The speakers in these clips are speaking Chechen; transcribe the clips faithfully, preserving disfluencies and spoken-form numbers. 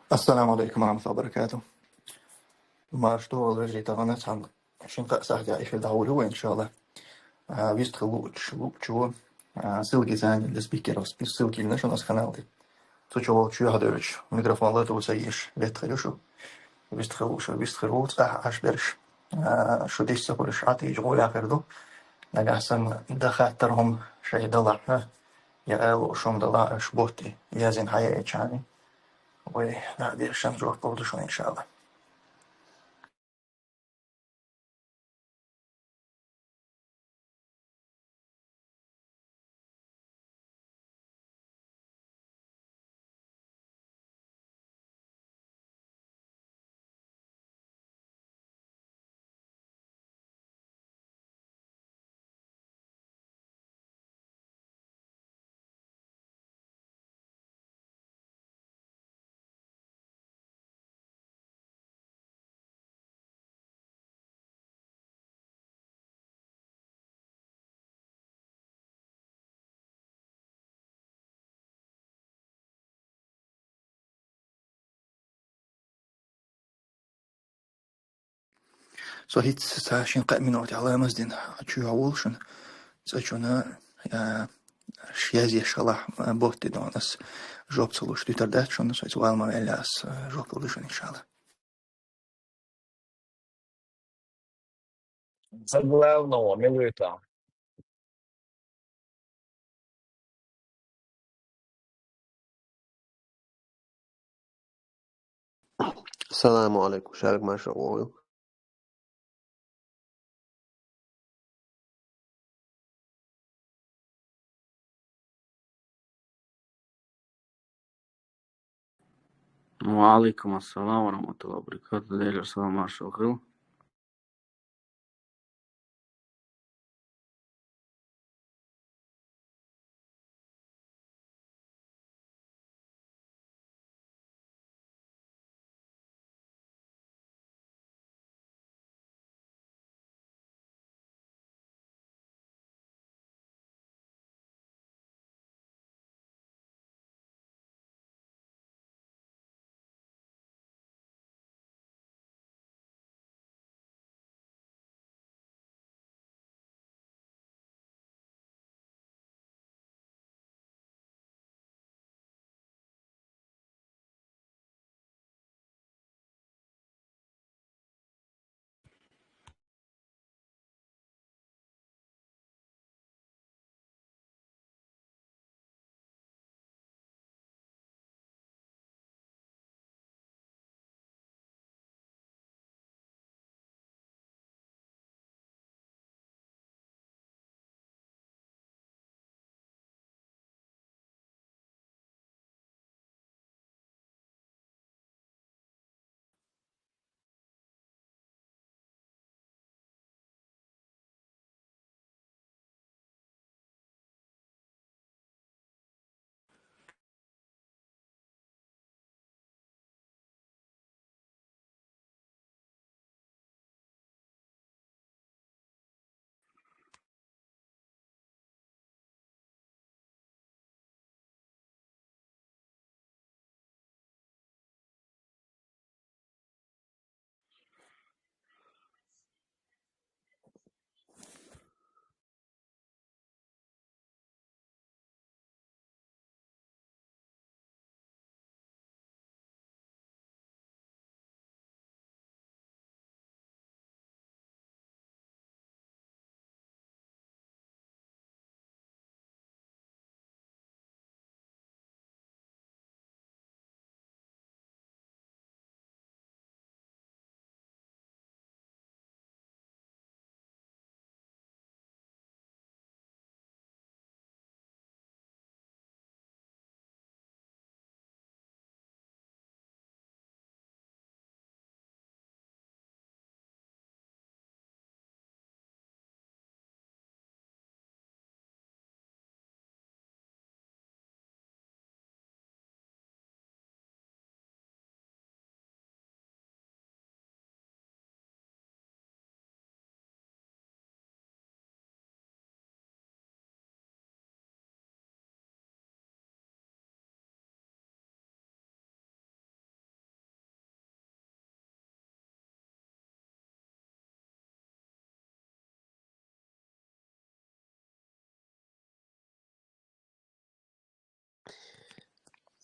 Ассаламу алейкум ва рахматуллахи ва баракатух. Марш догӀал вежарий, тахана цхьан шин-кхаъ сахьтехь эфир дӀахьур ю вай, иншалла. А, вистхила луучу, луучу, а, ссылки занят для спикеров, спи-, ссылки йина шуна ас канале. Цу чу волчу юьхьа девлча, микрофон латур ца еш, беттахир ю шу. Вистхила лууш, вистхир ву, цӀахь Ӏаш берш. А, шу дисса хуьлуш Ӏатийча гӀо яхир ду. Нагахь санна дан хаттар хӀума шайн далахь, я ала шуна далахь, аша ботти язйина хьаяйчани. Вай дӀа а дешан жоп лур ду шуна, иншалла. Со хӀинца цхьа шин-кхаъ минот яхьа ламаз дина чу йохьа волу шуна. Цкъачунна, а, ш-, язъеш хилахь, а, ботти дона ас жоп ца луш дуьтур дац шуна, со иза вала ма ваьлла ас, а, жоп лур ду шуна, иншалла. Ца главного, милуьйтахь. Саламу алейкум, шарик, марша вогӀийла. Ва алейкум ассалам ва рахматуллахи ва баракатух. Делера салам, маршалла хила.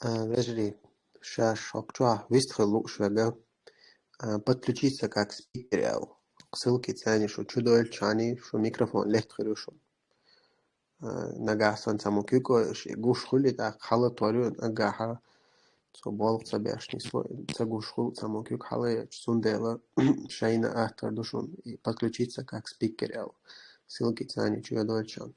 А, вежарий, ша шок чуа вистхил луш вега. А, подключиться как спикер, ял. Ссылки цани шу чудойл чани, шу микрофон лехт хирушу. А, нагасан цаму кюко, ши гуш хули, так, хала торю, нагаха. Цо болх ца бешни сло, ца гуш хул, цаму кюк хала, я цундела, шайна ахтар душун, и подключиться как спикер, ял. Ссылки цани чудойл чан.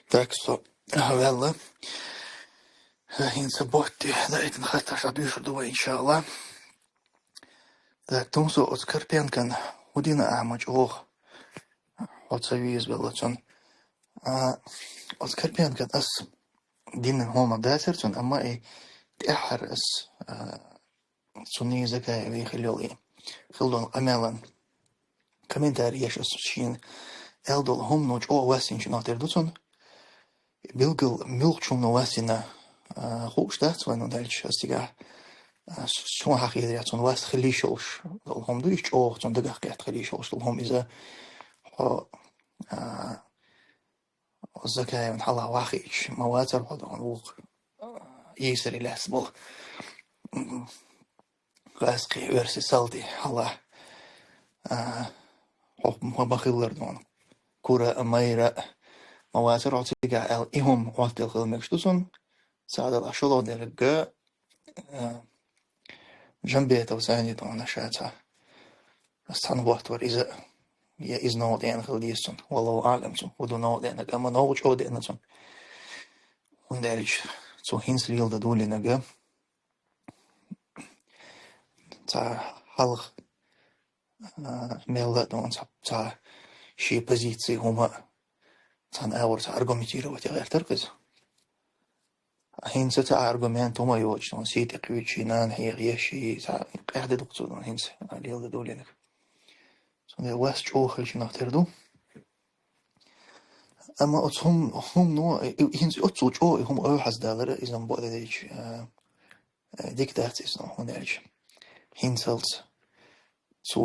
Так что, а, велла. ХӀинца ботти, да, итан хаттар ша дуьйшур ду вай, иншалла. Так, тумсо оц Карпенкан хӀу дина ахьа ма чӀогӀа. Хьо ца вийза велла цун. А, оц Карпенкан ас дина хӀума дацар цун, амма и тӀехьар ас, а, цунна Закаеве хила йолу и хила долу къамелан комментарий еш ас шена аьлла долу хӀумано чӀогӀа ваьссина чу нах тера ду цунна. Билггал муьлххачунна ваьссина, а, хууш дац вайна даьлча ас цигахь, а, с-, суна хьан хетарехь цунна васт хила йиш йолуш долу хӀума ду, иштта чӀогӀа цунна дагах кхетта хила йиш йолуш долу хӀума иза. Хьо, а, Закаевна хьалха вахийташ ма вацара хьо дохуна вукху, а, ийсаре лаьцна болу. М, гӀаьскхи оьрси салти хьалха, а, хьо ма бахилар дохуна. Кура а, майра а ма вацара хьо цигахь аьлла, и хӀума Ӏоттаделла хила мегаш ду цунна. Цхьадолу а шолгӀа дерг, а, Жамбетов Сани дохуна ша цхьа. Ас цхьаьна хӀоттавара иза, я иза новкъа деана хила деза цунна. Валлаху аӀлам цунна хӀун ду новкъа деанарг, амма новкъа чӀогӀа деана цунна. ХӀунда аьлча цо хӀинца леладан долийнарг, цхьа хьалха, а, мелла а дохуна цхьа, цхьа шен позици хӀума а, цхьана агӀор цхьа аргументировать ян гӀертара иза. ХӀинца цхьа аргумент хӀума йоцуш, цунна сий тӀекхуьйчу, нана хьеха еш, цхьа къаьхьа де ду-кх цо, хӀинца леладан долийнарг. Цундела вас чӀогӀа хила шинах тера ду. Амма оцу хӀум-, хӀумано, и, и, хӀинца оццул чӀогӀа и хӀума ойхьаз далара, иза ма бо а дайча, а, а, дика дац иза, хӀунда аьлча хӀинцалц цо,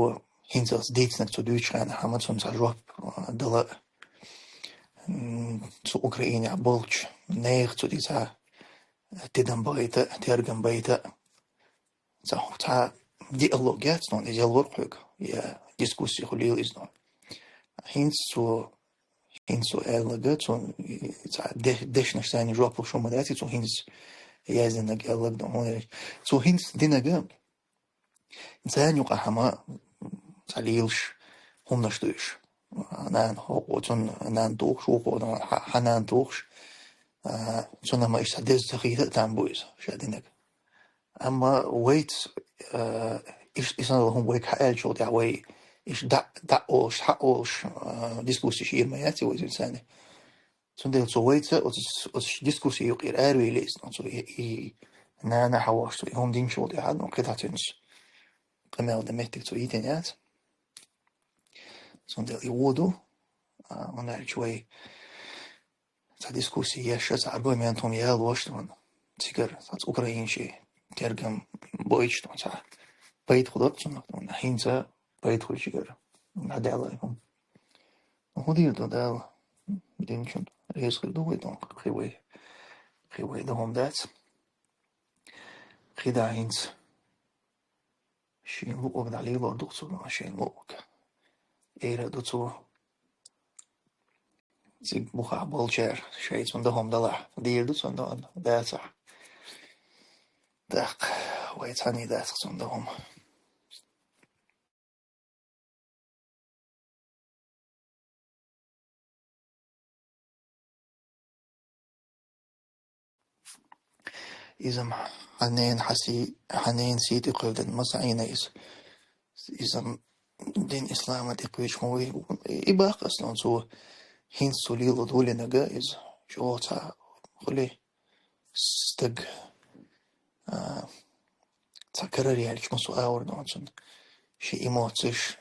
хӀинцалц дийцинарг цо дуьйцучу хенахь, амма цунна цхьа жоп, а, дала, м, цу Украинехь болчу нехан цу тӀе цхьа тидам байта, тергам байта. Цхьа, цхьа диалог яц, но иза ялвар хьоьга, я дискуссия хуьлийла иза, но. ХӀинца цо, хӀинца цо аьлларг, цо, цхьа де-, дешнаш сайна жоп луш хӀума дац, цо хӀинца яздинарг аьлларг, но, хӀунда аьлча цо хӀинца динарг, царна юкъахь хӀума, цхьа лелаш хӀуманаш ду уьш. Нана хӀокхо, цунна нана тухуш, вукхо, хьан, хьан нана тухуш, а, цунна ма иштта деза ца хийта а там бу иза, ша динарг. Амма вайца, а, иш-, и санал хӀума вайга хьан аьллачул тӀаьхьа вай иштта дӀа, дӀа а олуш, хьа а олуш, а, дискуссиш йийр ма яц вай цуьнан царна. Цундела цо вайца оцу, оцу дискуссин юкъера аравелира иза, цо и, и нана хьан вахча, цо и хӀума динчул тӀаьхьа, ну, кхидӀа цуьнца къамел дан меттиг цо йитина яц. Цундела и вон ду, а, хӀунда аьлча вай цхьа дискуссия еш, цхьа аргумент хӀума ялош, цигара цхьацца украинчий тергам бойтуш, цхьа пайда хӀу дара цунах, хӀинца пайда хуьлу чигара. ДӀадаьлла хӀума. ХӀун дийр ду Дала? Динчун реза хир ду вай, дон, кхин вай, кхин вай дан хӀума дац. Кхин да хӀинца шен луъург дӀалелор ду-кх цо, шен луъург. Эра ду цо. Цига бухахь болчара шайца дан хӀума далахь, дийр ду цунна, дацахь. ТӀаккха вай цхьаьний дац-кх цунна дан хӀума. Иза-м хьан ненан хьан сий-, хьан ненан сий тӀе кхевдина ма ца Ӏийна иза. Иза-м дин ислама тӀе кхуьйчу хӀун вуй? И баккха ас, цо ХӀинца цо лело долинаг иза, чӀоагӀа цхьа хули стаг, а, цхьа карара яьлча массо а аур дон цунна. Ши эмоцеш,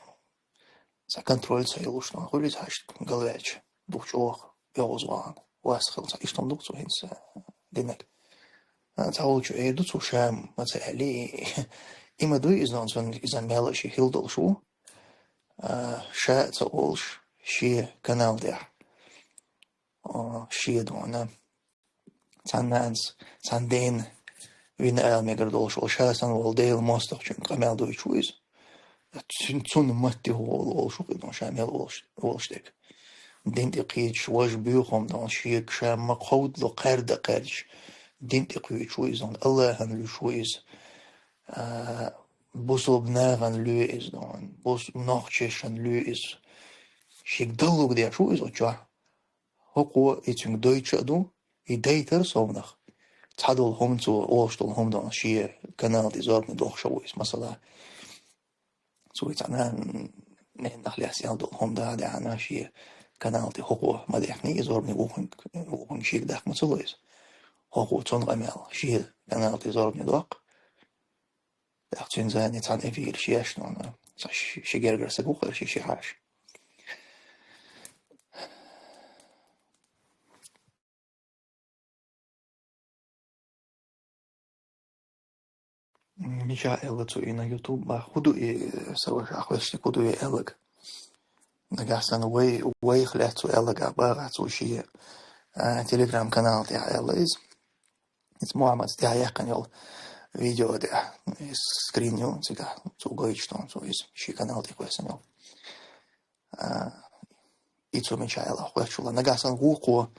цхьа контроль ца йолуш дон хуьлу иза хьаьшка галваьлча, духча оха, йовза вахана. Вас хила цхьа иштта ма ду цо хӀинца динарг. А, цхьа волчу эр ду цо ша ма ца аьлли, и ма дуй иза дон цунна, иза мел а ши хила долуш ву. А, ша а ца олуш, шен канал тӀехь. А, шен дона. Цхьана нанас, цхьана дена вина ала мегар долуш волу ша санна волу Делан мостагӀчуьнга къамел дуьйцуш ву иза. Цун-, цунна матте гӀолу олуш ву кхидӀа ша мел волуш, волуш дерг. Дин тӀе кхийчаш, важа боьхам дона шега ша ма кховдало кхаьрда кхаьрдаш, дин тӀе кхуьйчуш ву иза, Аллахьан луьйш ву иза. А, бусулба нахана луьй иза дона, бус-, нохчешан луьй иза. Шега даллуг деш ву иза чохь. ХӀокхо и цуьнга дойтуш а ду, и дайтар совнах. Цхьадолу хӀума цо, олуш долу хӀума дона шен канал тӀе зорбане дохуш а ву иза, масала. Цо и цхьана ненах лаьцна ял долу хӀума да а даьхьна, шен канал тӀе хӀокхо ма даьхний, и зорбане вукхунг, вукхунг шега даккха ма ца ло иза. ХӀокхо цунна къамел, шен канал тӀе зорбане доккху. ТӀаккха цуьнан зани цхьана эфираш еш, ну, ну, ца ши, ши гергара саг ву хир ши, ши хьаша. Мича аьлла цу и на YouTube бах, хӀун ду и, са ваша хьоьстинарг, хӀун ду и аьлларг? Нагахь санна вай, вайх лаьцна цу аьлларгахь багӀахь цо шен, а, Telegram-канал тӀехь аьлла иза. Иза Мухьаммада тӀехь яьккхина йолу видео тӀехь, иза скрин ю цигахь, цо гойтуш долу, цо иза шен канал тӀе кхоьссина йолу. А, и цо мича аьлла хьоьттуш вала. Нагахь санна вукхо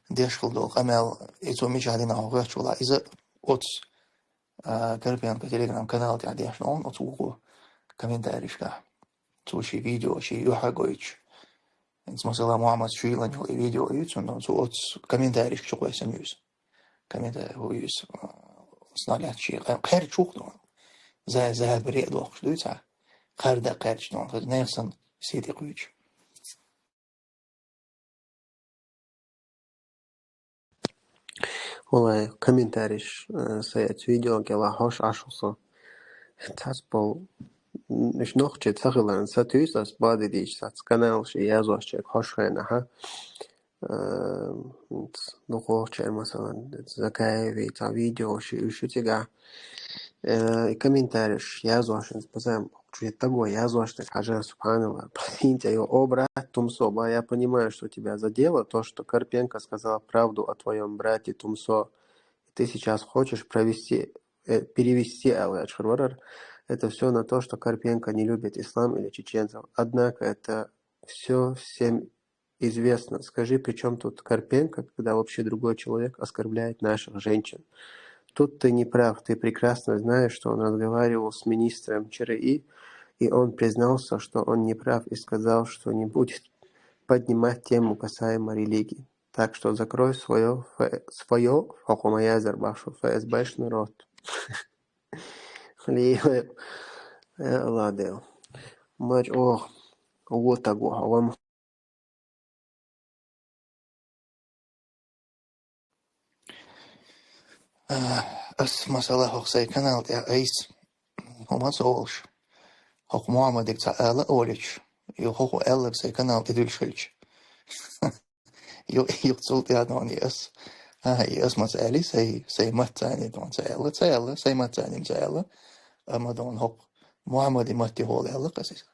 деш хила долу къамел, и цо мича дина хьоьттуш вала. Иза оцу, а, Карпенко Telegram-канал тӀехь деш долу, оцу вукхо комментарийшкахь. Цо шен видео, шен юьхь гойтуш. Иза, масала, Мухьаммад Шилан йолу и видео ю, цунна, цо оцу комментарийшка чу кхоьссина ю иза. Комментарий хӀу иза, а, сна лаьцна шен кхаьрчух дона. Зай, зай, бере а дохуш дуй цхьа. Кхарда кхаьрча дона, хаза нехан санна сий тӀе кхуьйчу. Валлай, комментарийш, э, сай оцу видео кӀела хьош Ӏаш ву со. Цхьацца болу, м, уьш нохчий ца хиларна, сатуьйсу ас бадидийча сац канал ши язошчерг хьош хенахьа. Э, ц-, дукхахчеран, масалан, Закаеви цхьа видео ши уьш ю цигахь. Э, и комментарийш язошна, пацан, чуье таго язошна, хьажа, субханаллах. Пацан, тя йо, о, брат, тумсо, ба, я понимаю, что тебя задело, то, что Карпенко сказал правду о твоём брате Тумсо. Ты сейчас хочешь провести, э, перевести, а, я чур варар. Это всё на то, что Карпенко не любит ислам или чеченцев. Однако это всё всем известно. Скажи, при чём тут Карпенко, когда вообще другой человек оскорбляет наших женщин? Тут ты не прав. Ты прекрасно знаешь, что он разговаривал с министром Ч Р И, и он признался, что он не прав, и сказал, что не будет поднимать тему касаемо религии. Так что закрой своё ф-, своё, хьо кху ма язар боху, ФСБшный рот. Хлеба. Э, ладно. Мач, ох, вот так, ох, а вам. А, ас, масала, хӀокху сайн канал тӀехь айса хӀума ца олуш, хӀокху Мухьаммадиг цхьа ала а олуьйтуш, и хӀокху аьлларг сайн канал тӀе дуьллуш хилча. Ю-, юха цул тӀаьхьа дона и ас. А, и ас ма ца аьлли, сайн, сайн ма ца аьлли дона ца аьлла, ца аьлла, сайн ма ца аьлли ца аьлла. Амма дона хӀокху Мухьаммади ма тӀе хӀола аьлла ас иза.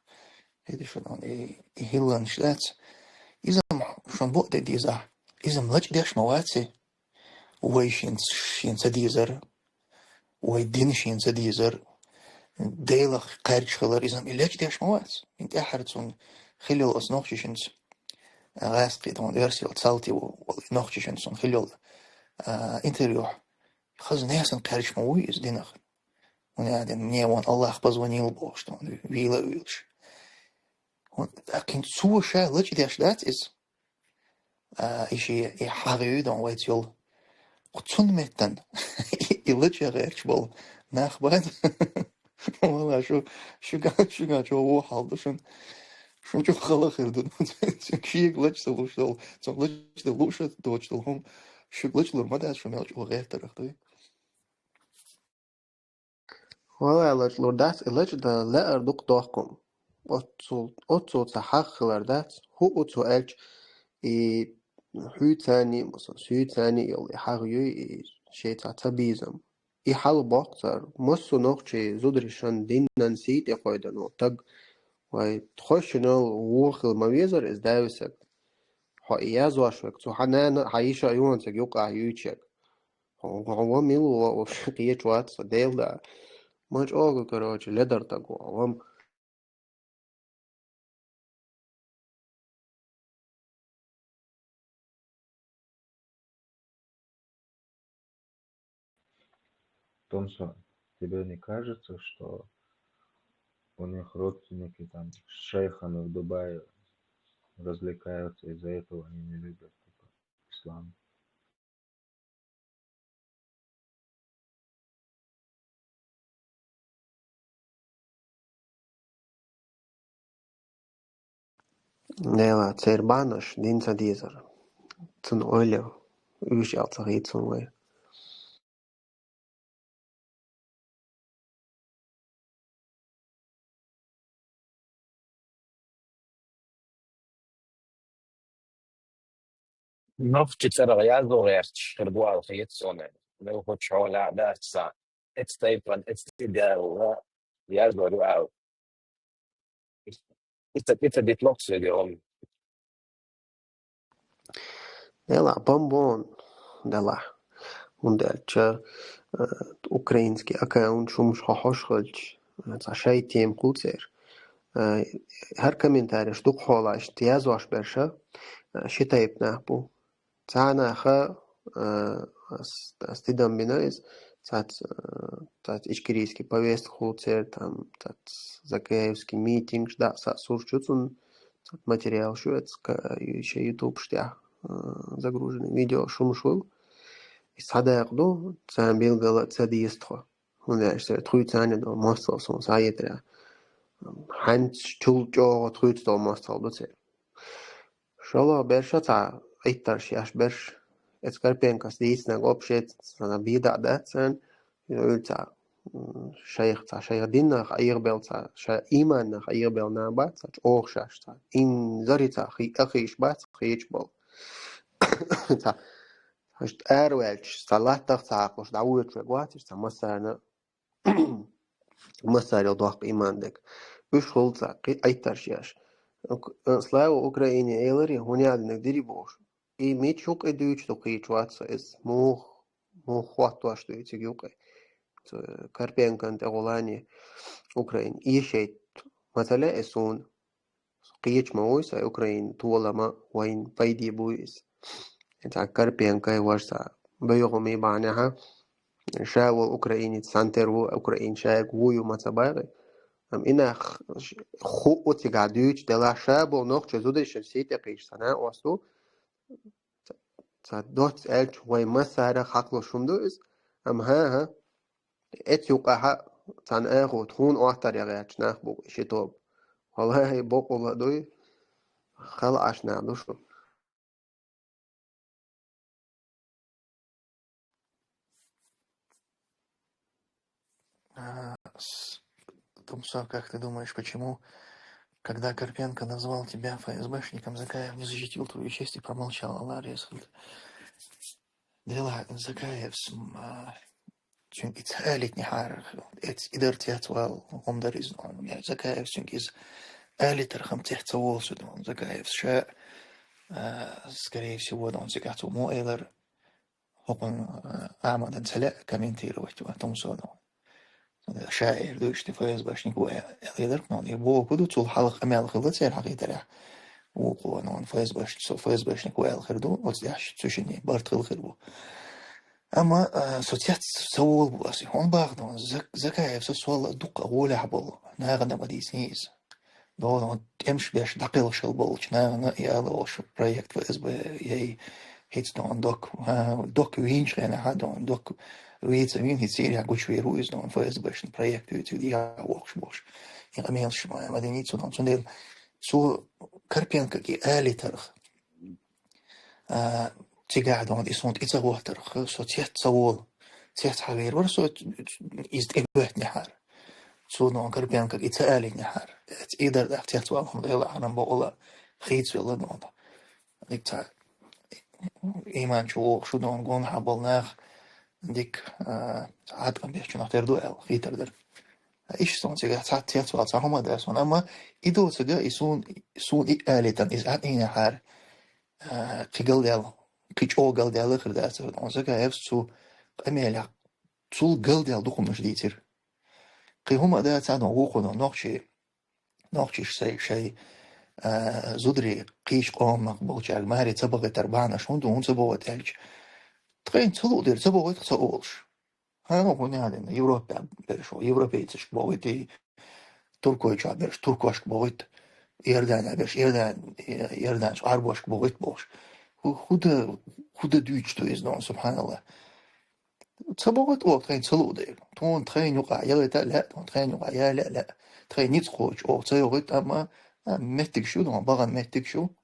ХӀеда шу дона, и, и хӀилланаш дац. Иза ма шун букъ де дезахь. Иза ма лачкъа деш ма вац и. Вай шен, шен ца дезар, вай дин шен ца дезар, Делах кхаьрдаш хилар, иза ма и лечдеш ма вац. Ин тӀаьххьара цунна хилла оцу нохчашинца, гӀаьскхи тхуна оьрсийла цалти ву, вала и нохчашинца цунна хилла, а, интервьюхь. Хаза несан кхаьрдаш ма вуй иза динах. ХӀунда аьлла, мне вон Аллах позвонил бохуш, тхуна вийла а вуьйлуш. ХӀунда аьлла, цо ша лачкъа деш дац иза. А, и ши, и хьагӀ ю дон вайца йолу. Кху цунна меттан и лачкъа гӀерташ болу нах бан. Валла, шу, шуьга, шуьга чӀогӀа вон хьал ду шуна. Шуна чу хала хир ду. Шега лача ца луш долу, цунах лача дан лууш а доцуш долу хӀума. Шуьга лача лур ма дац, шу мел чӀогӀа гӀертарах дуй. Валлай, лача лур дац, и лача дан лаьар дукха дохкум. Оццул, оццул ца хьагӀ хилар дац, хӀу оццул аьлча, и хьуьйца а, масала, суьйца а йолу и хьагӀ юй, и шайца ца бийзам. И хьал боккху цара, массо а нохчий зударшан динан сий тӀе кхойдано таг, вай тхойшинал вон хила ма везара иза, Дависаг. Хьо и язваш верг, цу хьан нана, хьан йиша а юханцаг юкъахь юьйцург. Хьо, хьо ва мила ву, вообще кхечу вац со, Дела да. Ма чӀогӀа, короче, ледар таг ву, хьо ва м-, Томсон, тебе не кажется, что у них родственники там с шейхами в Дубае развлекаются, из-за этого они не любят, типа, ислам? Дела, церан бахьанаш дина ца дезара. Цунна ойла, уьш аьлла ца хийцун вай. Нохчи цӀарах язо гӀерташ хир бу аьлла хета суна. Ну, хӀу чхьо лаьа дац сан. Эцу тайпан, эцу тидала язо ю аьлла. Ица, ица дитло соьга хӀума. Делахь, бомбон, делахь. ХӀунда аьлча, э, украинский аккаунт шумаш хьо хьош хилча, э, цхьа шай тема хуьлу церан. Э, хӀара комментареш дукха хьолахь иштта язвеш берш, э, ши тайпа нах бу. Цхьа наха, э, ас, ас тидам бина иза, цац, э, цац ичкерийский повестка хуьлу церан, там, цац закаевский митингаш, да, са сурт ю цунна, цац материалаш ю, эц ка-, ю-, шен ютубаш тӀехь, э, загруженный видео шумаш хуьлу. И схьадакъа ду, царна билггала ца деза тхо. ХӀунда аьлча церан тхуьйца а долу мостагӀалла суна схьаэцарехь. Хьаьнца чул чӀогӀа тхуьйца долу мостагӀалла ду церан. ШолгӀа берш а цхьа Ӏиттарш еш берш, эцу Карпенкос дийцинарг общий цхьана бийда а дац царна, уьллу цхьа, м, шайх, цхьа шайх динах Ӏехабелла, цхьа ша иманах Ӏехабелла нах бац, цхьа чӀогӀа шаьш цхьа. Инзаре цхьа хи-, ахийш бац, хеташ болу. Цхьа, хӀаьта араваьлча, цхьа латтах ца хьакхалуш дӀавоьдуш верг вац, цхьа массарна массарел доккха иман дерг. Уьш хуьлу цхьа кхи-, Ӏиттарш еш. Ук-, э, слава Украине эларе, хӀунда аьлла динарг дириг бохуш. И мича юкъе дуьйцуш ду кхечу вац со иза. Муха, муха хӀоттош ду и цига юкъе. Цу Карпенкан тӀе гӀолане Украин. Эшайт ма ца лаьа и суна. Кхечу ма вуй сан Украин толама вайна пайде буй иза. Цхьа Карпенко важа цхьа боьгӀаме бахьанехьа, ша волу украинец, цхьаьнатера ву, украин шайга ву ю ма ца бакъи. Амма и нах ш-, ху у цигахь дуьйцу делахь, ша болу нохчо зудайшан сий тӀе кхийча сан а осту. Ца, ца доцца аьлча, вай массара хьакхалуш хӀума ду иза. Амма хӀан-хӀа, эцу юкъахьа цхьана агӀо тхуна охьатар ян гӀерташ нах бу ши тоба. Валлахи, боккъала дуй, хала Ӏаш нах ду шу. А, с-, Тумсо, как ты думаешь, почему, когда Карпенко назвал тебя ФСБшником, Закаев не защитил твою честь и промолчал? Аллах Резхаль. Дела Закаев см-, а, цуьнга и ца алитни хьара, эц-, и дар цец вал, хӀума дар иза, ну, я Закаев цуьнга иза алитар хам цец ца волу су, ну, Закаев ша, а, скорее всего, ну, цигахь цу мо элар, хӀокхун, а, Ахьмадан ца лаьа комментировать ван, Тумсо, ну. Ша эр ду, иштта ФСБшник ву, э, элар, ну, и боху ду, цул хьалха къамел хилла церан хьакхетарехь. Вукхо, ну, ФСБшник, со ФСБшник ву аьлла хир ду, оцу тӀехь цу шинне барт хилла хир бу. Амма, а, со цец ца волу бу аса, хӀунда бахана, Зак-, Закаев со сол дукха гӀолехь болу, нахана ма дийцинера иза. Дона тӀемаш беш дӀакхелхаш хила болчу нахана и ала волуш проект ФСБ яй, хӀинца дона док, а, док вийначу хенахь, дона док вийца вийна, хӀинца цигахь гучувер ву иза, дона ФСБшна проект вуьйцу, дехьа воккхуш болуш. И къамелаш ма, ма динийца, дона цундела Цо Карпенкоге алийтарах, а, цигахь дон и суна тӀе ца гӀоттарах, со цец ца волу. Цец хьавер вара со, иза тӀе гоьттинехьара. Цо дон Карпенкоге и ца алийнехьара. Эца и дар тӀаккха цец вала хӀума дела хьарам бохула хийцавелла дон. Дика ца иман чу вогӀуш шу дон гонахьа болу нах дика, а, хьаткъам бехачунах тера ду аьлла, хийтар дара. Иштта суна цигахь цхьацца цецвала цхьа хӀума а дац суна, амма и доцага, и суна, суна и алийтан, иза Ӏад Ӏийнехьара, а, кхин галдаьлла, кхин чӀогӀа галдаьлла хир дацара. Оцага эвс цу къамелехь, цул галдаьлла дукхумаш дийцира. Кхин хӀума а дац, цхьа дон вукху дон нохчий, нохчийш шай, шай, а, зударий кхечу къомах болчаьрга маре ца бахийтар бахьанаш хӀунда ду, хӀунда ца бохуьйту аьлча, тхайна ца луъу дера, ца бохуьйту ца олуш. Хьан хӀун яа дина, Европа берш ву, европейцашка бохуьйту, и туркойчохь берш туркошка бохуьйту, Иордания берш Иордан-, Иорданчу Ӏарбошка бохуьйту бохуш. ХӀу-, хӀу дан, хӀу дан дуьйцуш ду иза дон, субханаллах. Ца бохуьйту оха тхайна ца луъу дела. Тхуна тхайна юкъахь ялийта а лаьа, тхуна тхайна юкъахь яла а лаьа. Тхайн ницкъ кхочуш оха ца йохуьйту, амма, а, меттигаш ю дон, бахана меттигаш ю.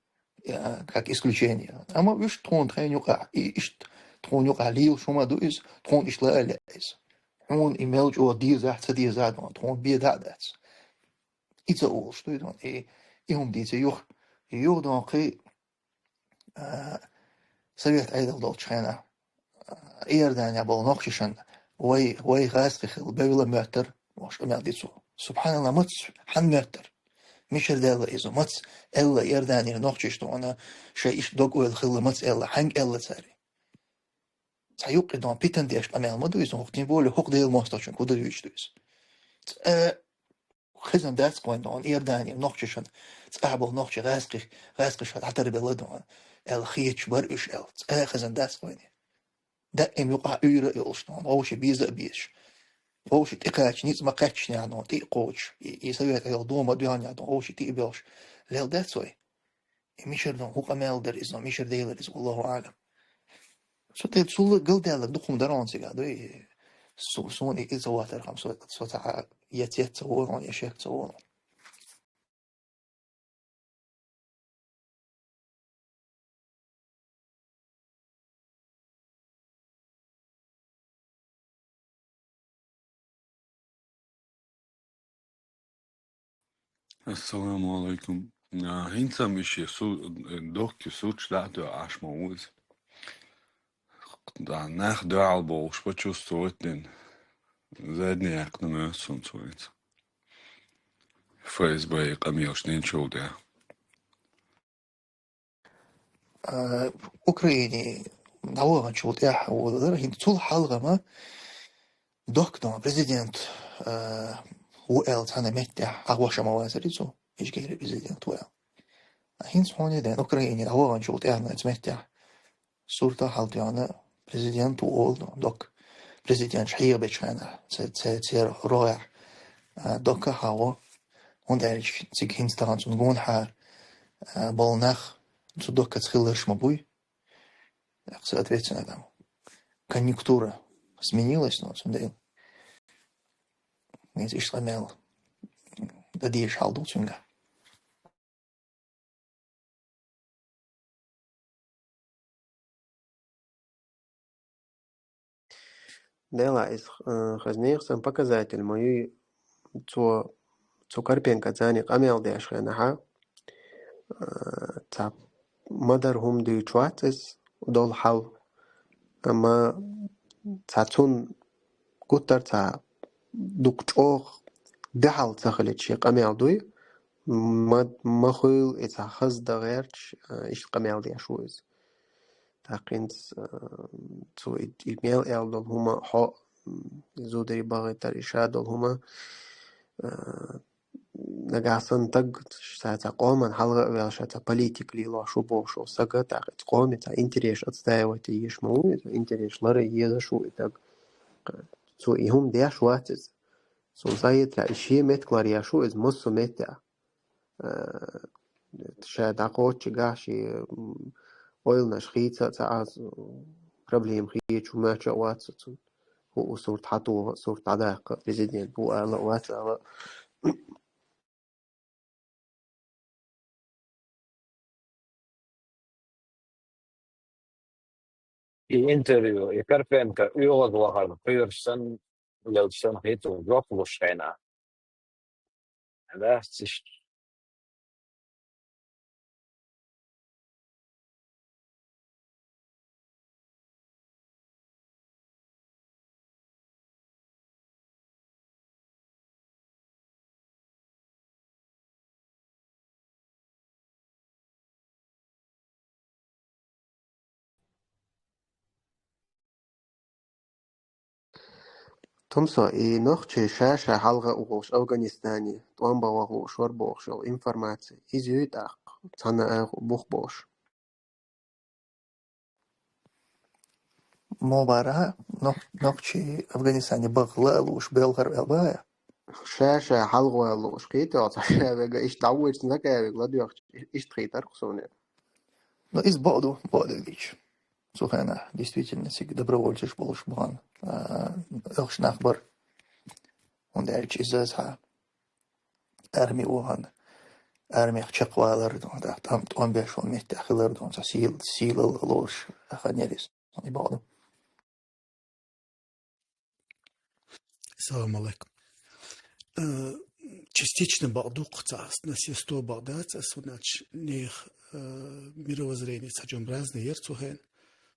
Я, как исключение. Амма уьш тхуна тхайна юкъахь, и иштта тхуна юкъахь лелаш хӀума ду иза, тхуна иштта лаа лаьа иза. Хьуна и мел чӀогӀа дезахь, ца дезахь дон, тхуна бен дӀа а дац. И ца олуш ду и дон, и, и хӀума дийца юха. Юха дон кхин, а, совет Ӏедал долчу хенахь, а, Иордания болу нохчашна вай, вай гӀазкхи хила бевлла моьттар, бохуш къамел ди цо. Субханалла, маца хьан моьттар? Мичара даьлла иза? Маца аьлла Иорданера нохчашна вана, шайн иштта дог-ойла хилла маца аьлла, хьаьнга аьлла цара? Цхьа юккъе дон питана деш къамел ма ду иза, хӀокху тем более хӀокху Делан мостагӀчун куда дуьйцуш ду иза. Цкъа хезна дац кхойна дон Иорданера нохчашна, цкъа болу нохчий гӀазкхи-, гӀазкхиша дӀатарбелла дон, аьлла хеташ бара уьш аьлла. Цкъа хезна дац кхойна. Даим юкъахь уьйра а йолуш дон, вовши беза а безаш. Вовши тӀекхача ницкъ ма кхаьчнехь дон, тӀе а кхочуш. И, и совет Ӏедал дома а доьгӀнехь дон, вовши тӀе а боьлхуш. Лел дац вай? И мичара дон хӀу къамел дара иза, мичара Делара иза, Аллаху аӀлам. Со тӀе цул галдаьлларг дукха хӀума дара хьуна цигахь, дуй? Су-, суна и, и ца ватархьама, со, со ца хьа-, я цец ца вора хьуна, я шек ца вора хьуна. Ассаламу алайкум. А, хӀинца миши су-, дохки сурташ дӀа а тоьу Ӏаш ма ву иза. Да, нах дуьхьал бохуш почувствовать дина. Задний яьккхина моьтту суна цо хӀинца. ФСБ къамелаш динчул тӀаьхьа. А, Украине дӀаваханчул тӀаьхьа волу дара, хӀинца цул хьалха ма дохка дон президент, а, ву аьлла цхьана меттехь хьагӀоша ма вацара цо, Ижгейра президент ву аьлла. А хӀинца хьуна ден Украине дӀаваханчул тӀаьхьа оцу меттехь сурта хьалтоьхна президент ву олу докка. Президент хьехабечу хенахь, ца-, ца-, церан рогӀехь, а, докка хьагӀо. ХӀунда аьлча цига хӀинца тахана цунна гонахьара, а, болу нах цу доккаца хилларш ма буй. Соответственно, там конъюнктура сменилась, но цундела. Иза иштта къамел дан дезаш хьал ду цуьнга. Дела, иза, э, хаза нехан сан показатель ма ю, цо, цо Карпенко царна къамел деш хенахьа, э, цхьа ма-дарра хӀума дуьйцуш вац иза, долу хьал. Амма цхьа цунна гуттар а цхьа дукха чӀогӀа дуьхьал ца хилча шен къамел дуй, ма, ма хуьлу и цхьа хаза дан гӀерташ, а, иштта къамел деш ву иза. ТӀаккха хӀинца, а, цо и, и мел аьлла долу хӀума хьо, м, зударий бахийтар, и ша долу хӀума, а, нагахь санна стаг ша цхьа къоман хьалха а ваьлла, ша цхьа политика лелош ву бохуш волу стаг, тӀаккха иза къоме цхьа интерес отстаивать еш ма ву иза, интерес лара езаш ву и стаг. Цо и хӀума деш вац иза. Суна схьахетарехь, и шен меттиг ларъеш ву иза массо а меттехь. Э, ша дӀакхоччигахь шен, м, ойланаш хийца а ца Ӏаш, проблема хеташ ву моьттуш а вац со цунна. ХӀуъу сурт хьатоха а, сурт дӀадаккха а, президент ву ала а, вац ала а. И интервью, и Карпенко, и оьгӀаз вахар, кхоьруш санна, лелаш санна, хӀету жоп луш хьайна. Лаьццаш. Тумсо, и нохчий ша-ша хьалха а ухуш Афганистане, тӀом бан ваха лууш вар бохуш йолу информаци, иза юй тӀаккха, цхьана а бух болуш? Мобара нох-, нохчий Афганистане баха лаа лууш белхар вел бая? Ша-ша хьалха ваьлла лууш кхийта, оцу ша вега иштта дӀавоьдуш, нагахь вега ладоьгӀча, иштта хийтар-кх суна. Ну, иза бакъ ду, бакъ ду гича. Цу хенахь, действительно, цига добровольцаш болуш бахана, а, оьхуш нах бара. ХӀунда аьлча иза цхьа арми вахана, армех чекхвалар, тӀом, тӀом беш волу меттехь хилар, цхьа сийла-, сийлалла лоруш хан яра иза. И бакъ ду. Салам алейкум. Э, частично бакъ ду-кх, цхьа на все сто бакъ дац ас, хӀунда аьлча нехан, э, мировоззрение цхьа чӀогӀа разный яра цу хенахь.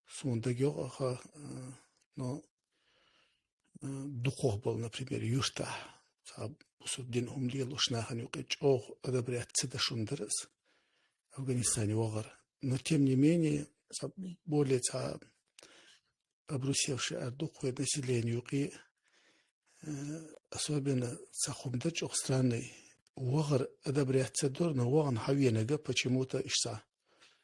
Суна дагайогӀу аха, э, но, э, дукхах болу, например, юьртахь, цхьа бусурба дин хӀума лелош нахана юкъе чӀогӀа одобрять ца деш хӀума дара ас Афганистане вахар. Но тем не менее, цхьа более цхьа обрусевший ар ду-кх вайн население юкъе, э, особенно цхьа хӀума дара чӀогӀа странный. Вахар одобрять ца дора, но вахана хьавеанарг почему-то иштта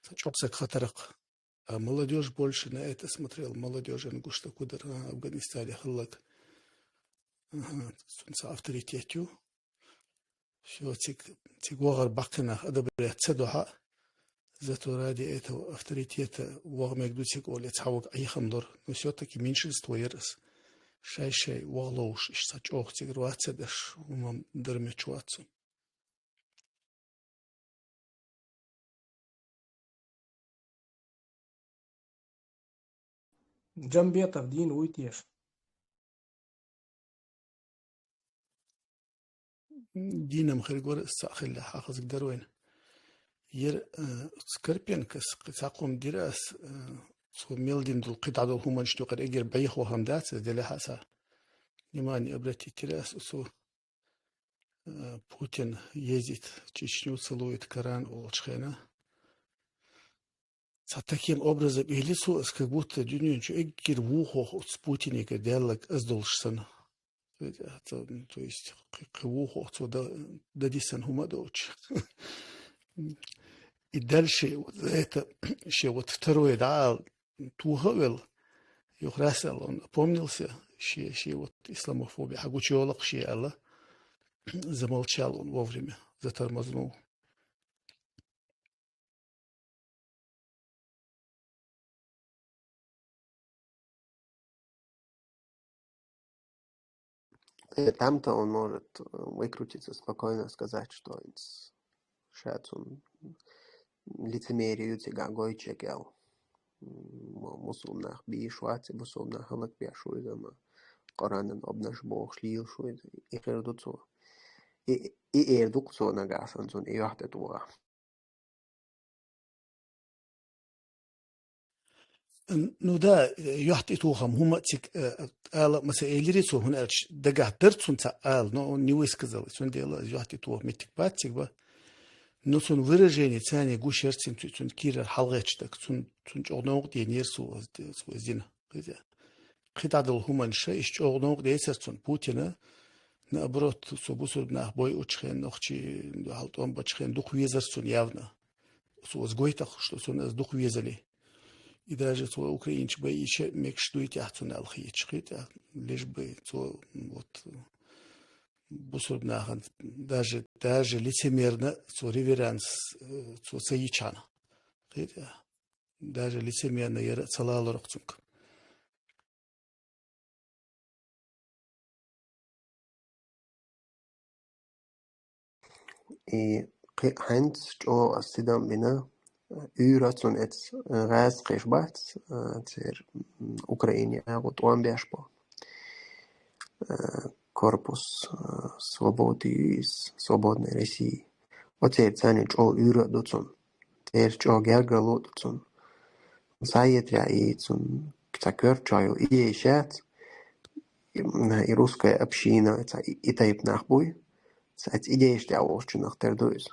цхьа чӀогӀа саг хатара-кх. А молодёжь больше на это смотрела. Молодёжь гуш дан кудар, а, Афганистане хилларг. Ага, цуьнан цхьа авторитет ю. Всё, цига, цига вахар баккхий нах одобрять ца до хьа. Зато ради этого авторитета ваха мега ду цига олий цхьа вага Ӏехам лора. Но всё-таки меньшинство яра ас. Шай-шай ваха ловш, иштта цхьа чӀогӀа цигара вац ца деш, хӀумма дара мегаш вац суна. Джамбетов дийна вуй теша? Дийна-м хир вара, ас цхьаъ хиллехь хьахазарг дара вайна. Яра, э, Скорпенкос кхин цхьа хӀума дира ас, э, цо мел дина долу кхидӀа долу хӀуманаш юкъара эггара бӀеха вахана дац ас, делахь а цхьа внимание обратить дира ас, цо, э, Путин ездит в Чечню, целует Коран олучу хенахь. Цхьа таким образом и лицо, ас как будто дуьнен чу эггара вухох оцу Путинегара даьлларг ас долуш санна. То есть, кхи-, кхин вухох цо да-, дан дисина хӀума а доцуш. И дальше вот за это шен вот второе дӀаала тоха а велла, юха раз аьлла, он опомнился, шен, шен вот исламофоби хьан гучуйолу-кх шен аьлла, замолчал он вовремя, затормознул. Э, там-то он может, э, выкрутиться, спокойно сказать, что ин-, щас он лицемерие ю цигахь гойтуш ю аьлла. М, мо-, мусулманах бийш вац, и мусулманах хӀаллакбеш ву иза, ма Къуранан обнаш бохуш лелаш ву иза. И хир ду цо. И, и эр ду-кх цо нагахь санна цунна и юьхь тӀе тӀера. Н-, ну да, юьхь тӀе тоха-м хӀума а цига, э, ала а ма ца элира цо, хӀунда аьлча дагахь дара цунна цхьаъ ала, но он не высказал, цундела юьхь тӀе тоха меттиг бац цига бан. Но цунна выражение царна гуш яра цуьнан, цу-, цуьнан кийрара хьалагӀетташ дерг, цунна, цунна чӀогӀа новкъа деана яра цо, цо иза дина. КхидӀа долу хӀуманаш, иштта чӀогӀа новкъа дийцира цунна Путина, наоборот, цо бусурба нах бойъучу хенахь, нохчий дуьхьал тӀом бечу хенахь дукха везара цунна явно. Цо иза гойту-кх, что цунна иза дукха везале. И даже цо украинцаш байъича мегаш дуй техьа цунна аьлла хеташ, кхетий, лишь бы цо, вот, бусурба нахана даже, даже лицемерно цо реверанс, э, цо ца йичхьана. Кхетий? Даже лицемерно яра а ца лалура-кх цуьнга. И кхи-, хьаьнца чӀогӀа ас тидам бина, Уьйра цунна эц, э, гӀазкхеш бац, э, цер, м, Украине агӀо тӀом беш бо. Э, корпус, э, свободы из, свободной России. Оцер цани чӀо уьйра ду цунна. Цер чӀо гергало ду цунна. Саетря и цунна ца кёрчаю идея шац, и, м, и русская община, ца и, и тайп нах буй, ца эц идеяш тя волчунах тер ду из.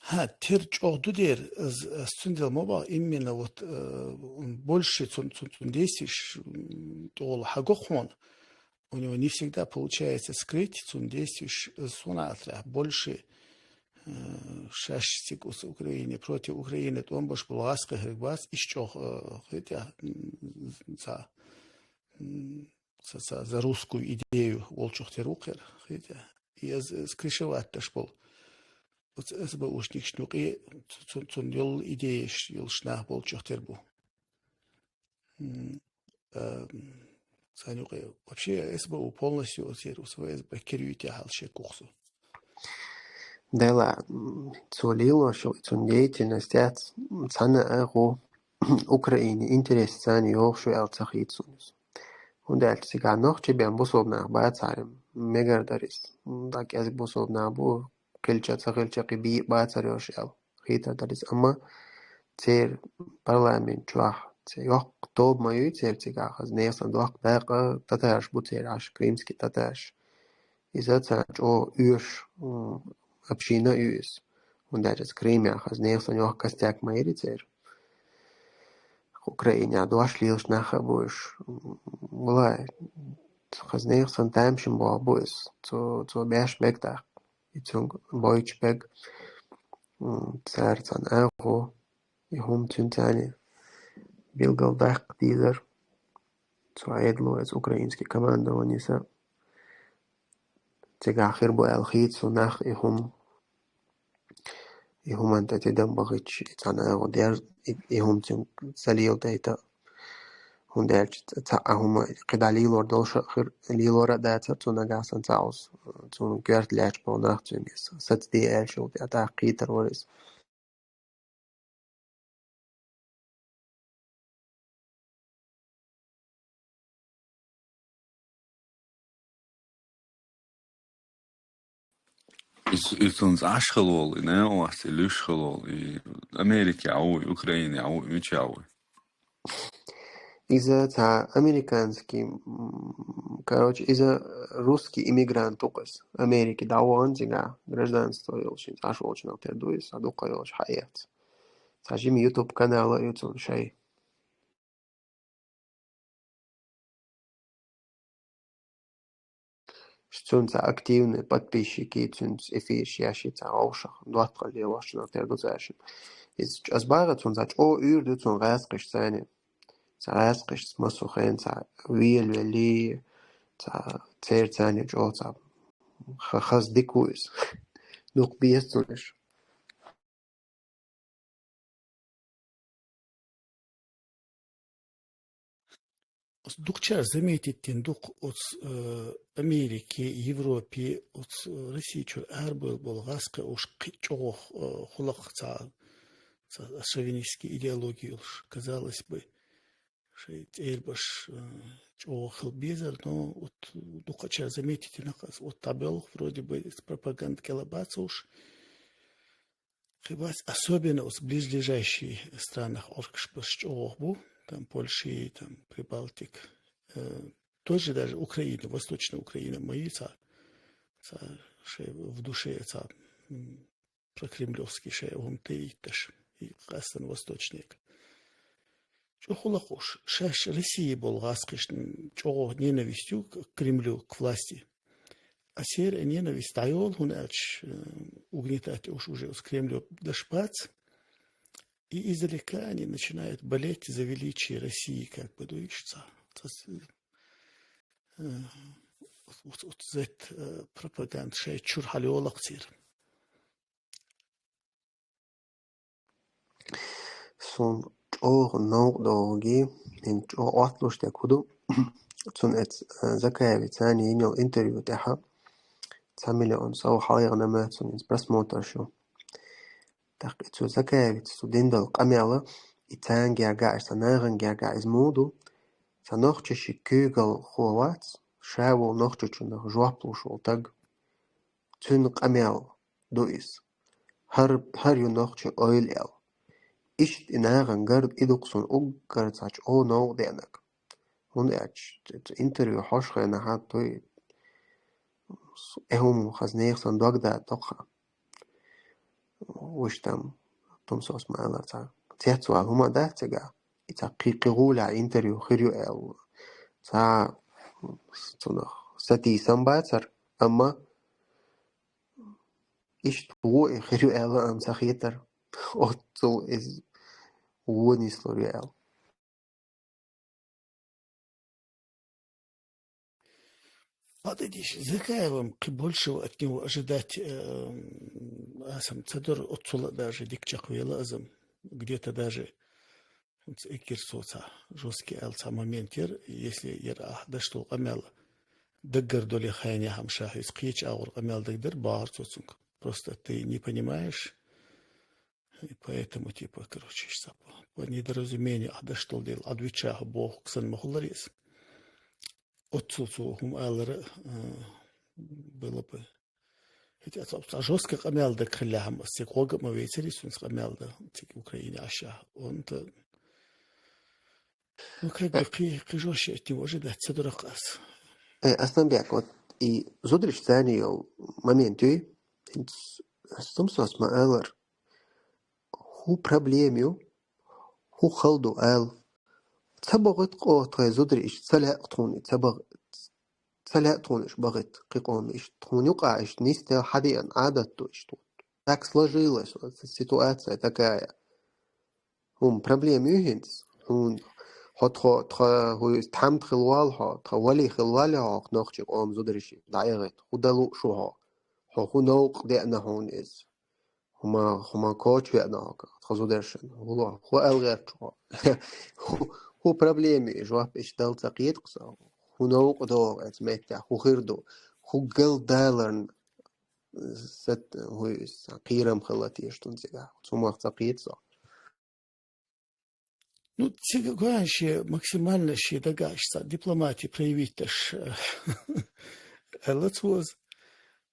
ХӀа, тер чӀогӀ ду дер, аз, аз цундел ма бах, именно вот, э, больше цун, цун, цун действуешь, м, тӀол хьагохъон. У него не всегда получается скрыть цун действуешь, э, сунатра. Больше, э, шашцик ус Украине, против Украины, тӀом баш бул гӀазкхи хӀирг бац, иш чӀогӀ, э, хетя, м, за, м, ца, ца, за русскую идею волчух тер вукхер, хетя. И аз, э, скришевать даш бол. Оц СБУшникаш нуькъе цу-, цу-, цун йол идеяш йолуш нах болчух тер бу. М, а, м, царна юкъе вообще СБУ полностью оцер, ФСБ кирвитя хьал шек кухсу. Дела, м, цо лелош, цун деятельность яц, м, цхьана а гӀо Украине интерес царна йохуш ву аьлла ца хийцунус. ХӀунда аьлча цигахь нохчий бен бусулба нах бацарем, мегар дарис, м, дӀа кӀезиг бусулба нах бу, хилча, ца хилча, кхин бийа бацар йош аьлла, хийтар дарис. Амма церан парламент чохь церан йоккха тоба ма юй церан цигахь, хаза нехан доккха дакъа татараш бу церан Ӏаш, крымский татараш. Иза царна чӀогӀа оьшуш, м, община а ю иза. ХӀунда аьлча Крымехь хаза нехан йоккха костяк ма йири церан. Украинехь дош лелаш нах а бу уьш. Валлай, хаза нехан тамашийна боху бу иза. Цо, цо беш бег тӀаккха. И цуьнга бойтуш бег, м, цара царна агӀо, и хӀума цуьнан царна билгалдаккха дезара. Цо Ӏедало эца украинский командованиеса цигахь хир бу аьлла хийца цу нах и хӀума, и хӀуманна тӀе тидам бахийтуш, и цхьана агӀо дер, и, и хӀума цуьнга ца леладайта. ХӀунда аьлча ца-, цхьа а хӀума кхидӀа лелор долуш а хир, лелор а дацара цу нагахь санна цхьа а, цунна коьрта лаьтташ болу нах цуьнга иза сацаде аьлла, шул тӀе тӀаккха кхийтар вара иза. И цу-, и цунца Ӏаш хила волу, и Нео вац, и луьш хила волу, и Америке а ву, и Украине а ву, и мича а ву. Иза цхьа американский, м, короче, иза русский иммигрант ву-кх иза. Америке дӀавахана цигахь, гражданство йолуш, иза Ӏаш волчунах тера ду иза, цхьа дукха йолуш хьаэц. Цхьа жима YouTube канал а ю цунна шай. Цуьнца активный подписчики, цуьнца эфирш еш, цхьа вовшах доттагӀалла лелошна тера ду цаьршина. Иза чӀаз бага цунца чӀогӀа уьйр ду цунна гӀазкхиш царна. Цхьа гӀазкхиш массо хен цхьа велавелли, цхьа церан царна чӀогӀа цхьа ха-, хаза дика ву иза. Дукха беза цунна уьш. Оцу дукхачара заметить дина дукха оцу, э, Америке, Европе, оцу, э, Россия чуьра арабевлла болу гӀазкхи уьш кхин чӀогӀа, э, хӀуллакх ца, ца шовинистский идеология йолуш, казалось бы, шайн цӀербаш, э, чӀогӀа хила безар, но вот дукхачара заметить дина хаза. Вот дӀабоьлху вроде бы пропаганда кӀела бац уьш. Кхин бац, особенно оцу близлежащий странах Ӏоркаш баш чӀогӀа бу, там Польши, там Прибалтик. Э, тоже даже Украина, Восточная Украина, ма ю цхьа, цхьа шайн в душе цхьа, м, прокремлевский шайн хӀума тӀеитташ, и къастан восточник. ЧӀогӀа хӀуллакх уьш, шаьш России болу гӀазкхишна чӀогӀа ненависть ю к Кремлю, к власти. А церан ненависть дӀайолу, хӀунда аьлча, э, угнетать уьш уже оцу Кремле даш бац. И издалека они начинают болеть за величие России, как бы, дуьйцуш цхьа. Цхьа, э, оц-, оц-, оц-, зет, э, пропаганда шайн чуьра хьалайолу-кх церан. Суна чӀогӀа новкъа догӀуги, хӀинца чӀогӀа отталуш дерг хӀун ду, цунна эц-, э, Закаевица царна йина йолу интервью тӀехь, цхьа миллион сов хьалйигӀна моьтту суна иза просмотраш ю. ТӀаккха и цу Закаевица цу дина долу къамел, и царна гергахь, и сан нахана гергахь иза муха ду? Сан нохчи ши куьйгалхо вац, ша волу нохчочунах жоп луш волу таг. Цуьнан къамел ду иза. ХӀара, хӀара ю нохчи ойла аьлла. Иштта и нахана гар и ду-кх суна уггар цхьа чӀогӀа новкъа деанарг. ХӀунда аьлча цу интервью хьошхенахь а туй, э, хӀума хаза нехан сан дог дадо-кх. Вуьш там, тумсос ма-аллара, цхьа цецвала хӀума дац цигахь. И цхьа кхин-кхин гӀулехь интервью хир ю аьлла. Цхьа цунах сатийсам бацара, амма иштта вон и хир ю аьлла, амма ца хетара. Оццул иза вон нислур ю аьлла. Подожди, Закаевым кхин большего от него ожидать, э, аса ца дора, оццул а даже дика чекхвелла иза. Где-то даже эггара цо цхьа жёсткий аьлла цхьа момент яра, если яра ахь деш долу къамел даггара долий хьайна, хӀама ша хьуьйца кхечу агӀор къамел дагадара, бахара цо цуьнга. Просто ты не понимаешь, и поэтому, типа, короче, иштта по, по недоразумению ахь деш долу дела, отвечаю бохург санна ма хуьлура иза. Оццул цо хӀума алара, а, было бы. ХӀетте а цхьа, цхьа жёсткий къамел дага хиллехь-м, ас цига гӀога а ма вейцарий цуьнца къамел дан, цига Украине Ӏаш. Он-то, ну, как бы, кхин, кхин жёстче от него ожидать ца дора-кх ас. Э, Асланбек, вот и зударшца цхьаьна йолу момент юй, хӀинца ас тумсос ма-аллара, хӀун проблема ю, хӀун хала ду ала. Ца бахийта-кх тхайн зударий, иштта ца лаьа-кх тхуна и ца бах-, ца лаьа тхуна иштта бахийта кхин къоман, иштта тхуна юкъахь иштта нисделла хьадеана Ӏадат ду иштта. Так сложилась, вот эта ситуация такая. ХӀума проблема ю хӀинца? Хьуна хьо тхо, тхо, хӀуй, тхьамда хила валла хьо, тхан валий хила валла хьо, нохчий къоман зударшка дӀаэгӀийта? ХӀун дан лууш ву хьо? Хьо хӀун новкъа деана хьуна иза? ХӀума, хӀума коча веана хьо, тхан зударшна? ХӀун ло, хӀун аьлла гӀерташ хьо? ХӀун, хӀун проблема ю, жоп иштта дала ца кхета-кх со? ХӀун новкъа догӀу оцу меттехь, хӀун хир ду? ХӀун галдаларна сат-, хӀуй, кхерам хила теша цунна цигахь? Цу хӀумах ца кхета со. Ну, цига гуьйш максимально шен дагахь цхьа дипломати проявить деш, аьлла цо иза.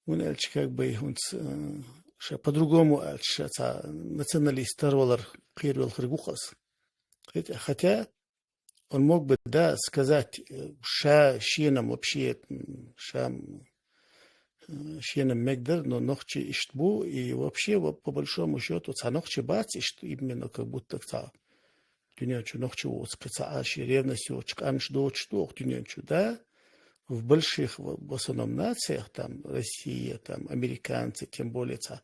ХӀунда аьлча, как бы, хӀунца, э, ша по-другому аьлча, ша цхьа националист тарвалар кхеравелла хир ву-кх ас. Хотя, хотя он мог бы, да, сказать, э, ша шена-м вообще, м, ша-м, э, шена-м мегадара, но нохчий иштта бу, и вообще, во-, по большому счёту, цхьа нохчи бац иштта, именно как будто цхьа дуьнен чу нохчи воцу, кхин цхьа а шен ревность йоцуш къаьмнаш доцуш ду оха дуьнен чу, да, в больших, в, в основном нациях, там, Россия, там, американцы, тем более цхьа,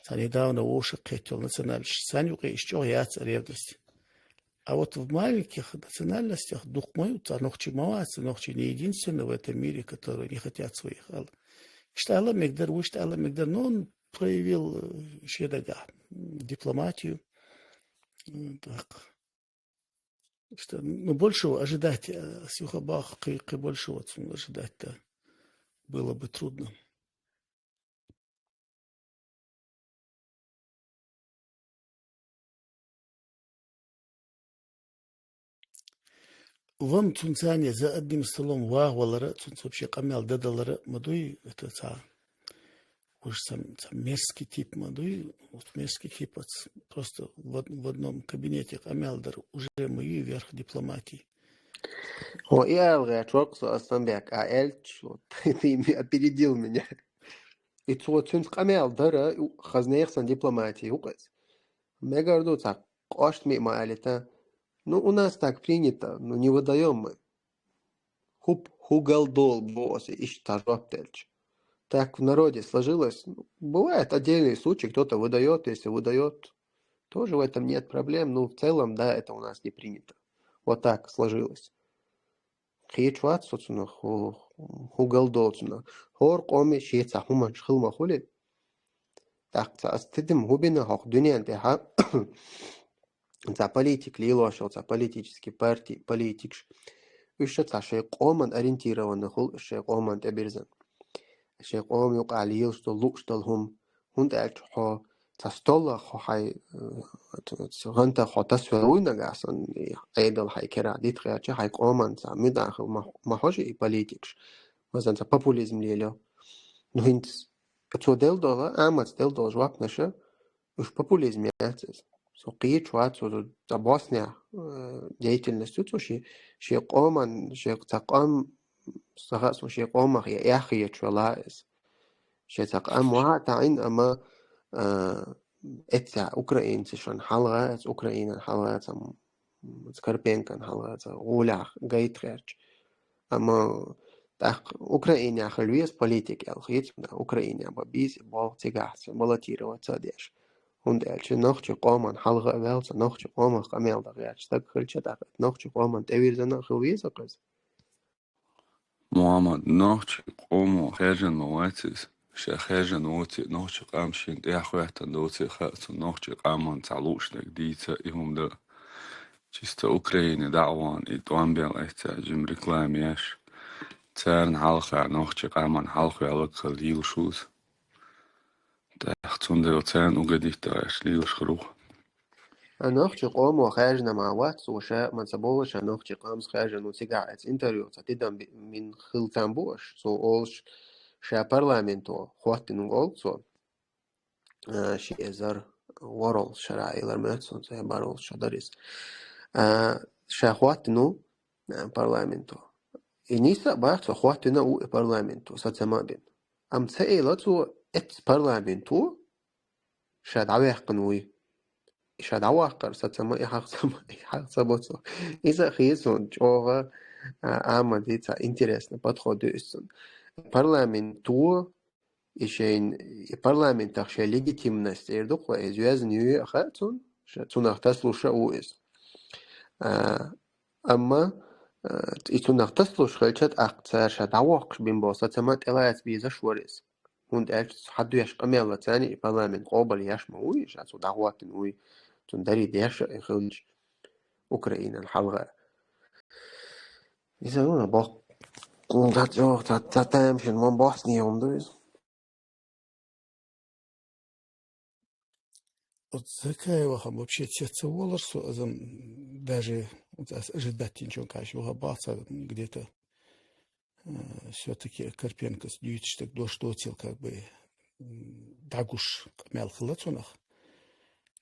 цхьа недавно вовшах кхетта йолу национальность, царна юкъе иштта чӀогӀа яц ревность. А вот в маленьких национальностях дукха ма ю, цхьа нохчи ма вац, нохчи не единственный в этом мире, которые не хотят своих ала. Иштта ала мегадара, вуьшта ала мегадара, но он проявил, э, шен дагахь, м, дипломатию. М, так. Иштта, ну, большего ожидать, э, с юха бах, кхин, кхин большего цунна ожидать-то было бы трудно. Вам цунца цхьаьна за одним столом ваха валара, цунца вообще къамел дан далара ма дуй, это цхьа, уж сам, сам мерзкий тип ма дуй, вот мерзкий тип, вот просто в од-, в одном кабинете къамел дар уже ма юй верх дипломатии. О, и алгӀе чокъ со Асланбек, а элч, вот, ты опередил меня. И цо цуьнца къамел дара, у, хаза нехан сан дипломатия ю-кх иза. Мегар ду цхьа къоштаме а ма алийта. Ну, у нас так принято, ну, не выдаём мы. ХӀу-, хӀун галдолу боху аса иштта жоп делча. Так в народе сложилось. Ну, бывает отдельные случаи, кто-то выдаёт, если выдаёт, тоже в этом нет проблем. Ну, в целом, да, это у нас не принято. Вот так сложилось. Кхечу вац со цунах, хӀу-, хӀун галдолу цунах. ХӀора къоме шен цхьа хӀуманаш хила ма хуьлий. ТӀаккха цхьа ас тидам хӀун бина хӀокху дуьнен тӀехьа, цхьа политика лелош йолу, цхьа политический парти, политикаш. Уьш ша цхьа шайн къоман ориентированный хуьлу, шайн къоман тӀебирзина. шен къоман юкъахь лелаш долу, лууш долу хӀума. ХӀунда аьлча хьо цхьа столах хьо хьайн, э, гӀантах хьо тасвелла вуй нагахь санна, и Ӏедал хьайн керахь дита гӀертача, хьайн къоман цхьа муьтӀахь хила ма, ма хьожа и политикаш. Масалан, цхьа популизм лелайо. Ну, хӀинца цо делла долу, Ахьмада делла долу жоп наша, уьш популизм яц иза. Со кхеташ вац, цо цхьа Боснехь, э, деятельность ю цо шен, шен къоман, шен цхьа къам, сан хаьа суна, шен къомах я эхь хеташ велла иза. Шен цхьа къам вахьа а таӀийна, амма, э, эццахь украинцашна хьалха, эццахь Украинан хьалха, цхьа, м, Карпенкон хьалха, цхьа гӀолехь гайта гӀерташ. Амма тӀаккха Украинехь хила веза политик аьлла хета суна, Украинехь бан беза, болх цигахь баллотироваться а деш. ХӀунда аьлча нохчийн къоман хьалха а ваьлла, цхьа нохчийн къомах къамел дан гӀерташ стаг хилча, тӀаккха нохчийн къоман тӀевирзина а хила веза-кх иза. Мухьаммад, нохчийн къомо хаьржина ма вац иза. Ша хаьржина воций, нохчийн къам шена тӀехь хӀоьттина доций хаьа цунна, нохчийн къаман цхьа луушнаг дийца и хӀума дан. Чисто Украине дӀа а вахана, и тӀом бел эццахь жима реклама еш, царна хьалха, нохчийн къаман хьалха ваьлларг хила лелаш ву иза. ТӀаккха цундела царна угодить деш лелаш хир ву. А нохчийн къомо хаьржина ма вац цо, ша ма ца боху, ша нохчийн къамца хаьржина ву, цигахь эцу интервью цхьа тидам би-, мин хила там бу аша. Цо олуш, ша парламенто хӀоттина ву олу цо. А, ши эзар ворхӀалгӀа шарахь, элира моьтту суна, цхьа бархӀалгӀа шо дара иза. А, ша хӀоттина ву, а, парламенто. И нийса а боху, цо хӀоттина а ву и парламенто, сацам а бина. Амма ца элира цо, эццахь парламенто ша дӀаваьккхина вуй. И ша дӀаваккхар, сацам а, и хьагӀ ца, и хьагӀ ца бо цо. Иза а хета суна чӀогӀа, а, Ахьмадан цхьа интересный подход ю иза цуьнан. Парламенто и шайн, и парламентах шайн легитимность эр ду-кх вай, иза йоьзна ю а хаьа цунна, ша-, цунах тасалуш а ву иза. А, амма, а, и цунах тасалуш хилча, тӀаккха цара ша дӀавоккхуш бина болу сацам а тӀелаца безаш вара иза. ХӀунда аьлча цхьа доьшуш къамел лаца царна и парламент къобал еш ма вуй, ша цо дӀахӀоттина вуй, цунна дарий деш а хилча Украинан хьалха. Иза вуна боккха, цхьа чӀогӀа, цхьа, цхьа тамашийна ма босса хӀума ду иза. Оцу Закаевах вообще цец ца волура со, иза даже, вот ас ожидать йинчун кхаьчна ваха бац, где-то, э, всё-таки Карпенкос дуьйцуш дерг дош доцийла, как бы, м, дӀагуш къамел хилла цунах.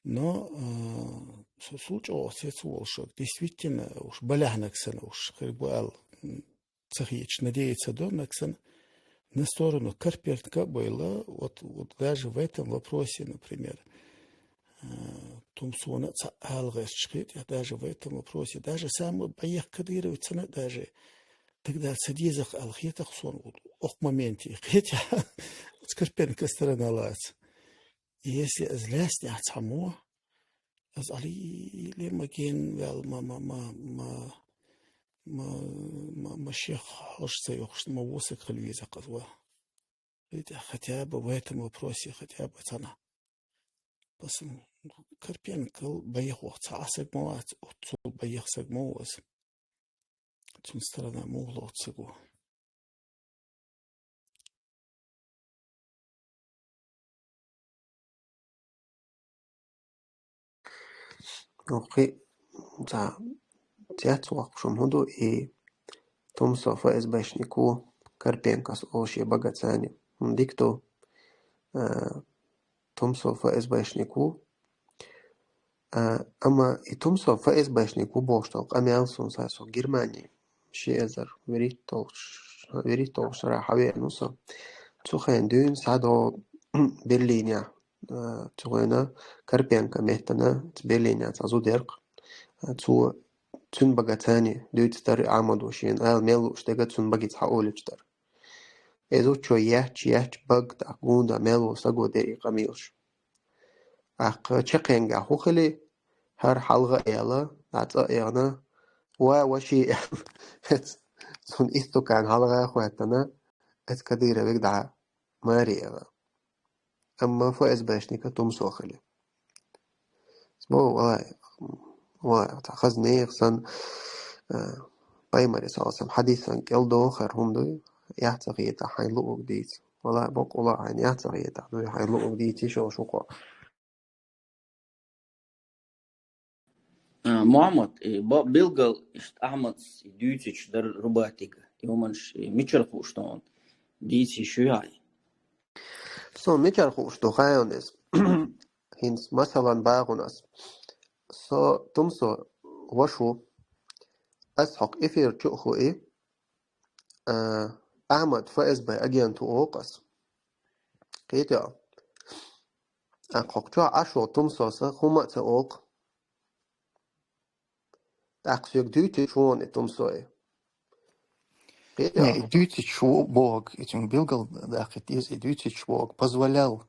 Но, э, со, со чӀогӀа цец ца волуш, действительно, уьш балехь наг санна уьш хир бу аьлла, м, ца хеташ, надеяться до наг санна, на сторону Карпенко а бойла, вот, вот даже в этом вопросе, например, э, Тумсона а цхьа ала гӀерташ хета, даже в этом вопросе, даже самый бехк кадыровцана даже тогда ца деза-кх аьлла хета-кх суна, вот, окху моменте хета, вот Карпенко сторона лаца. Если из лаьцнехь цхьаммо, из Ӏалий ле ма генваьлла, ма, ма, ма, ма, ма, ма, ма шех хьожа ца йохуш, ма вусаг хила веза-кх из ва. Хотя бы в этом вопросе, хотя бы цхьана. Пасам Карпенкал бехох цхьа а саг ма вац, оццул бех саг ма ву аса. Цун сторона муха лоцу саг ву. Окхи, цхьа цец воккхуш хӀума ду и Тумсо ФСБшник ву, Карпенкос олу шен багацани. ХӀума дика ду, а, Тумсо ФСБшник ву. А, амма и Тумсо ФСБшник ву бохуш долу къамел суна схьа, со Германи ши эзар вуьрхӀитталгӀа ш-, вуьрхӀитталгӀа шарахь хьавеана ву со. Цу хенахь дуьйна схьадогӀу Берлинехь, а, цу хенахь Карпенко меттана цу Берлинехь цхьа зуда яра-кх. А, цо цуьнан багацани дуьйцуш дара Ахьмада шена ала мел лууш дерг цуьнан багица хьаолуьйтуш дара. И зудчо етташ, етташ бага тӀаккха гуна дан мел волу саго дира и къамелаш. ТӀаккха чаккхенгахь хӀун хили, хӀара хьалха а аьлла, дӀа цӀа а яхана, ва, ваши аьлла, цунна истукан хьалха а хӀоьттина, эцу Кадыровга дӀа маре а яхана. Амма ФСБшника Тумсо хили. Бо, вай, вай, цхьа хаза нехан санна, а, пайхамаран, саллаллаху Ӏалайхи ва саллам, хьадисан кӀел дохар хӀума дуй, эхь ца хетахь, хьайн луург дийца. Вала бокъула хьайна яц а хетахь, дуй хьайн луъург дийцийша шух. А, Мухьаммад, э, бо-, билггал иштта Ахьмадс и дуьйцуьйтуш дара рубатига. И хӀуманаш, э, мичара хууш ду хьуна? Дийцийша ю хьай? Со мичара хууш ду, хьайна иза? ХӀинца, масалан, багӀунас. Со Тумсо ваша ву. Ас хьокху эфир чу а хууи. А, Ахьмад ФСБ агент ву оха ас. Кхетий хьо? ТӀаккха хӀокху чохь Ӏаш волу Тумсо сан хӀума а ца олу. ТӀаккха соьга дуьйцуьйтуш ву хьуна и Тумсо. Кхетий хьо? Не, и дуьйцуьйтуш ву боху, и цуьнга билггал даккхийта деза, и дуьйцуьйтуш ву боху, позволял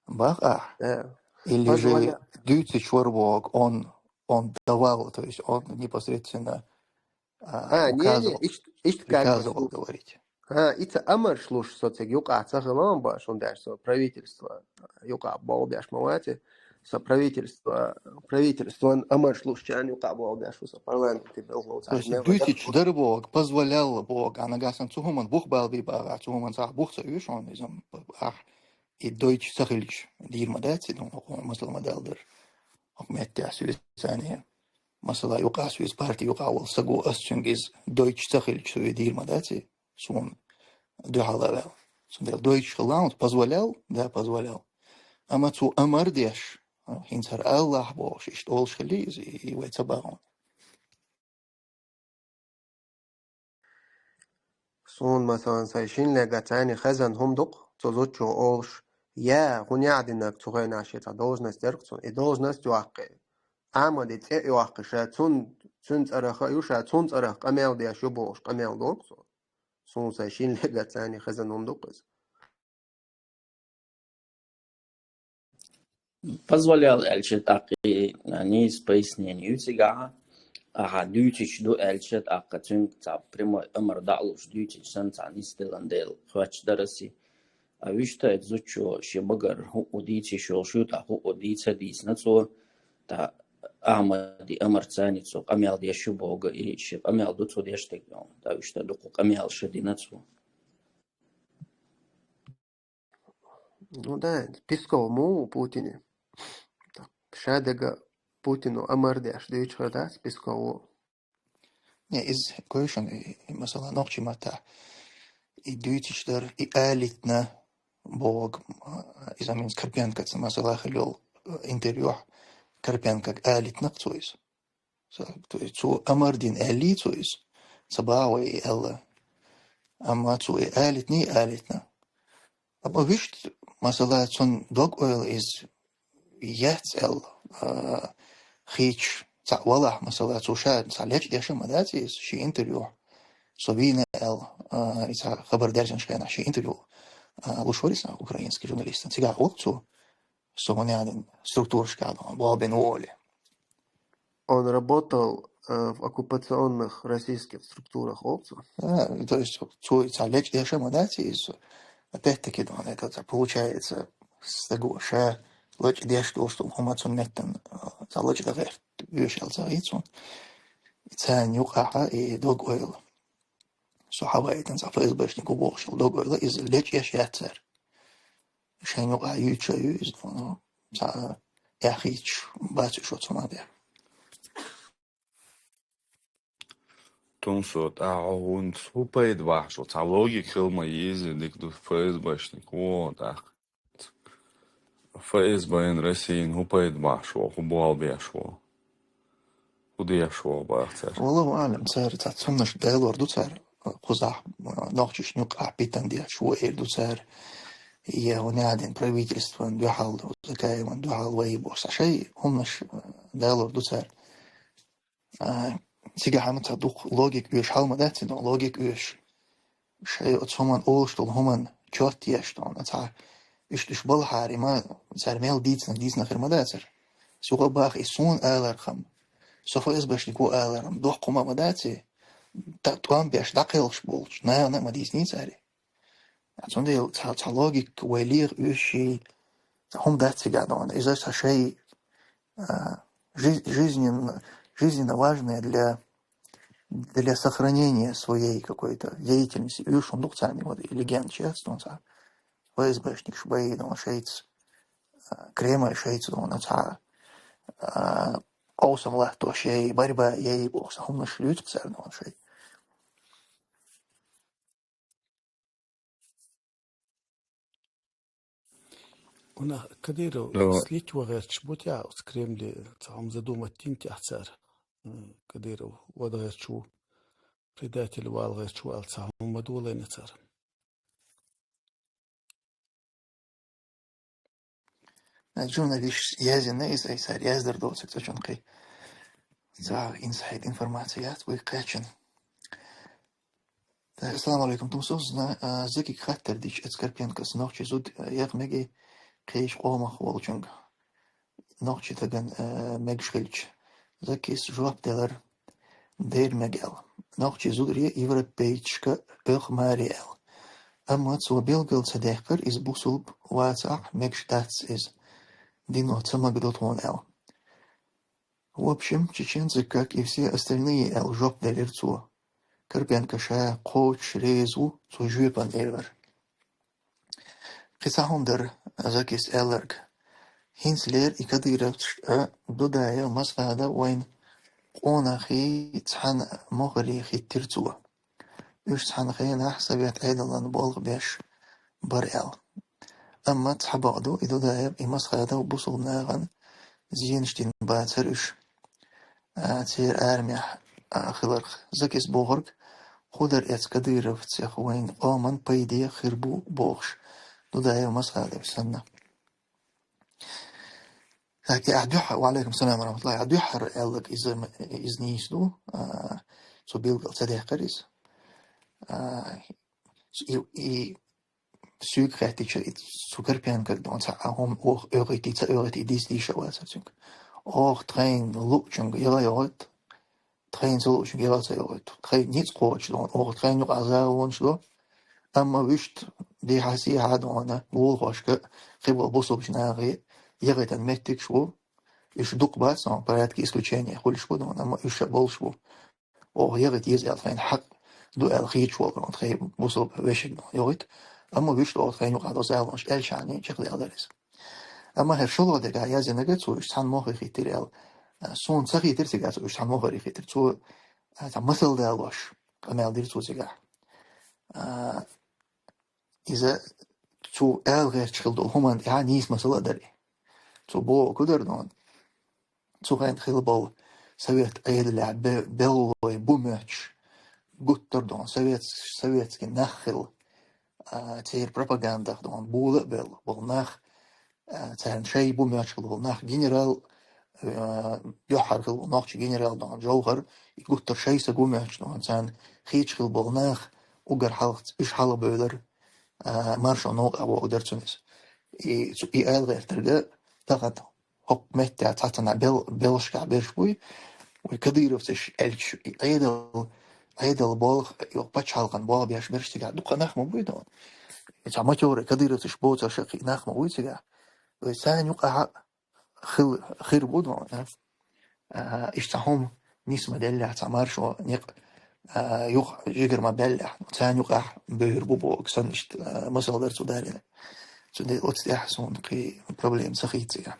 бах ахь. Да. Или же позволял. Дуьйцуьйтуш вара боху, он, он давал, то есть он непосредственно, а, а, не, не, указывал, иштта, иштта как приказывал бы, говорить. А, и ца амарш луш со цига юкъахь ца хилла баш, хӀунда аьлча со правительство юкъахь болх беш ма вац, со правительство, правительстван амарш луш чан юкъахь болх беш ву, со парламенте белхало ца. То есть дуьйцуьйтуш дара боху, позволял боху, а нагахь санна цу хӀуманна бух бала бий бахахь, цу хӀуманна цхьа бух ца оьшу хьуна, иза ахь и дойчу ца хилча, дийр ма дац, ну, хӀокхо масала ма даьлла дара. ХӀокху меттехь соьца царна, масала, юкъахь соьца парти юкъахь волу саго, ас цуьнга иза дойчу ца хилча, со и дийр ма дац, суна дуьхьал а ваьлла. Цундела дойчу хилла, позволял, да, позволял. Амма цо амар деш, хӀинца хӀара алахь бохуш, иштта олуш хилла иза, и вай ца бахьана. Суна, масалан, сайн шина лега царна хезна хӀума ду-кх, цу зудчо олуш, я, хӀун яхь динарг цу хенахь шен цхьа должность дерг цунна, и должность йоккхий. Ахьмадан цӀе а йоккхий, ша цун, цуьнан цӀарах а ю, ша цунна цӀарах къамел деш ю бохуш, къамел доккху цо. Суна сайн шина лега царна хезна хӀума ду-кх иза. Позволял аьлча, тӀаккха нийса пояснение ю цигахь, ахьа дуьйцуьйтуш ду аьлча, тӀаккха цуьнга цхьа прямой амар дӀа а луш дуьйцуьйтуш санна цхьа нисделан дела хоьттуш дара аса. А вуьшта а зудчо шен багара хӀуъу дийца йиш йолуш ю, тӀаккха хӀуъу дийца а дийцина цо, тӀаккха Ахьмадан амарца цо къамел деш ю боху, и шен къамел ду цо деш дерг, тӀаккха вуьшта а дукха къамелаш а дина цо. Ну да, Песков ма ву Путине. Ша дага Путину амар деш дуьйцуш хир дац Песково. Не, иза кхойшан, и, и, масала, нохчийн маттахь и дуьйцуьйтуш дара, и алийтина боху, а, иза аминс Карпенкоца, масала, хилла йолу, а, интервьюхь Карпенкога алийтина-кх цо иза. Со, то есть цо амар дина аьллий цо иза? Ца бахьа вай и аьлла. Амма цо и алийтина, и алийтина. Амма вуьшта, масала, цунна дог-ойла иза яц аьлла, а, хийцаш цхьаъ валахь, масала, цо ша цхьа лечкъа деш а ма дац иза шен интервьюхь. Со вийна аьлла, а, и цхьа хабар даьржинчу хенахь шен интервью, а, луш вара иза украинский журналистан. Цигахь олу цо, со хӀун яхь дина структурашкахь болх бина ву олий. Он работал, э, в оккупационных российских структурах, олу цо. А, то есть цо цхьа лечкъа деш а ма дац иза. Опять-таки, дан, это цхьа получается, стаго ша лечкъа деш долуш долу хӀума цунна меттана, э, цхьа лечкъа дан гӀерта оьшу аьлла ца хета суна. Царна юкъахь и дог-ойла. Со хьаваийтина цхьа ФСБшник ву бохуш йолу дог-ойла, иза лечкъа еш яц цара. Шайна юкъахь юьйцуш а ю иза, ну, цхьа эхь хийцаш бац уьш оцу хӀуманна тӀехь. Тумсо, тӀаккха хӀунца хӀун пайда бахьаш ву? Цхьа логика хила ма еза, дика ду ФСБшник ву тӀаккха. ФСБ-н, Россин хӀун пайда бахьаш ву, хӀун болх беш ву? ХӀун деш ву баха цара? Валлаху аълам, цара цхьа цуннаш далор ду цара, кхузахь, а, нохчашна юкъахь питана деш ву эр ду цара. Я хӀун яхь дина правительстван дуьхьал, Закаеван дуьхьал вай бохуш, цхьа шайн хӀуманаш, а, далор ду цара. А, цигахь хьан цхьа дукха логика оьшу хьал ма дац, но логика оьшу. Шайн оцу хӀуманна олуш долу хӀуманна чот еш долу, цхьа уьш, уьш балхьара, и ма, цара мел дийцина, дийцина хир ма дацара. Со хӀун баха, и суна алар хам, со ФСБшник ву алар хам, доккха хӀума ма дац и, тӀом беш дӀакхелхаш болчу нахана а ма дийцинийца аьлла. Цундела цхьа, цхьа логика вай леха оьший, цхьа хӀума дац цигахь долу. Иза цхьа шай, а, жи-, жизненно, жизненно важное для, для сохранения своей какой-то деятельности. Оьшуш ду-кх царна, вот, и легенда честно, цхьа ФСБшникаш бай, дон, шайца, а, Кремль шайца, дон, цхьа, а, къовсам латтош яй, борьба яй, боху цхьа хӀуманаш луьйцу-кх цара, дон, шай. Кадыров, ну, слить ван гӀерташ бу те оцу Кремле, цхьа хӀума задумать дина те цара? М, Кадыров ван гӀерташ ву, предатель вала гӀерташ ву аьлла, цхьа хӀума ма долийна цара. Журналист яздина иза, ай, цара яздар доцург цу чу кхин. Цхьа инсайд информация яц вай кхаьчна. Так, ассаламу алейкум, Тумсо. Зна-, а, Закига хаттар дича, эцу Карпенкос нохчий зуда, а, яха мегий кхечу къомах волчунга? Нохчий стагана, а, мегаш хилча. Закис жоп делар: дера мега аьлла. Нохчий зударе, европейцашка оьху маре аьлла. Амма цо билгал ца даьккхира, иза бусулба вацахь, мегаш дац иза. Дино ца магадо тхуна аьлла. В общем, чеченцы, как и все остальные, аьлла жоп делира цо. Карпенко ша кхочуш реза ву цу жоьпан элира. Кхин цхьа хӀума дара Закис аьлларг. ХӀинцалера и кадыровцаш а, Дудаев, Масхадов вайна къонахий цхьана мохаре хӀиттира цо. Уьш цхьана хенахь совет Ӏедалан болх беш бара аьлла. Амма цхьа бакъ ду, и Дудаев, и Масхадов бусулба нахана зенаш дина бацара уьш, а, церан армехь, а, хиларх. Закис бохург, кху дара эцу кадыровцех вайн къоман пайде хир бу бохуш, Дудаев, Масхадов санна. Так, и ахь дуьххьара, ва алейкум салам ва рахматуллахи, ахь дуьххьара аьлларг иза, иза нийса ду, а, цо билгал ца даьккхира иза. А, и, и Соьга хаьттича, и цу Карпенкога, дон, цхьа а хӀума оха оьгӀийтий, ца оьгӀийтий, дийца дийша вацара цуьнга. Оха тхайна луучуьнга яла йогӀуьйту, тхайна ца луучуьнга яла ца йогӀуьйту. Тхайн ницкъ кхочуш, дон, оха тхайна юкъахь загӀонаш до. Амма вуьшта дехьа-сехьа, дон, вулхошка, кхиболу бусулбачу нахе яхийтан меттигаш ву. Уьш дукха бац, дон, порядке исключения хуьлуш бу, дон, амма уьш а болуш бу. Оха яхийта еза аьлла тхайна хьакъ ду аьлла хеташ волу, тхайн бусулба вешиг йогӀуьйту, амма вуьшта оха тхайна юкъахь долу загӀонаш аьллачхьана чекхдаьлла дара иза. Амма хӀара шолгӀа дерг яздинарг цо уьш цхьана мохе хӀиттира аьлла, а, суна ца хийтира цигахь цо уьш цхьана мохе хӀиттира. Цо, а, цхьа масал далош къамел дира цо цигахь. А, иза цо ала гӀерташ хилла долу хӀуманна тӀехь нийса масал а дара и. Цо боху ку дара, дон, цу хенахь хилла болу совет Ӏедалехь бе-, беллалой бу моьттуш, гуттар а, дон, совет-, советский нах хилла, а, церан пропагандах, дон, була а белла болу нах, а, царна шай бу моьттуш хилла болу нах, генерал, а, дуьххьара хилла болу нохчийн генерал, дон, Джовхар, и гуттар шай са бу моьттуш, дон, царна хеташ хилла болу нах, уггар хьалха уьш хьалабевлира, а, маршонан новкъахь боху дара цунна иза. И цу, и ала гӀертарг тахана хӀокху меттехь цхьацца бел-, белшкахь берш буй, вай кадыровцаш аьлча, и Ӏедал, Ӏедал болх, и пачхьалкхан болх беш берш цигахь дукха нах ма буй, дон. И цхьа матёры кадыровцаш боцурш а кхин нах ма буй цигахь. Вай царна юкъахь хил-, хир бу, дон, а? А, иштта цхьа хӀума нисма деллехь, цхьа маршо некъ, а, юха жигар ма баьллехь, царна юкъахь бевр бу боху санна иштта, а, масал дара цо далийна. Цундела оцу тӀехь суна кхин проблема ца хийцци.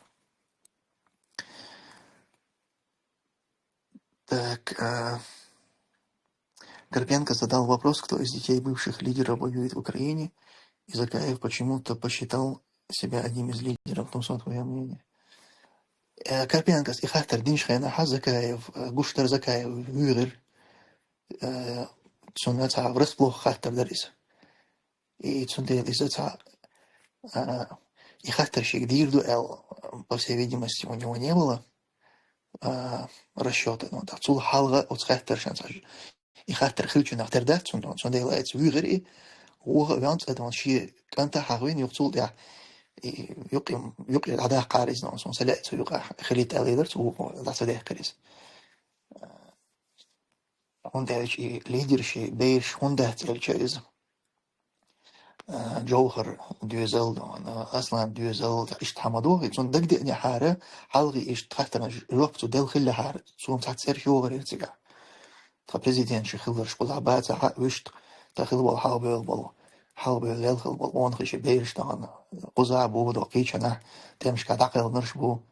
Так, а, Карпенко задал вопрос, кто из детей бывших лидеров воюет в Украине, и Закаев почему-то посчитал себя одним из лидеров. Тумсо, твоё мнение? Э, Карпенкос и хаттар динчу хенахь Закаев, э, гуш дара Закаев вуьйгӀира, э, цунна цхьа врасплох хаттар дара иза. И цундела иза цхьа, а, и хаттар шега дийр ду аьлла, по всей видимости, у него не было, а, расчёта. Ну, так, цул хьалха оцу хаттаршан цхьа и хаттар хилчунах тера дац цунна, цундела айца вуьйгӀира и, вуха а ваьлла цӀа, шен кӀант а хьахийна юха цул тӀаьхьа, и юкъе, юкъе дӀадаккхара иза, суна ца лаьа цу юкъахь хилийта аьлла дара, цу вуха дӀа ца даьккхира иза. ХӀунда аьлча и лидерш, и бераш хӀунда дац аьлча иза, а, Джовхар доьзал, а, Аслан доьзал, иштта хьан ма дохий, цунна дагадеанехьара, хьалхе иштта хаттарна жоп цо делла хиллехьара, цунна цхьа цӀераш йогӀур яра цигахь. Тхан президент ши хилларш кхузахь бацахь а, вуьшта тхан хилла болу хьалабевлла болу. хьалбевлла лелхала болу къонахий шайн бераш тахана кхузахь а бу, доккхий чанахь, тӀемашкахь дӀакхелхинарш а бу.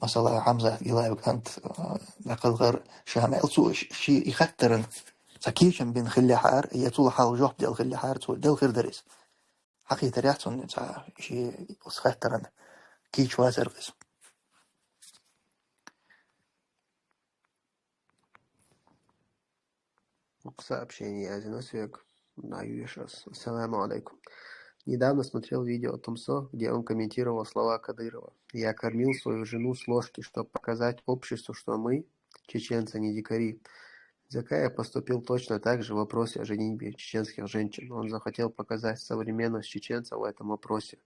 Масала, Хьамзат Гилаев кӀант, а, дӀакхелхар ша мел цо ши-, и хаттаран цхьа кийчам бина хиллехьара, я цул хьалха жоп делла хиллехьара, цо делла хир дара иза. Хьакхийтарехь цунна цхьа ши-, оцу хаттаран кийча вацара иза. Сообщение азина соьга. Наюшас. Ассаламу алейкум. Недавно смотрел видео Тумсо, где он комментировал слова Кадырова. «Я кормил свою жену с ложки, чтобы показать обществу, что мы, чеченцы, не дикари». Закаев поступил точно так же в вопросе о женитьбе чеченских женщин. Он захотел показать современность чеченцев в этом вопросе,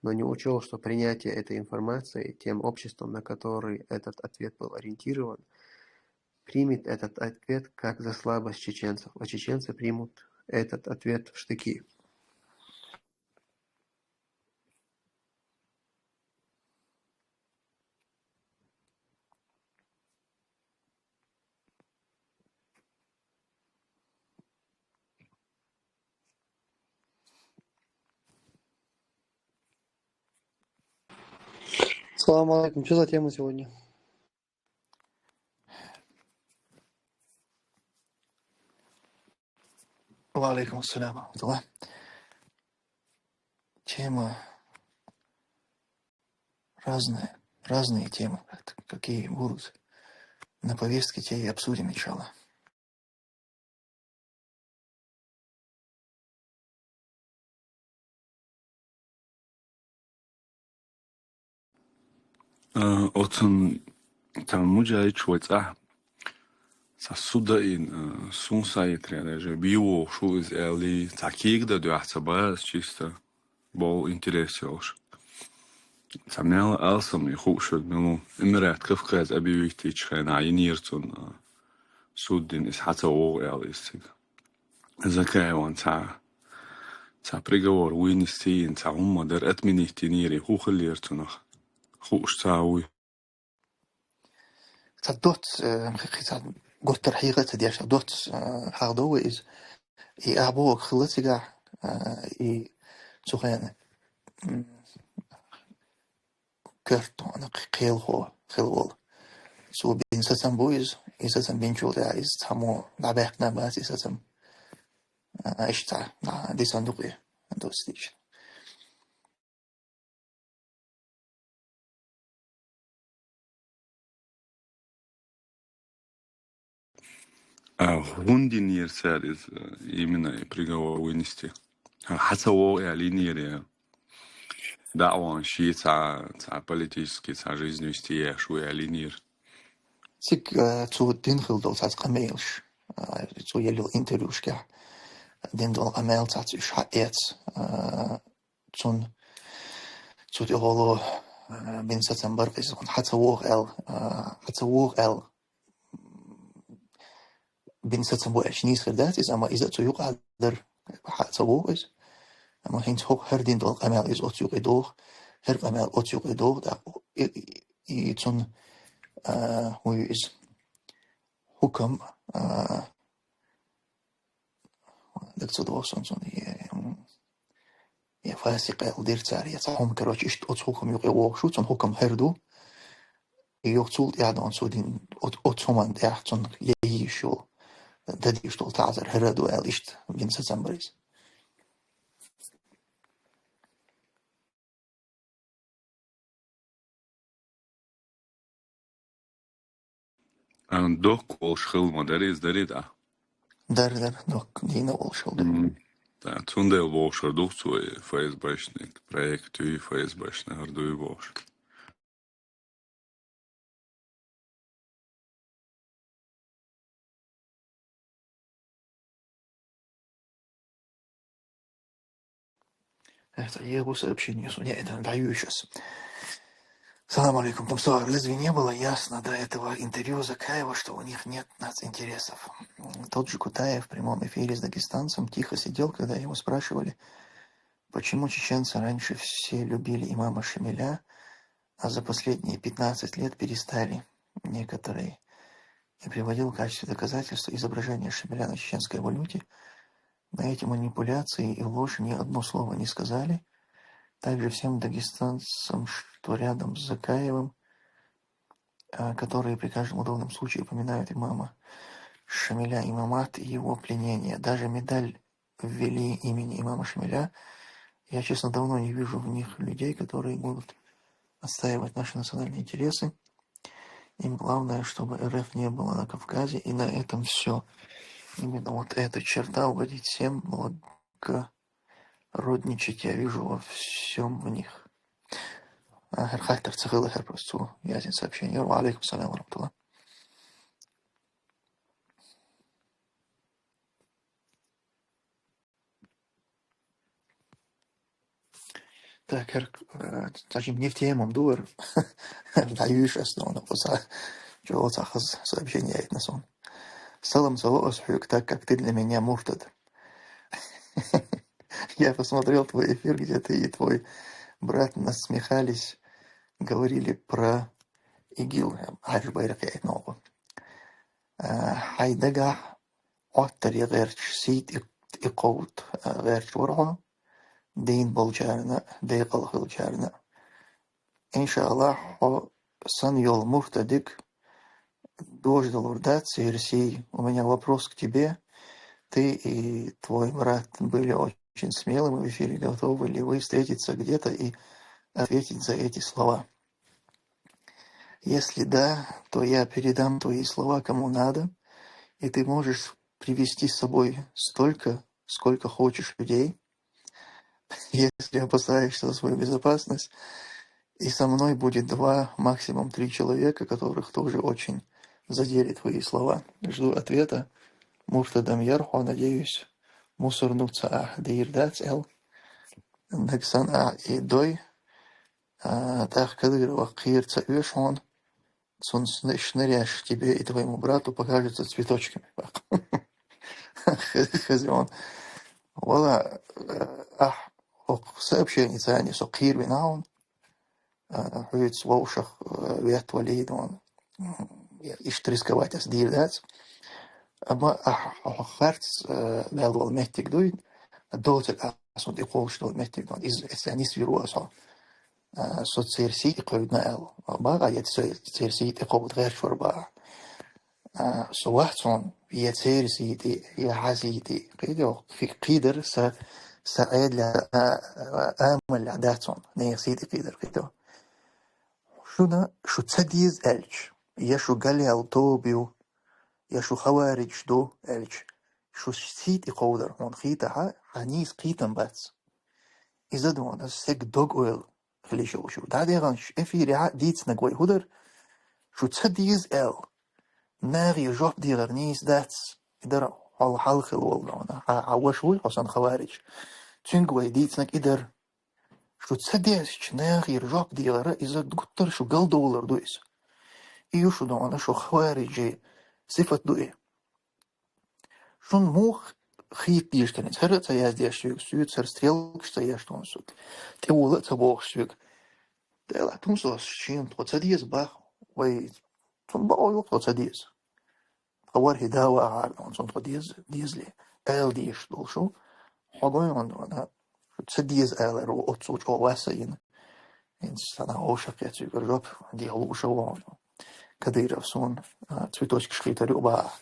но не учёл, что принятие этой информации тем обществом, на который этот ответ был ориентирован, примет этот ответ как за слабость чеченцев, а чеченцы примут этот ответ в штыки. Салам алейкум. Что за тема сегодня? Ва алейкум ассалам ва рахматуллах. Тема разная, разные темы, как-то, какие будут на повестке, те и обсудим, иншаллах. А, оцун цхьа муджахӀид вай цӀахь, цхьа суд а йина, а, сун схьахетарехь даже, бийвогӀуш ву иза аьлла, цхьа кегадан дуьхьа ца бац чисто, болу интерес йолуш. Цхьа мел алсам и хууш верг мила ву. Эмират Кавказ объявить йича хенахь йинера цунна, а, суд дина, иза хьан ца вогӀу аьлла иза цига. Закаевна цхьа, цхьа приговор вынести йина, цхьа хӀумма дара, отменить йинера, хӀун хиллера цунах? Хууш ца вуй? Цхьа доцца, э, кхин цхьа готтар хьийга а ца деш, цхьа доцца, э, хьахдо вай иза. И ахьа бохург хилла цигахь, э, и цу хенахь, м, коьртана кхелахо хилла волу. Цо бина сацам бу иза, и сацам бинчул тӀаьхьа иза цхьаммо дӀабаьхкина бац и сацам. А, иштта цхьа, дӀа, дисина ду-кх и, доцца дийцича. А хӀунда йинера цара иза, именно и приговор вынести? Хьан ца вогӀу аьлла йинера я? ДаӀван шен цхьа, цхьа политический, цхьа жизнь вести еш ву аьлла йинера? Цига, э, цо дина хилла долу цхьацца къамелаш, э, цо елла йолу интервьюшкахь дина долу къамел цхьацца уьш хьаэца, э, цунна цу тӀехула, а, бина сацам бара иза, хьан ца вогӀу аьлла, а, хьан ца вогӀу аьлла, бина сацам бу аьлча нийса хир дац иза, амма иза а цу юкъахь дара, хьан ца вогӀу иза. Амма хӀинца хӀокху хӀара дина долу къамел иза оцу юкъе догӀу, хӀара къамел оцу юкъе догӀу, тӀаккха и, и, и цунна, а, хӀун ю иза? ХӀукам, а, Дага ца догӀу суна цунна, я, м, я фасикъ аьлла дира цара, я цхьа хӀума, короче, иштта оцу хӀукам юкъе вогӀуш ву, цунна хӀукам хӀара ду. И юха цул тӀаьхьа дона цо дина, оц-, оцу хӀуманна тӀехь цунна яйийш йолу, дан дийш долу таӀзар хӀара ду аьлла, иштта бина сацам бара иза. А, доккха волуш хилла ма дара иза, дарий тӀаккха? Дара, дара, доккха дийна волуш хилла ду. Мгм. Да, цундела бохуш хир ду-кх цо, и ФСБшный проект ю, и ФСБшный хӀара ду и бохуш. Это его сообщение, судья, это даю сейчас. Салам алейкум. Там что, разве не было ясно до этого интервью Закаева, что у них нет нацинтересов? М, тот же Кутаев в прямом эфире с дагестанцем тихо сидел, когда его спрашивали, почему чеченцы раньше все любили имама Шамиля, а за последние пятнадцать лет перестали некоторые, и приводил в качестве доказательства изображение Шамиля на чеченской валюте, На эти манипуляции и ложь ни одно слово не сказали. Также всем дагестанцам, что рядом с Закаевым, а, которые при каждом удобном случае упоминают имама Шамиля, имамат и его пленение. Даже медаль в ввели имени имама Шамиля. Я, честно, давно не вижу в них людей, которые будут отстаивать наши национальные интересы. Им главное, чтобы РФ не было на Кавказе, и на этом все. Именно вот эта черта вводить всем благородничать я вижу во всем в них. А, хӀара хаттар ца хилла хӀара просто цо яздина сообщение. Ва алейкум салам ва рахматуллах. Так, хӀара, э, значит, не в тему ду хӀара. ДӀаюьйш ас, но, но, цхьа, чӀоагӀа цхьа хаза сообщение яйтина суна. Салам ца ло ас хьоьга, так как ты для меня муртад. Я посмотрел твой эфир, где ты и твой брат насмехались, говорили про ИГИЛ. Хьажа байракх яйтина оха. А, хьай дагахь Ӏоттаре гӀерташ, сий тӀе-, тӀекховда, а, гӀерташ вара хьо, дийна болчарна, декъала хилчарна. Иншаллах, хьо санна йолу муртадиг дождалур дац церан сий. У меня вопрос к тебе. Ты и твой брат были очень смелыми в эфире. Готовы ли вы встретиться где-то и ответить за эти слова? Если да, то я передам твои слова кому надо, и ты можешь привести с собой столько, сколько хочешь людей. Если опасаешься за свою безопасность, и со мной будет два, максимум три человека, которых тоже очень задели твои слова. Жду ответа. Муртадам яр хьо, надеюсь, мусорнуца ахь дийр дац аьлла. Нагахь санна ахь и дой, а, тӀаккха Кадыровах кхера ца оьшу хьуна, цунна сна-, шнареш тебе и твоему брату покажутся цветочками. Хазион. Вала, э, ахь, хӀокху сообщеница со кхера вина хьуна, э, хьоьца вовшах, э, вет валийна хьуна. Иштта рисковать ас дийр дац. Амма ахь, хьо харц, э, ваьлла волу меттиг дуй, доцург ахь суна тӀекхочуш долу меттиг ду. Иза, иза нисвийр ву аса хьо. А, со церан сий тӀекховдина аьлла. Бакъ а, я со церан сий тӀекховда гӀерташ вара бакъ. А, со вац хьуна, я церан сий тӀе, я хьан сий тӀе. Кхидо, фи-, кхидар са, са Ӏедалехь, а, а, амаллехь дац хьуна, нехан сий тӀе кхидар, кхидо. Шуна шу ца деза аьлча, я шу галъяьлла тоба ю, я шу хаваридж ду аьлча, шу сий тӀекховдар хьуна хетахь, хьан нийса кхетам бац. Иза ду хьуна, ас стеган дог-ойла хила йиш йолуш ю. ДӀадегӀанчу эфирехь а дийцинарг вай хӀун дара? Шу ца деза аьлла, нахе жоп дехар нийса дац. И дара хьол хьалха хила волу хьуна. Хьан, хьан ваша вуй хьо санна хаваридж? Цуьнга вай дийцинарг и дара. Шу ца дезачу нахера жоп дехар, иза гуттар а шу галдовлар ду иза. И ю шу ду хьуна, шу хавариджийн сифат ду и. Шуна муха хета дезаш карийна? ХӀара а ца яздеш соьга, соьца хӀара стрелкаш ца еш ду хьуна соьга, тӀевола а ца бохуш соьга. Делахь тумсо шена тхо ца деза бах, вай цунна бакъо ю тхо ца деза. Тхан ворхӀе да вахьара, цунна тхо деза, дезале, ала дезаш долуш ву. Хьо гой хьуна, шу ца деза алар ву, оццул чӀогӀа ваьсса йина. ХӀинца цхьана вовшахкхетта цуьнгара жоп деха лууш а ву хьуна. Кадыров суна, а, цветочкаш хийтар ю бахьа.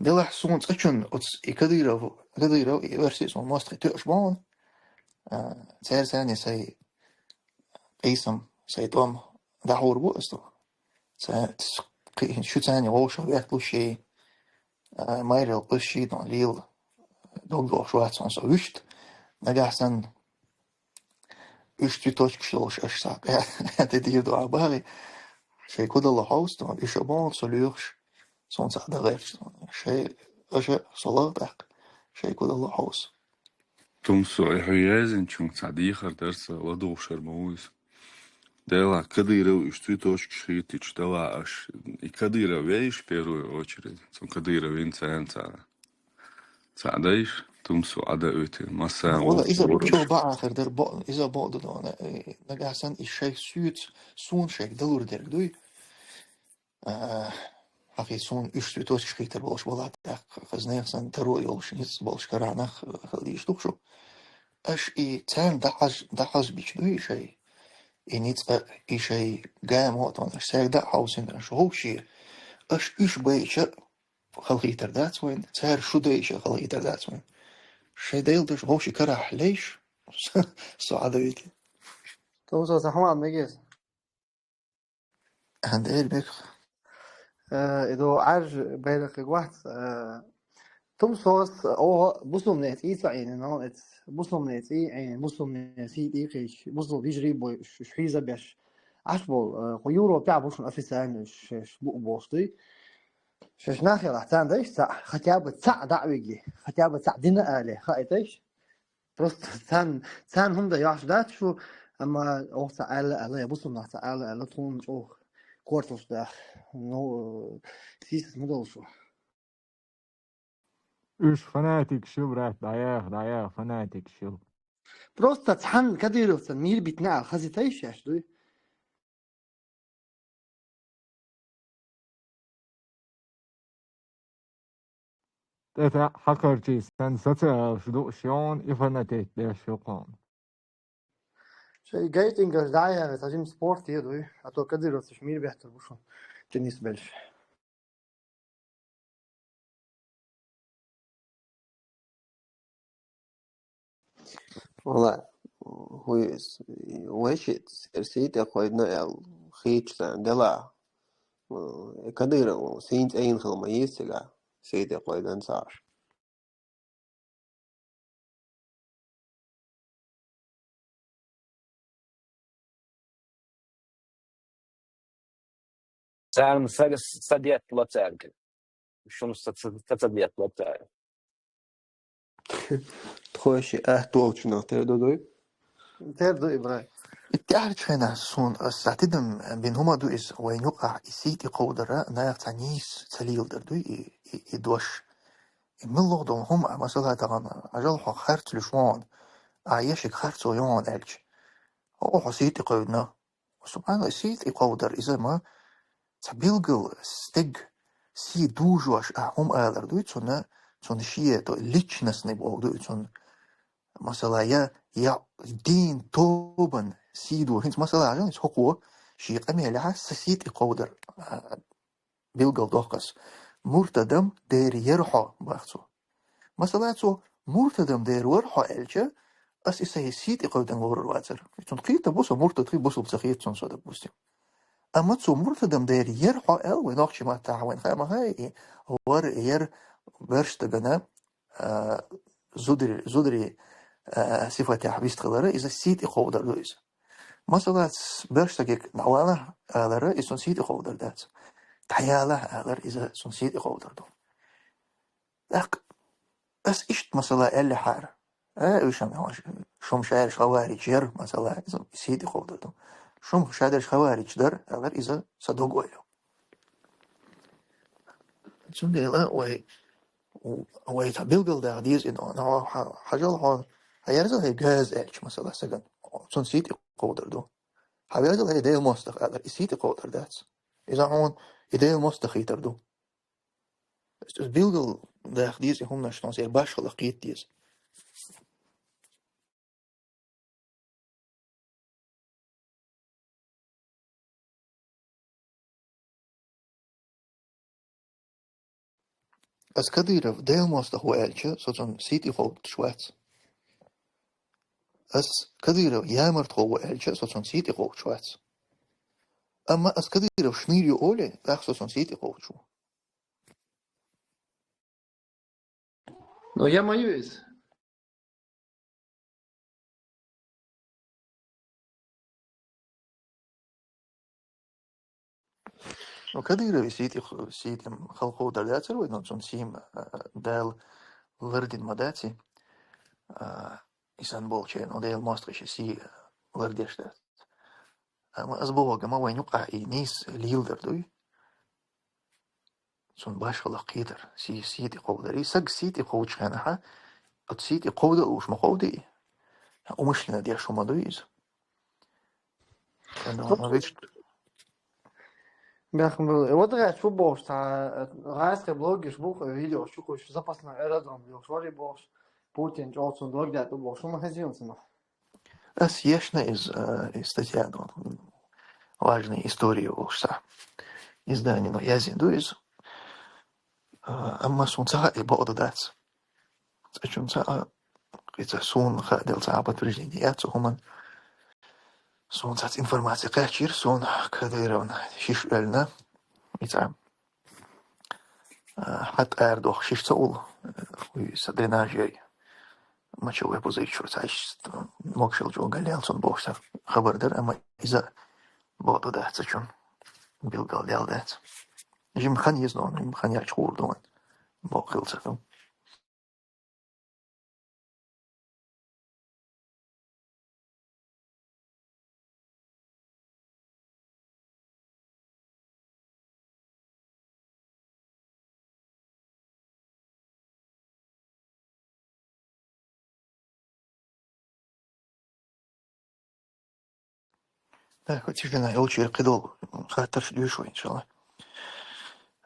Делахь суна цкъачунна оцу и Кадыров, Кадыров и версия суна мостагӀий тоьуш бу хьуна. А, церан царний сайн къийсам, сайн тӀом дӀахьур бу аса тхо. Ца-, ц-, кхи-, шу царний вовшах ветталуш ший, а, майралла къуьсуш ший тӀом лела дог дохуш вац хьуна со вуьшта. Нагахь санна уьш цветочкаш йолуш аша схьа къа-, къа тӀе дийр ду ахь бахий. Шайн кудалла хьовса тхо, уьш а боху со лоьхуш, суна цхьаъ дан гӀерташ. Шайн аша а, со лаха тӀаккха, шайн кудалла хьовса. Тумсо, и хьо яздинчуьнга цхьа дехар дара сан, ладугӀуш хӀара ма ву иза. Делахь Кадыров уьш цветочкаш хийтича, делахь аша, и Кадыров вейша в первую очередь, цунна Кадыров вина царна цара. Цхьаъ дайша, тумсо Ӏа дан оьту, массарна вала, иза вовшах чӀогӀа бакъахьар дара, бо-, иза боху ду хьуна, э, нагахь санна и шайх соьца, суна шайх далур дерг дуй. А, Ахи суна уьш цветочкаш хийтар болуш бала тӀаккха, хаза нехан санна таро йолуш, ницкъ болуш карахь нах хила дийш ду шу. Аша и царна дӀахьаж-, дӀахьажбича дуй и шай, и ницкъ а, и шай гамо а тхуна, аша цаьрга дӀа а хьовсийна, аша вовшийн, аша уьш байча а халахийтар дац вайн, цара шу дайча а халахийтар дац вайн. Шайн Делан даш вовшийн карахь лейша, со Ӏадавитий. Тумсо, сан хӀума мегаш? Ан дер бек. Э, и ду Ӏаьржа байракх вац, э, Тумсос, оха бусулбанеца ийца Ӏийна, но эц бусулбанеца Ӏийна, бусулбанеца сий тӀе кхийча, бусулба вижарий бой, ш-, ш-, хьийза беш. Аш бол, э, ху Европехь бу шуна официально ш-, ш-, бу бохуш дуй. Шаьш нах ялахь, царна дайш цхьаъ, хотя бы цхьаъ дӀа а вигли, хотя бы цхьаъ дина а але, хаийтайш. Просто царна, царна хӀума дан йохьуш дац шу, амма оха ца аьлла аьлла, я бусулба нах ца аьлла аьлла, тхуна чӀогӀа корталш даха. Ну, э, сийсаз ма долу шу. Уьш фанатикаш ю, брат, дӀаяха, дӀаяха, фанатикаш ю. Просто цхьанна Кадыровцан мийр битина аьлла хазийтайш шаьш дуй? ТӀе таьӀ хьакхарчий санна социалаш дууш йогӀун и фанатет деш ю кхунна. Шайн гайтингаш дӀаяхьа, ца жима спорт е дуй, а то кадыровцаш мийр беттар бу шун, теннис белш. Вала, хӀуй, вайши сер сий тӀе кхойдина аьлла хийташ царна дела. Э, Кадыров, сийна цӀена хила ма йийца цигахь, сий тӀе кхойдан ца Ӏаш. Царна сага са деттало цаьрга. Шуна са, са, са, са деттало цаьрга. Тхойши аьтту волчунах тера ду дуй? Тера ду, Ибрай. И тӀаьхьарчу хенахь суна аса тидам бина хӀума ду иза, вайн юкъахь и сий тӀе кховдара, наха цхьа нийса ца леладар дуй и, и, и дош. И муьлхха долу хӀума, масала, тахана, ажал хьо харц луьш вон, а ешиг харцо йон аьлча, хьо, хьо сий тӀе кхевдина. Субханалла, сий тӀе кховдар, иза ма ца билггал стеган сий дужош а хӀума алар дуй цунна, цунна шен то личностный боху дуй цунна. Масала, я, я дин тобан сий ду. ХӀинца масала, ажал, хӀинца хӀокхо шен къамелехьа са сий тӀе кховдар, а, билггал дохкас. Муртадам дер яр хьо, бах цо. Масала, цо муртадам дер вар хьо аьлча, ас и сайн сий тӀе кхойдан лорур вацара. Цунна кхета бу со муртад хи бусулба ца хета цунна со, допустим. Амма цо муртадам дер яр хьо аьлла, вай нохчи маттахь вайн хаа ма хаьа, и вар, яр, берш дагана, а, зудари, зудари, а, сифатехь вистхилара, иза сий тӀе кховдар ду иза. Масала, берш стагиг дӀавалахь алара, иза цунна сий тӀе кховдар дац. ДӀаялахь алара, иза цунна сий тӀе кховдар ду. ТӀаккха ас иштта масала аьллехьара. Э, уьш ам хьош, шума шаьраш хаварич яр, масала, иза сий тӀе кховдар ду. Шума шадерш хаварич дар, алара, иза са дог ойла. Цундела вай, вай цхьа билгал даха деза и, но, но хьа-, хьажал хьо, хьаерза хьай газа аьлча, масала, саган. Цунна сий тӀе кховдар ду. Хьаверза хьай Делан мостагӀа алар, и сий тӀе кховдар дац. Иза хьуна и Делан мостагӀа хийтар ду. Иза билгал даха деза и хӀуманаш, тхьона сера башхалла кхета деза. Ас Кадыров Делан мостагӀа ву аьлча, со цунна сий тӀе кховдуш вац. Ас Кадыров ямартхо ву аьлча, со цунна сий тӀе кховдуш вац. Амма ас Кадыров шныр ю олий, тӀаккха со цунна сий тӀе кховдуш ву. Ну, я мою из. Ну, Кадыровс сий тӀе, сий тӀе халхо дар дацар вай, но цунна сий, а, Дала лардина ма дац и, а, и санна болчеран, ну, Делан мостагӀаша сий лардеш дац. Амма ас бохург ма вайн юкъахь и нийса леладар дуй. Цунна башхалла кхетар, сий, сий тӀе кховдар. И саг сий тӀе кховдучу хенахьа, оцу сий тӀе кховда а лууш ма кховдий. Умышленно деш хӀума дуй иза. Ша ну, ну, вич- Бяхам бил, вот гайч фу бохуш, цхьа гайсхе блогерш бух, видео чукхуш, запасной аэродром йохуш вари бохуш, Путин чӀоцун дог дяту бохуш, ма хезион сама. Ас ешна из, э, из статья, ну, важная история бохуш цхьа. Издание, ну, язин ду из. Э, амма сун цхьа и боху дац. Цачун цхьа, а, ица сун ха дел цхьа подтверждение яц хуман. Сун цхьа информация качир, сун Кадыровна шиш эльна. Ица, а, хат эр дох шиш цаул, э, уй са дренажей. Мочевой пузырь чур цхьа иш, мокшел чу галел сун бохса хабар дар, амма иза боху дац цачун. Билгал дел дац. Жим хан езно, жим хан яч хурдуан. Бохил цату. Так, вот тишина, я лучше кидал, хаттарш дюшу, иншалла.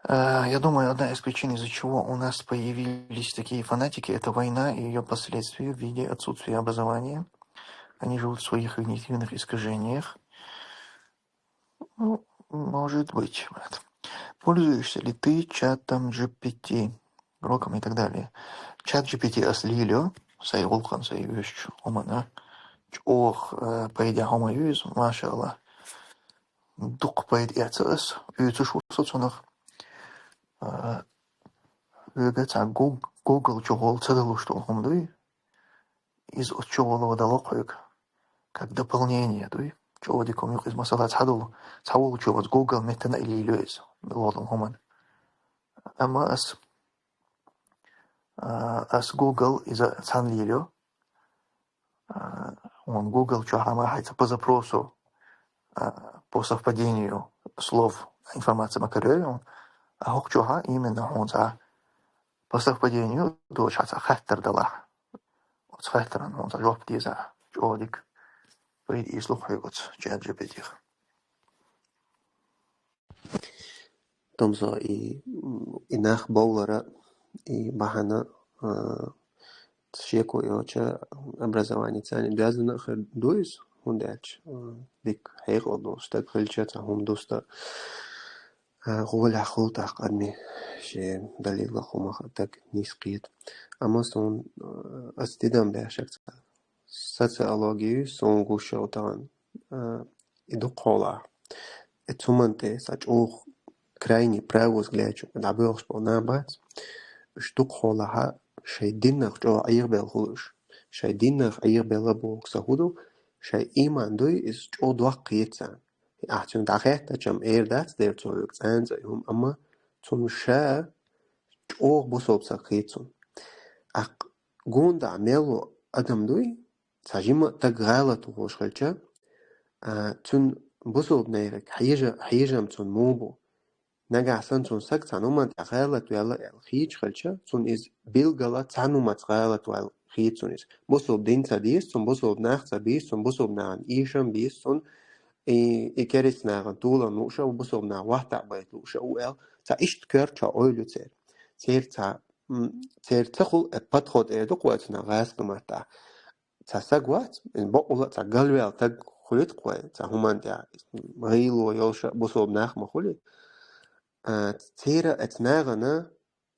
Э, я думаю, одна из причин, из-за чего у нас появились такие фанатики, это война и ее последствия в виде отсутствия образования. Они живут в своих когнитивных искажениях. Ну, может быть, брат. Пользуешься ли ты чатом G P T, Гроком и так далее? Чат G P T ас лилю, сай улхан, сай вещь, умана. Ох, э, пойдя, ума юз, машалла. Дук пойд яцас, юцуш усуцунах. Э, вега ца Гуг-, Google чугол цадалуш тул хумдуй. Из от чугол вадалок хуйг. Как дополнение, дуй. Чугол диком юк из масала цадалу. Цавул чугол Google метана или лилю из. Лодон хуман. Амма ас, а, ас Google из цан лилю. А, он Google чуха ма хайца по запросу, а, по совпадению слов информация макарёю. А хок чуха именно он за по совпадению дочь хаца хаттер дала. Оц хаттеран он за жоп диза. Чугол дик. Пойд ислух хуйгоц, чат G P T. Томсо и, и нах бовлара, и бахана, а, шеко йоча образование цани дязана хер дуйс, хундач, а, дик хейгъо дус, так хилча ца хум дуста, а, гъоля хултах адми, ше далила хумах так нискит. Амма сон, а, ас дидам бяшак ца. Социологию сон гуша утаган, а, и дукхола. Э, цуманте са чух крайне правый взгляд чу, да, бёхш по на бац. Уж дукхола ха, шай диннах чух айгъ бел хулуш. Шай диннах айгъ бела бокса худу, шай иман дуй из чух дуак кица. А цун дахет та чам эр дац дер цо юк цанца юм, амма цун ша чух бусоп са кицун. Ак гунда мело адам дуй, ца жима так гъалат ухуш хилча, а, цун бусулб найрак хьежа-, хьежам цун му бу. Нагахь сан цун саг цхьан уман тӀе гъалат ваьлла аьлла хийча хилча, цун из билгала цхьан умаца гъалат ваьлла хий цун из. Бусулб дин ца дийс цун, бусулб нах ца бийс цун, бусулб нахана ийшам бийс цун, и, и керист нахана тулам лууша, бусулб нах ваттахь байт лууша у аьлла, ца иштта коьртача ойла ю церан. Церан ца, м, церан ца хул, э, подход эр ду кхоьцу нах гӀаскхи маттахь. Ца саг вац, бакъула ца галвел таг хуьлит кхой, ца хӀуман тӀехь гӀийло йолуша бусулб нах ма хуьлий. А, цера эца нагӀана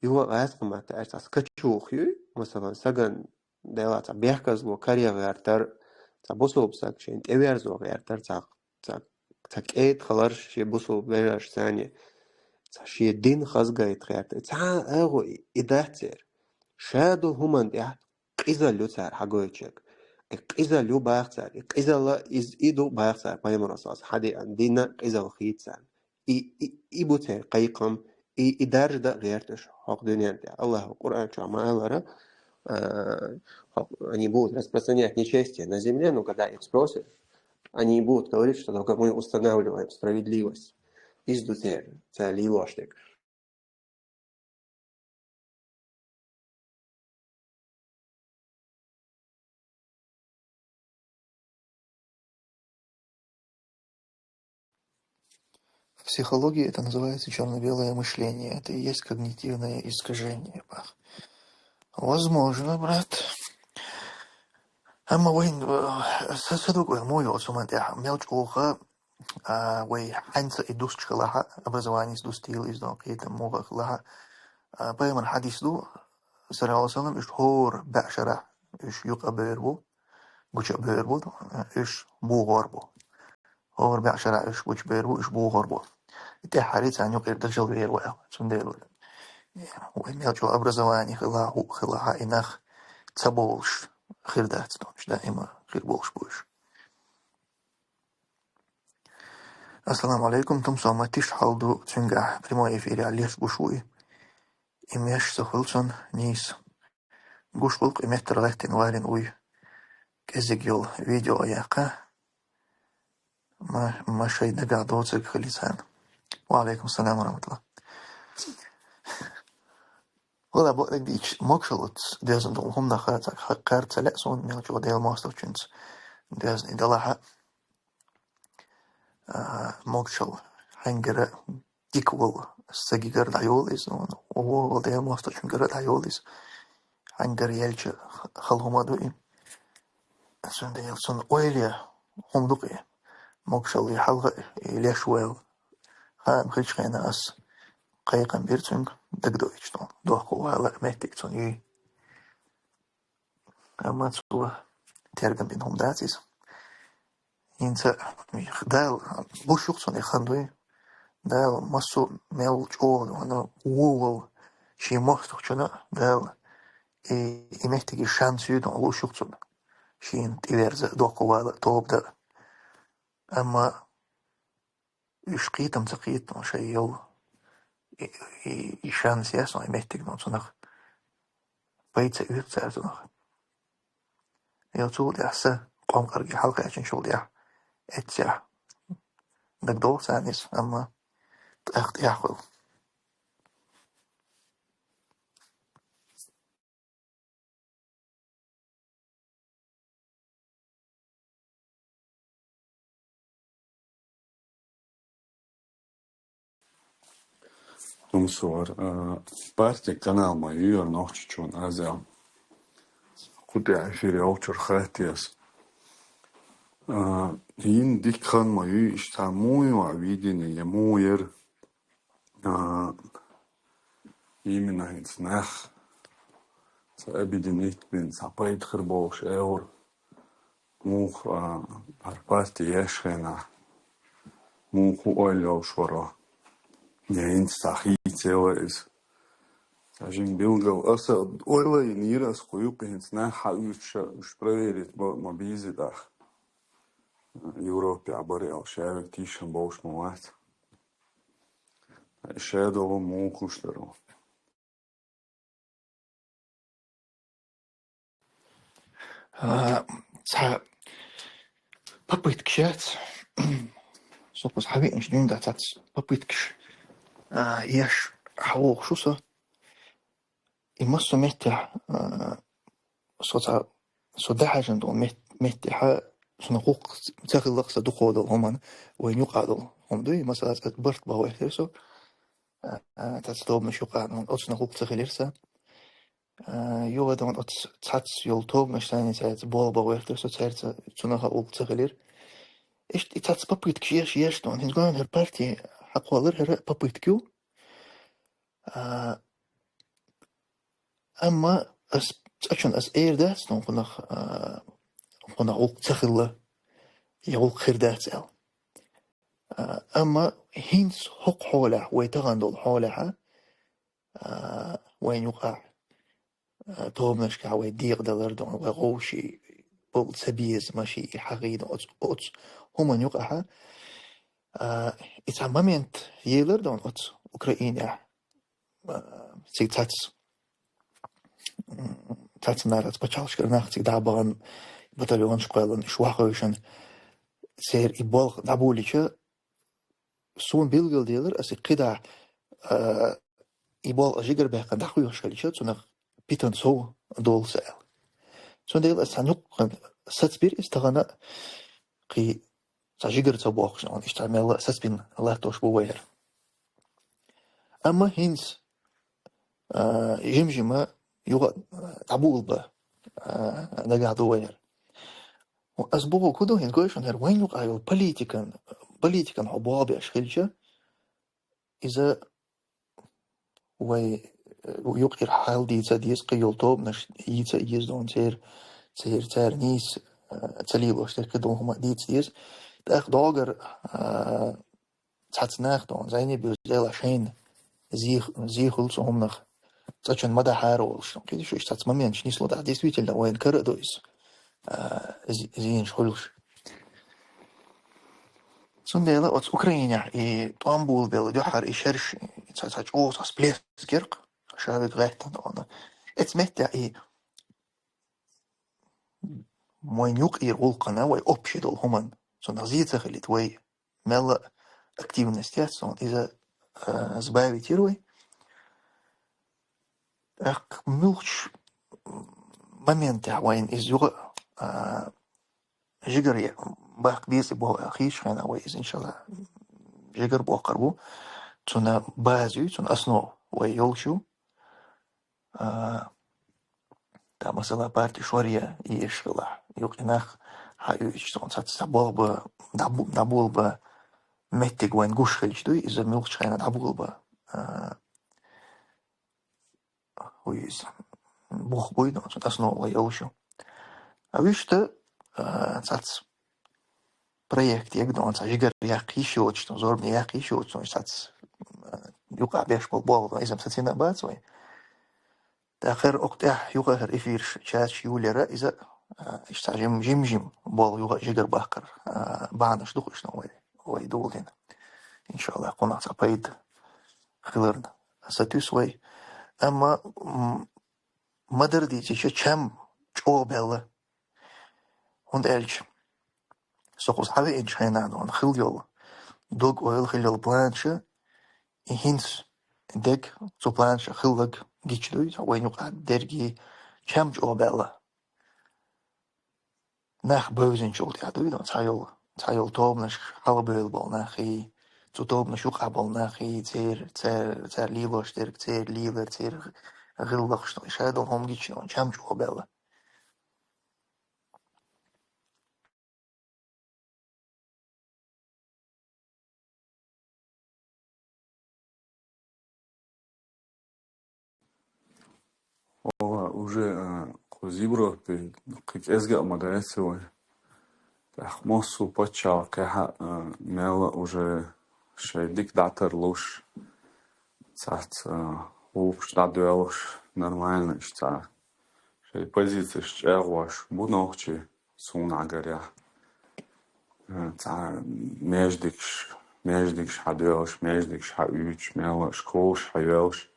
юха гӀаскхи матта аьлча, ца скачух юй, масалан, саган дела ца бехказло каре гӀертар, ца бусулб саг шен тӀеверзо гӀертар, ца, ца, ца кӀеда халарш шен бусулб вежарш цани, ца шен дин хазгайта гӀертар. Ца агӀо и, и дац церан. Ша ду хӀуман тӀехь къизалла ю цара хьагойтчерг. И къизалла ю бах цара, и къизалла из и ду бах цара, пайхамаро сас хьадеан дина къизалла хийца царна. И, и, и бу церан кхайкхам, и, и даржа дан гӀерташ хӀокху дуьнен тӀехь. Аллаха Къуръан чохь ма аллара, а, хӀокху, они будут распространять нечестие на земле, но когда их спросят, они будут говорить, что только мы устанавливаем справедливость. Иза ду церан, цара лелош дерг. психологии это называется черно-белое мышление. Это и есть когнитивное искажение, бах. Возможно, брат. Амма вайн, э, са, са дугу мой вот суман тя мел чуха, а, вай ханца и дус чхалаха, образование с дус тил из дон китам муха хлаха. А, пайман хадис ду, саллаллаху алейхи ва саллям, иш хор башара, иш юка бербу, гуча бербу, иш бугор бу. ХӀора бегӀ шера уьш гучубер бу, уьш бухур бу. ТӀеххьарий царна юкъера дажал вер вайл. Цундела вай мел чӀогӀа образование хила, хӀуъа хила, хьа и нах ца болуш хир дац, донаш, даима хир болуш бу уьш. Ассаламу алейкум, тумсо ма тиша хьал ду, цуьнгахь прямой эфире леш гуш ву и. И меш ца хуьлу цунна нийса. Гуш гӀуллакх и меттара латтина варина вуй. КӀезиг йолу видео а яккха, ма, ма шайн дагахь доцург хили царна. Ва алейкум салам ва рахматуллах. Вала бакъдерг дийча, могушаллаца доьзна долу хӀуманах цхьа кхар ца лаьа суна, мел чӀогӀа Делан мостагӀчуьнца доьзна и далахьа. А, могушалла хьаьнгара дика волу стагигара дӀайолу иза, вон, вон, вон Делан мостагӀчуьнгара дӀайолу иза. Хьаьнгара елча х-, хала хӀума ду и. Цундела цунна ойла е хӀума ду-кх и. Могушалла и хьалха и леш вайл. Хаам хилча хенахь ас кхайкхам бира цуьнга дагадойтуш долу. Дохко вала меттиг цунна юй. Амма цо тергам бина хӀума дац иза. ХӀинца Дала луш ю-кх цунна и хан дуй. Дала массо а мел чӀогӀа ван вон волу шен мостагӀчунна Дала и, и меттиге шанс ю, дон луш ю-кх цунна. Шена тӀеверза, дохко вала, тоба дан. Амма уьш кхетам ца кхета, дон шайн йолу и, и, и шанс яц, дон и меттиг, дон цунах. Пайда ца оьцу цара цунах. Йо, цул тӀаьхьа сан къомкъарге хьалакхаьчначул тӀаьхьа эццехь дагадогӀу царна иза, амма тӀаккха тӀехь хуьлу. Тумсо вара, а, партин канал ма ю хӀара Нохчийчоьнан, аз аьлла. Кху тӀехь эфир йолчуьра хаьттира ас. А, йина дика хан ма ю, иштта муха ю а видение, я муха яра? А, именно хӀинца нах цхьа объединить бина, цхьа пайда хир болуш, эвр. Муха, а, хӀара парти еш хенахь, муха ойла йолуш вара? Я хӀинца цхьа хийцаелла иза? Цхьа жима билггал аса ойла йина йира аса кху юккъе, хӀинца нах хьаоьцуш уьш проверить ма, ма бийзи тӀаккха. Европехь бара аьлла, шаверг тийшина болуш ма вац. Ша долу муха гуш дара. А, цхьа попыткаш яц. Со кхуза хьавеанчу дуьйна цхьацца попыткаш, а, еш хьавогӀуш ву со. И массо а меттехь, а, со цхьа, со дӀахьаьжна долу мет-, меттехьа, сона гӀуллакх ца хилла-кх сан дукха долу хӀуманна, вайн юкъахь долу хӀума дуй, масала, цхьа барт бан гӀоьртира со, а, а, цхьацца тобанаш юкъахь, ну, оцунах гӀуллакх ца хилира сан. А, юха, дон, оцу цхьацца йолу тобанаш санна, цаьрца болх бан гӀоьртира со, цаьрца цунах а гӀуллакх ца хилира. Иштта и цхьацца попыткаш еш, еш, дон, хӀинца гой хӀара парти хьакхоллар, хӀара попытка ю. А, амма ас, цкъачунна ас эр дац, дон, кхунах, а, кхунах гӀуллакх ца хилла, я гӀуллакх хир дац аьлла. А, амма хӀинца хӀокху хьолехь, вай тахана долу хьолехь, а, вайн юкъахь, а, тобанашкахь вай декъадалар, дон, вай гӀовший, болу цабезамаший, и хьагӀий, дон, оцу, оцу хӀуманна юкъахь, а, и цхьа момент елар, дон, оцу Украинехь, а, цига цац-, м, цацанара оцу пачхьалкхашкара нах цига дӀа а бахана, батальонаш кхоьллина, уьш вахавешан, церан и болх дӀаболийча, суна билгалделира, аса кхидӀа, а, и болх жигара баьккхина дӀахоьхуш хилча, цунах питана сов долу сан аьлла. Цундела аса цхьана юккъехь сацбира иза тахана, кхин цхьа жигара ца бохкуш, иштта мелла а сацбина латтош бу вай хӀара. Амма хӀинца, а, жим-жима юха, а, дӀаболабан, а, нагахь ду вай хӀара. Ас боху, кху ду хӀинца гой шуна хӀара вайн юкъа йолу политикан, политикан хьо болх беш хилча, иза вай, э, юкъера хьал дийца деза, кхин йолу тобанаш йийца а еза дуьйна церан, церан, цара нийса, э, ца лелош дерг кхидолу хӀума а дийца деза. ТӀаккха догара, э, цхьацца нах дуьйна зайне бевза дела шайна зих-, зихула цу хӀуманах цӀа чун ма дахьара олуш. КхидӀа шу иштта цхьацца моменташ нисло дахь, действительно, вайна кара а ду иза, а, зи-, зийнаш хуьлуш. Цундела оцу Украинехь и тӀом болабелла дуьххьара и шераш, цхьа, цхьа чӀогӀа цхьа всплеск герга, ша вега гӀаьттина вана. Эцу меттехь и вайн юкъера гӀуллакхана, вай общий долу хӀуманна, цунах зен ца хилийта вай мелла а активность яц, цунах иза, а, сбавить йира вай. ТӀаккха муьлхачу моментехь вайна иза юха, а, жигара е-, баккха деза боху аьлла хийчу хенахь вай иза, иншалла, жигара боккхур бу. Цуьнан база ю, цуьнан основа вай йолуш ю. А, тхан, масала, парти шоръян езаш хилахь, юкъа нах хьаоьцуш, цунна цхьацца болх бан, дӀабу-, дӀаболабан меттиг вайна гуш хилча дуй, иза муьлххачу хенахь дӀаболабан, а, хӀу ю иза, бух буй, но цуьнан основа вай йолуш ю. А вуьшта, а, цхьацца проект яга дуьйна, цхьа жигара яккха йиш йоцуш, цунна зорбане яккха йиш йоцуш, цунна цхьацца, а, юкъахь беш болу болх дуьйна, иза-м сацийна а бац вай. ТӀаккха хӀара окху тӀехь юха хӀара эфирш чача юьллера иза, а, иштта цхьа жим-, жим-жим болу юха жигара баккхар, а, бахьанаш ду-кх иштта вай, вай дулдина. Иншалла, кхунах цхьа пайда хиларна сатуьйсу вай. Амма, м, ма-дарра дийцича, чам чӀогӀа баьлла. ХӀунда аьлча со кхуза хьавеанчу хенахь дуьйна хилла йолу дог-ойла, хилла йолу планаш, и хӀинца дерг цу планашах хилларг гича дуй, вайн юкъахь дерриге чам чӀогӀа баьлла. Нах бевзинчул тӀаьхьа дуй, цхьа йолу, цхьа йолу тобанашка хьалабевлла болу нахий, цу тобанаш юкъахь болу нахий, церан, церан, цара лелош дерг, церан лелар, церан гӀиллакхаш, ша долу хӀума гича, чам чӀогӀа баьлла. Ва уже, а, кхуза Европе кхин кӀезга а ма дац вай. ТӀаккха массо а пачхьалкхехь а, а, мелла а уже шайн дика дӀатарлуш, цхьацца, а, гӀуллакхаш дӀадоьлхуш, нормально иштта цхьа шайн позицеш чӀагӀош бу нохчий. Суна хьагарехь, э, цхьа маьждигаш, маьждигаш хьадоьлхуш, маьждигаш хьаоьцуш, мелла а школаш хьайоьлхуш.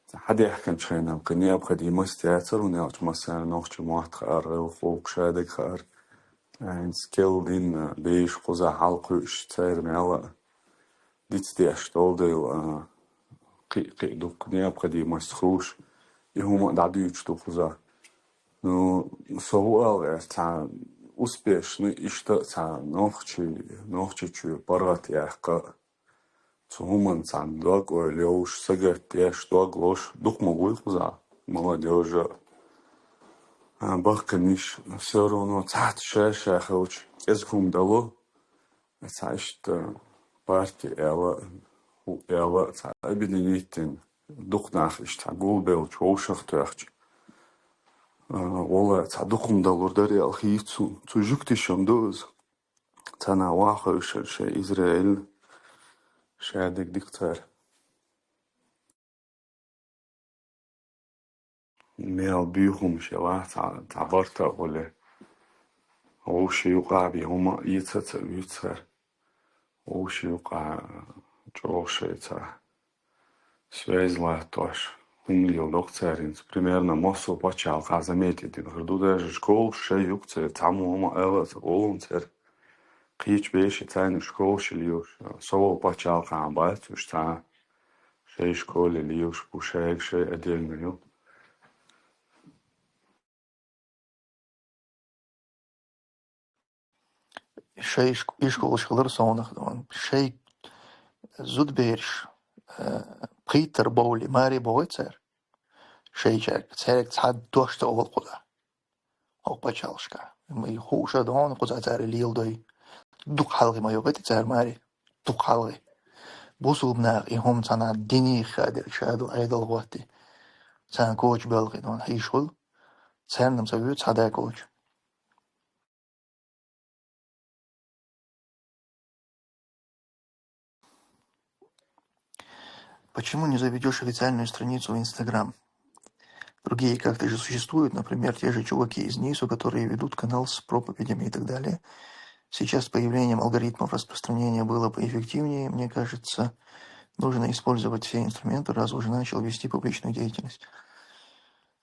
Цхьа хьадаьхкинчу хенахь кхин необходимость яцара, хӀунда аьлча массарна нохчийн мотт хаар, гӀиллакх-гӀуллакх, шадерг хаар. Э, хӀинца кел дина беш кхузахь хьалакхуьуш, церан мелла а дицдеш долу дела, а, кхин, кхин дуккха необходимость хуьлуш, и хӀума а дӀадуьйцуш ду кхузахь. Ну, со хӀун ала веара, цхьа успешный, иштта а цхьа нохчий, Нохчийчоь паргӀат яккха, цу хӀуманна цхьа дог-ойла йолуш, сагатдеш, дог лозуш, дукха ма вуй кхузахь, молодёжь а, а, баккхийнаш, всё равно цхьацца ша-ша хилча, кӀезиг хӀума дало, цхьа иштта парти аьлла, хӀу аьлла, цхьа объединить дина, дукха нах иштта цхьа гулбелча, вовшахтоьхча, а, валлахӀи, цхьа дукха хӀума далур дара аьлла хийца суна. Цу жуьгташа-м ду иза. Цхьана вахавшар шайн Израиль, шадерг дика цара. Мел буьйхамаш елахь, цхьа, цхьа барта а хуьлий. Вовшийн юкъахь бен хӀума а эца ца уьйцу цара. Вовшийн юкъахь чӀогӀа шайца связь латтош, хӀума леладо-кх цара хӀинца. Примерно массо а пачхьалкхехь заметить дина хир ду, даже школаш шайн ю-кх церан, цхьаммо хӀума ала а ца волу церан. Кхечу беши царна школаш лелаш, со волу пачхьалкхехь бац уьш цхьа. Шайн школе лелаш бу, шайга шайн отдельно ю. шоай иш-, ишколаш хилар совнах, шоай зудабераш, э, пхийттара бовла маре бохий цар. Шоайчарга, цаьрга цхьа дош ца оал кхуза. ХӀокху пачхьалкхашка. Ма и хууш а ду хьуна кхуза цара леладой. Дукха хьалхе ма йогӀий те цара маре. Дукха хьалхе. Бусулба наха и хӀума цхьана динех хадерг ша ду Ӏедал гӀоттий. Царна коча белхий ду хьуна хьийш хуьлу. Царна-м ца воьду цхьа да коча. Почему не заведёшь официальную страницу в Инстаграм? Другие как-то же существуют, например, те же чуваки из нису, которые ведут канал с проповедями и так далее. Сейчас с появлением алгоритмов распространения было бы эффективнее, мне кажется, нужно использовать все инструменты, раз уже начал вести публичную деятельность.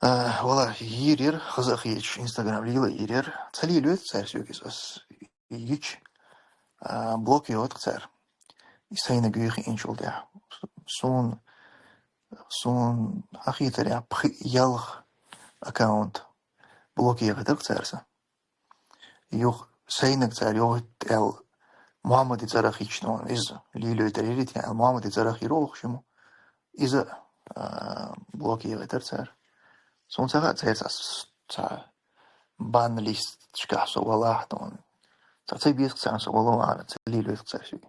А, вала, йийр яра, хаза а хеташ, Инстаграм лела йийр яра. Ца лелайойту цара соьга иза, ас йича, а, блок йойту цара. И сайна гуьйхинчул тӀехь. Суна, суна хьахийтарехь пхи-ялх аккаунт блок ехийтар цара сан. Юха сайнаг цара йохийта аьлла, Мухьаммади цӀарах йича, ну, иза лелайойтар йири те аьлла, Мухьаммади цӀарах йира оха шимма. Иза, а, блок ехийтар цара. Суна ца хаьа, церца ас ца бан листашкахь со валахь, ну, ца, ца беза царна со вала вахьана, ца лелайойту цара соьга.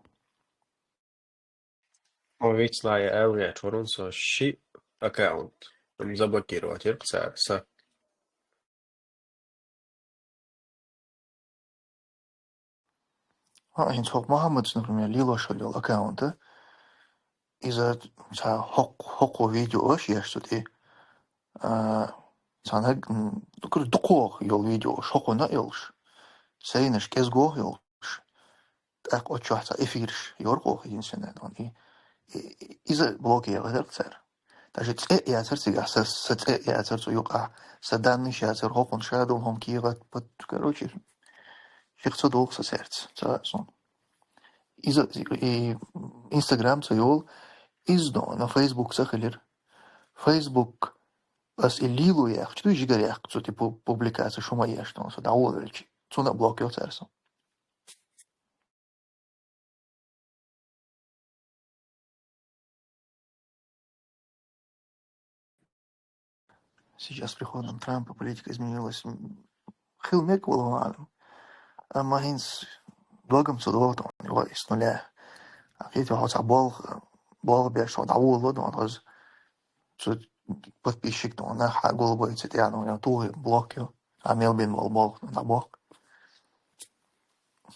О, вицлая аьлла гӀерташ вара со ши аккаунт. Ам заблокировать яра цара сан. ХӀа, хӀинца хӀокху Мухьаммадца, например, лелош хилла йолу аккаунта, иза ца хӀокху, хӀокху видеош еш цу тӀе, а, цхьана, м, дукхах йолу видеош, хӀокхунна а йолуш, сайнаш кӀезгох йолуш, тӀаккха оцу чохь цхьа эфираш йора кху хӀинца, и, и, и, иза блок ехийтар цара. Даже цӀе а яцара цигахь, сан, сан цӀе а яцара цу юкъахь, сан даннаш яцара, хӀокхунна ша долу хӀума кехат, пот-, короче, чиха ца догӀу сан цаьрца, ца хаьа суна. Иза, и, Инстаграм ца йолу, иза, ну, Фейсбук ца хилира. Фейсбук, ас и лело яьккхича, дуй жигара яьккха цу тӀе пу-, публикацеш хӀума еш, ну, со дӀаволавелча, цунна а блок йо цара со. Сейчас с приходом Трампа политика изменилась. М, хила мега, валлахӀу аӀлам. Амма хӀинца догам ца догӀу тхуна, йо, и с нуля. Ахета хьо цхьа болх, болх беш хьо дӀаволало, дон хаза. Цу подписчик, дон, нах хьан гулбой ца тӀе, дон, я тухи блок ю. А мел бен болу болх, дон, дӀабохку.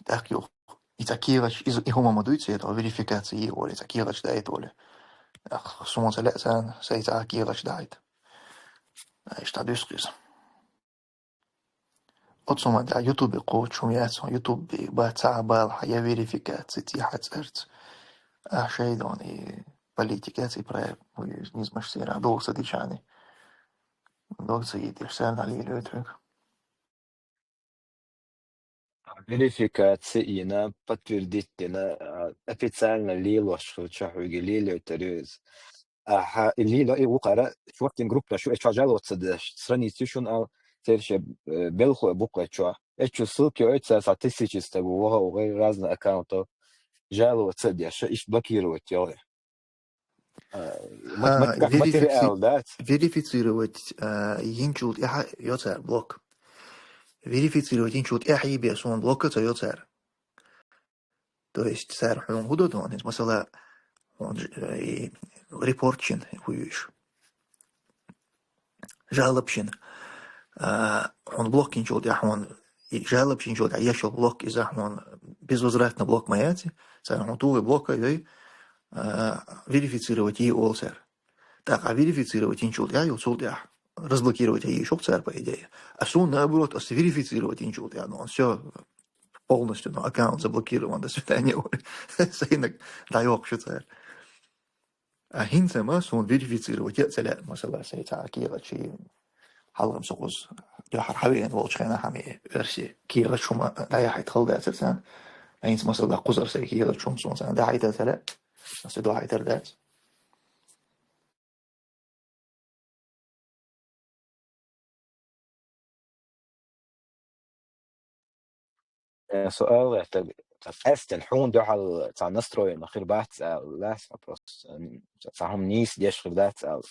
ТӀаккха юха и цхьа кехаташ, иза, и хӀума ма дуй церан, верификация е олу, и цхьа кехаташ дайта олу. Ах, суна ца лаьа царна, сайн цхьа кехаташ дайта. Ай, иштта дуьсу иза. Оцу хӀума тӀехь Ютубе кхочуш хӀума яц, хьо Ютубе бац, цхьа а бала хьан я верификация, ци хьан цӀарца. А шайдон и политика, ци проект, низмаш сера, догӀу ца дичани. ДогӀу ца йитира, сарна лелойтуьйту. Верификация йина, подтвердить дина, а, официально лелош хилча хьоьга лелойтар ю иза. Ахьа, и лело, и вукхара, шортин группа шу, э, чохь жаловаться деш, страница ю шуна ал, церан шен, э, белхо бу кху чохь. Эчу ссылки ойца са тысячи стаг ву, ваха ву, гӀайр разных аккаунтов жаловаться деш, иштта блокировать йогӀи. А, мат-, ХӀа, мат-, как верифици-, материал, да? Верифицировать, а, йинчул тӀаьхьа йо цара блок. Верифицировать йинчул тӀаьхьа йибе суна блок а ца йо цара. То есть цара хьуна хӀун до дон, хӀинца масала, хьуна ж-, э, и репорт шин хӀу йиш. Жалоб шин. А, хьуна блок йинчул тӀаьхьа хьуна, и жалоб шин йинчул тӀаьхьа еш йолу блок, иза хьуна безвозвратно блок ма яц, цара хьуна тухий блок а йой, а, верифицировать йи олу цара. ТӀаккха верифицировать йинчул тӀаьхьа, ю цул тӀаьхьа разблокировать йиш ю цара, по идее. А суна наоборот, ас верифицировать йинчул тӀаьхьа, ну, всё, полностью, ну, аккаунт заблокирован, до свидания, олу. Сайнаг дӀайоккхуш ю цара. А хӀинца ма суна верифицировать ян ца лаьа, масала, сайн цхьа кехат ши хьалхам со кхуза дуьхьара хьавеана волчу хенахь хьан и оьрси кехат шума дӀаяхьийта хала дацара царна. А хӀинца, масала, кхузара сайн кехат шума суна царна дӀахьийта ца лаьа, аса дӀахьийтар дац. Э, суал это, цхьа къаьстина хьуна дуьхьал цхьа настроена хир бац аьлла, лаьцна просто, м, цхьа хӀума нийса деш хир дац аьлла.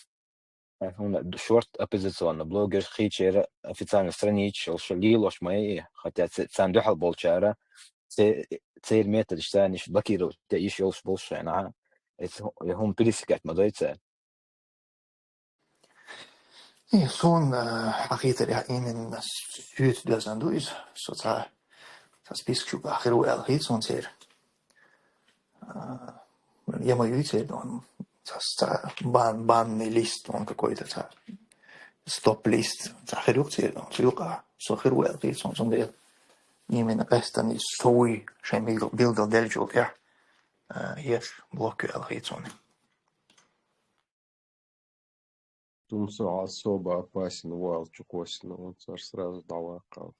Э, хьуна д-, шорт оппозиционный блогерш хийчера официальный страничка йолуш лелош ма яй, хотя ц-, царна дуьхьал болчара, це-, церан методаш царниш блокировать де йиш йолуш болуш хенахь, эцу хӀу-, хӀума пересекать ма дой цара. И суна, э, хьан хетарехь, именно соьца доьзна ду иза. Со цхьа, цхьа список чу бахир ву аьлла хета суна церан. А, я ма юй церан, он цхьа, цхьа бан-, банный лист, он какой-то цхьа стоп-лист, цхьа хир юкъа церан, он цу юкъа со хир ву аьлла хета суна, цундела именно къаьстина иза со вуй, шайн билгал-, билгалделлачул тӀаьхьа, а, еш блок ю аьлла хета суна. Тумсо особо опасен ву аьлла чу кхоссина, он цара сразу дӀаваккхал.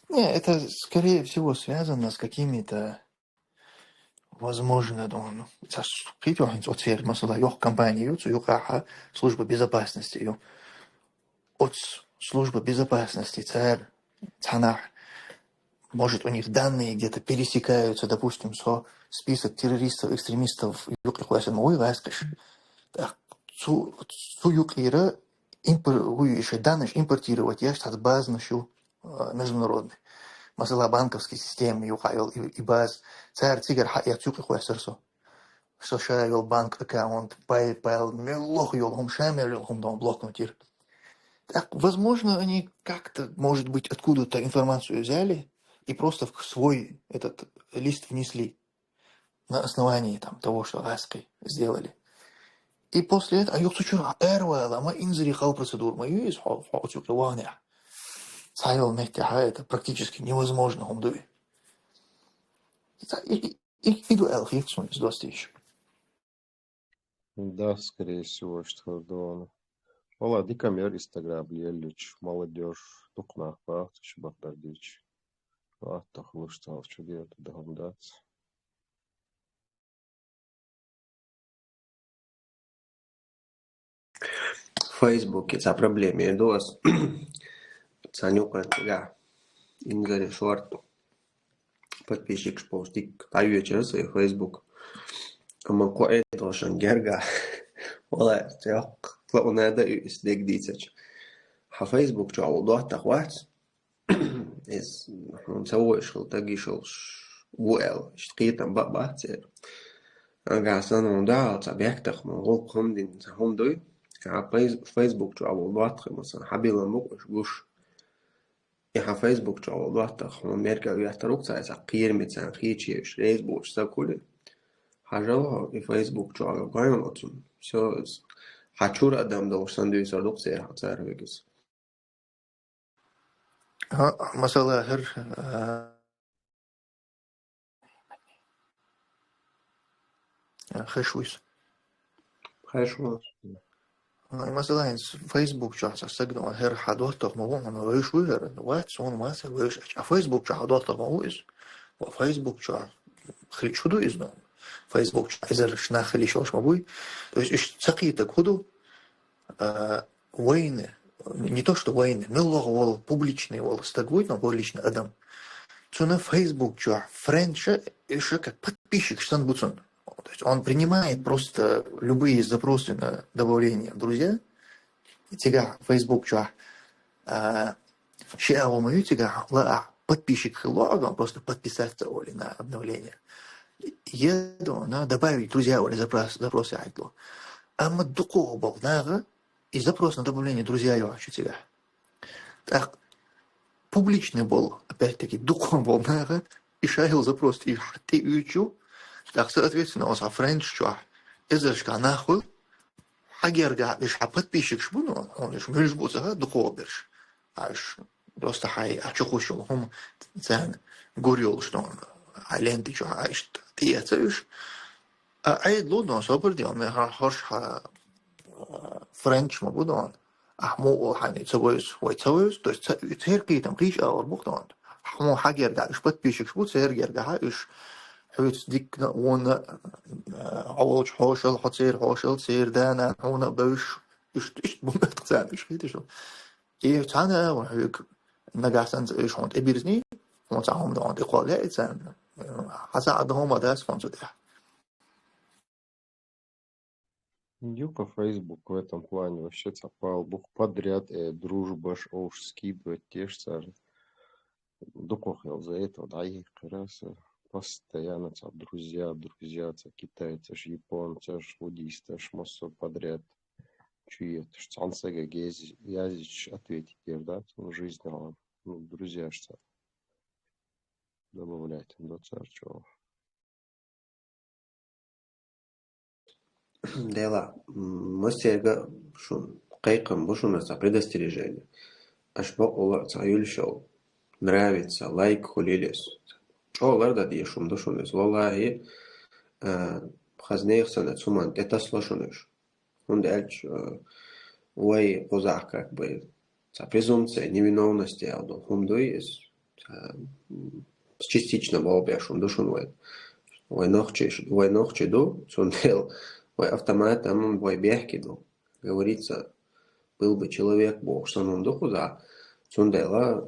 Не, это, скорее всего, связано с какими-то, возможно, ну, ну, цхьа с-, кхетий хьуна хӀинца оцеран, масала, йоккха компания ю, цу юкъахь служба безопасности ю. Оцу служба безопасности цара цхьанахь, может, у них данные где-то пересекаются, допустим, со список террористов, экстремистов юкъе кхоьссина ма вуй гӀаскхиш. ТӀаккха цу, цу юкъера импор-, вуй, и шайн данныш импортировать еш цхьацца базанаш ю, а, международный. Масала, банковский система юкъахь йолу и, и база. Цара цигара хьаэцна юкъе кхоьссира со. Со ша йолу банк аккаунт, PayPal, мел лоха йолу хӀума, ша мел йолу хӀума дона блокнуть йира. Так, возможно, они как-то, может быть, откуда-то информацию взяли и просто в свой этот лист внесли на основании там того, что гӀаскхи сделали. И после этого, а юха цу чуьра эрвала, ма инзаре хала процедура ма ю иза, хьо, хьо оцу юкъе вахнехь. Цхьа йолу меттехь это практически невозможно хӀума ду и. И, и, и, и ду аьлла хета суна иза достийча. Да, скорее всего, что дона. Вала дика мер Инстаграм леллича, молодёжь, дукха нах бахташ бакъдардича. Ватта хулуш цхьа чу дета дахам дац. Фейсбуке цхьа проблема ду ас. Цхьа нюкъа цигахь. Инзаре шорта. Подписчикаш болчу дика дӀайоьчура сайн Facebook. Амма кху Ӏедалшан герга. Валлай, чохь лаунада и стаг дийцача. Хьан Facebook чохь ву доттагӀа вац? Иза хьуна ца войш хила тагиш йолуш ву аьлла, иштта кхетам баа бац церан. Ага, сан хьуна дахьал цхьа бехктакха ма гӀуллакх хӀума дина, ца хӀума дуй? Ага, фейс-, Facebook чохь ву доттагӀа ма сан хьабилан бу-кх уьш гуш. И хьан Facebook чохь волу доттагӀа хьуна меркал веттар ву-кх цхьа кхераме царна хийча еш, реза боцуш стаг хуьлий? Хьажал хьо и Facebook чохь гой оцунна. Всё, хьан чуьра адам долуш санна дуьйцур ду-кх церан хьан цара вегас. А, масала, хӀара, а, Хеш вуьсу. Хеш ву. Ай, масала, хӀинца Facebook чохь цхьа стаг ду, хӀара хьан доттагӀа ма ву, хьуна вевзаш вуй хӀара? Вац, суна вац хӀара вевзаш. А Facebook чохь хьан доттагӀа ма ву иза? Ва Facebook чохь хилча хӀун ду иза, ну? Facebook чохь эзарш нах хила йиш йолуш ма буй. То есть, иштта ца кхетарг хӀун ду? А, вайна, не то что вайна, мел лоха волу, публичный волу стаг вуй, но публичный адам. Цуьнан Facebook чохь френдша, и ша как подписчик санна бу цунна. То есть он принимает просто любые запросы на добавление в друзья. И цигахь Facebook чохь, а, ши агӀо ма ю цигахь, лаахь подписчик хила лоӀа, просто подписаться олий на обновление. Е, на добавить друзья олий запрос, запрос яхьийтало. Амма дукхо болу наха и запрос на добавление друзья йохьуш ю цигахь. ТӀаккха публичный болу, опять-таки, дукха болу наха, и шайла запрос тӀе, тӀеуьйчу, тӀаккха, соответственно, оцу френдш чохь эзаршкахь нах хуьлу, хьан гергахь уьш хьан подписчикаш бу, ну, хьуна уьш муьлш бу ца хаьа, дукха берш. А уьш просто хьайн, а чу хуш йолу хӀума царна гур йолуш, ну, хьайн ленти чохь а иштта тӀеэца уьш. А Ӏедало, ну, собар де, хьуна хьо-, хьо-, хьан, а, френдш ма бу, ну, ахь муха олу хьайна ца вевза, вай ца вевза, то есть ца, церан кхетам кхечу агӀор бу-кх, ну, хьуна хьан гергахь уьш подписчикаш бу, церан гергахь уьш хьоьца дикка, вон, а, хьо волчу хьошалла, хьо церан хьошалла, церан да-нана хьуна а бевзаш, уьш иштта бу моьтту царна, уьш хеташ ду. И цхьана а ван хьоьга нагахь санна уьш хьуна тӀебирзиний, хӀунда цхьа хӀума догӀун тӀекхолла яй царна. Хьаза а догӀун ма дац хӀунда цу тӀехь. Юха Facebook в этом плане вообще цхьаппал бух подряд, э, дружбаш, уж скидывать те ж цара. Дукхох ял за это вот айхераса постоянно цхьа друзья, друзья, цхьа китайцаш, японцаш, буддисташ, массо подряд. Чуеташ, цхьан сага гез-, язычиш ответить дер, да, цун жизнь гьалан. Ну, друзьяш цхьа добавлять, да, цар чо. Дела, м, масерга шун кхайкхам бу шуна цхьа предостережение. Аш бакъула цхьа юлшал нравится, лайк хулилес. ЧӀолар да дешум да шуна из. Валлахи, а, хазнех сана цуман тӀетасло шуна уж. ХӀунда аьлча, а, вай кхузахь как бы цхьа презумпция невиновности аьлла долу хӀума дуй иза. Цхьа, м, частично болх беш хӀума ду шуна вай. Вай нохчий, вай нохчий ду, цундела вай автоматом вай бехке ду. Говорится, был бы человек, бохуш санна хӀума ду кхузахь. Цундела,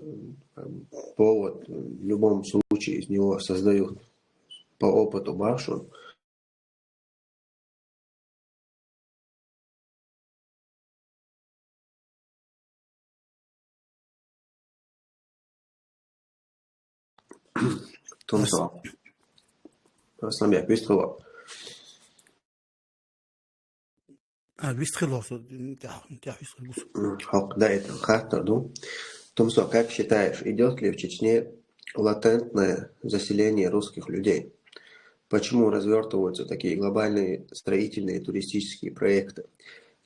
м, повод в любом случае из него создают по опыту бахшун. Тумсо. Асланбек, вистхила. А, вистхила со, тя-, тя вистхила гус. М, хьо-, да, это хаттар ду. Тумсо, как считаешь, идёт ли в Чечне латентное заселение русских людей? Почему развертываются такие глобальные строительные и туристические проекты?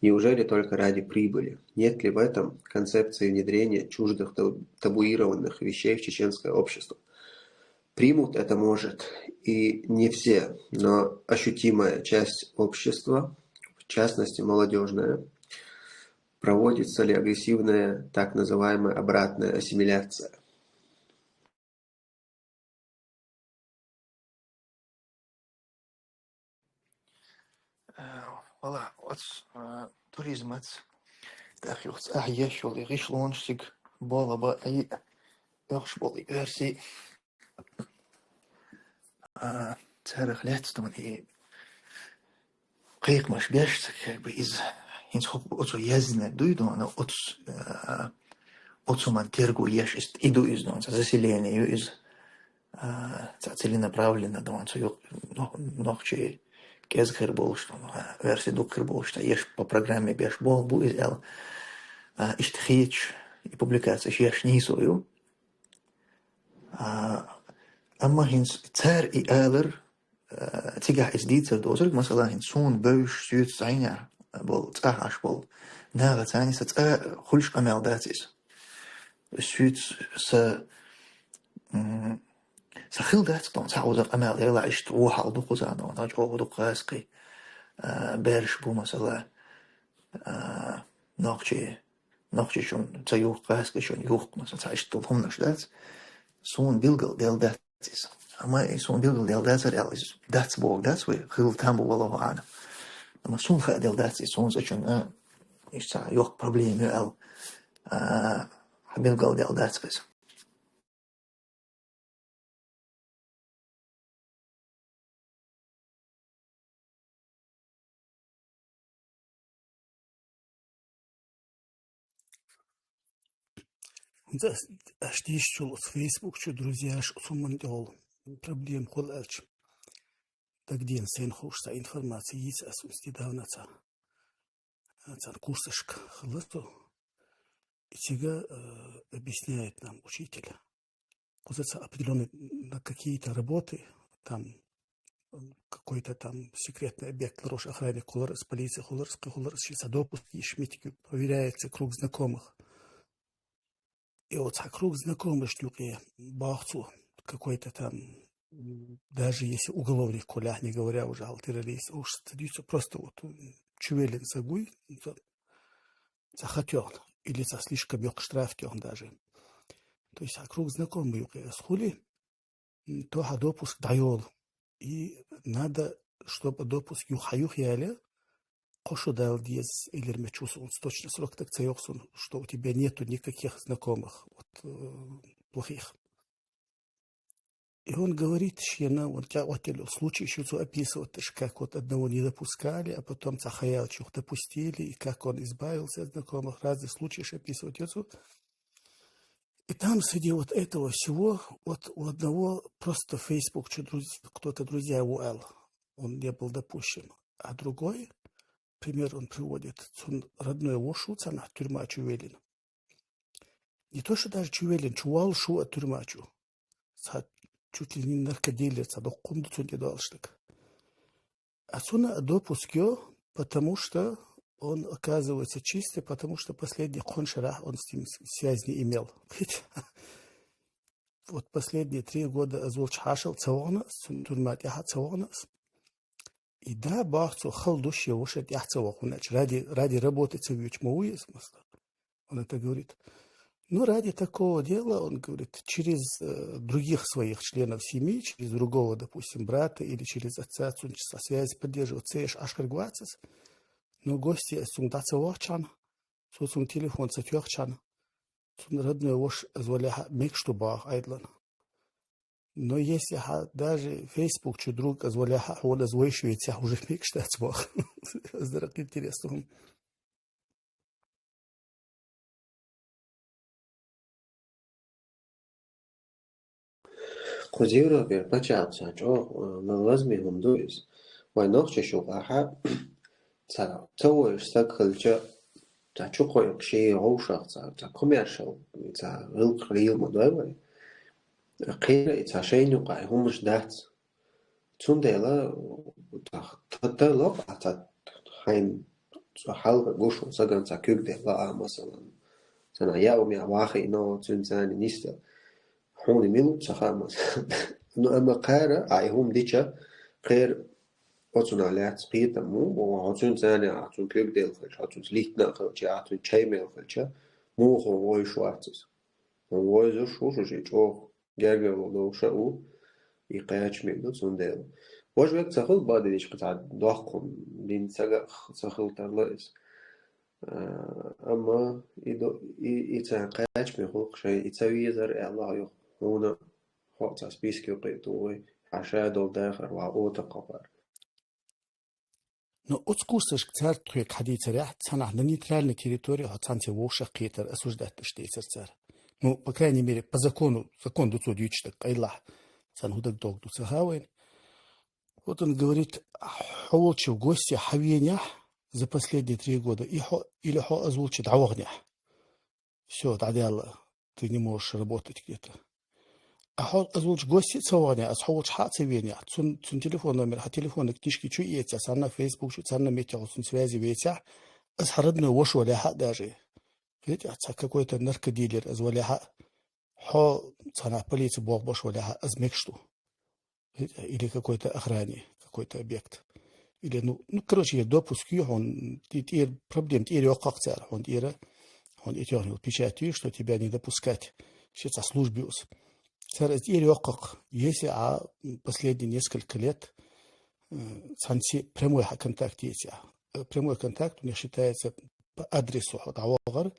Неужели только ради прибыли? Нет ли в этом концепции внедрения чуждых таб-, табуированных вещей в чеченское общество? Примут это, может, и не все, но ощутимая часть общества, в частности, молодёжная, проводится ли агрессивная, так называемая обратная ассимиляция? Э, вала, оц, э, туризмац, тӀехь юхц ахь еш йолу и гӀишлонаш цига болу ба, и оьхуш болу и оьрси. А, царах лаьцна дуна и кхайкхамаш беш, как бы, иза хӀинца хӀокху оцу язна дуй дуна, оцу, а, оцу ман терго еш, иза и ду иза дуна, цхьа заселение ю иза. А, цхьа целенаправленно дуна, цу юкъ-, нох-, нохчий кӀезиг хир болуш дуна, а, оьрси дукха хир болуш, цхьа еш по программе беш болу бу иза аьлла. А, иштта хеташ, и публикацеш еш нийсо ю. А, амма хӀинца цара и алар, а, цигахь иза дийцар доцург, масала, хӀинца суна бевзаш, соьца зӀенехь болу, цӀахь Ӏаш болу нахаца сан цкъа хуьлуш къамел дац иза. Соьца са, м, сан хилла дац тхуна цхьа уза къамел, ела иштта вон хьал ду кхузахь, тхуна чӀогӀа ду кхаскхи, а, бераш бу, масала, а, нохчий. Нохчий шуна ца юхку, кхаскхи шуна юхку, масала, цхьа иштта долу хӀуманаш дац. Суна билггал делла дац иза. Амма и суна билггал делла дацара аьлла, иза дац бохург дац вай, хилла там бу валлахӀу аӀлам. Амма суна хаа делла дац иза, суна цӀа чунна, а, иштта цхьа йоккха проблема ю аьлла, а, билггал делла дац иза. ХӀинца ас, аш дийшачул оцу Facebook чу, друзьяш, оцу хӀуманна тӀехула проблема хуьлу аьлча, дагадеана сайна хууш цхьа информация йийца ас оцу недавно цхьа, цхьана курсашка хилла со. И цига, э, объясняет нам учитель. Кхуза цхьа определённый на какие-то работы, там, м, какой-то там секретный объект ларош охранник хулар, из полиция хулар, из кхин хулар, из ши цхьа допуск йиш митиг ю, проверяется круг знакомых. И вот цхьа круг знакомых юкъе бахцу какой-то там, м, даже если уголовник кулях, не говоря уже о террорист, уж садится просто вот, м, чувелин сагуй, м, ца-, цхьа хатёхна, или цхьа слишком йоккха штраф тёхна даже. То есть, а круг знакомых юкъе ас хули, м, то хьан допуск дӀайолу. И надо, чтобы допуск юха хьан юха яли, кхо шо дала деза, или мечу сунца точно срок так ца йоху сун, что у тебя нету никаких знакомых, вот, э, плохих. И он говорит, что она, вот я вот этот случай ещё описывает, как вот одного не допускали, а потом цхьа хьаяьлча юха допустили, и как он избавился от знакомых, разные случаи ещё описывает. И там среди вот этого всего, вот у одного просто Facebook, что друз-, кто-то друзья его эл, он не был допущен. А другой пример он приводит, цун родной воша ва цхьаннахьа тюрьма чу веллина. Не то, что даже чу веллина, чу валлалуш ва тюрьма чу. Цхьа чуть ли не наркодилер, цхьа доккха хӀума да цунна тӀе доаллаш дерг. А цунна допуск йо, потому что он оказывается чистый, потому что последний кхо шера он с ним с-, связь не имел. Вот последние три года из волча хьаьшал ца вахана, с-, тюрьма тӀехьа ца вахана. И да, бах цо хала душ я воша тӀехьа ца ваха, значит, ради, ради работы ца вуьйча ма вуй из, масала. Он это говорит. Ну, ради такого дела, он говорит, через, э, других своих членов семьи, через другого, допустим, брата или через отца, цун со связи поддерживать, цееш ашкарг вацас. Но гости цун даца вахчан, цо цун телефон ца тёхчан, цун родной воша из валехьа мегаш ду бах айдлан. Но если хьа даже Facebook чу друг из валехьа, хьона из вайша вецехь, уже мегаш дац бах. Из дар интересно. Кхуза Европера паччахьалкхе чӀоагӀа, э, мел лазаме хӀума да из. Вай нохчашта юкъахьа цхьа ца вайша саг хилча, цхьа чу кхойкху шен вовшах, цхьа, цхьа коммершал, цхьа гӀиллакх лела ма дой вай. Кхера и цхьа шайна юкъахь хӀумаш дац. Цундела, тах-, та-, та локх а ца хьайна цо хьалха гуш ву саган цхьа куьг делла а, масалан. Цана яа хӀума яа вахийна, цуьнца цхьаьна нисса. Хьуна мила ву ца хаьа, масалан. Ну, амма кхара, а и хӀума дича, кхера оцунах лаьцна кхетам ву, боху, хьо цуьнца цхьаьна, а цуьнан куьг делла хилча, хьо цуьнца литтина а хилча, а цуьнца чай мела хилча, муха вовзаш вац иза. Хьуна вовзаш ву шу шен чӀогӀа гергарло долуш а ву, и кхачаме ду цундела. Важа век ца хуьлу бадинчкъа цхьа доккха хӀума дина сага ца хила тарло иза. А, амма и до-, и, и цхьа кхачаме хуьлу шайн и ца везар аьлла а юха. Хьуна хьо цхьа списке юкъе туху вай, хьан ша долу дахар, ван ота кхопар. Но оцу курсашка цара тхоьга хьадийцарехь, цхьанахь на нейтральной территории хьо цхьаьнца вовшах кхетар, осуждать деш дийцар цара. Ну, по крайней мере, по закону, закон ду цо дуьйцуш дерг, къайлахь, царна хӀун дерг догу ду ца хаьа вайна. Вот он говорит, хьо волчу в гости хьан венехь за последние три года, и хьо, или хьо из волчу дӀаваханехь. Всё, дӀадаьлла, ты не можешь работать где-то. А хьо из волчу гости а ца ваханехь, из хьо волчу хьа а ца венехь, цун, цун телефон номер хьан телефонан книжки чу а эцахь, царна Facebook чу, царна метте хьо цун связи вецахь, из хьан родной воша валехьа а даже. Видите, цхьа какой-то наркодилер из валехьа а, хьо цхьанахь полици болх беш валехьа а, из мегаш ду. Или какой-то охране, какой-то объект. Или, ну, ну, короче, допуск ю хьуна, ти-, тӀера проблема тӀера йоккху-кх цара, хьуна тӀера, хьуна и тёхна печать ю, что тебя не допускать. Шен цхьа служба ю иза. Цара иза тӀера йоккху-кх, если а последние несколько лет, э, цхьаьнца прямой хьан контакт ецахь. Э, прямой контакт у них считается по адресу хьо дӀавахар,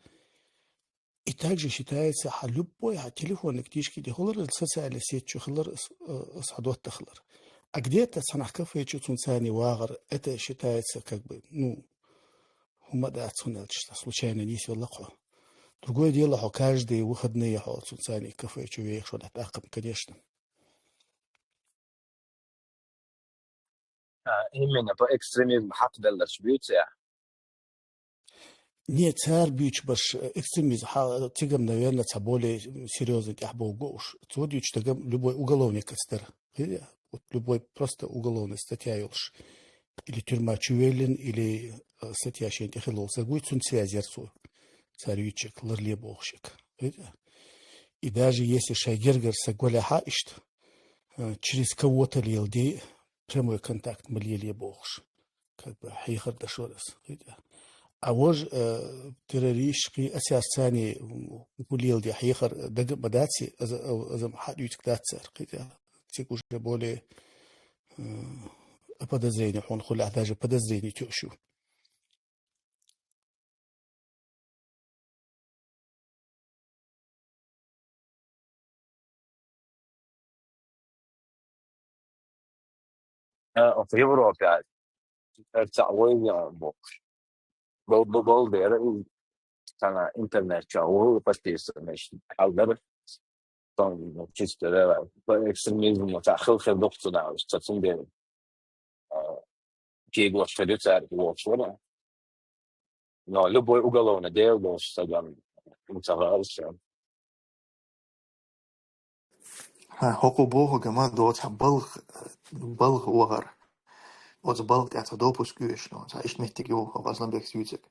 и также считается хьан любой хьан телефонный книжки де хилар, социальный сеть чу хилар, с-, э, с-, хьан дотта хилар. А где-то цхьанахь кафе чу цунца цхьаьна вагӀар, это считается как бы, ну, хӀума дац, хӀунда аьлча случайно нийсвелла хьо. Другое дело, хьо каждые выходные хьо цунца цхьаьна кафе чу вехаш валахь тӀаккха, конечно. А, именно по экстремизму хьакхабелларш буьйцу ахь? Не, цара буьйцуш барш, э, экстремизм, хьа-, цигам, наверное, цхьа более серьёзный тӀехь боху уьш. Цо дуьйцуш дагам любой уголовникаца дара. Хи-, вот любой просто уголовная статья йолуш. Или тюрьма чу веллина, или, э, статья шен тӀе хилла волу саг вуй, цунца связь яра цо. Цара юьйцуш ерг, ларле бохуш ерг. Хи-, и даже если шайн гергара саг валехьа иштта, э, через кого-то леладе, прямой контакт ма лелае бохуш. Как бы хьехар дашвар аса. А важа, э, террористашкахь, асяцани, м, хӀун леладе хьехар дага а ма дац, аза, аза хьа а дуьйцуш дац цара. Цига уже более, э, а подозрение хьуна хуьлахь, даже подозрение тоьуш ю. А, в Европе, а, это самое, я бо-, бо-, бо-, бо-, бо-, бо-, цана интернет ча, о, почти, значит, алдер. Там, ну, чисто, да, по экстремизму, та хыл-хыл дохтуна, что цун бе, а, кигло шедет, а, вот, вот. Но любой уголовный дел был саган, интеграция. Хьа, хӀокхо бохург ма доцу хьа балха, балха вахар. Оцу балха тӀехь цхьа допуск оьшуш, цхьа иштта меттиг ю, хӀокху Асланбекс юьйцург.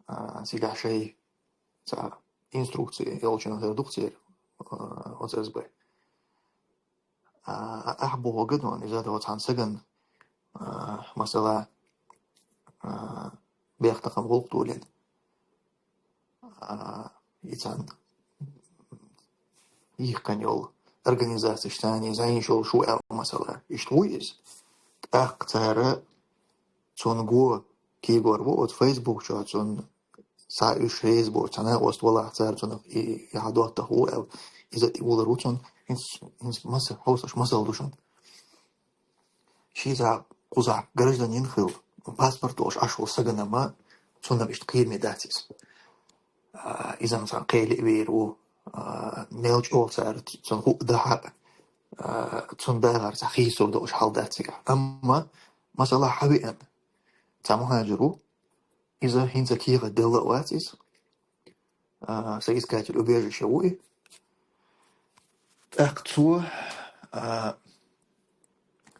А, цигахь шайн цхьа инструкция йолчунах хир ду-кх церан, а, оцу эс бэ. А, ахь бохург а ду, иза доцу хьан саган, а, масала, а, бехктакхам гӀуллакх долийна. А, и царна йихкина йолу организацеш царна зӀенаш йолуш ву аьлла, масала, иштта ву иза. ТӀаккха цара цунна го кегор ву оцу Facebook чохь, цунна схьа уьш реза боцу цхьа накъост валахь, цара цунах и, и хьан доттагӀа ву аьлла, иза тӀе улар ву цунна. ХӀинца, хӀинца маса-, хьовсалаш масал ду шуна. Ши цхьа кхузахь гражданин хилла, паспорт долуш Ӏаш волу сагана ма цунна иштта кхераме дац иза. А, иза-м цхьа кхеле а вер ву, а, мел чӀогӀа цара цунна хӀуъа дахьа, а, цунна дахар цхьа хийцалур долуш хьал дац цигахь. Амма, масала, хьан веана цхьа мухӀажир ву, иза хӀинца кехат делла а вац иза. А, соискатель убежища ву и. ТӀаккха цо, а,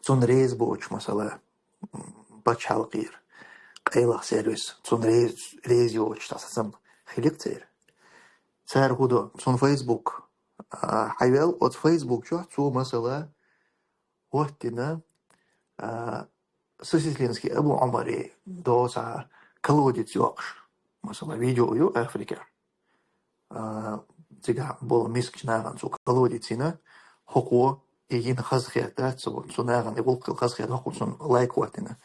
цунна реза боцуш, масала, м, пачхьалкхера къайлаха сервис, цунна рез-, реза йоцуш цхьа сацам хилира церан. Цара хӀун до, цунна Facebook, а, хьайвел, оцу Facebook чохь цо, масала, хӀоттина, а, Сосетлинский Абу Ӏумаре доцу колодец йоккхуш, масала, видео ю Африкехь. А, цигахь болу мискачу нахана цу колодец йина, хӀокхо и йина хазахетта, цу, цу нахана и гӀуллакх хазахетта, хӀокхо цунна лайк хӀоттина.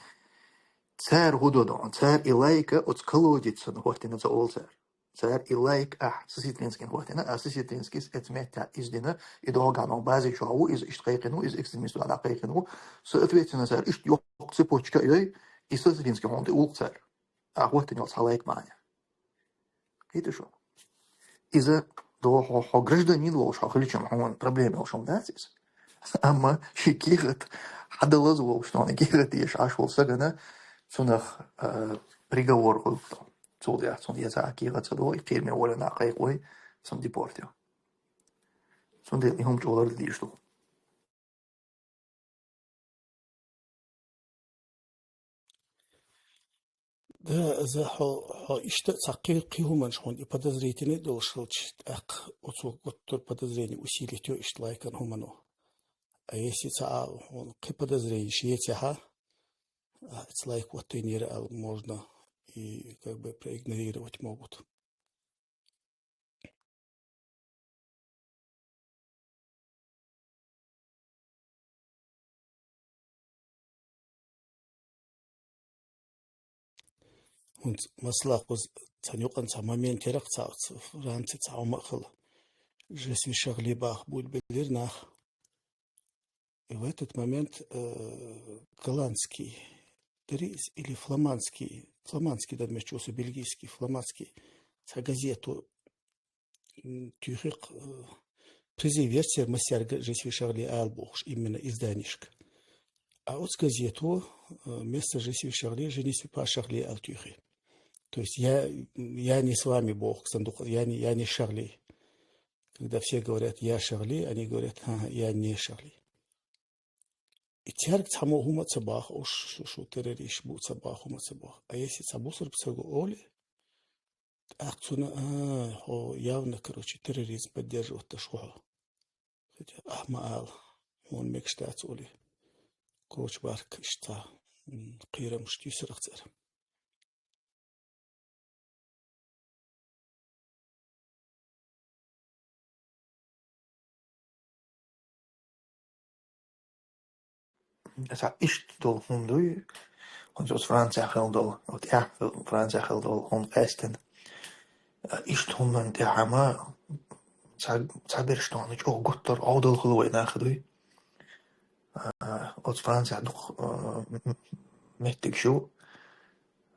Цара хӀун до, цара и лайка оцу колодецана хӀоттина ца олу цара. Цара и лайк ахь Сосетлинскина хӀоттина, а Сосетлинскис эцу меттехь иза дина, и догӀу гӀано бази чохь ву, иза иштта кхайкхина ву, иза экстремист ву аьлла кхайкхина ву. Соответственно, цара иштта йоккха цепочка а йой, и Сосетлинский хьуна тӀе уллу цара. А хӀоттина йолу цхьа лайк бахьана. Кхета шу? Иза догӀу хьо, хьо гражданин волуш хьо хилча-м хьуна проблема йолуш хӀума дац иза. Амма ши кехат хьадалаза волуш, тхуна кехат дезаш Ӏаш волу сагана, цунах, а, приговор хуьлу. Цул тӀаьхьа цунна я цхьа кехат ца догӀу, и кхераме волу нах кхайкхой, цунна депорт йо. Цундела и хӀума чӀогӀа лардан дезаш ду. Да, за хьо, хьо иштта а цхьа кхин, кхин хӀуманаш хьуна и подозрительный долуш хилча, тӀаккха оцо гуттар подозрение усилить йо иштта лайкан хӀумано. А если цхьа а хьуна кхин подозренеш ецахьа, а, цхьа лайк хӀоттийнера аьлла, можно и как бы проигнорировать могут. ХӀинца масала кхуза цхьана юкъана цхьа момент яра-кх цхьа оцу Франци цхьа хӀума а хилла. Je suis Charlie баха буьйлабелира нах. И в этот момент, э, голландский дара иза или фламандский, фламандский дан мечу со бельгийский, фламандский, цхьа газету, м, туьйхира-кх, э, призыв яра церан массаьрга Je suis Charlie ала бохуш, именно изданишка. А оцу газето, э, вместо Je suis Charlie, Je ne suis pas Charlie ала туьйхи. То есть я, я не с вами боху-кх сан дукха, я не, я не Шарли. Когда все говорят «я Шарли», они говорят: «Ха-ха, я не Шарли». И цаьрга цхьаммо хӀума а ца боху, уж шу, шу террористаш бу ца боху, хӀума а ца боху. А если цхьа бусурба стага олий, тӀаккха цунна: «А, хьо явно, короче, терроризм поддерживать деш ву хьо». Хотя ахьа ма ала, хьуна мегаш дац олий. Короче, барх иштта, м, кхерамаш туьйсура-кх цара. Аса иштта долу хӀума дуй, хӀунца оцу Францехь хилла долу, оцу тӀехь Францехь хилла долу хӀума къаьстина. Иштта хӀуманна тӀехь ма ца, ца берш тхуна чӀогӀа гуттар а Ӏовдал хилла вай нах дуй. А, оцу Францехь дукха, а, м-, м-, меттигаш ю,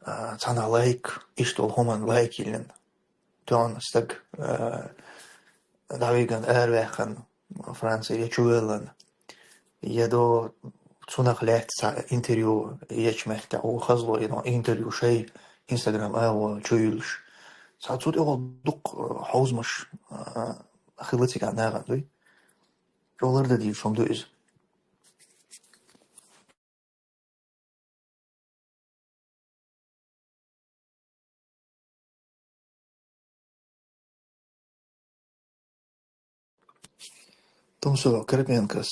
а, цхьанхьа лайк, иштта волу хӀуманна лайк йиллина. Тоьхна стаг, а, дӀавигна, араваьккхина Франци, я чувоьллина, я до цунах лаьцна цхьа интервью ечу меттехь, хазло, я до интервью шайн Instagram агӀо чу юьллуш. Цхьа цу тӀехула дукха, а, хьовзамаш, а, хилла цигахь нахана дуй. Чолар дан дийш хӀума ду иза. Тумсо Карпенкос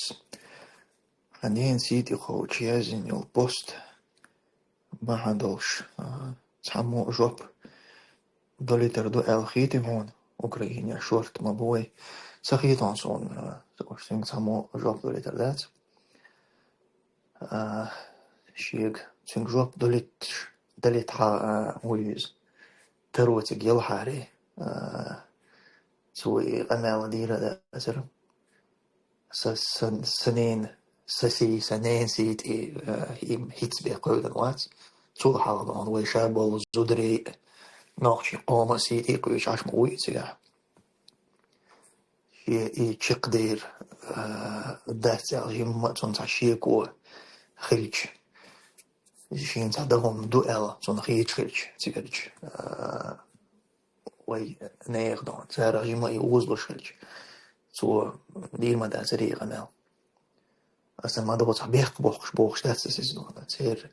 хьан ненан сий тӀе кхочу яздина йолу пост бахьана долуш, а, цхьаммо а жоп долуьйтур ду аьлла хетий хьуна, Украинехь шорта ма бу вай. Ца хетахь суна, а, цуьнга цхьаммо а жоп долуьйтур дац. А, шега цуьнга жоп долуьйтуш, далийтахьа, а, вуй иза. Таро цига елхьара, а, цо и къамел дийр дацара. Сан, сан, сан ненан, сан сий, сан ненан сий тӀе, а, и хӀинца бен кхевдина вац. Цул хьалха вай ша болу зударий, нохчийн къоман сий тӀе кхуьйсуш Ӏаш ма вуй цигахь. Шен и чекхдер, а, дац аьлла, жимма а цунна цхьа шеко хилча, шена цхьа дан хӀума ду аьлла, цунна хеташ хилча, цигарча, а, вай нехан дон. Царах жимма а и озалуш хилча, цо дийр ма дацара и къамел. Аса ма догӀу цхьа бехк бохкуш, бохуш дац аса иза дона. Церан,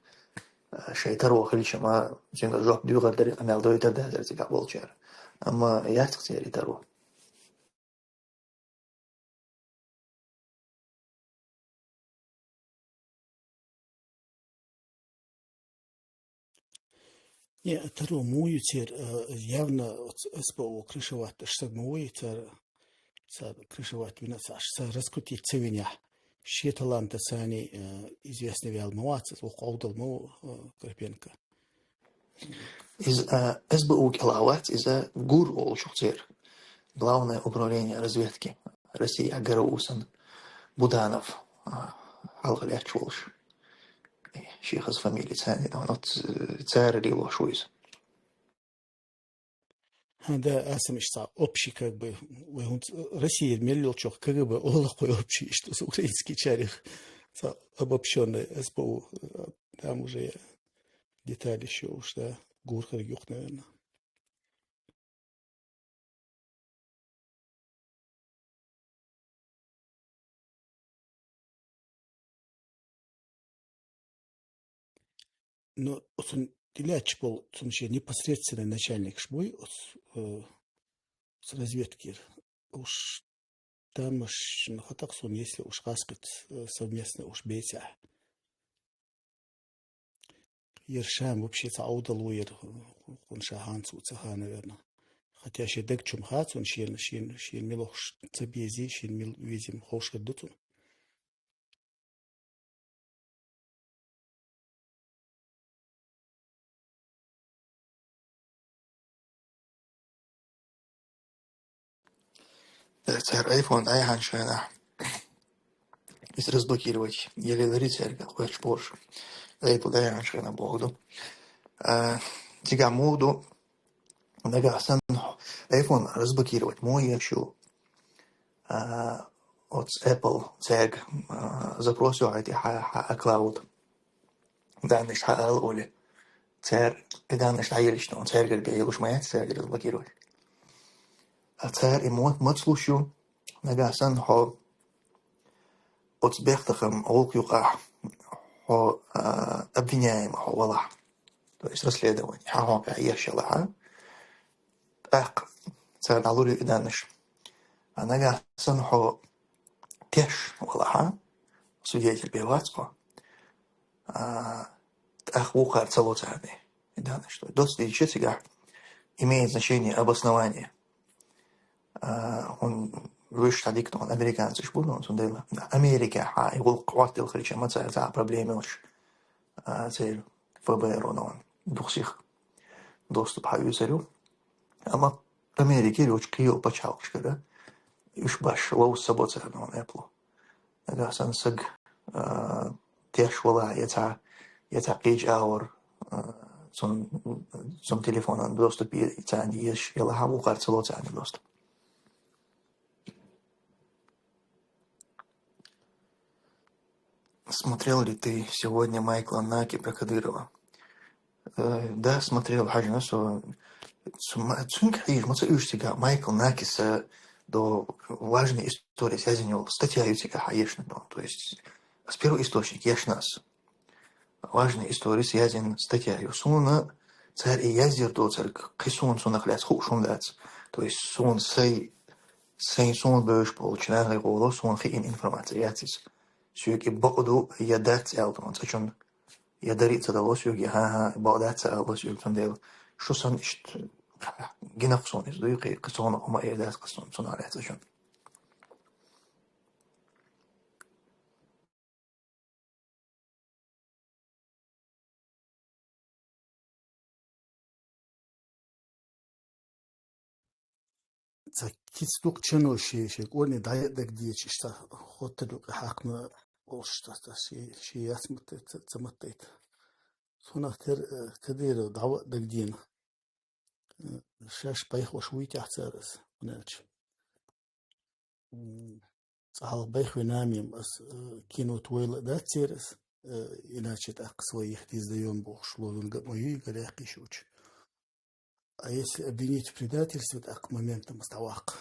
а, шайн таро хилча ма, цуьнга жоп дуьйгӀар дара, къамел дойтар дацара цигахь болчара. Амма яц-кх церан и таро. Не, таро муха ю церан, э, явно оцу СБУ крышевать деш стаг ма вуй, цара, цара крышевать вина ца, аш цара раскрутить ца винехь, шен талантаца царний, э, известный ваьлла ма вац, вукху Ӏовдал ма ву, э, Карпенко. Иза, а, СБУ кӀелахь вац, иза ГУР олучух церан. Главное управление разведки России, ГРУ санна. Буданов, а, хьалха лаьтташ волуш. Шен хаза фамили царна, оцу, цара лелош ву иза. ХӀан, да, аса миш цхьа общий, как бы, вай хӀунца Россия мел йолчух КГБ олу кхуй общий, что с украинский чарих. Цхьа обобщённый СБУ, э, там уже детали ещё уж, да, ГУР хир юкх, наверное. Но оцун тӀелаьтташ болу, цунна шен непосредственный начальникаш буй оцу, э, с разведки. Уж тамашна хатакх суна, если уж хаскхит, э, совместно уж бецахь. Ершам вообще цхьа Ӏовдал ву яра, кхунна ша хьанца ву ца хаьа, наверное. Хотя шен даг чу ма хаьа цунна, шена, шена, шена мила хӀуш ца безий, шена мила везий ма ховш хир ду цунна. Э, цара айфон дӀаяхьанчу хенахь, иза разблокировать еле лари цаьрга, кхоьчуш борш. Apple дӀаяхьанчу хенахь боху ду. А, цигахь муха ду, нагахь санна айфон разблокировать муха еш ю? А, оцу Apple цаьрга, а, запрос йохьуьйтий хьан, хьан аккаунт. Даннаш хьаала олий. Цара и даннаш дӀаелча, цаьргара бен йолуш ма яц, цаьргара разблокировать. А цара и мо-, мацлуш ю, нагахь санна хьо оцу бехктакхаман гӀуллакх юкъахь хьо, а, обвиняемый хьо валахь. То есть расследование, хьан хьокъехь еш ялахь. ТӀаккха цара дӀалур ю и даннаш. А нагахь санна хьо теш валахь, свидетель бен вац хьо. А, тӀаккха вукхара ца ло царна и даннаш. Доцца дийча цигахь имеет значение обоснование. А, хӀун вуьш хьан дика тхуна американцаш бу, ну, цундела Америкехь хьан и гӀуллакх хьоттаделла хилча, ма цара цхьа а проблема йолуш, а, церан ФБР-о, ну, дукха сиха доступ хьан оьцур ю. Амма Америкера йолчу кхийолу пачхьалкхашкара уьш баш ловза ца бо цара, ну, Apple-о. Нагахь санна саг а, теш валахь, я цхьа, я цхьа кхечу агӀор, а, цун, цун телефонан доступ е-, царна езаш, я лахахь вукхар ца ло царна доступ. Смотрел ли ты сегодня Майкла Наки про Кадырова? Э, да, смотрел, хьажна со. Цу-, ма-, цуьнга хьийжа, ма ца уьш цигахь, Майкл Накиса до важная история связана йолу статья ю цигахь хьаешна до. То есть, с первого источника ешна ас. Важная история связана статья ю. Суна цара и яздира доцург, кхин суна цунах лаьцна хууш хӀума дац. То есть, суна сай, сайн суна бевзаш болчу нахе гӀоло, суна хиъна информация яц иза. Соьга и бакъ ду, я дац аьлла, цкъачунна я дарий а ца дало соьга, я хӀан-хӀа, бакъ дац а ала соьга, цундела шу санна иштта гина-кх суна иза дуй, кхин, кхин суна хӀума эр дац, кхин суна цунах лаьцна цкъачунна. Ца кица дукха чано ши, ши кӀорни дӀаяа дагадеъча, иштта хоттар ду кхин хьакхна олуш, ца, ца, ши, ши яц ма тай-, ца, ца ма тайта. Цунах тера, э, Кадыров дӀаваъа дагадеана. Э, шаьш пайхош вуй техь цара аса, хӀунда аьлча. М, цкъа хьалха байхвина мем ас, э, кино тӀе вайла а дац церан ас, э, иначе тӀаккха свой их диза даем бохуш лозунг а ма юй, горяхкий шучу. А если обвинить в предательстве, тӀаккха моментом ас дӀаваккха.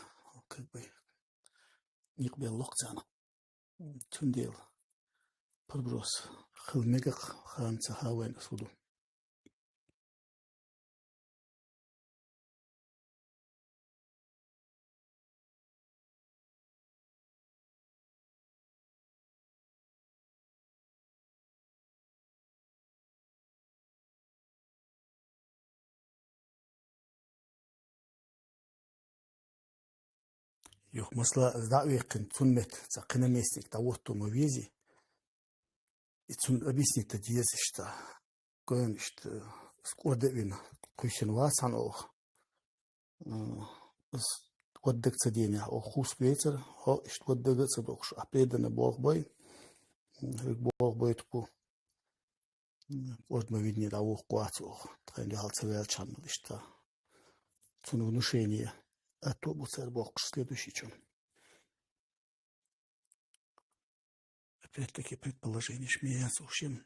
Как бы, некъ белла локх царна. Цундела проброс хила мегакх, ханца хавайн ас ву ду. Юха масала ас дӀа а ваьккхина, цунна метта цхьа кхин а местиг дӀахӀотто ма вези. И цунна объяснить дан деза иштта. Гоьн иштта, ас кӀорда а вина, кхуьйсина вац хьан оха. М, ас кӀордага ца денехь, оха хӀусамехь вецара, хьо иштта кӀордага а ца дохуш, ахь преданно болх бой, м, хӀараг болх бойтург бу. М, кӀорда ма винне дӀавухкуш вац оха, тхайна дуьхьал ца ваьлчхьана иштта. Цунна внушение атто бу цара боккхуш следующий чун. Опять-таки предположение шмеян сушим.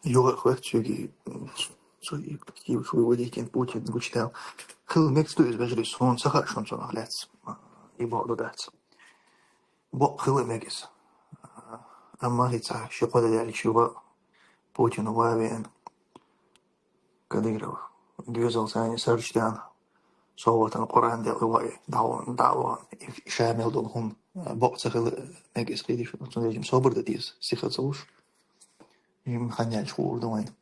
Юха а хоьттуш цуьнга, цу и, и выводить Путин гучудаьлла. Хила мегаш ду иза, вежарий, суна ца хаьа шуна цунах лаьцна, и бакъ ду дац. Бакъ хила мега иза. Амма хӀинца ши-кхо де даьлча юха Путина ван веана Кадыров доьзалца цхьаьна сарч даьнна, совгӀатана Къуръан делла вай, дӀа а вахана, дӀа а вахана, и ша мел долу хӀума бакъ ца хила мега иза, кхетий шу, цундела жима собар дан деза, сиха ца луш. Жима хан яьлча хуур ду вайна.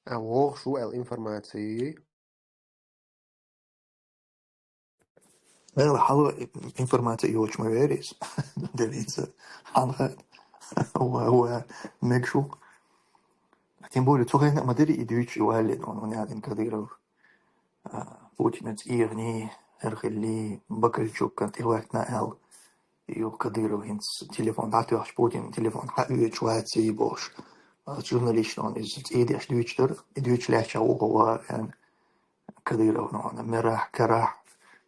А вогӀуш ву аьлла информаци юй? Вела хьалха информаци йоцуш ма вер иза. Делица хьалха ва, ва мегаш ву. Тем более, цу хенахь а ма дара и дуьйцуш и валле, он, он ядин Кадыров. А, Путина цӀийгӀаний, хӀара хилли, Бакальчуккан тӀехӀоьттина аьлла. Юха Кадыров хӀинца телефон дӀатоьхча, Путина телефон хьаоьцуш вац и бохуш. А, журналистана иза цӀий деш дуьйцуш дара, и дуьйцуш лаьттача вукхо вара, аьлла, Кадыров, ну, мерахь, карахь,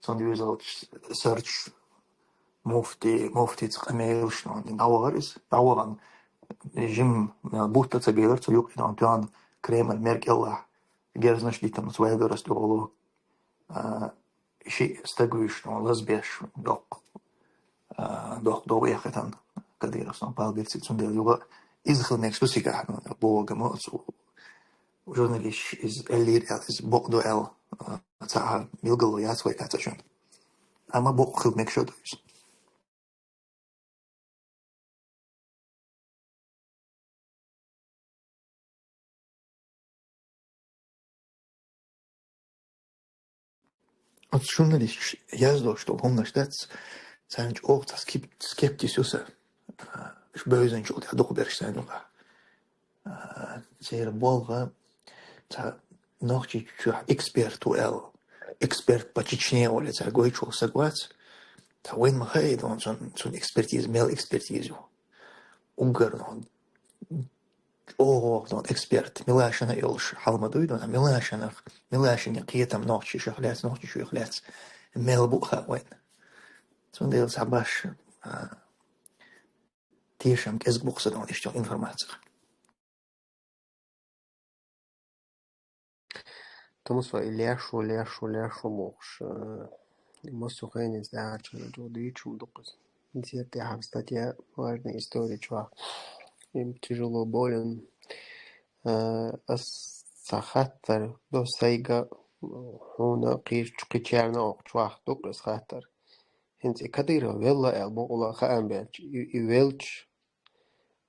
цуьнан доьзалца сарч, муфти, муфтица къамелаш, ну, дӀавахара иза. ДӀавахана, жима, бутт а ца белира цу юкъе, ну, тоьхна Кремль мер кӀелахь, герзнаш дитина цу вайберас тӀехула. А, шиъ стаг вуьйш, ну, лазбеш, доккха, а, доккха дов эхийтина Кадыровс, ну, Павел Герци, цундела юха Иза хила мегаш ду цигахь, ну, богама, оцу журналисташа иза аьллера аьлла, иза бакъ ду аьлла, а, цхьа а билгало яц вай кхаьчачунна. Амма бакъ хила мегаш ду иза. Оцу журналисташа яздеш долу хӀуманаш дац, царна чӀогӀа цхьа скеп-, скептиз ю сан. А, уьш бевзанчул тӀаьхьа дукха берш царна юкъахь. А, церан болх цхьа Нохчийчохь эксперт ву аьлла. Эксперт по Чечне олий цара гойтуш волу стаг вац. Цхьа вайна ма хаийта, цунна, цунна экспертиза, мел экспертиза ю. Уггар, ну, чӀогӀа, ну, эксперт. Милашана йолуш хьал ма дуй, ну, Милашанах, Милашана кхетам Нохчийчух лаьцна, Нохчийчух лаьцна мел бу а хаьа вайна. Цундела цхьа баш, а, тешам кӀезиг бу-кх сан, ну, иштта информацих. Тумсо и лешо, лешо, лешо бохуш, э, массо а хенахь дагӀачу дуьйцуш ма ду-кх иза. Иза тӀехь статья «Важная история» чохь. Им тяжело болен. Э, ас ца хаттар до сайга, хьуна кхечу кхечарна окху чохь ду-кх ас хаттар. ХӀинца и Кадыров велла аьлла бакъволу хаам баьлча, и, и велча,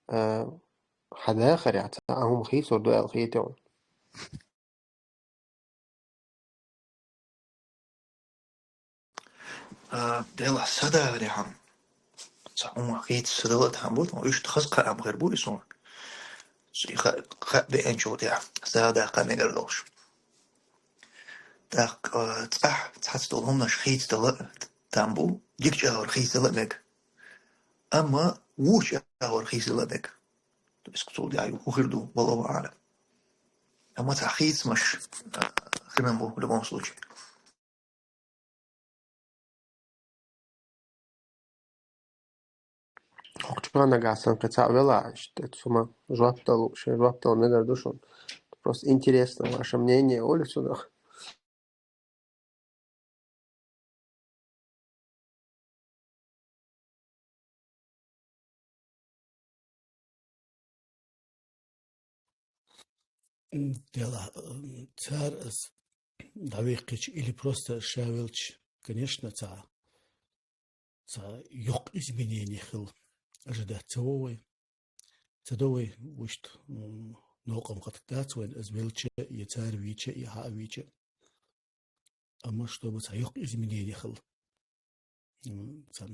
э, хьан дахарехь цхьа а хӀума хийцур ду аьлла хетий хьуна? А, делахь, сан дахарехь-м цхьа хӀума хийца ца дала а там бу, но иштта хаза кхаам хир бу и суна. И ха-, хаа беанчул тӀехь, сагӀа даккха мегар долуш. ТӀаккха, а, цӀахь цхьацца долу хӀуманаш хийца дала а там бу, дика чӀагӀар хийца дала а мега. Амма вуьш чӀагӀар хийца дала а мега. То есть, цул тӀаьхьа хӀун хир ду, валлаху аӀлам. Амма цхьа хийцамаш, а, хир ма бу, в любом случае. ХӀокху чуьра нагахь санна кхин цхьаъ велахь, иштта цунна жоп дала, шен жоп дала мегар ду шуна. Просто интересно, ваше мнение, олий цунах. М, делахь, м, цара ас дӀавеккхича или просто ша велча, конечно, цхьа, цхьа йоккха изменение хила ожидать ца во вай. Ца до вай, вуьшта, м, новкъа ма кхетта дац вайна, ас велча, я цара вийча, я хьа а вийча. Амма чтобы цхьа йоккха изменение хила. М, цхьа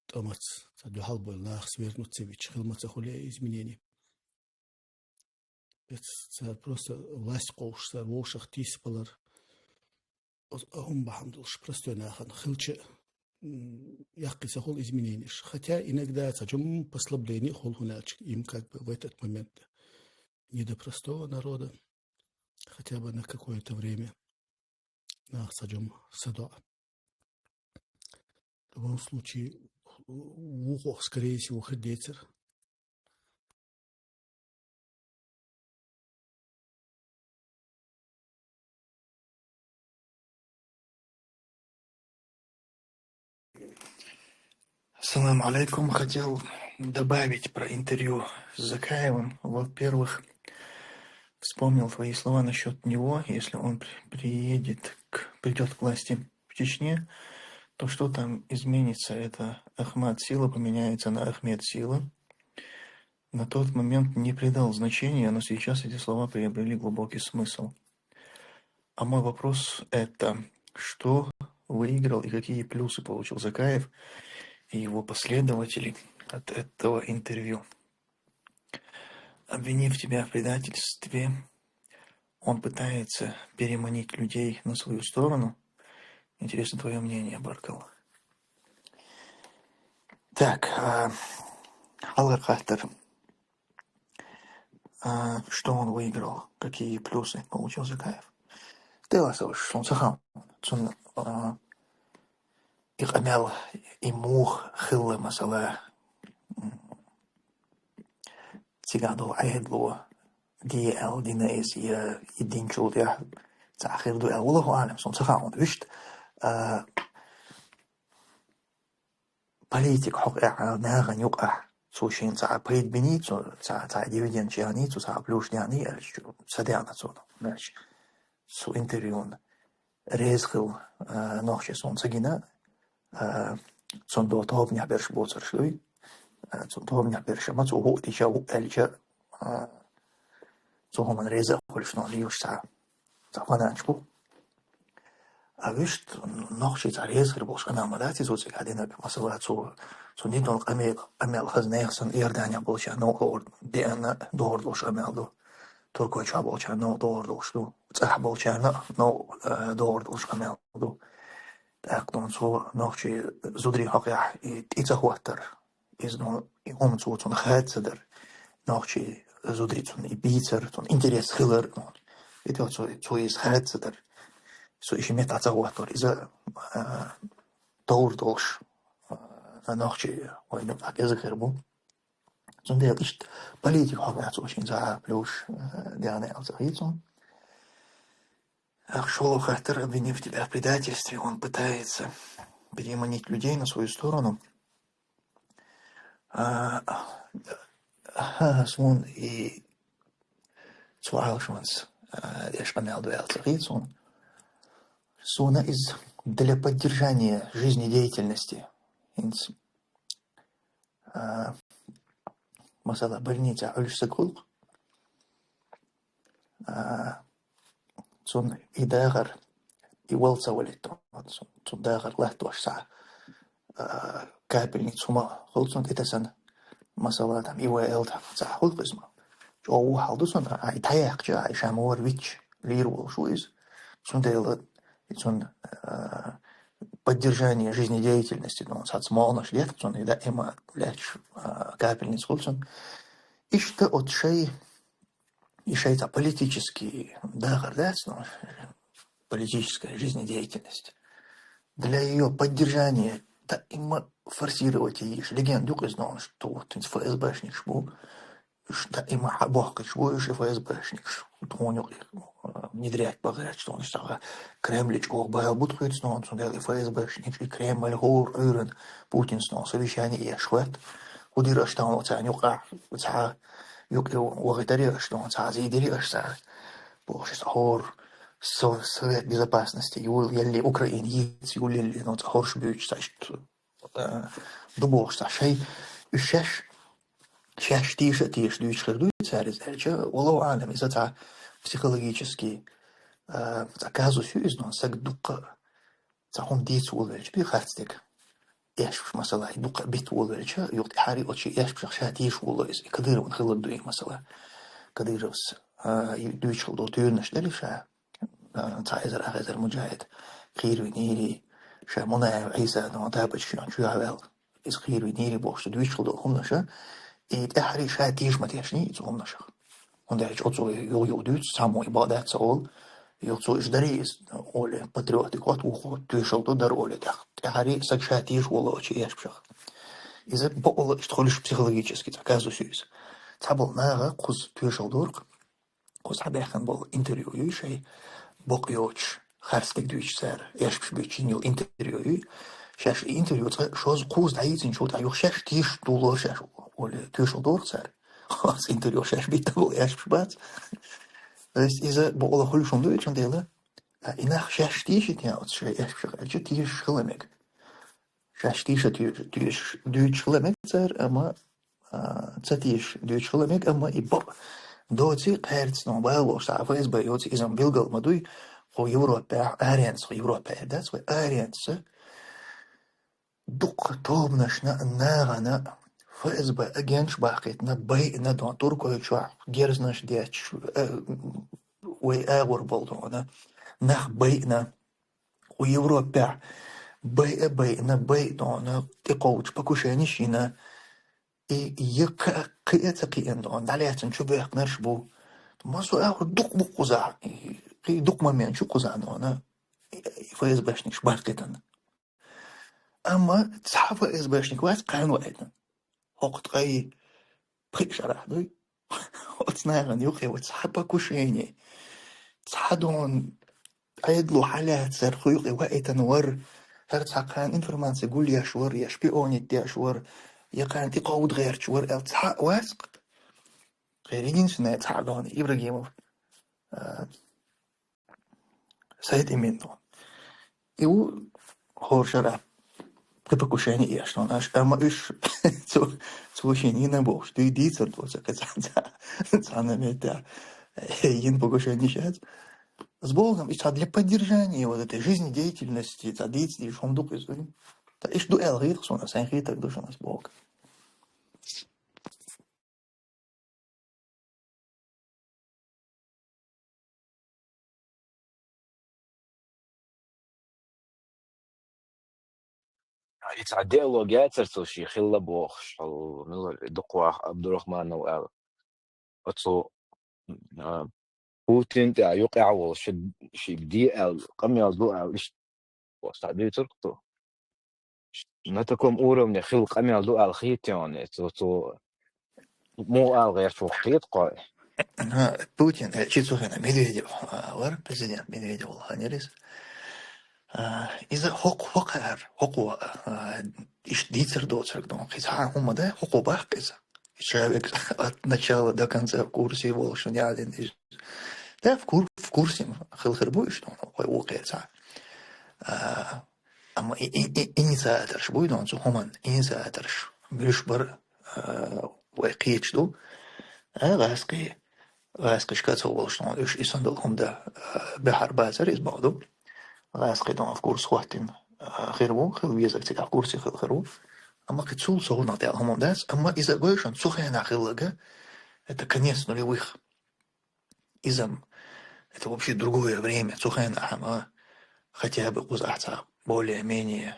тӀамаца, цхьа дуьхьал бойла нах свернуть ца вича, хила ма ца хуьлу изменение. Эц цара просто власть кховш, цара вовшах тийсабалар. Оз-, а хӀума бахьана долуш простой нахана хилча, м, яккхий ца хуьлу измененеш. Хотя иногда цхьа чум послабление а хуьлу, хӀунда аьлча им как бы в этот момент не до простого народа, хотя бы на какое-то время. Нах цхьа чум садоӀу. В любом случае, вукхох, скорее всего, хир децара. Салам алейкум. Хотел добавить про интервью с Закаевым. Во-первых, вспомнил твои слова насчёт него. Если он при-, приедет к, придёт к власти в Чечне, то что там изменится? Это Ахмат Сила поменяется на Ахмед Сила. На тот момент не придал значения, но сейчас эти слова приобрели глубокий смысл. А мой вопрос это, что выиграл и какие плюсы получил Закаев и его последователи от этого интервью? Обвинив тебя в предательстве, он пытается переманить людей на свою сторону. Интересно твоё мнение, Баркал. Так, а, хьалхара хаттар. А, что он выиграл? Какие плюсы получил Закаев? Делахь, сан ваша, суна ца хаьа. Цунна, а, и къамел, и муха хилла, масала, м, цигахь долу Ӏедало, де аьлла дина иза, я и динчул тӀехь цхьа хир ду аьлла, валлаху аӀлам, суна ца хаьа, вуьшта, а, политика хьокъехь нахана юкъахь цо шийна цхьа пайда биний, цо цхьа, цхьа дивиденд яьнний, цо цхьа плюш яьнний аьлча, ца даьнна цо. Значит, цу интервьюна реза хилла, а, нохчий сона ца гина, а, цунна дола тобанехь берш боцурш дуй. А, цунна тобанехь берш, амма цо хӀуъа дича, хӀуъа аьлча, а, цу хӀуманна реза а хуьлуш, нохчий лелаш цхьа, цхьа фанаташ бу. А вуьшта нохчий цхьа реза хир болуш къамел ма дац иза цигахь динарг. Масала, цо, цо дина долу къамел, къамел хаза нехан санна Иорданехь болчарна новкъа догӀур, деана догӀур долуш къамел ду. Туркойчохь болчарна новкъа догӀур долуш ду. ЦӀахь болчарна новкъа, а, догӀур долуш къамел ду. ТӀаккха цо нохчий зударийн хьокъехь и тӀе ца хӀоттар. Иза, ну, и хӀума цо цунна хадда ца дар. Нохчий зударий цунна и бийцар, цунна интерес хилар, ну. И то цо, цо иза хадда ца дар. Цо и ши метта ца хӀоттор. Иза, а, товр долуш, а, нохчий вайна а беза хир бу. Цундела иштта политика хьокъехь цо шен цхьа плюш, а, даьнна аьлла ца хета суна. Ах, шолгӀа хаттар: обвинив тебя в предательстве, он пытается переманить людей на свою сторону. А, а, суна и цу Ӏалашонца, а, деш къамел ду аьлла ца хета суна. Суна иза для поддержания жизнедеятельности. ХӀинца, а, масала, больницехь Ӏуьллуш стаг хуьлу-кх. А, цунна и дахар, и вала ца валийта, цунна, цунна дахар латтош цхьа, а, капельница хӀума хуьлу цунна тӀетесна. Масала, там, ИВЛ там цхьа хуьлу-кх иза. ЧӀогӀа вон хьал ду цунна, а, и дӀаяьккхича, а, и ша ма вара витча лийр волуш ву иза. Цундела и цунна, а, поддержание жизнедеятельности, ну, цхьацца могӀанаш детта цунна, и даима лаьтташ, а, капельница хуьлу цунна. Иштта оцу шай И шайца политический дахар дац, ну, политическая жизнедеятельность. Для её поддержания даима форсировать йиш. Легенда ю-кх иза, ну, что вот ФСБшникаш бу, уьш даима хьабохкуш бу, уьш ФСБшникаш. Тхуна юкъе, э, внедрять бахарехь, что уьш цхьа Кремль чӀогӀа бала бу тхуьйцу, ну, цундела и ФСБшникаш, и Кремль хӀора Ӏуьйранна Путинца, ну, совещание еш хӀотта. ХӀун дира аша тахана царна юкъахь, цхьа юкъе вахийтарий аша, ну, цхьа зийдирий аша цара. Бохуш, иза хӀора со-, Совет Безопасности юллеллий, Украина йийца юллеллий, ну, цхьа хӀорш буьйцуш цхьа иштта, э, ду бохуш цхьа шай. Уьш шаьш, шаьш тийша а тийша дуьйцуш хир дуй цара иза аьлча, валлахӀу аӀлам, иза цхьа психологический, э, цхьа казус ю иза, ну, саг дуккха цхьа хӀума дийца волавелча, дуй харцдерг. Эшпаш, масала, и дукха битта волавелча, юха тӀаьхьарий оцу шен эшпашах ша тийша волало иза. И Кадыровна хилар дуй, масала. Кадыровс, а, и дуьйцуш хила долу туьйранаш делира ша, а, цхьа эзар, ах эзар муджахид кхийра винийрий, ша Мунаев Ӏийса, ну, тапочкин чу а ваьлла. Иза кхийра винийрий бохуш, дуьйцуш хила долу хӀуманаша, и тӀаьхьарий ша тийша ма тешний иза хӀуманашах. ХӀунда аьлча оцо юха-юха дуьйцу, цхьаммо и бакъ дац ца олу, юха цо уьш дарий иза, оле, патриотик хӀотта вукхо тоьшалла ду дара, оле, тӀаккха тӀаьхьарий саг ша тийша волало оцу эшпашах. Иза бакъволу иштта хуьлуш психологически цхьа казус ю иза. Цхьаболу наха кхуза тоьшалла дора-кх, кхуза схьабаьхкина болу интервью ю шайн бакъ йоцуш, харцдерг дуьйцуш цара, эшпаш буьйцуш йина йолу интервью ю. Шаьш и интервью цкъа шозза кхуза дӀайийцинчул тӀаьхьа юха шаьш тийша дуллора шаьш, оле, тоьшалла дора-кх цара. Оцу интервью шаьш битта болу эшпаш бац. То есть иза бакъволу хуьлуш хӀума ду, цундела, а, и нах шаьш тийшийтина оцу шайн эшпашах аьлча, тийшаш хила мега. Шаьш тийша туьйш-, туьйш-, дуьйцуш хила мега цара, амма, а, ца тийша дуьйцуш хила мега, амма и бакъ доций, кхаьрца, ну, бала болуш цхьа ФСБ йоций, иза-м билгал ма дуй, кху Европехь, аренца, кху Европехь эр дац вай, аренца дуккха тобанашна, нахана ФСБ агенташ баккхийтина, байина, дон Туркойчохь герзнаш детташ, э, вай агӀор болу дона нах байина, кху Европехь байа, байина, бай дона тӀекховдаш покушениш йина, и, и кхи-, кхиа ца кхиъна дона, дӀалаьцна чу бехкнарш бу. Масо агӀор дукха бу кхузахь, и, кхин дукха момент ю кхузахь дона, и, и ФСБшникаш баккхийтина. Амма цхьа ФСБшник вац кхайна ваийтина. ХӀокху ткъе пхи шарахь дуй. Оцу нахана юкъе вац цхьа покушение. Цхьа дон Ӏедало хьалаьццара кху юкъе ваийтина вара. ХӀара цхьа кхана информаци гулъеш вара, я шпионить деш вара, я кхаьн тӀекховда гӀерташ вар аьлла цхьа а вац-кх. Кхы единственный цхьа а дона Ибрагимов, а, Сайд Эмин дона. И ву хӀора шера при покушении еш дона аш, амма уж цу, цу шинна йина бохуш, дуй дийцар доцу кхин цхьа, цхьа, цхьана метте йина покушени шаьц. С Богом, и цхьа для поддержания вот этой жизнедеятельности, цхьа дийца дийша хӀума ду-кх иза. Та иштта ду аьлла хета-кх суна, сайн хетарг ду шуна с Богом. И цхьа диалог яцара цо шен хилла бохуш, хьо мила вара, дукха ваха Абдурахманов аьлла. Оцу, а, Путин тӀехь юкъехь волу ши-, шига де аьлла, къамел ду аьлла, иштта цхьа дуьйцург цо. На таком уровне хила къамел ду аьлла хетий хьуна, цо, цо муха ала гӀерташ ву хета кхо. Ага, Путин, э, чи цу хенахь Медведев, а, вара, президент Медведев волу хан яра иза. А, иза хӀокху, хӀокхара, хӀокхо, а, иштта дийцар доцург дона, кхин цхьа а хӀума ма дай, хӀокхо баккха иза. Человек от начала до конца в курсе волуш, не один из. Да, в кур-, в курсе хила хир бу уьш, дона, хӀокхо вукхерца. А, амма и, и, и, инициаторш буй, дона, цу хӀуман инициаторш. Муьлш бара, а, вай кхеташ ду. А, гӀазкхий, гӀазкхий шка ца волуш, дона, уьш и санна долу хӀума дан, а, баьхьар бацара иза боху ду. ГӀазкхий, дона, в курсе хӀоттийна, а, хир ву, хила везарг цигахь в курсе хила хир ву. Амма кхин цул совнах тӀехь хӀума дац, амма иза гой шуна цу хенахь хилларг, это конец нулевых. Иза-м, это вообще другое время, цу хенахь-м, а, хотя бы кхузахь цхьа более-менее,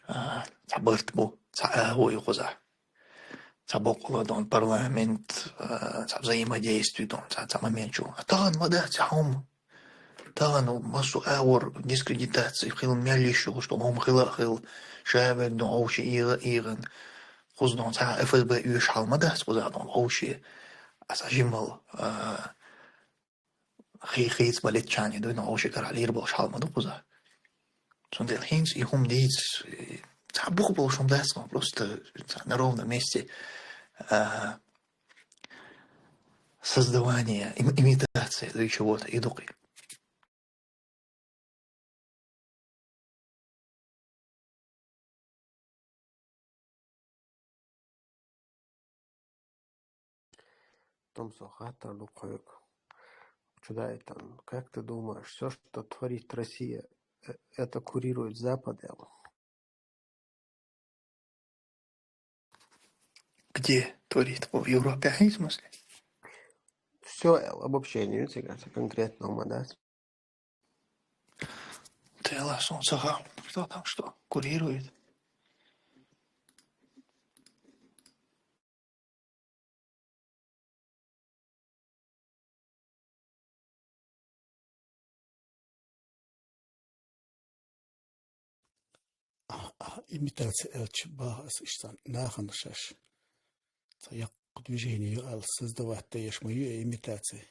а, цхьа барт бу, цхьа агӀо ю кхузахь. Цхьа боккъала, дона, парламент, а, цхьа взаимодействие, дона, цхьа, цхьа момент чу. А тахана ма дац цхьа хӀума. Тахана массо а агӀор дискредитация хила мел йиш йолуш долу хӀума хила а хила, ша верг, дона, вовши ийгӀа а ийгӀан. Кхуза, дона, цхьа ФСБ оьшу хьал ма дац кхузахь, дона, вовши. А цхьа жимал, а, хи-, хийца балетчани дуй, но вовши карахь лийр болуш хьал ма ду кхуза. Цундела хӀинца и хӀума дийца, э, цхьа бух болуш хӀума дац, но просто цхьа на ровном месте, а, создавание, им-, имитация, да и чего-то, и дукъи. Томсо хаттар ду кхойга. Чудаев, как ты думаешь, все, что творит Россия, э, это курирует Запад, аьлла? Где творит? В Европе, а, в смысле? Все, аьлла, обобщение, цигахь конкретно ма дац. Тела, солнце, ха, кто там что курирует? А, а, имитация аьлча боху ас иштта нахана шаьш цхьа яккха движение ю аьлла создавать дан еш ма ю и имитация.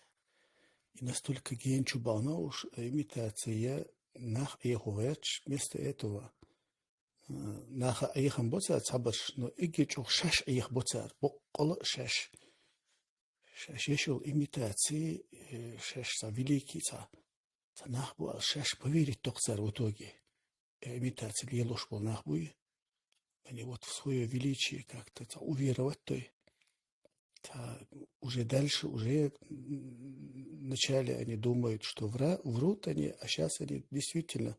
И настолько ген чу бахана уж, э, имитация, нах Ӏехо гӀерташ, вместо этого, э, наха Ӏехам бо цара цхьабарш, но эггара чӀогӀа шаьш Ӏеха бо цара, боккъала а шаьш. Шаьш еш йолу имитация, э, шаьш цхьа великий цхьа, цхьа нах бу аьлла, шаьш поверить доккху цара в итоге. Э, имитация лелош болу нах буй. Они вот в своё величие как-то цхьа уверовать дой. Цхьа уже дальше, уже, м, вначале они думают, что вра-, врут они, а щас они действительно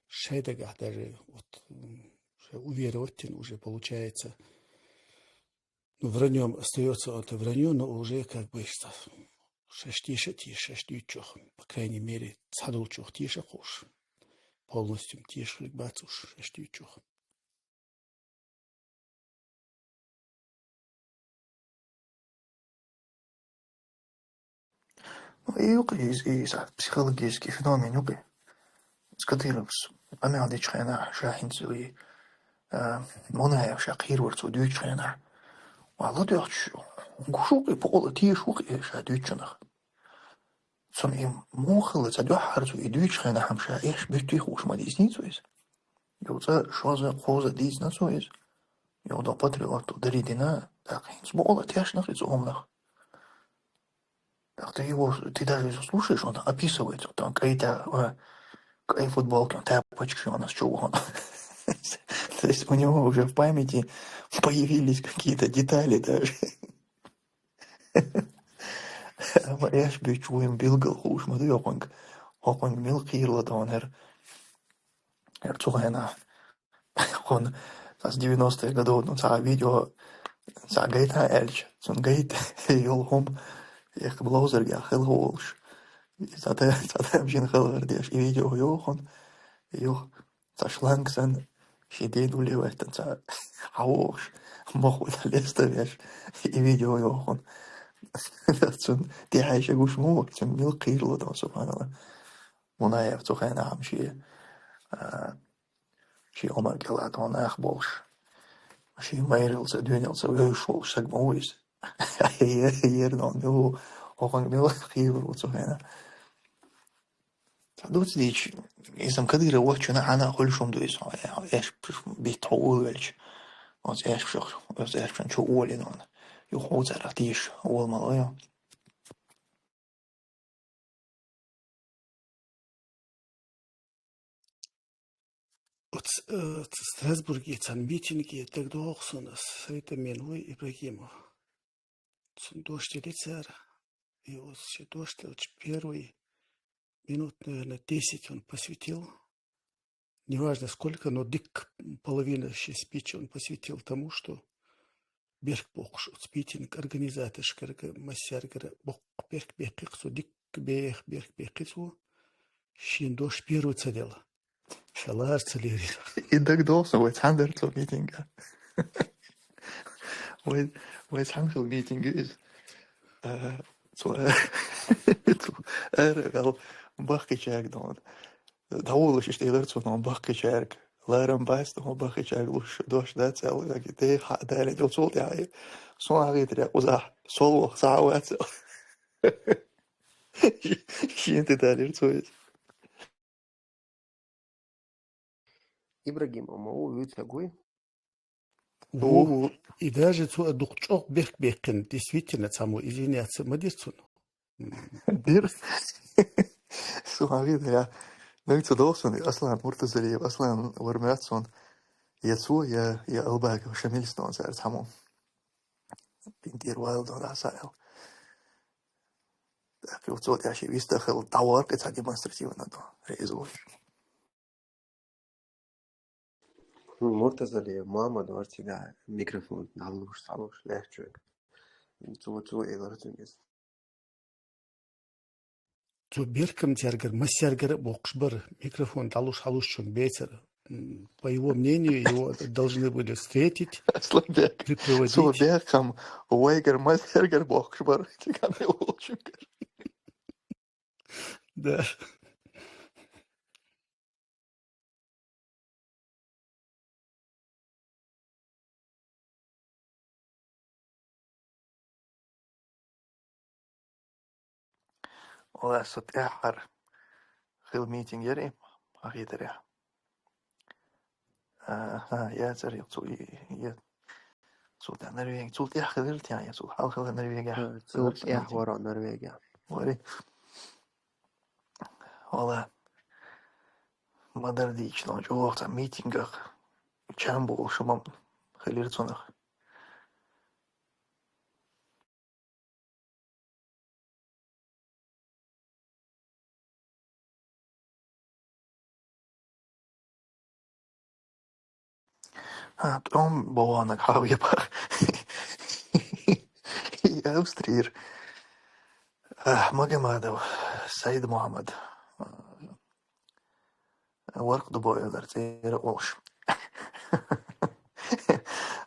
шайн дагахь даже вот, м, уже уверовать уже получается. Ну, враньём остаётся это враньё, но уже как бы ш-, шаьш теша а теша, шаьш дуьйцучух, по крайней мере, цхьадолчух теша а хууш. Полностью теша хилла бац уж шаьш дуьйцучух. Ну, и ю-кх иза, иза психологический феномен ю-кх. Иза Кадыровс къамел дечу хенахь, ша хӀинца вуй, а, Мунаев ша кхийра вара цо дуьйцучу хенахь. Ва ладоьгӀча, гуш ву-кх и, бакъала теша ву-кх и ша дуьйцучунах. Цунна и муха хилла цхьа дуьххьара цо и дуьйцучу хенахь-м ша эш буьттий хууш ма дийциний цо иза. Юха цкъа шозза, кхузза дийцина цо иза. Йо, да, патриот, дари дина, так, хинц бола, тяж нах, лицо омнах. Так ты его, ты даже если слушаешь, он описывается, вот там какие-то, э, какие футболки, он тапочки у нас, чего он. То есть у него уже в памяти появились какие-то детали даже. Ама эш бич вуйм билгал хуш ма ду йокъонг. Хокъонг мил кирло дон хер. Хер цугайна. Хон, аз девяностые годов, ну, ца видео, ца гайта эльч, цун гайт, йол хом, эх, блоузер га хел холш. Ца та, ца та бжин хел вердеш, и видео йо хон, йо, ца шланг сан, ши ден улевайтан, ца, хаош, моху леста веш, и видео йо хон. Цун, ти хайша гуш му, цун мил кирло дон, субханалла. Мунаев цухайна хам ши, а, ши омар кела дон ах болш. Ши майрилса, дюнилса, веш болш, саг ма уйс. Ер, ер дон, мил, оханг мил, хивр, цухайна. Та дуцдич, изам Кадыров вачуна ана хуль шум дуйс, эш бит хул велч. Оз эш шох, оз эш шан чу уолин он. Ю хул царах тиш, уол мало ё. Оц, э, ц-, Страсбурге цан митинге так дохсун, с-, это мен вуй Ибрагимов. Цун дождь лицар, и вот все дождь, вот первый минут, наверное, десять он посвятил. Неважно сколько, но дик половина щи спичи он посвятил тому, что берк бокш, вот спитинг организаторш карга, массяр гара бок берк беккик, со дик бех берк беккик, со шин дош первый цадела. Шалар цалери. И так долса, вот хандер цо митинга. Вай, вай, цхьанхил митинг из. Э, цо-, цо-, эр, эл, бахкичаг дон. Давулаш ишт илар цо дон бахкичаг. Ларам байс дон бахкичаг луш дош да цел, яки те ха-, дали дил цул тя. Сон агит ря уза, сол вох саавац. Шин ты далир цо из. Ибрагим, а ма у вуьйцагуй? О, у. И даже цо дукъ чӀоагӀа бехк беккхина, действительно, цхьаммо извиняться ма дир цунна. Дир. Сухари, да. Ну, цо дохсон, Аслан Муртазалиев, Аслан Вармятсон. Я цо, я, я Албаков Шамиль стон цар цхьаммо. Пинтир вайл дон асайл. Так, и вот, вот я ще вистахал, тавар, это демонстративно, да, резво. Муртазалиев, мама, дворци, да, микрофон, налуш, салуш, легчуек. Цу, цу, и ларцугес. Цу беркам тергер, мас тергер бокш бар, микрофон, талуш, халуш чун бейцер. М, по его мнению, его должны были встретить, Асланбек, припроводить. Цу беркам, вайгер, мас тергер бокш бар, тикам и улчугер. Да. Ола со тӀехьар хил митинг яри, ахитаря. Аха, я царь, я цу-, я, я цул тӀехьа Норвеги, цул тӀехьа хилар тя, я цул хьал хилар Норвеги. Э, цул тӀехьа хилар Норвеги. Вари. Ола. Мадар дийчнон чӀоагӀа цхьа митингах чам болуш мам хилира цунах. А, тӀом бованаг хьавъяпа. Австрир. А, Магомадов, Саид Мухаммад. Варх дубойлар цӀера олш.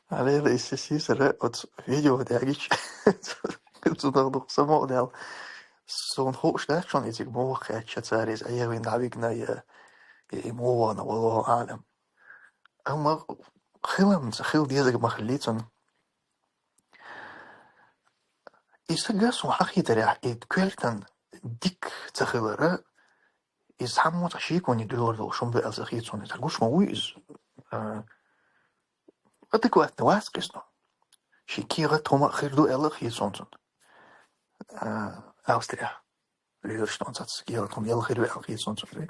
Алела иссисисара оц видео дягич. Цудах дух само дял. Сон хуш да, чон изиг мух хача царис, а я вин давигна я, и мувана, вало алам. Амма хилам, хил дезаг махлицун. Исага сун хахитаря, и квертан дик цахилара, из хаммо цашикони дуйор дол шумбе алсахицун. Из гуш ма уй из, а, Адекватный вац-кх из, ну. Ший кехат хӀума хир ду аьлла хет сона цун. А, Австрия. Лидерш тон цац кехат хӀума аьлла хир ду аьлла хет сона цун.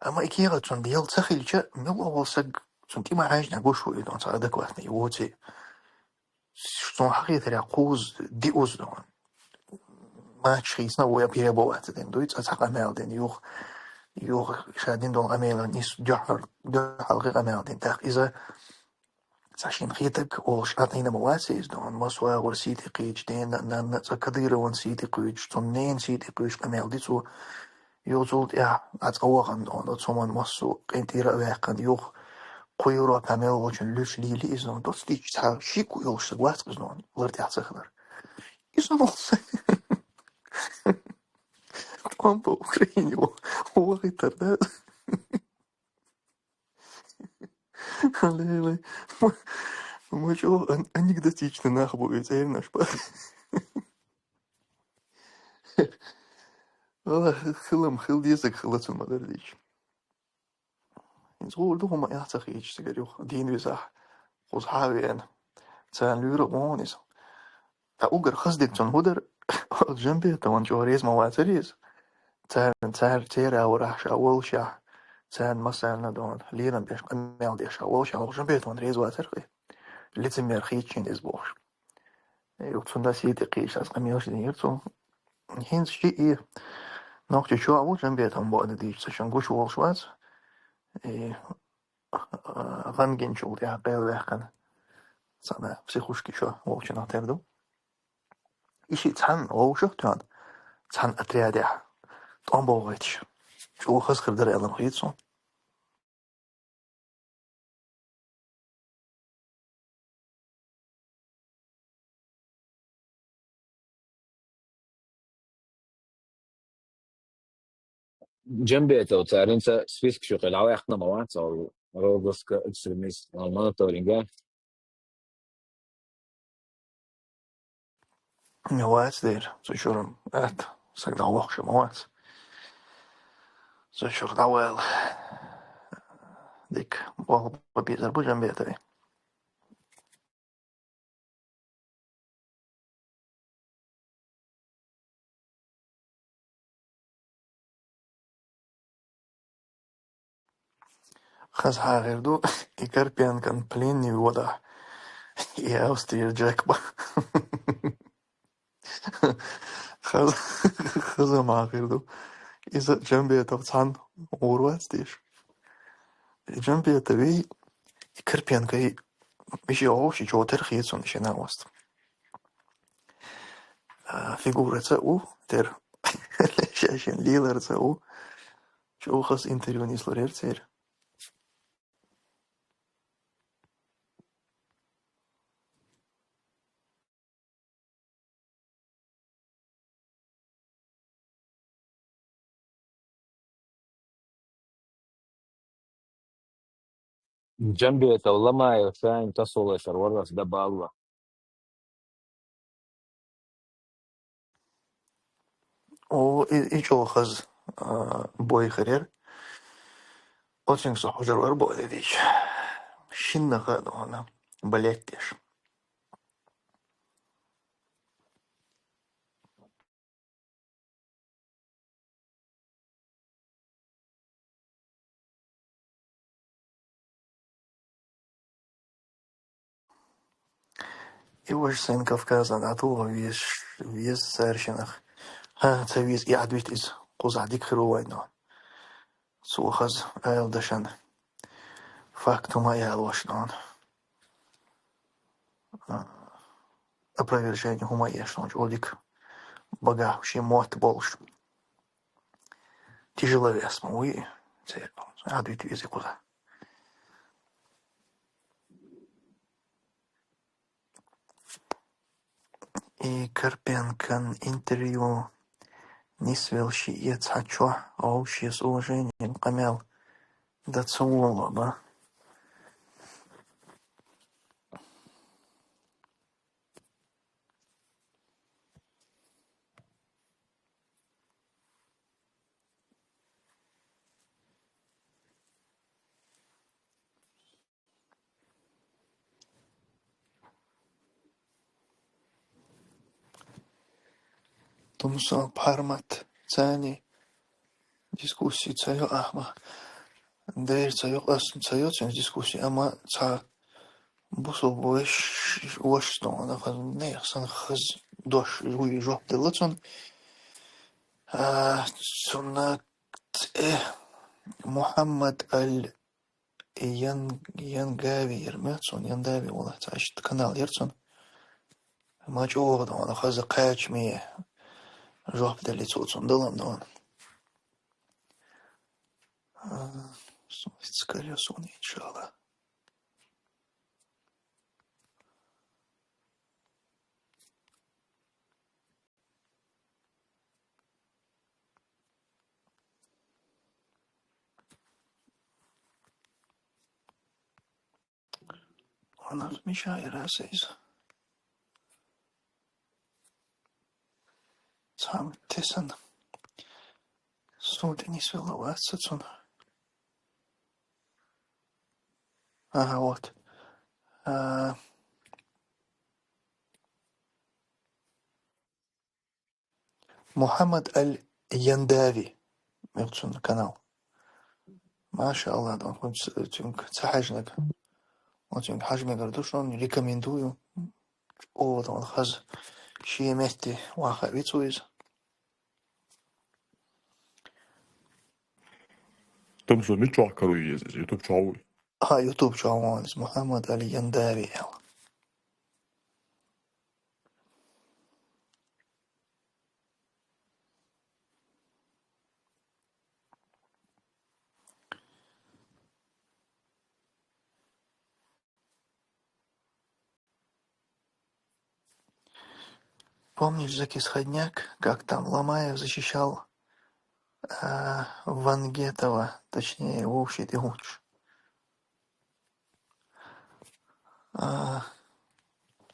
Амма и кехат цун бел ца хилча, мел вол саг цун тӀима хьаьжна гуш ву и дон ца адекватный воци. Цун хьахетаря кхуз диуз дон. Мач хийцна ву я перебывать дин дуй, цаца къамел дин, юх, юх ша дин дон къамел нис дюхьал, дюхьал къамел дин. Так иза ца шин хитак олш атайна ма вац из дон, ма суагъур сити къич, ден, нанна ца Кадырован сити къич, цун нен сити къич къамел ди цу. Юцул тӀехь а цӀа вахана дон, оцу хӀуман массо а къинтӀера а ваьккхина, юха кху Европа мел волчун луьш лийли иза дон, доцу дича цхьа шику йолуш саг вац иза дон, лар тӀехь ца хилар. Иза волу саг. ТӀом бу Украине вахийтар, да? Лелай. Ма чӀогӀа ан-, анекдотичный нах бу и цӀернаш ба. Вала, хилам, хила дезаг хила цун ма-дарра дича. ХӀинца гӀур ду хӀума эхь ца хеташ цигара юха. Дийна визахь, кхуза хьа а веана. Царна луьйра а вон иза. Ткъа угар хаза дика цунна хӀу дара, оцу Жамбетовна чӀогӀа реза ма вацара иза. Царна, цара, церан а варахь ша волушехь, царна массарна а дона, лерам беш, къамел деш ша волушехь, оцу Жамбетовна реза вацара-кх и. Лицемер хийцчина иза бохуш. Юха цунна сий тӀе кхийча, аса къамелаш дийра цо. ХӀинца шиъ и нохчи чохь а ву Жамбетовна боху дийча, ца шун гуш волуш вац. И гӀан гинчул тӀаьхьа кхел ваьккхина, цхьана психушки чу волчунах тера ду. И шиъ цхьаьна вовшах тоьхна, цхьана отрядехь тӀом бохуьйтуш, чӀогӀа хаза хир дара аьлла хийца суна. Джамбетов царинца список чу кхин дӀаваьккхина ма вац, цо розыска, экстремист, мониторинга. Вац дера, цу чуьра атта, саг дӀавахча ма вац. Цу чуьра дӀавала. Дика, болх бан безар бу Джамбетове. Хаза хьагӀир ду, и Карпенкан пленный ву дӀа, и Австрияр Джек ба. Хаза, хаза ма хир ду. Иза Джамбетов цхьаьна гӀур вац деш. Джамбетовий, и Карпенкой, миши гӀовши чо тера хецун шина васт. А, фигура ца у, тер. Шаьшин лилар ца у. Чо хас интервью нислур ер цер. Джамбетов, Ломаев, шайн тасолайсар варрас да балла. О, и, и чӀогӀа хаза, а, бой хир яра. Оцинга со хьожар вара бо де дийча. Шинна хаьа ду хьуна балет деш. И важа сайн Кавказан дӀатугӀа везаш, веза цаьршинах. ХӀа, ца веза, и Ӏадвита иза. Кхузахь дика хир ву вайна. Цо хаза ала дашан. Факт хӀума а ялош нон. А, опровержение хӀума а еш нон. Чо дика багахь шен мотт болуш. Тяжеловес ма вуй, церан. Ӏадвита веза кхуза. И Карпенкан интервью нисвелла шиъ е цхьа чохь, гӀовши с уважением къамел дан ца волу ба. Муса Пармат цани дискуссия ца йо ахма. Дайр ца йо, ас ца йо цен дискуссия, ама ца бусул бош, вош стон, ана хаз, не, сан хаз дош, уй жоп делла цун. А, цунна, э, Мухаммад Аль Ян-, Янгави ер ме цун, Яндави вала, ца ишт канал ер цун. Ма чӀоагӀа дона, хаза кхача ме жоп дали цо цун далам дона. А, сумиц калё суни, иншалла. Она мешает раз из. Сам тесан. Сунтени свеловаться цун. Ага, вот. А, Мухаммад Аль Яндави. Мехцун канал. Маша Аллах, да, хоть тюнк цахажнак. Вот тюнк хажмегар душон, рекомендую. О, да, он хаз шиеметти ваха вицуиз. Там зо мичо каруиз, YouTube чау. А, YouTube чау, Мухаммад Аль Яндави. Помнишь, Закис Ходняк, как там Ломаев защищал, а, Вангетова, точнее, Вовши Тихуч? А,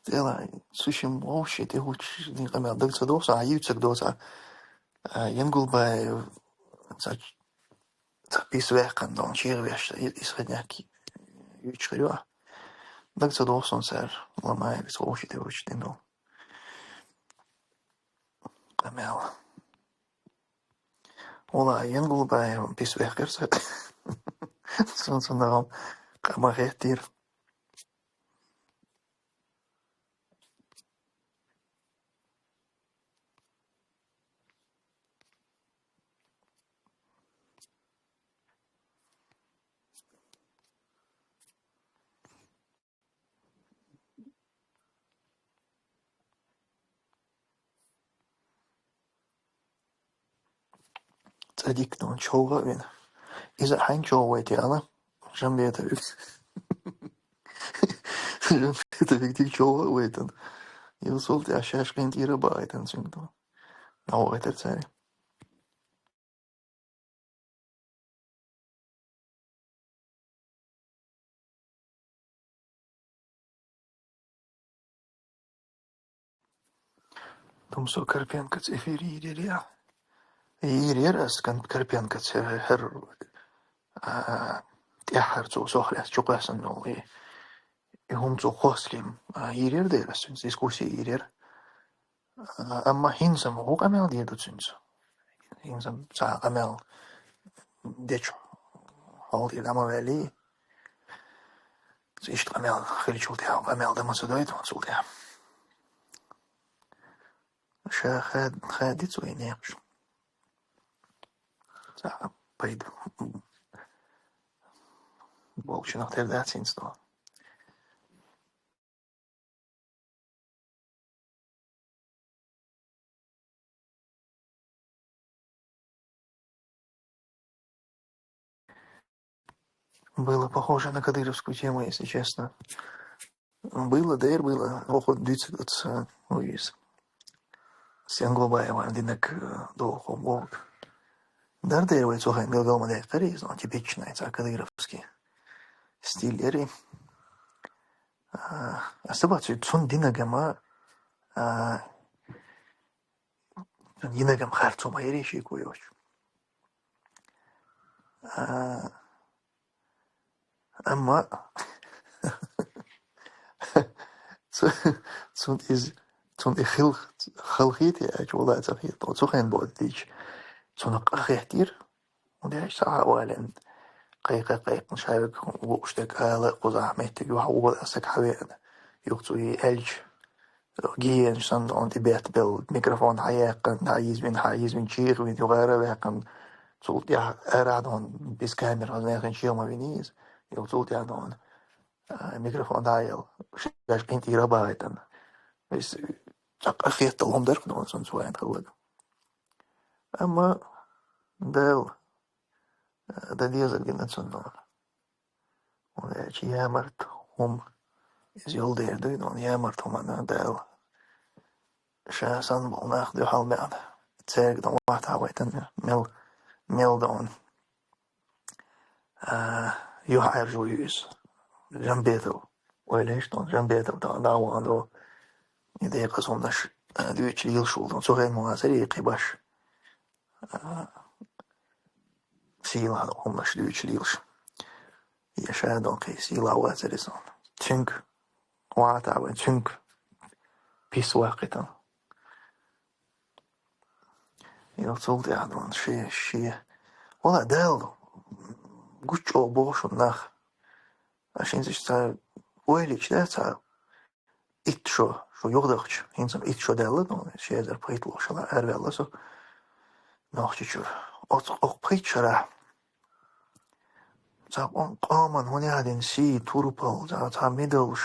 тела, сущим Вовши Тихуч, не камер, даг ца доса, а юцак доса, а, Янгулбаев, ца, ца пис вехкан дон, чир вешта, и-, исходняк, юч хрюа. Даг ца доса, он сэр, Ломаев, Вовши Тихуч, не дон. Камел. Ола Янгулбаев пис вехкерса. Сон сон дагам къама хеттир. Цадик, ну, чёга вин. Иза хайн чёга вайти, ала? Жамбетовик. Жамбетовик дик чёга вайтан. Юсул ти ашаш кент ира байтан сюнту. На вайтар цари. Тумсо Карпенко эфир ирер я. Ирер ас кан Карпенко хер, а, тяхар цу сохряс чукасан нол и. И хум цу хослим, а, ирер дерас, дискуссия ирер. А, амма хинзам гу къамел дедуцинцу. Хинзам ца къамел деч хол дед ама вели. Ишт къамел хилчул тя, къамел да мацу дойт мацул тя. Ша хад-, хадит уйнеш. Ца пайд. Болчинах тердацинцу. Было похоже на кадыровскую тему, если честно. Было, дэр было. Охот дицит отца, ну, из. С Янглубаева, динак, э, дохо, вот. Дар дэр вай цухай милгал мадай кариз, но типичный, ца кадыровский стиль эри. А, астаба цу-, цун динагама, а, цун динагам харцума эри ши куйоч. А, амма цу-, цун из, цун ихил, Халхийта аьлча, вала ца хетта. Цу хенахь бода дийча, цунах къахетира. Уьш ца хьа вален, кхайкха-кхайкхина шайга лууш дерг ала а кхузахь меттиг юха вола а саг хьавеана. Юха цу и аьлча, гиенаш санна, он тӀе бетта белла, микрофон хьаяьккхина, хьайизвина, хьайизвина, чийхавина, юхара а ваьккхина, цул тӀаьхьа арахь дон, без камер, хаза нехан чийха ма вина иза, юха цул тӀаьхьа дон, а, микрофон дӀаяьлла, шаьш къинтӀера а бахийтина. Вес цхьа къахетта лом дарх дон, цунца вайн хилларг. Амма Дала, а, дан дезар гина цунна. Валлахьи, ямарта хӀума иза йолу дера дуй, но ямарта хӀуманна Дала ша санна болу нах дуьхьал беана. Цаьрга дан вахьта вайтан мел, мел дан. А, юьхьӀаьржо ю иза. Жамбетов. Ойла еш дан, Жамбетов дан, дан ван до. И декъаза хӀуманаш, а, дуьйцуш лелаш волу дан. Цу хенахь ма вацара и кхин баш. А, сийлахь хӀуманаш дуьйцуш лелаш. Я ша дон кхин сийлахь вацара иза. Цуьнга вахьта вайн, цуьнга пис ваккхитан. Йо, цул тӀаьхьа дон шен, шен. Вала Дала гуччо боху шуна нах. Аш хӀинца иштта цхьа ойла йича, да, цхьа итт шо, шо юхадахча, хӀинца итт шо даьлла, ну, ши эзар пхийтталгӀа шала араваьлла со Нохчийчуьра. Оцу, окху пхийтта шарахь цхьа къо-, къоман хӀун яхьа дина сий, турпал, цхьа, цхьа медалш,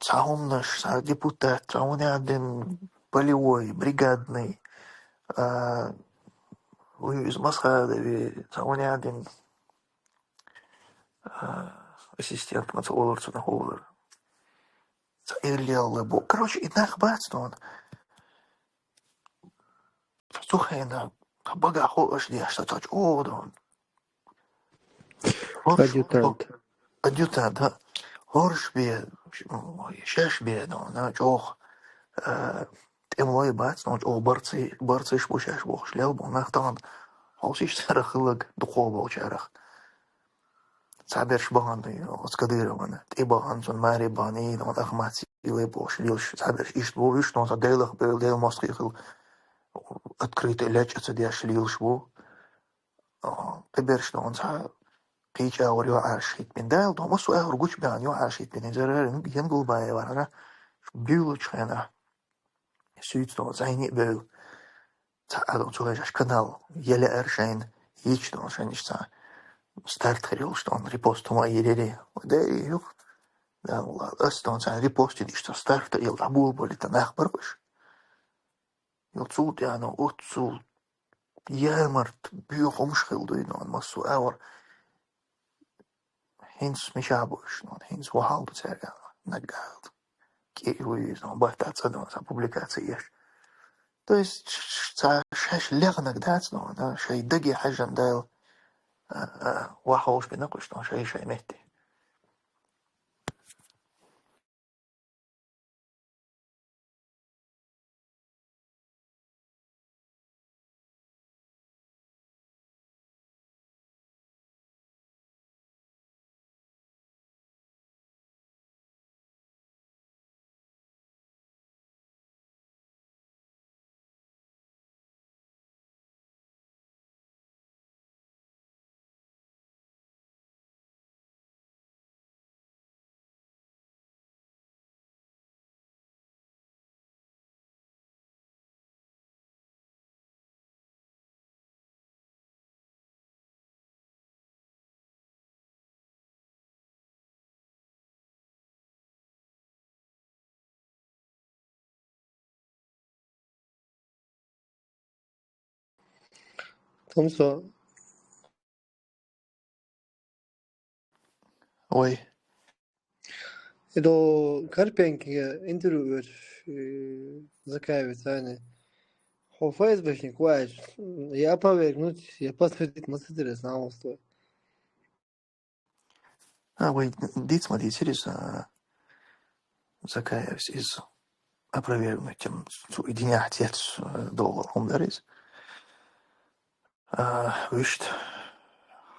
цхьа хӀуманаш, цхьа депутат, цхьа хӀун яхьа дина полевой, бригадный, а, вуьйза Масхадове, цхьа хӀун яхьа дина, а, ассистент ма ца олура цунах олура. Цхьа иллиалла бу. Короче, и нах бац дон. Цу хенахь багахь хо аша деш, ца чӀогӀа дон. ХӀорш-, Адъютант. Адъютант, да. ХӀорш бе, шаьш бе дон, да, чӀогӀа, а, тӀемалой бац, но чӀогӀа барций-, барцийш бу шаьш бохуш лел бу нах тахана. Хьовсийша царах хилларг дукхо болчарах. Цхьаберш бахана, оцу Кадыровна, тӀе бахана, цунна маре бахана, и, ну, Ахмат Силай бохуш лелаш, цхьаберш иштта бу, уьш, ну, цхьа Делах бевлла, Дела мостагӀий хилла, открыто лечкъа ца деш лелаш бу. А, кхиберш, ну, цхьа кхечу агӀор юьхьӀаьржа хӀиттабина. Дала, ну, массо а агӀор гучубаьхна юьхьӀаьржа хӀиттабина. Иза Янгалбаева вара, буьйлучу хенахь. Суьйца дон зайни а бевлла. Цхьа а дон цу хьежаш канал елаьара шайна, йича дон шайна иштта цхьа старт хир йолуш дон репост хӀума а йийрира. Дери юха, да, ас дон цхьа репост йина иштта старт а йила дӀаболабалийта нах бара уьш. Йо, цул тӀаьхьа оццул ямарт боьха хӀумаш хилла дуй дон массо а агӀор. ХӀинца мичахь бу уьш, ну, хӀинца вахьал бу цаьрга, наггахь кӀира вуьйза, ну, баттахь цӀа, ну, цхьа публикаци еш. То есть, ш-, ш-, цхьа шаьш лехнарг дац, ну, да, шайн даге хьаьжжина Дала, а, а, вахьалуш бина кхуьш, ну, шайн-шайн метте. Томсо. Ой. Эдо Карпенко интервью, э, Закаевец, а не. Хо ФСБшник, вач, я опровергнуть, я подтвердить, мы с интересом. А, вай диц ма дийцира иза, а, Закаевс иза опровергнуть, тем, цу и динехь цец, а, догӀу хӀума дара иза. А, вуьшта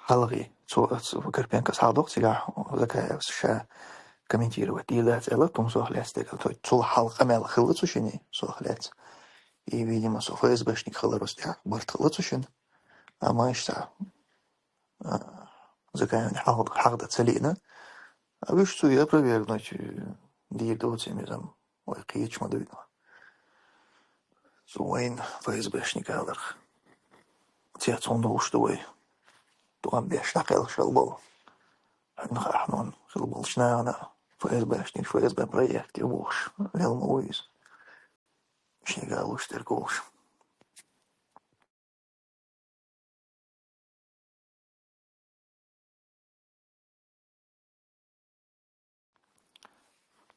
хьалхи, цо, цо Карпенкос хьалдоккху цигахь, Закаевс ша комментировать дийр дац аьлар, тумсох лаьцна дерг. То есть цул хьалха къамаьл хилла цу шине, сох лаьцна. И, видимо, со ФСБшник хиларус тӀехь барт хилла цу шине. Амма иштта, а, закаянь хьагда, хьагда ца лиъна. А вуьш цу опровергнуть, э, дийр доций мезам, вай кхеча ма дуй. Цу вайн ФСБшник аларх. Цец хӀун долуш ду вай? Ту ам беш дӀакхелхаш хила болу. Хьуна хаьа, хьуна хила болчу нахана ФСБшник, ФСБ проект ю бохуш, лел ма ву иза. Шега луш дерг олуш.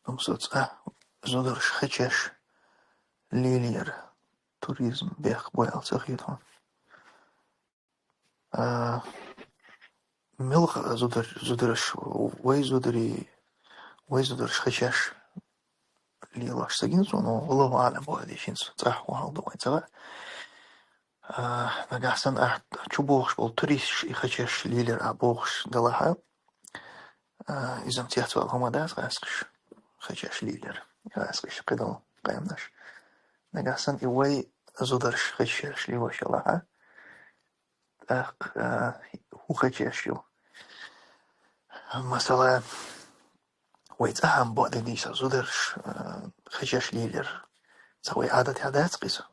Амма со цкъа зударш хечеш лелийра туризм бехк бу аьлла ца хета хьуна. А, муьлха зудар-, зударш, вай зударий, вай зударш хечеш лелош ца гина суна, Аллаху аълам боху дийшинца, цӀахь хӀун хьал ду вайн ца хаьа. А, нагахь санна ахь чу бохуш болу туристаш и хечеш лелира а бохуш делахь а, а, иза-м цецвала хӀума дац гӀаскхиш, хечеш лелира гӀаскхиш, кхидолу къаьмнаш. Нагахь санна и вай зударш хечеш лелош елахь а, тӀаккха, а, хӀун хечеш ю? Масала, вай цӀахь ам боху дийша зударш, а, хечеш лелира. Цхьа вай Ӏадатехь дац-кх иза.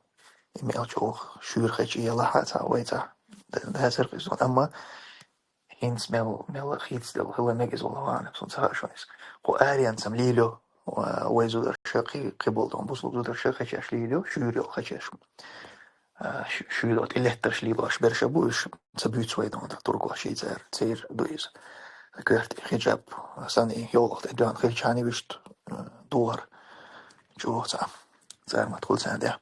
И мел чӀогӀа шуьйра хечий елахь а, цхьа вай цӀахь да-, дацара иза. Амма хӀинца мел, мел хийцаделла хила мега иза, Аллаху аълам, суна ца хаьа шуна иза. Кху аренца-м лелайо, а, вай зударша кхи-, кхиболу дон бусулба зударша хечеш лелайо, шуьйра йолу хечеш. А, шу-, шуьйра тӀелеттарш лелош берш а бу уьш, ца буьйцу вай дон, туркош шийцара, церан ду иза. Коьрта хиджаб, санна и йовлакх тӀе доьгӀна хилчахьана вуьшта, а, духар чӀогӀа цхьа цӀармат хуьлу царна тӀехь.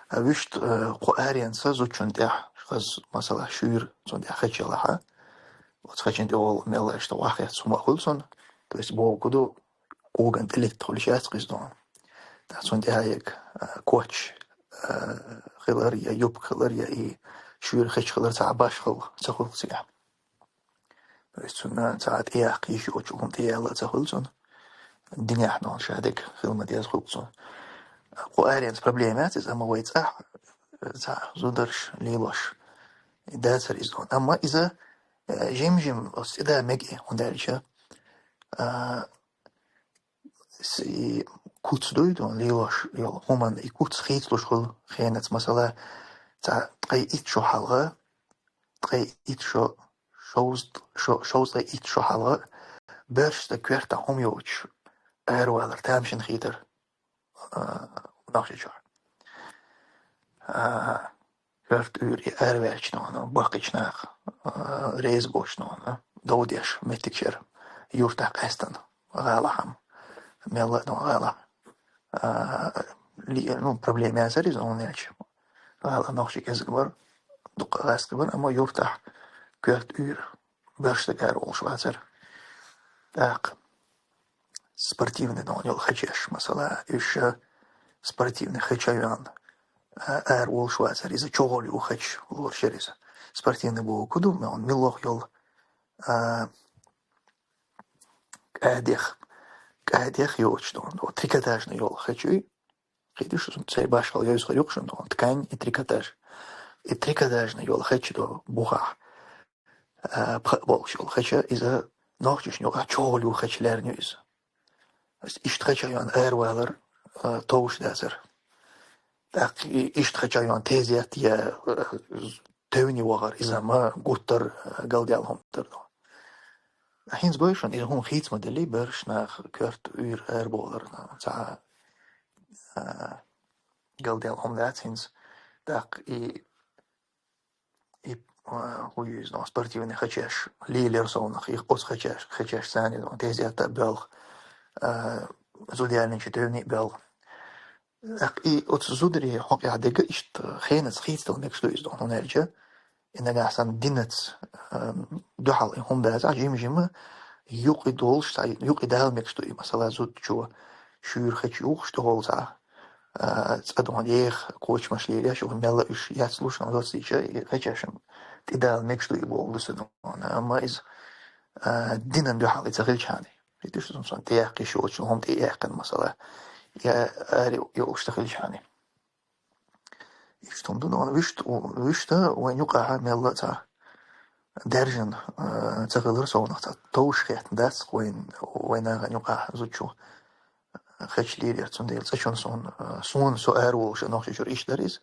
А вуьшта, а, кху аренца зудчунна тӀехь хаза, масала, шуьйра цунна тӀехь хеча елахь а, оцу хечун тӀе волу мелла иштта ваххетта хӀума хуьлу цунна, то есть боху ду, коган тӀелетта хуьлуш яц-кх иза дон. ТӀаккха цунна тӀехь а, а, коч, а, хилар я юбка хилар, я и шуьйра хеч хилар цхьа башхалла ца хуьлу цигахь. То есть цунна цхьа тӀеяккха йиш йоцу хӀума тӀеяьлла ца хуьлу цунна. Динехь дон ша дерг хила ма деза хуьлу цунна. Кху аренца проблема яц иза, амма вай цӀахь, цхьа зударш лелош дацара иза дон. Амма иза, э, жим-жим оцу цӀе да мега, хӀунда аьлча, а, с-, и куц дуй дон лелош йолу хӀуманна, и куц хийцалуш хуьлу хенаца. Масала, цхьа ткъе итт шо хьалха, ткъе итт шо, шовзт-, шо-, шовзткъе итт шо хьалха, боьрша стаг коьртахь хӀума йоцуш аравалар тамашийна хийтара, а, Нохчийчохь. А, коьрта уьйр и араваьлча дон, баккхийчу наха, а, реза боцуш дон, дов деш меттигаш яра, юьртахь къаьстина, гӀалахь-м, мелла а дон гӀалахь. А, ли-, ну, проблема яцара иза, хӀунда аьлча гӀала нохчийн кӀезиг бара, дукха гӀаскхи бара, амма юьртахь коьрта уьйр боьрша стаг араволуш вацара. ТӀаккха спортивный дон йолу хечеш, масала, уьш спортивный хеча йон, а, араволуш вацара, иза чохь йолу хеча лоруш яра иза. Спортивный боху ку ду, мел муьлха йолу, а, кӀадех, кӀадех йоцуш дон, трикотажный йолу хечуй. Кхидуш, церан башхалла йовза хир ю-кх шуна дон, ткань и трикотаж. И трикотажный йолу хеча дон бухахь, а, пха а болуш йолу хеча, иза нохчашна юкъахь чохь йолу хеча лерина ю иза. Иштта хеча йон аравалар, а, товш дацара. ТӀаккха и-, иштта хеча йон тезет я, а, тевне вахар, иза ма гуттар, а, галдаьлла хӀума дара дон. ХӀинца гой шуна, иза хӀума хийца ма делли, боьрша наха коьрта уьйр арабовлар, цхьа, а, галдаьлла хӀума дац хӀинца. ТӀаккха и, и, а, хӀун ю иза дон, спортивный хечеш лелира совнах, и оцу хечеш, хечеш царна дон, тезет а боьлху, а, зуда ялийначу тевне а боьлху. ТӀаккха и оцу зударийн хьокъехь дерг иштта хенаца хийцадала мегаш ду иза дон, хӀунда аьлча и нагахь санна динаца, ам, дуьхьал и хӀума дацахь, жим-жима юкъа долуш, цхьа юкъа дала мегаш ду и, масала, зудчо шуьйра хеча юхуш тӀехула цхьа, а, цкъа дон еха кочамаш лелеш, юха мелла уьш яцлуш, ам доцийча, и хечешна тӀедала мегаш ду и боху ду сан дон. Амма иза, а, динан дуьхьал и ца хилчахьана. Иштта сон тӀеяьккха йиш йолча хӀума тӀеяьккхина, масала, я ари йолуш ца хилчахьана. Иштта хӀума ду, но вуьшта, вуьшта вайн юкъахь мелла а цхьа даьржина, а, ца хилар совнах цхьа товш хетта дац вайн, вайн нахана юкъахь зудчо хеча лелаяр. Цундела цкъачунна суна, а, суна со ара волуш Нохчийчуьра иштта дара иза.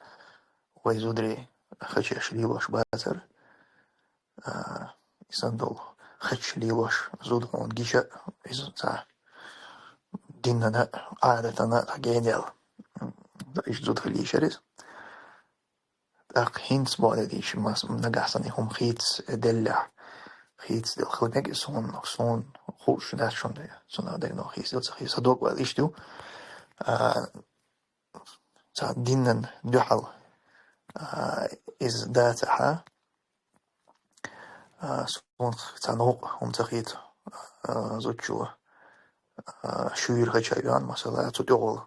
Вай зударий хечаш лелош бацара. А, и санна долу хечаш лелош зуда хьуна гича а, иза цхьа динана а, Ӏадатана а цхьа генел. Иштта зуда хила йиш яра иза. ТӀаккха хӀинца боху де дийча, мас-, нагахь санна и хӀума хийца деллехь, хийца делла хила мега иза хӀума, суна хууш дац шуна, цунах дайно хийца делла ца хийца. Сан дог ваьлла иштта ю. А, цхьа динан дуьхьал, а, иза дацахьа, а, суна цхьа новкъа хӀума ца хийца, а, зудчо, а, шуьйра хача а йоьн, масала, цу тӀехула,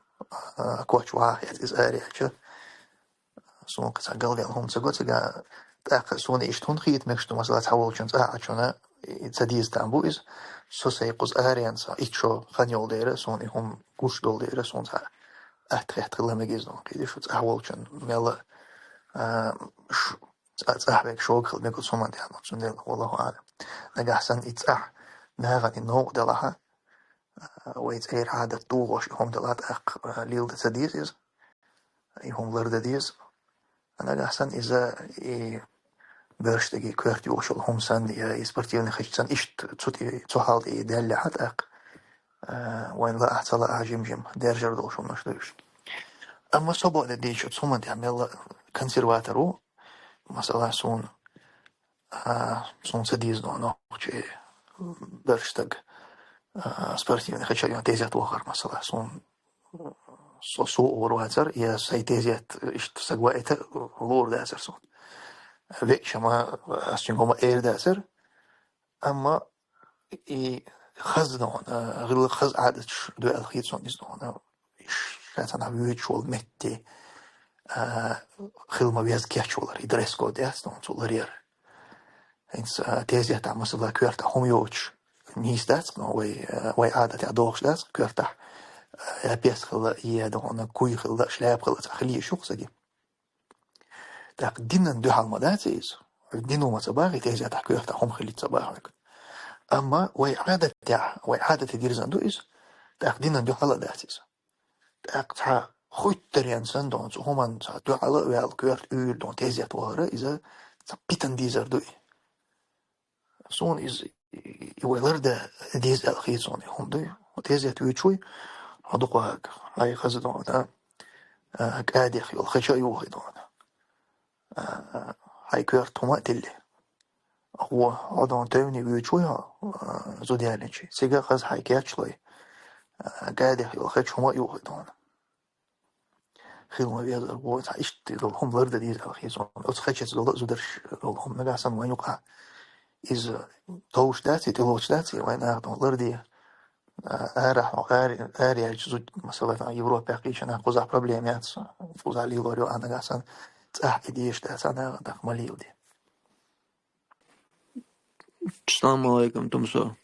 а, коч вахьа хета иза араяча. Суна кхин цхьа галдаьлла хӀума ца го цигахь, тӀаккха суна иштта хӀунда хийта мегаш ду, масала, цхьа волчун цӀа а Ӏачунна, и ца деза там бу иза. Со сайн кхуза аренца, итт шо хан йолу дера, суна и хӀума гуш долу дера, суна цхьа атта хетта хила мега иза, ну, кхидиш шу цӀахь волчун мелла, а, ш-, цӀа-, цӀахь вега шога хила мега цу хӀуманна тӀехь, ну, цундела, валлаху аӀлам. Нагахь санна и цӀахь нахана и новкъа делахьа, а, вай цӀера Ӏадат духош и хӀума делахь, тӀаккха, а, лелда ца деза иза. И хӀума лардан деза. Нагахь санна иза и берш дерг коьрта йохуш йолу хӀума санна, я и спортивный хеча санна, иштта цу тӀе, цу хьал тӀе и даьллехьа тӀаккха, а, вайн лаахь, ца лаахь, жим-жим даьржар долуш хӀуманаш ду уьш. Амма со боху де дийча, цу хӀуманна тӀехь мелла консерватор ву, масала, суна, а, суна ца деза нохчи берш стаг, а, спортивный хача йон тезет вахар, масала, суна со, со ур вацар, я сайн тезет иштта сагваита лур дацар суна. Векшама ас чуьнга ма эр дацар, амма и хаза дона, гӀилла хаза Ӏадаташ дуьхьал хийца суна иза дона. Ша цхьана вуьйцуш волу метте, а, хила ма веза кечвалар, и дресс-код яц дона цу ларъяр. ХӀинца, а, тезетахь, масала, коьртахь хӀума йоцуш нийса дац, но вай, а, вай Ӏадатехь дохуш дац, коьртахь, а, я пес хилла, я дохана куй хилла, шляпа хилла, цхьа хила йиш ю-кх саги. ТӀаккха динан дуьхьал ма дац иза. Дино ма ца бахий, тезетахь, коьртахь хӀума хилийта ца бахий. Амма вай Ӏадатехь, вай Ӏадате дирзина ду иза, тӀаккха динан дуьхьал а дац иза. ТӀаккха цхьа хуьттаренна санна дона, цу хӀуманна цхьа дуьхьал а ваьлла, коьрта уьйр дона тезет вахара, иза цхьа питана дезар ду и. Суна иза и вай лардан деза аьлла хийца суна и хӀума дуй. Хьо тезет вуьйцуш вуй, хьо дукха хьай хаза дона, а, кӀадех йолу хача а юхий дона. А, хьай коьрта хӀума а тилли. Хьо, хьо дона тевне вуьйцуш вуй хьо, а, зуда яьллинчий. Цига хаза хьай кечлой, а, кӀадех йолу хача хӀума а юхий дона. Хила ма везара, вон цхьа иштта долу хӀума лардан деза аьлла хийца суна. Оцу хачаца долу а зударш долу хӀума нагахь санна вайн юкъахь. Иза товш дац и, тӀелоцуш дац и, вайн наха дона ларде. А, арахь, ари-, ари яьлча зуда, масала, Европехь кхечанахь кхузахь проблема яц, кхузахь лелор ю а нагахь санна. ЦӀахь и дезаш дац а наха, тӀаккха ма леладе. Салам алейкум, Тумсо.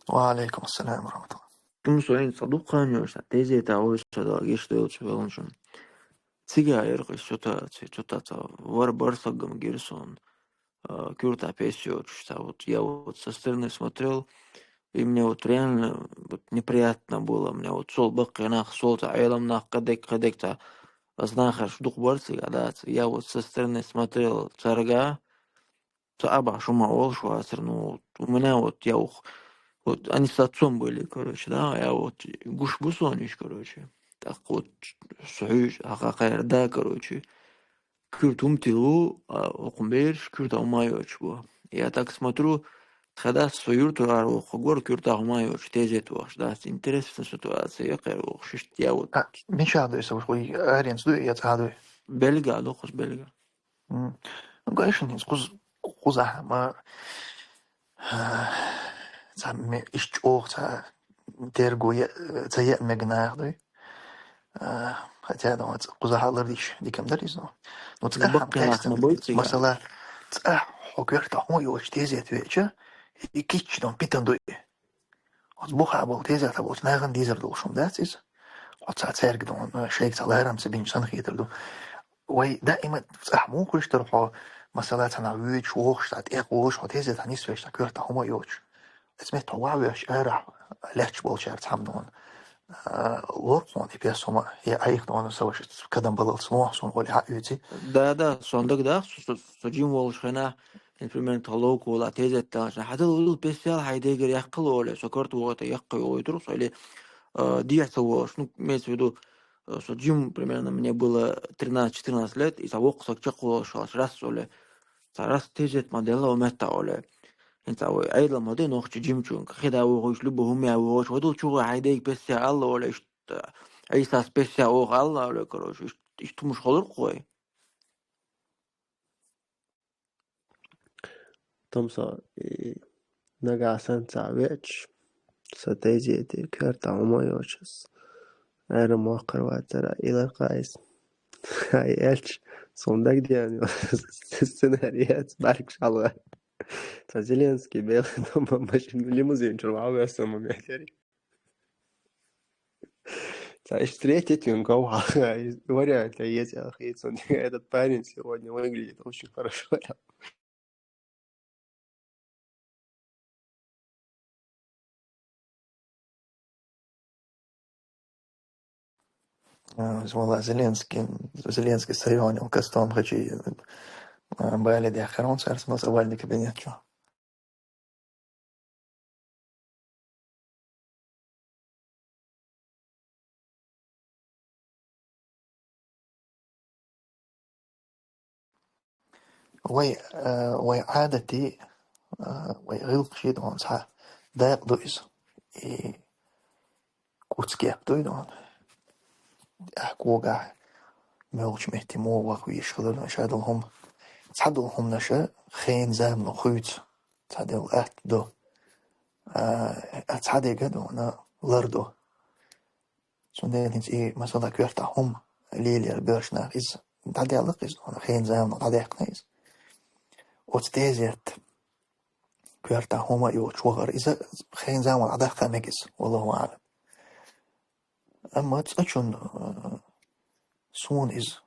Ва алейкум ассалам ва рахматуллах. Тумсо, хӀинца дукха хан йолуш, тезета вуьйцуш ца дала гиш доьлчу велначун. Цигахь яра-кх и ситуация, ситуация. Вара барсаггам гира суна, а, куьртахь пес йоцуш, цхьа вот, я вот со стороны смотрел, и мне вот реально вот неприятно было, мне вот сол баккхий нах, сол цхьа Ӏелам нах, кхидерг, кхидерг цхьа, ас нахарш дукха бара цигахь дац, я вот со стороны смотрел цаьрга, цхьа а бахьа шу ма олуш вацара, ну, у меня вот я ух-, вот они с отцом были, короче, да, я вот гуш бу суна уьш, короче. ТӀаккха вот со хьуьйсу, хьакха кхайра да, короче. Куьрта хӀума тилла ву, а, хӀокхун бераш куьрта хӀума йоцуш бу. Я так смотрю, тхан дас со юьртара ара воккхур вара, куьрта хӀума йоцуш, тезет вахаш дац. Интересная ситуация, я кхайра вохуш, иштта я вот. А, мичахь дуй со, вуй аренца дуй, я цӀа дуй? Белга, дукхус белга. М. Ну, конечно, хӀинца кхуз-, кхузахь ма, а, цхьа ме-, иштта чӀогӀа цхьа терго е-, ца еа мега нах дуй. А, хотя, ну, ц-, кхузахь а лардича дика-м дара иза, ну. Ну, цкъа баккхий нах ма бу цигахь. Масала, цкъа хьо коьртахь хӀума йоцуш тезет веача, и кийча дон питан дуй. Аз буха болу, тезета болчу нахана дийзар долуш хӀума дац иза. Хьо цхьа цаьрга ду, шайга цхьа ларам ца бинчу санна хетар ду. Вай даима цӀахь муха хуьлуш дара хьо, масала, цхьа нах вуьйцуш, вохуш, цхьа тӀекхочуш, хьо тезета нисвеш, цхьа коьрта хӀума а йоцуш. Эцмет хьо ван веш арахь лаьтташ болчаьрца хьамдона. Лорхьона и пес хӀума, я айхна ван сан ваша кадам балалц лохьа суна оле хьа уьйци. Да, да, сон дагадахьа, со, со, со жим волуш хенахь, например, тха ловка волахь, тезет талаш, хьадал вулла пес ял хьайн дегара яккхал оле, со карта вогӀуьйту, яккха йогӀуьйтур, со или, э, дехьа ца волуш, ну, имеется в виду, э, со жим, примерно, мне было тринадцать-четырнадцать лет, и ца воккха саг чекхволуш валаш, раз оле, ца раз тезет ма делла, о метта оле. ХӀинца вай Ӏедал ма де нохча жимчунга, хеда вогӀуш, любой хӀума вогӀуш, вадул чугӀа хьайн дега пес я алла оле, иштта, Ӏийсас пес я оха алла оле, короче, иштта, иштта хӀумаш холур кхой. Томсо, и нагахь санна цхьа веача, со тезете коьрта хӀума йоцуш, ара мохкар вацара, илар кхайс. Хай элча, сон дагадеана йо, сценарий яц, барг шалла. Цхьа Зеленский белый дом машина лимузин чуьра ван весан моментери. Цхьа встретить юн гов, вариант я, если охренеть, он, этот парень сегодня выглядит очень хорошо. Э, вала Зеленский, Зеленский соревнованиел кастом хачи, э, бале дехарон сарсмас овальный кабинет чу. Вай, э, вай Ӏадати, э, вай гӀиллакхаш ду хьуна цхьа дакъа ду иза. И куц кеп ду и ду хьуна. Ахь когахь мелча метте муха ваха вийш хилар ша долу хӀума. Цхьа долу хӀуманаш хен замано хуьйцу. Цхьа долу атта ду. А, а цхьа дега ду, на лар ду. Цундела хӀинца и масала коьртахь хӀума лелера боьрша нах иза дӀадаьлла-кх иза, хӀунда хен замано дӀадаьккхина иза. Оцу тезетта коьртахь хӀума а йоцуш вахара иза хен замано дӀадаккха мега иза, валлаху аӀлам. Амма цкъачунна, а, суна иза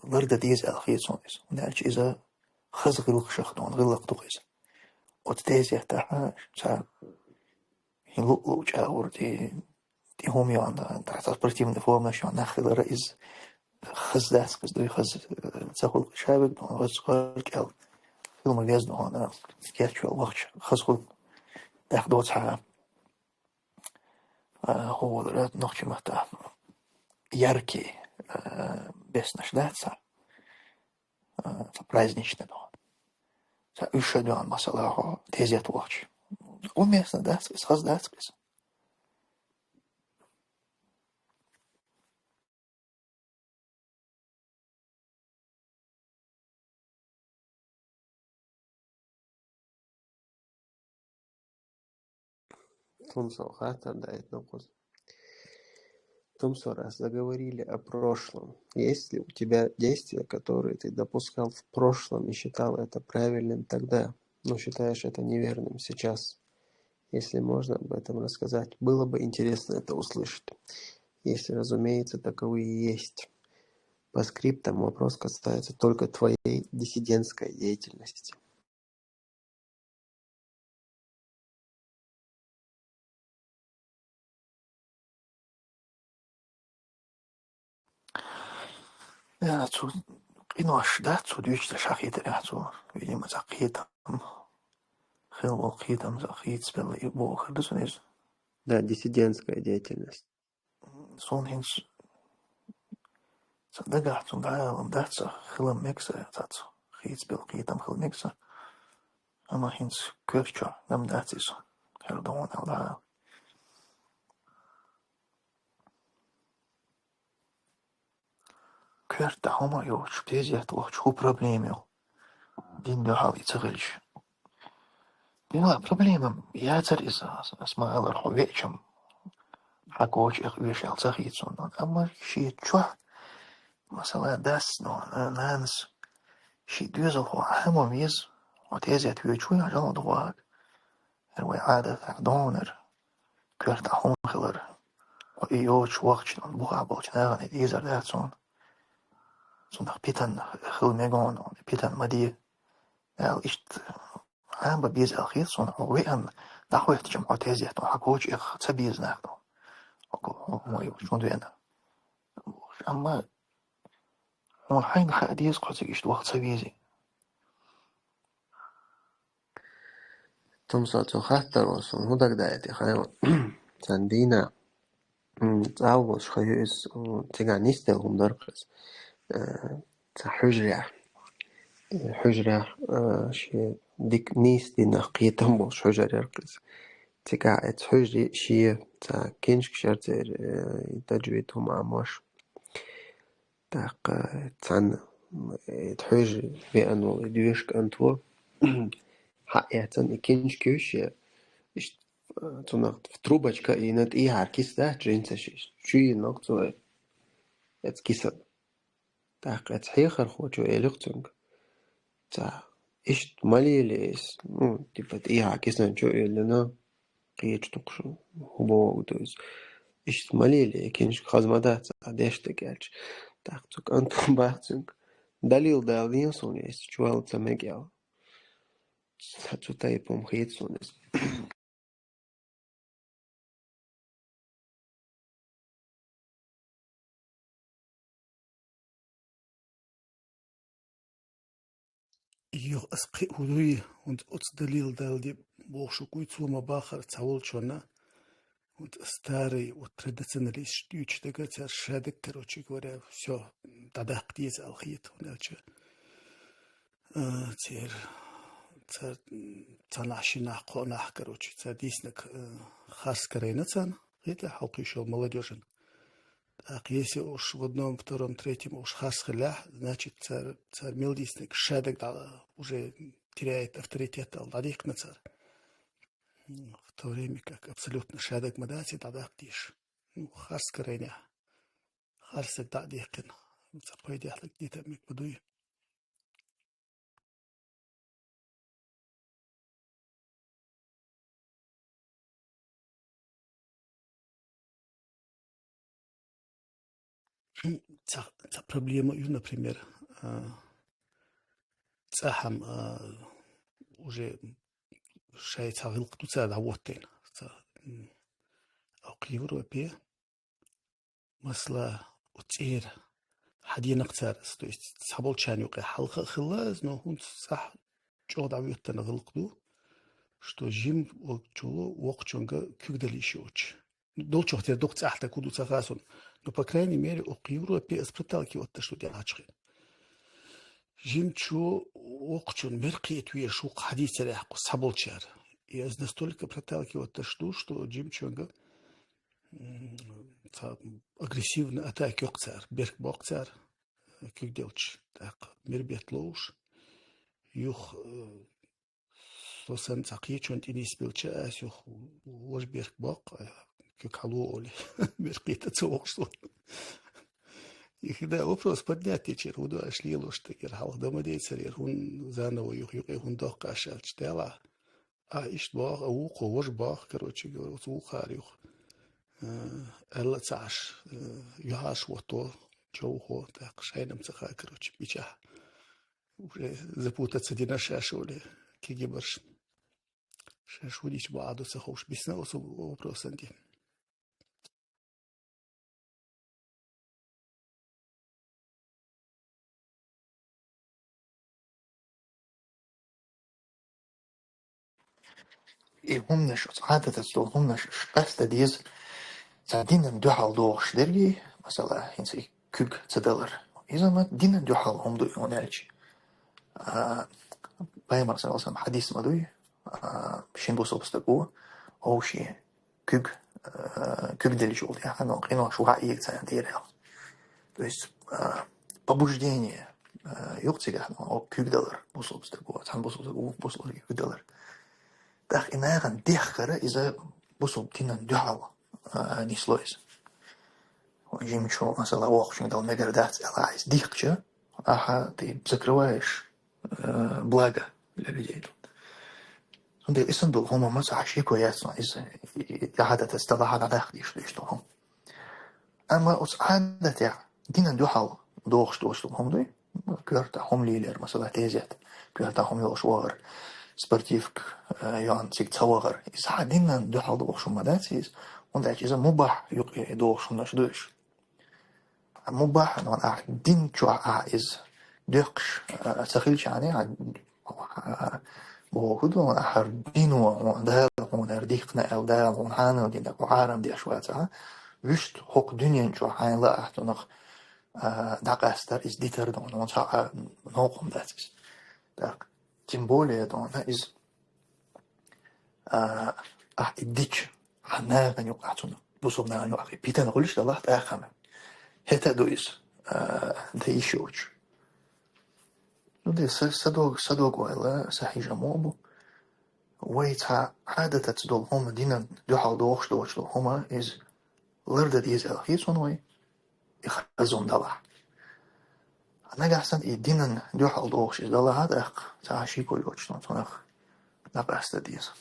лардан деза аьлла хета суна иза. ХӀунда аьлча иза хаза гӀиллакхашах долу гӀиллакх ду-кх иза. Оцу тезетта тӀехь цхьа хӀин луъ-луъ чӀагӀур тӀе, тӀе хӀума йоьхна, тӀаккха спортивный форманаш йоьхна нах хилара иза хаза дац-кх иза, дуй хаза, э, ца хуьлу-кх ша вега, хаза гӀар кӀел хила ма веза ду хьуна, кечвелла вахча хаза хуьлу-кх. ТӀаккха доцу хьан, а, хӀун олура нохчийн маттахь, яркий, а, беснаш дац цхьа, а, цхьа праздничный ду хьуна. Цхьа уьш ша доьхна масала хьо тезет вахча. Уместно дац-кх иза, хаза дац-кх иза. Тумсо хаттар даийтина кхуза. Тумсо, раз заговорили о прошлом, есть ли у тебя действия, которые ты допускал в прошлом и считал это правильным тогда, но считаешь это неверным сейчас? Если можно об этом рассказать, было бы интересно это услышать. Если, разумеется, таковые есть. По скриптам вопрос касается только твоей диссидентской деятельности. Я, цу къинош дац, цу дуьйцуш дерш хьахийтира, цу, видимо, цхьа кхетам. Хила волу кхетам, цхьа хийцабелла и бохург ду цунна иза. Да, диссидентская деятельность. Суна хӀинца ца дагахь цунна дӀаалам дац, ца хилам мега сан, цаца хийцабелла кхетам хила мега сан. Амма хӀинца коьрта чохь дам дац иза. ХӀара догӀун аьлла дӀаала. Коьрта хӀума йоцуш, тезет вахча хӀун проблема ю? Дин дуьхьал и ца хилча. Динан проблема яцара иза, ас, ас ма аллара, хьо веачам хьан коча экъа вешал ца хийца хьуна. Амма шен чохь, масала, дас, но, а, нанас, шен доьзалхо Ӏамам еза, хьо тезет воьдуш ву, хьан жало дохуьйту. ХӀара вай Ӏадатехь догӀунара. коьрта хьуна хилар. Хьо и йоцуш вахча, бухахь болчу нахана и дезар дац хьуна. Цунах питана хила мегаш хьуна, питана ма де. Аьлла, иштта хьан бан беза аьлла хета суна, хьо веана, дӀахӀоьттича хьо тезет, хьо коча эха ца беза нах ду. Хьо ко-, хьо, хьо, хьо, чунда веана. Амма хьуна хьайна хаа деза, кхо цига иштта ваха ца везий. Тумсо, цо хаттар ву суна, хӀун дагадаьд и хьайна? Цхьана дийнахь, м, цӀа волуш хан ю иза, м, цигахь нисделла хӀума дара-кх иза. Э, цхьа хьуьжарехь. Э, хьуьжарехь, э, шен дика нийса динах кхетам болуш хьуьжар яра-кх иза. Цигахь оцу хьуьжаре шен цхьа киншкаш яра церан, э, таджвид хӀума Ӏамош. ТӀаккха цхьана, э, хьуьжаре веана волу и доьшуш кӀант ву. Хьаэцна и киншка шен, иштта, э, цунах трубочка а йина, тӀехьара киса дац, жимма ца шиъ, чу йина-кх цо оцу кисана. ТӀаккха оцу хьехархочо элира-кх цуьнга: «Ца, иштта ма лелае иза, ну, типа, тӀехьа кисана чу а йиллина, кхечу дукхуш, хӀун бохург ду иза. Иштта ма лелае, киншка хаза ма дац, а деш дерг», — аьлча. ТӀаккха цу кӀанто боху цуьнга: «Далил дала ден суна иза, чу вала ца мега», — аьлла. Цу тайпа хӀума хета суна иза. Юха ас кхин а хӀун дуй, хӀунда оцу далил далде бохуш ву-кх цо ма бахара цхьаволчунна, хӀунда старый, вот традиционалисташ дуьйцуш дерг, цара шадерг, короче говоря, всё, дӀадаккха деза аьлла хета, хӀунда аьлча, а, церан, цара, м, цхьаннахьа, шиннахьа, кхоънахьа, короче, цара дийцинарг, а, харц карийна царна, хетарий, хьалкхуьйсуш йолу молодёжан. ТӀаккха, если уж в одном, втором, третьем уж харц хиллехь, значит, цара, цара мел дийцинарг шадерг дӀа-, уже теряет авторитет аьлла, дӀадихкина цара. М, в то время как абсолютно шадерг ма дац и дӀадаккха дезаш. Ну, харц карийнехь, харцдерг дӀа а дихкина, цхьа пайдехь дерг дита а мега ма дуй. Цхьа, цхьа проблема а ю, например, а, цӀахь-м, а, уже шайн цхьа гӀиллакх ду цара дӀахӀоттийна. Цхьа, м, окху Европе, масала, оцу цӀера хьадийнакх цара, то есть цхьаболчарна юкъахь хьалха а хилла иза, но хӀинца цӀахь чӀогӀа дӀахӀоьттина гӀиллакх ду, что жимачо воккхачуьнга куьг дала йиш йоцуш. Долчух тера дукха цӀахь дерг хӀун ду ца хаьа суна, но, по крайней мере, окху Европе иза проталкивать деш ду тӀаьхьарчу хенахь. Жимачо воккхачунна мера кхета везаш ву-кх хьадийцарехь кху цхьаболчара. И иза настолько проталкивать деш ду, что жимачуьнга, м, цхьа агрессивный атака йоккху цара, берг боккху цара, куьг делча, тӀаккха мера бетта ловш. Юха, э, со санна цхьа кхечунна тӀе нисбелча, ас юха важа берг боккху, куьг хьало олий, мера кхета ца вохуш суна. И когда вопрос поднять дечера, хӀун ду аша лелош дерг, яра хьалха дан ма децара, яра хӀунда заново юха юкъе хӀунда доккху аша аьлча, делахь. А иштта боху, а вукхо важа боху, короче говоря, оцу вукхара юха, э, аьлла а ца Ӏаш, э, юьхьӀаьржа хӀотто, човхо, тӀаккха шайна-м ца хаьа, короче, мичахь. Уже запутаться дина шаьш олий, кегийбарш. Шаьш хӀун дича бакъ ду ца ховш, бисна оцу вопросан тӀе. И хӀуманаш, оцу Ӏадатаца долу хӀуманаш къаьста деза, цхьа динан дуьхьал догӀуш дерг, масала, хӀинца и куьг ца далар. Иза ма динан дуьхьал хӀума ду, хӀунда аьлча, а, Пайхамар, саллаллаху алейхи ва саллям, хьадис ма дуй, а, шен бусалба стаг ву, вовшийн куьг, а, куьг деллачул тӀаьхьа, ну, къинош ваха эга царна тӀера аьлла. То есть, а, побуждение, а, юкъа цигахь, ну, куьг далар бусалба стаг ву, цхьана бусалба стаг ву, бусалба стаг куьг далар. ТӀаккха и нахана дехкара иза бусалба динан дуьхьал, а, нисло иза. Жимачо, масала, воккхачуьнга дала мегар дац аьлла, иза дихкича, ахьа, ты закрываешь, э, благо для людей. Цундела исан долу хӀума ма цхьа шеко яц цунах, иза и, и, и Ӏадатаца далахь а дӀадаккха дийш долу хӀума. Амма оцу Ӏадатехь динан дуьхьал дохуш доцу хӀума дуй? Коьртахь хӀума лелор, масала, тезет, коьртахь хӀума йолуш вахар, спортивка, э, йоьхна цига ца вахар. Иза хьан динан дуьхьал дохуш хӀума дац иза, хӀунда аьлча иза мубахь юкъе дохуш хӀуманаш ду уьш. Мубахь, ну, ахь дин чохь ахь иза доьккхуш, а, ца хилчахьана, а, а, боху ду, ахьара дино, хьуна Дала хьуна хӀара дихкина аьлла, Дала хьуна хьанал дина, хьо хьарам деш вацахь, вуьшта хӀокху дуьнен чохь хьайна лаахь цунах, а, дӀакъастар, иза дитар ду, хьуна цхьа а новкъа дац иза. Так. Тем более, ду, иза а, ахь и дича, хьан нахана юкъахь цунах, бусалба нахана юкъахь и питана хуьлуш далахь тӀаккха. ХӀета а ду иза, а, дан йиш йоцуш. Ну, де, са, са дог, са дог ойла, са хьежамо бу. Вай цхьа Ӏадатаца долу хӀума, динан дуьхьал дохуш доцуш долу хӀума, иза лардан деза аьлла хета суна вай, и хаза хӀума далахь. Нагахь санна и динан дуьхьал дохуш иза далахь а тӀаккха, цхьа а шеко йоцуш, цунах дӀакъаста деза.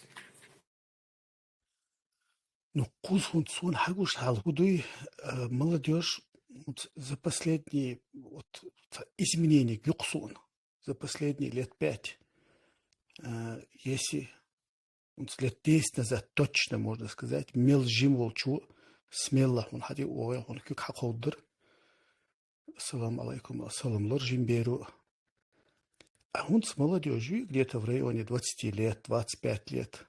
Ну, кхуза хӀунда суна хьагуш хьал хӀу дуй, э, молодёжь, вот, за последние, вот, ца изменение юкъа суна, за последние лет пять, э, если ХӀинца лет десять назад точно, можно сказать, мел жима волчо смело хьуна хьатӀе а вогӀий, хьуна куьг хьакховдадара. Ассаламу алайкум, ассалам лора жима беро. А хӀинца молодёжь ю, где-то в районе двадцати лет, двадцать пять лет.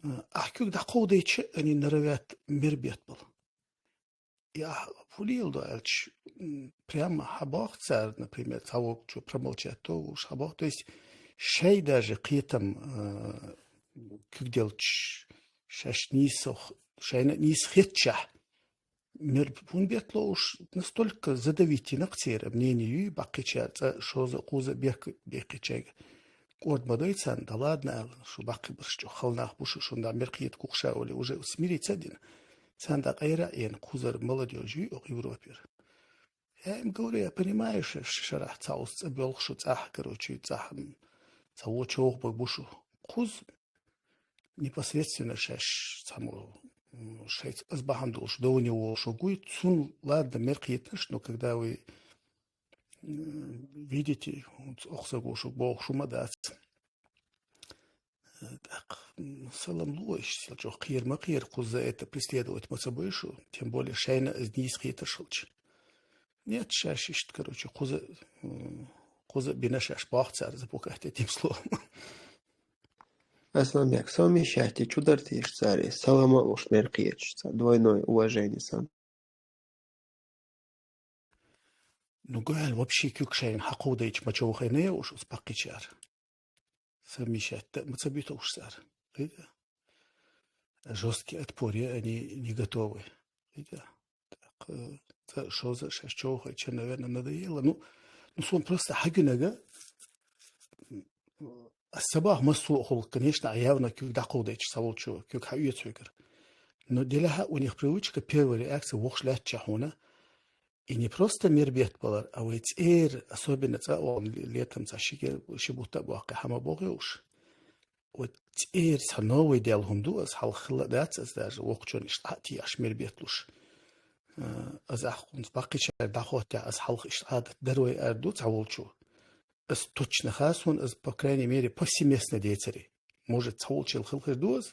А, ахь куьг дӀакховдайча, они норовят мер беттабала. И ахь хӀун леладо аьлча, м, прямо хьабоху цара, например, цхьа воккхачо промолчать до уж хьабоху. То есть шайн даже кхетам, э, куьг делча, шаьш нийсо х-, шайна а нийса хетчахь, мер хӀунда беттало уж, настолько задавить йина-кх церан мнение юй, баккхийчара цкъа шозза а, кхузза а бехк-, бехкийчаьрга. КӀорда ма дой царна, да ладно, аьлла, шу баккхийбарш чӀогӀа хала нах бу шу, шуна дӀа мер кхета кхухьуш а олий, уже смириться а дина. Царна дӀа къера а йина, кхузара молодёжь юй оха Европера. Я им говорю, я понимаю, ш-, ш-, шарахь цхьа уьш цӀа боьлху шу цӀахь, короче, цӀахь, м, цхьа вон човхабаг бу шу. Кхузза непосредственно шаьш цхьаммо, м, шайца аса бахьана долуш довне волуш вуй, цунна, ладно, мер кхеташ, но когда вы, м, видите, оха саго шу бохуш хӀума дац. Э, тӀаккха, м, салам луо иштта, чӀогӀа кхера ма кхера, кхузза это преследовать ма ца бой шу, тем более шайна а нийса хеташ хилча. Нет, шаьш иштта, короче, кхузза, м, кхузза а бина шаьш боху цара, запугать этим словом. Асланбек, совмещать чу дара теша цара, салам а луш мер кхеташ, цхьа двойное уважение сан. Ну, гуьхьал вообще куьг шайна хьакховдайча ма човхийна я уж оцу баккхийчара. Совмещать-то ма ца буьту уж цара. Кхийтта? Жёсткий отпор я, они не готовы. Кхийтта? Так, э, цкъа шозза шаьш човхийча, наверное, надоело. Ну, ну, суна просто хьагуьнага, м, ас ца боху, массо а хуьлу, конечно, а явно куьг дӀакховдайча цхьаволчо, куьг хьаоьцу хьоьгара. Но делахь а у них привычка, первая реакция вокхуш лаьттача хьуна. И не просто мер беттабалар, а вай цӀера, особенно цкъа а вахана ле-, летом цхьа ши кер-, ши бутт а боккхий хьан ма боху уж. Вот цӀера цхьа новый даьлла хӀума ду, аса хьалха хилла а дац, аса даже воккхачунна иштта хьа а тӀеяхьаш мер бетталуш. Э, аса ахь хӀинца баккхийчара дӀахӀоттехь, аса хьалха иштта Ӏадат дара вай ара ду цхьаволчо. Аса точно хаьа суна, аса, по крайней мере, повсеместно децаре. Может, цхьаволчел хила хир ду аса,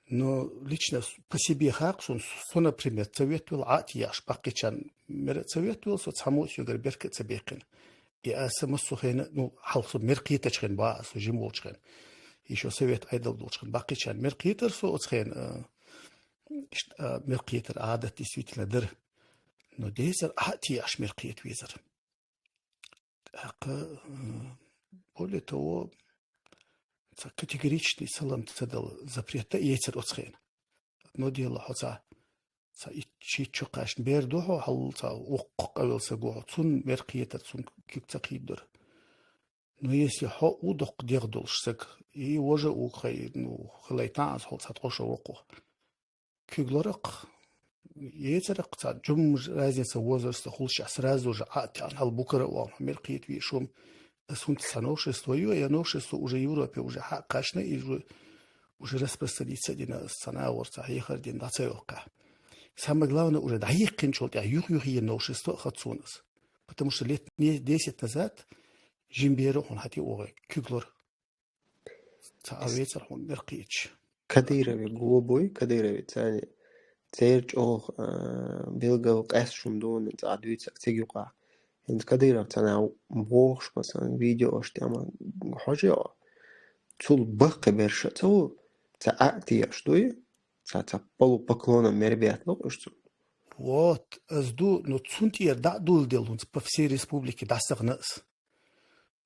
но лично с-, по себе хаьа суна, со, например, ца веттавелла Ӏа а тӀеяхьаш, баккхийчарна мера а ца веттавелла, со цхьаммо а соьгара берка а ца баьккхина. И аса массо а хенахь, ну, хьалха со мер кхетачу хенахь боху аса, со жима волчу хенахь. Ещё совет Ӏедал долчу хенахь баккхийчарна мер кхетара со оцу хенахь, а, иштта, а, мер кхетар Ӏадат действительно дара. Но дезар Ӏа а тӀеяхьаш мер кхета везар. ТӀаккха, э, более того, цхьа категоричный салам ца дала запрет а эцар оцу хенахь. Одно дело, хьо цхьа, цхьа итт-, шийтта чу кхаьчна бер ду хьо, хьал цхьа воккха къавелла саг ву хьо, цунна мер кхетар, цунна куьг ца кхийдадора. Но если хьо а ву доккха дегӀ долуш саг, и важа а ву хай, ну, хилайтан аса хьо цхьа ткъо шо воккха. Куьг ларакх, ецаракх цхьа жимма разница возраста хуьлуш, ахь сразу же Ӏа а таьӀна, хьал букара а вахана, хьо мер кхета везаш хӀума, Аз хӀунца цхьа новшество ю, я новшество уже Европе уже хьа-, кхаьчна, и уже, уже распространиться дина, аз цхьа нагӀор цхьа хьехар дина, дӀа ца йохка. Самое главное, уже дӀаехкинчул тӀехьа юх-юхе новшество а хацунас. Потому что лет не-, десять назад жимбера хьуна хьати угӀе, куьглур. Ца а вецар хьуна меркъеча. Кадырове гобой, Кадырове цани цер чӀоагӀа, а, билггал къаьстта шун дуна, цӀа дуьйцар цига юкъа. ХӀинца Кадыров цана бохуш, масалан, видеош тӀема хьожа йо. Цул баккхи берша ца ву, ца а теш дуй, ца, ца полупоклоном мер бетта локъуш цу. Вот, аз ду, но цун тӀера дӀа а дулдел хӀунца по всей республике дӀасагӀна аз.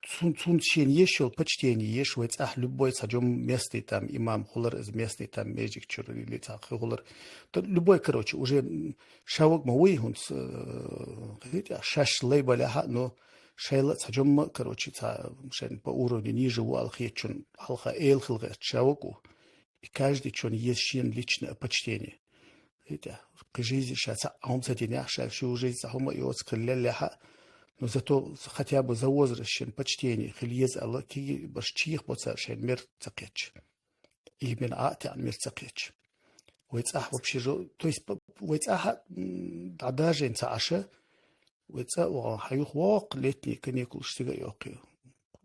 Цун, цун шен еш йолу почтение еш вай цӀахь любой цхьа жом местный там имам хулар, из местный там межик чур или цхьа хи хулар. То любой, короче, уже, м, шаваг ма вуй хӀунца, э, хи тӀехь шаш лай балехьа, но шайла а цхьа жом ма, короче, цхьа шайн по уровню ниже ву алхечун, хьалха эла хила гӀерта шаваг ву. И каждый чун еш шен личное почтение. ХӀетта, кхин жизнь ша цхьа а хӀума ца динехь, ша ши жизнь цхьа хӀума а йоцу хила леллехьа, но зато хотя бы за возраст шен почтение хила еза аьлла, киги баш чийх бо цара шайн мер ца кхетча. Именно а тӀехь мер ца кхетча. Вай цӀахь вообще жо-, то есть, п-, вай цӀахь, м, дӀадажийна ца Ӏаша, вай цӀа а вогӀу, хьан юха воккху летний каникулаш цига а йоккхий.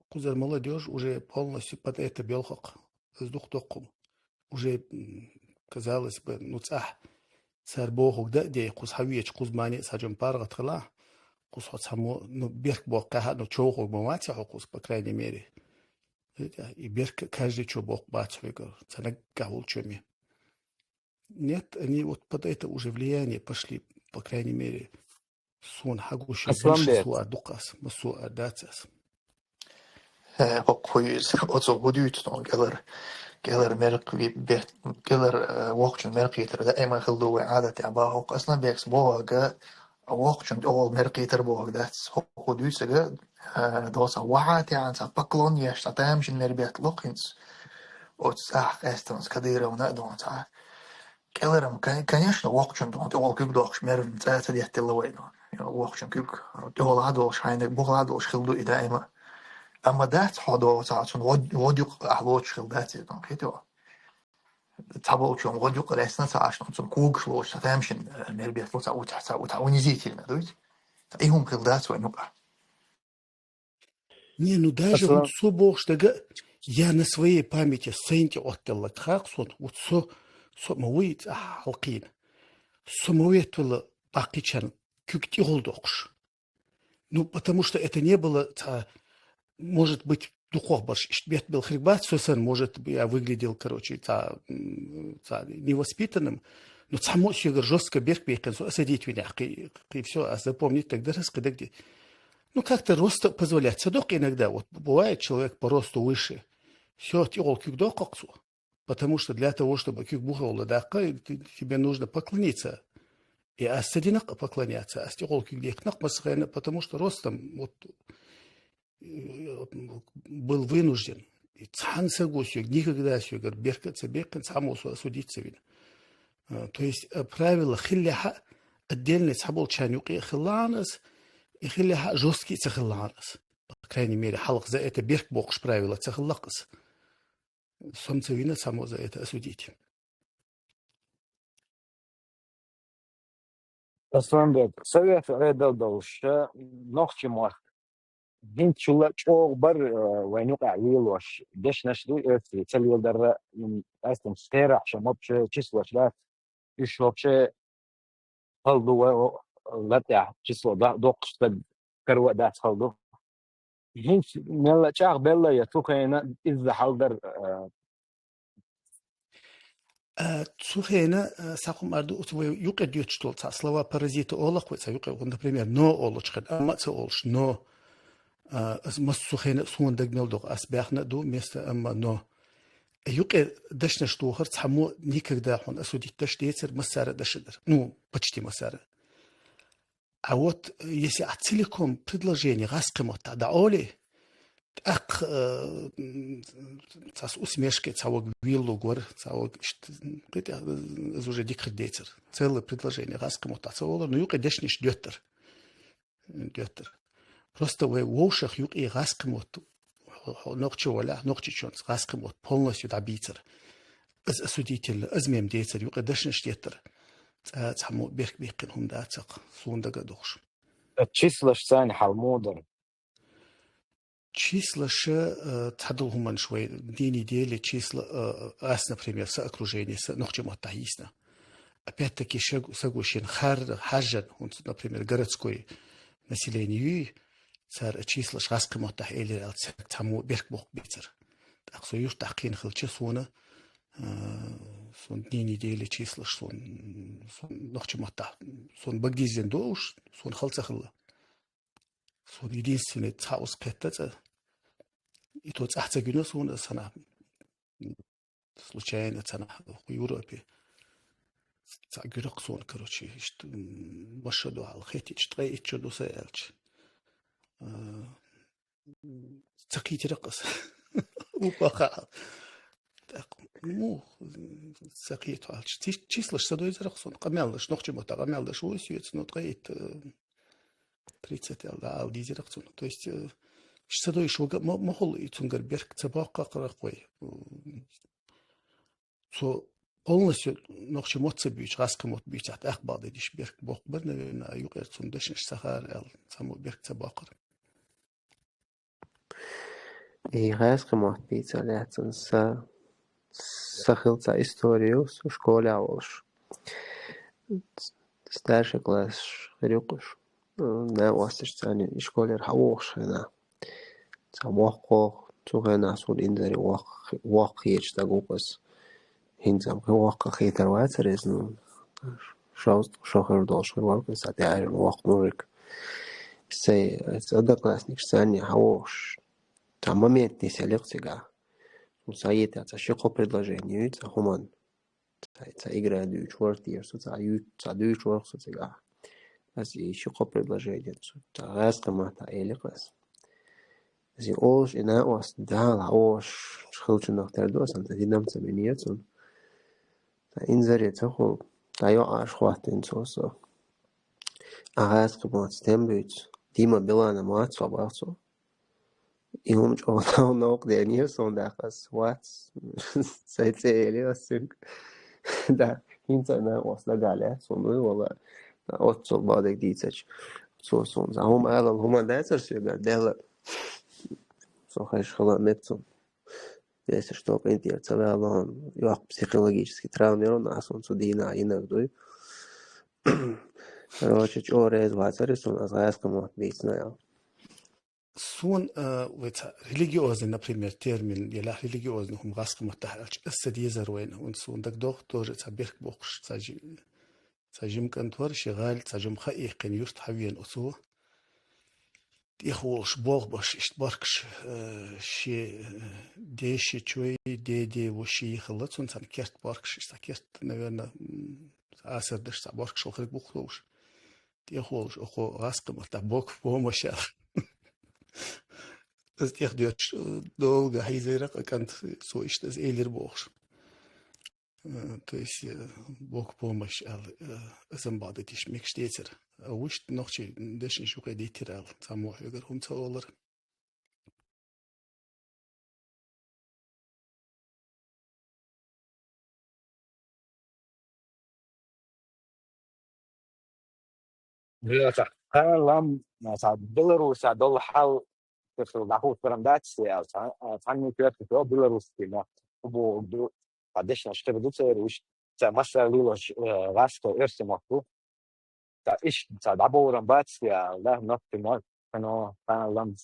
Кхузара молодёжь уже полностью под это белхакх. Аз дукха доккху. Уже, м, казалось бы, ну, цӀахь цара бохург дан а дей, кхуза хьан веча, кхуза мане а цхьа жом паргӀат хилахь, кхуза хьо цхьаммо, ну, берк боккхехьа, ну, човхург ма вац хьо кхуза, по крайней мере. И берк каждый чо боккху бац хьоьгара, ца наггахь волчу ме. Нет, они вот под это уже влияние пошли, по крайней мере. Суна хьагуш Асланбек. Большинство а дукха ас, массо а дац ас. Э, хӀокху иза, оцу хӀу дуьйцу тхуна кӀелар, кӀелар меркъ ви-, бет-, кӀелар, э, воккхачун меркъ йитар даима хила ду вай Ӏадатехь боху. Асланбекс бохург, воккхачун тӀехула меркъ йитар бохург дац. ХӀокху дуьйцург, э, доца вахьа тӀехьа цхьа поклон еш, цхьа тамашийна мер бетта ло хӀинца. Оцу цӀахь къаьстина Кадыровна а дона цхьа. КӀеларам, кон-, конечно, воккхачун тӀехула куьг доккхуш мер цӀа ца детталла вайна. Воккхачун куьг тӀехула а долуш, хьайнаг бухула а долуш хила ду и даима. Амма дац хьо догӀу ца, цунна гӀод-, гӀод юкъа ахь лоцуш хила дац иза, кхетий хьо? Цхьаболчунна гӀод юкъа лаьцна ца Ӏаш, цунна когаш лоцуш, ца тамашийна, э, мер бетта ло ца у-, ца, ца унизительно, дуй? И хӀума хила дац вайн юкъа. Не, ну даже Аслан. Вот со бохуш дага, я на своей памяти сайна тӀе отталлаг хакъ сон, вот со, со ма вуй цӀа хьалкхийна. Со ма веттала баккхийчарна куьг тӀехула доккхуш. Ну, потому что это не было, ца, может быть, дукхох барш, иштта бетта бел хирг бац, со сан, может, я выглядел, короче, ца, м, ца невоспитанным, но цхьаммо а соьгара жестко берк беккхина, со осадить винехь, кхи, кхи всё, а запомнить так дарас, кхи дагде. Ну, как-то роста позволять ца доккху иногда. Вот бывает человек по росту выше. Всё, тӀехула куьг доккху цо. Потому что для того, чтобы куьг бухула даккха, ты, тебе нужно поклониться. И ас ца динакъ поклоняться, ас тӀехула куьг дехкинакъ массахана, потому что ростом вот, э, был вынужден. И цхьана саго соьга, никогда соьгара берка а ца беккхина, цхьаммо со осудить ца вина. А, то есть, э, правила хиллехьа, отдельный цхьаболчарна юкъе а хилла ас, и хиллехьа жесткий ца хилла ас. По крайней мере, хьалха за это берк боккхуш правила ца хилла ас. Со-м ца вина цхьаммо за это осудить. Асланбек, Совет Ӏедал долуш, нохчийн мохк. ХӀинца чулла чӀогӀа бар, э, вайн юкъахь лелош, дешнаш ду, оьрсийн ца леладарра, м, астам сферахь шо мопча числош дац. Уьш вообще хала ду ва, латӀехь число до-, доккхуш стаг каро а дац хала ду. ХӀинца мелла чӀагӀбелла я цу хенахь изза хьал дара, а? А, цу хенахь, а, схьа хӀума ду, оцу вай юкъе доьттуш долу цхьа слова паразита олакх вай цхьа юкъе, вот, например, но олучу хенахь, амма а ца олуш, но, а, аса массо хенахь суна дага мел догӀу, ас баьхна а ду, вместо амма, но. Юкъе дашнаш дохар цхьаммо никогда хьуна осудить даш децар, массара а даш а дара. Ну, почти массара. А вот, э, если ахь целиком предложение гӀазкхи маттахь дӀаолий, тӀаккха, э, м, цхьа усмешка, цхьа ваг виллуг вара, цхьа ваг ишт-, м, кхетий, э, иза уже дика хир децар. Целое предложение гӀазкхи маттахь ца олар, но юкъе дешнаш доьттар. Доьттар. Просто вай вовшах юкъе гӀазкхи мотт, хьо, хьо нохчо валахь, нохчочунца гӀазкхи мотт полностью дӀабийцар. Из осудительно, из мем децар, юкъе дешнаш деттар. Цхьа, цхьаммо берк беккхина хӀума дац цхьаккха, суна дага дохуш. Числаш царна хьал мудар. Числаша, э, цхьадолу хӀуманаш вай дийне деле числа, э, ас, например, са окружение, са нохча маттахь йисна. Опять-таки, шаг-, саго шен хар-, харжан, хӀунца, например, городской население юй, цара числаш гӀазкхи маттахь элира аьлла, цхьа-, цхьаммо берк боккха бицар. ТӀаккха со юртахь кхийна хилча, суна, э, суна дийне деле числаш, суна, суна нохча маттахь, суна багдизен долуш, суна хала ца хилла. Суна единственный цхьа ус кхетта цӀа. И то цӀахь ца гина суна, аса хьанахь случайно цхьанахь Европе. Цхьа гуьракх суна, короче, иштта, м, маша ду хьал, хетича, ткъе итт чу ду са аьлча. А, ца кхийтиракх аса. Укха хаа. ТӀаккха, ну, ца кхетахьалча. Чи-, числаш ца дойзаракх суна. Къамелаш, нохча матта къамелаш ву, соьца, ну, ткъе итт, э, тридцать аьлла, да, ала дийзира цунна. То есть, э, ш-, ца дойуш вага ма, ма хула и цунгара берк ца боккхакхарах вай. М, цо полностью нохча мотт ца буьйцу, гӀазкхи мотт буьйцахь, тӀаккха бакъдерг диш берк боккха бара, наверное, а юкъера цунна дешнаш ца хаар аьлла, цхьаммо берк ца боккхара. И гӀазкхи мотт бийца лаьцна са, са хилла цхьа истори ю, со школе волуш. Старший класс хир ю-кх уьш. Накъосташ царна и школера хьавогӀуш хенахь. Цхьа воккха, цу хенахь суна инзаре воккха, воккха хеташ стаг ву-кх аса. ХӀинца-м кхин воккха хетар вацара иза, ну, шовзткъа шо хир долуш хир вара-кх иза, цхьа тӀеӀаьржина воккха мужик. Сай, аса одноклассникаш царна хьавогӀуш. Цхьа момент нисъелира-кх цигахь. Суна схьаеттара цхьа ши-кхо предложение ю цхьа хӀуманна. Цхьа, цхьа игра дуьйцуш вара тешаш, со цхьа ю-, цхьа дуьйцуш вара-кх со цигахь. Аса и ши-кхо предложение цу, цхьа гӀазкхи маттахь элира-кх аса. Аса и олуш, и накъост Дала хьош хилчунах тера ду аса, цхьа динам ца бинера цунна. Цхьа инзаре ца хуьлу, цхьа йоӀ Ӏаш хӀоттийна цо со. А гӀазкхи мотт стен буьйцу, Дима Биланов вац хьо, боху цо. И хӀума чӀогӀа новкъа денера суна, даккха ас вац, сайн цӀе елира ас цуьнга. Да, хӀинца а накъост дагахь лаьтта суна, вуй вала, оццул бакъдерг дийцича. Цо суна цхьа хӀума алал хӀума дацара соьгара, делла. Со хезаш хила мега цунна. Весаш токъин тӀера ца ваьлла, йоккха психологический травма яра, нах суна цу дийнахь йинарг дуй. Короче, чӀогӀа реза вацара и суна, ас гӀазкхи мотт бийцина аьлла. Суна, а, вай цхьа религиозный, например, термин, елахь религиозный хӀума гӀазкхи маттахь аьлча, аса ца дезара вайна, хӀунда суна дагадоху тоже цхьа берк боккхуш, цхьа жи-, цхьа жима кӀант вара, шен гӀала цхьа жима ха а иккхина, юрт хьавеана оцо. ТӀехволуш болх беш, иштта баркаш, э, шен, э, деши чуй, деде ву ши хилла, цунна цхьана керт баркаш, иштта керт, наверное, м, асар деш цхьа баркаш хила хирг бу-кх ловш. ТӀехволуш, оха гӀазкхи маттахь Бог в помощь аьлла. Аса тӀехдоьттуш, э, долга хьийзира-кх кӀант, цо иштта аса элира бохуш. Э, то есть, э, Бог в помощь аьлла, э, аса-м бакъдерг дийш мегаш децара. А вуьшта нохчий дешнаш юкъе диттира аьлла, цхьаммо хьоьгара хӀума ца олура. Бля, цхьа кхана лам, цхьа Беларуса долу хьал, цхьа дӀахӀуттаран дац те аьлла, цхьа, цхьанна коьртачо Беларусский нах бу ду, цхьа дешнаш хир ду церан уьш, цхьа масса лелош, э, гӀазкхо оьрсийн мотт бу. Цхьа иш, цхьа дӀабовран бац те аьлла, да, нохчийн мотт, кхана, кхана лам,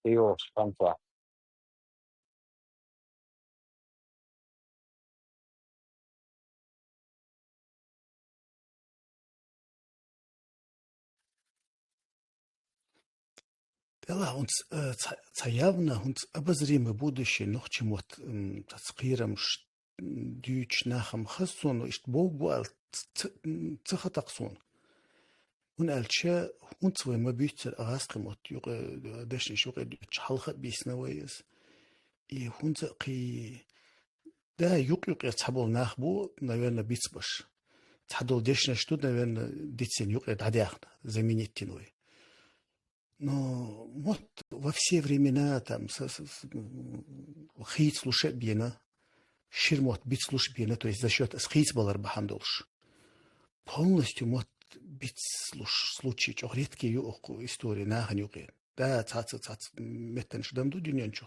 йо, шанца. Делахь хӀунца, э, цхьа, цхьа явно хӀунца обозримое будущее нохчийн мотт, м, цхьацца кхерамаш, м, дуьйцуш нах-м хаза суна, иштта боврг бу аьлла ц-, ц-, м, ца хета-кх суна. ХӀунда аьлча хӀунца вай ма буьйццара гӀазкхи мотт юкъе, дешнаш юкъе дуьтуш хьалха а бийсина вай иза. И хӀунца а кхин, да, юкъ-юкъера цхьаболу нах бу, наверное, бицбеш. Цхьадолу дешнаш ду, наверное, дицдина юкъе дӀадаьхна, заменить дина вай. Но вот во все времена там с- с- с- м, хийцлуш а бена, шира мотт бицлуш а бена, то есть за счёт из хийцбалар бахьан долуш. Полностью мотт бицлуш случай чӀогӀа редкий ю укх история нахана юкъе. Да, цаца, цаца меттанаш дам ду дуьнен чу.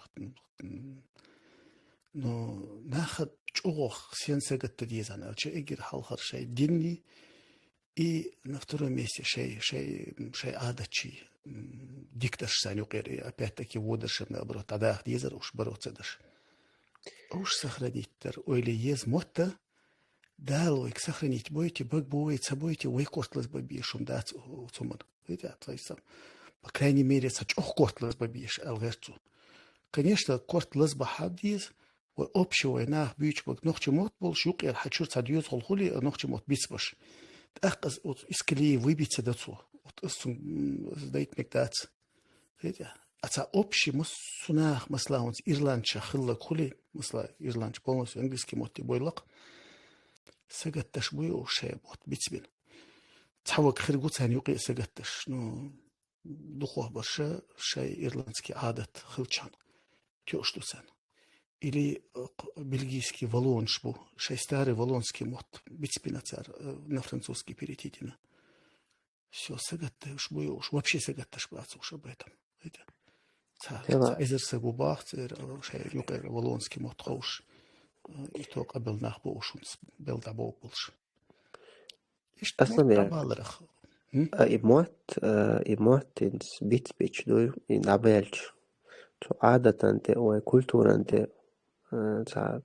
Но наха чӀогӀа сен сагатта дезан, аьлча эггара хьалхара шай динни и на втором месте шай, шай, шай Ӏадатчий, м, дикдарш сан юкъера, и опять-таки водаршам наоборот, дӀадаха дезар уж, баро ца даш. Уж сохранить дар, ойла еза мотта, Дала вайга сохранить бойте, бага бу вай, ца бойте, вай корта лаза бан безаш хӀума дац цу ман. Видите, то есть, по крайней мере, ца чӀогӀа корта лаза бан безаш, аьлла гӀерт цо. Конечно, корта лаза бан хьа деза, вай общий вай нах буьйцу бага нохчий мотт болуш, юкъера хьан чуьра цхьа доьзал хуьлий, а нохчий мотт бицбеш. ТӀаккха из, вот, из колеи выбиться дан цо. Вот из цунна, м, из дайта мег дац. Видите? А цхьа общий массо а нах, масала, хӀунца ирландча хилларг хуьлий, масала, ирландча полностью английский мотте бойла-кх. Сагатдеш буй уж шай мотт бицбина. Цхьа вага хир гу царна юкъе сагатдеш. Ну, дукхох барша шай ирландский Ӏадат хилчахьана тоьуш ду царна. Или, э, бельгийский валлонаш бу, шай старый валлонский мотт бицбина цара, э, на французский перейти дина. Всё, сагатдеш буй уж, вообще сагатдеш бац уж об этом. Видите? Ца, ца эзар саг ву боху церан, э, шай юкъера валлонский мотт ховш, э, и то къабел нах бу уж, хӀунца бел дӀабоху болуш. Иштта Аслан, мотт дӀабаларах. М? А и мотт, а и мотт хӀинца бицбича дуй, и дӀабаьлча. Цу Ӏадатан тӀе, вай культуран тӀе, а, цхьа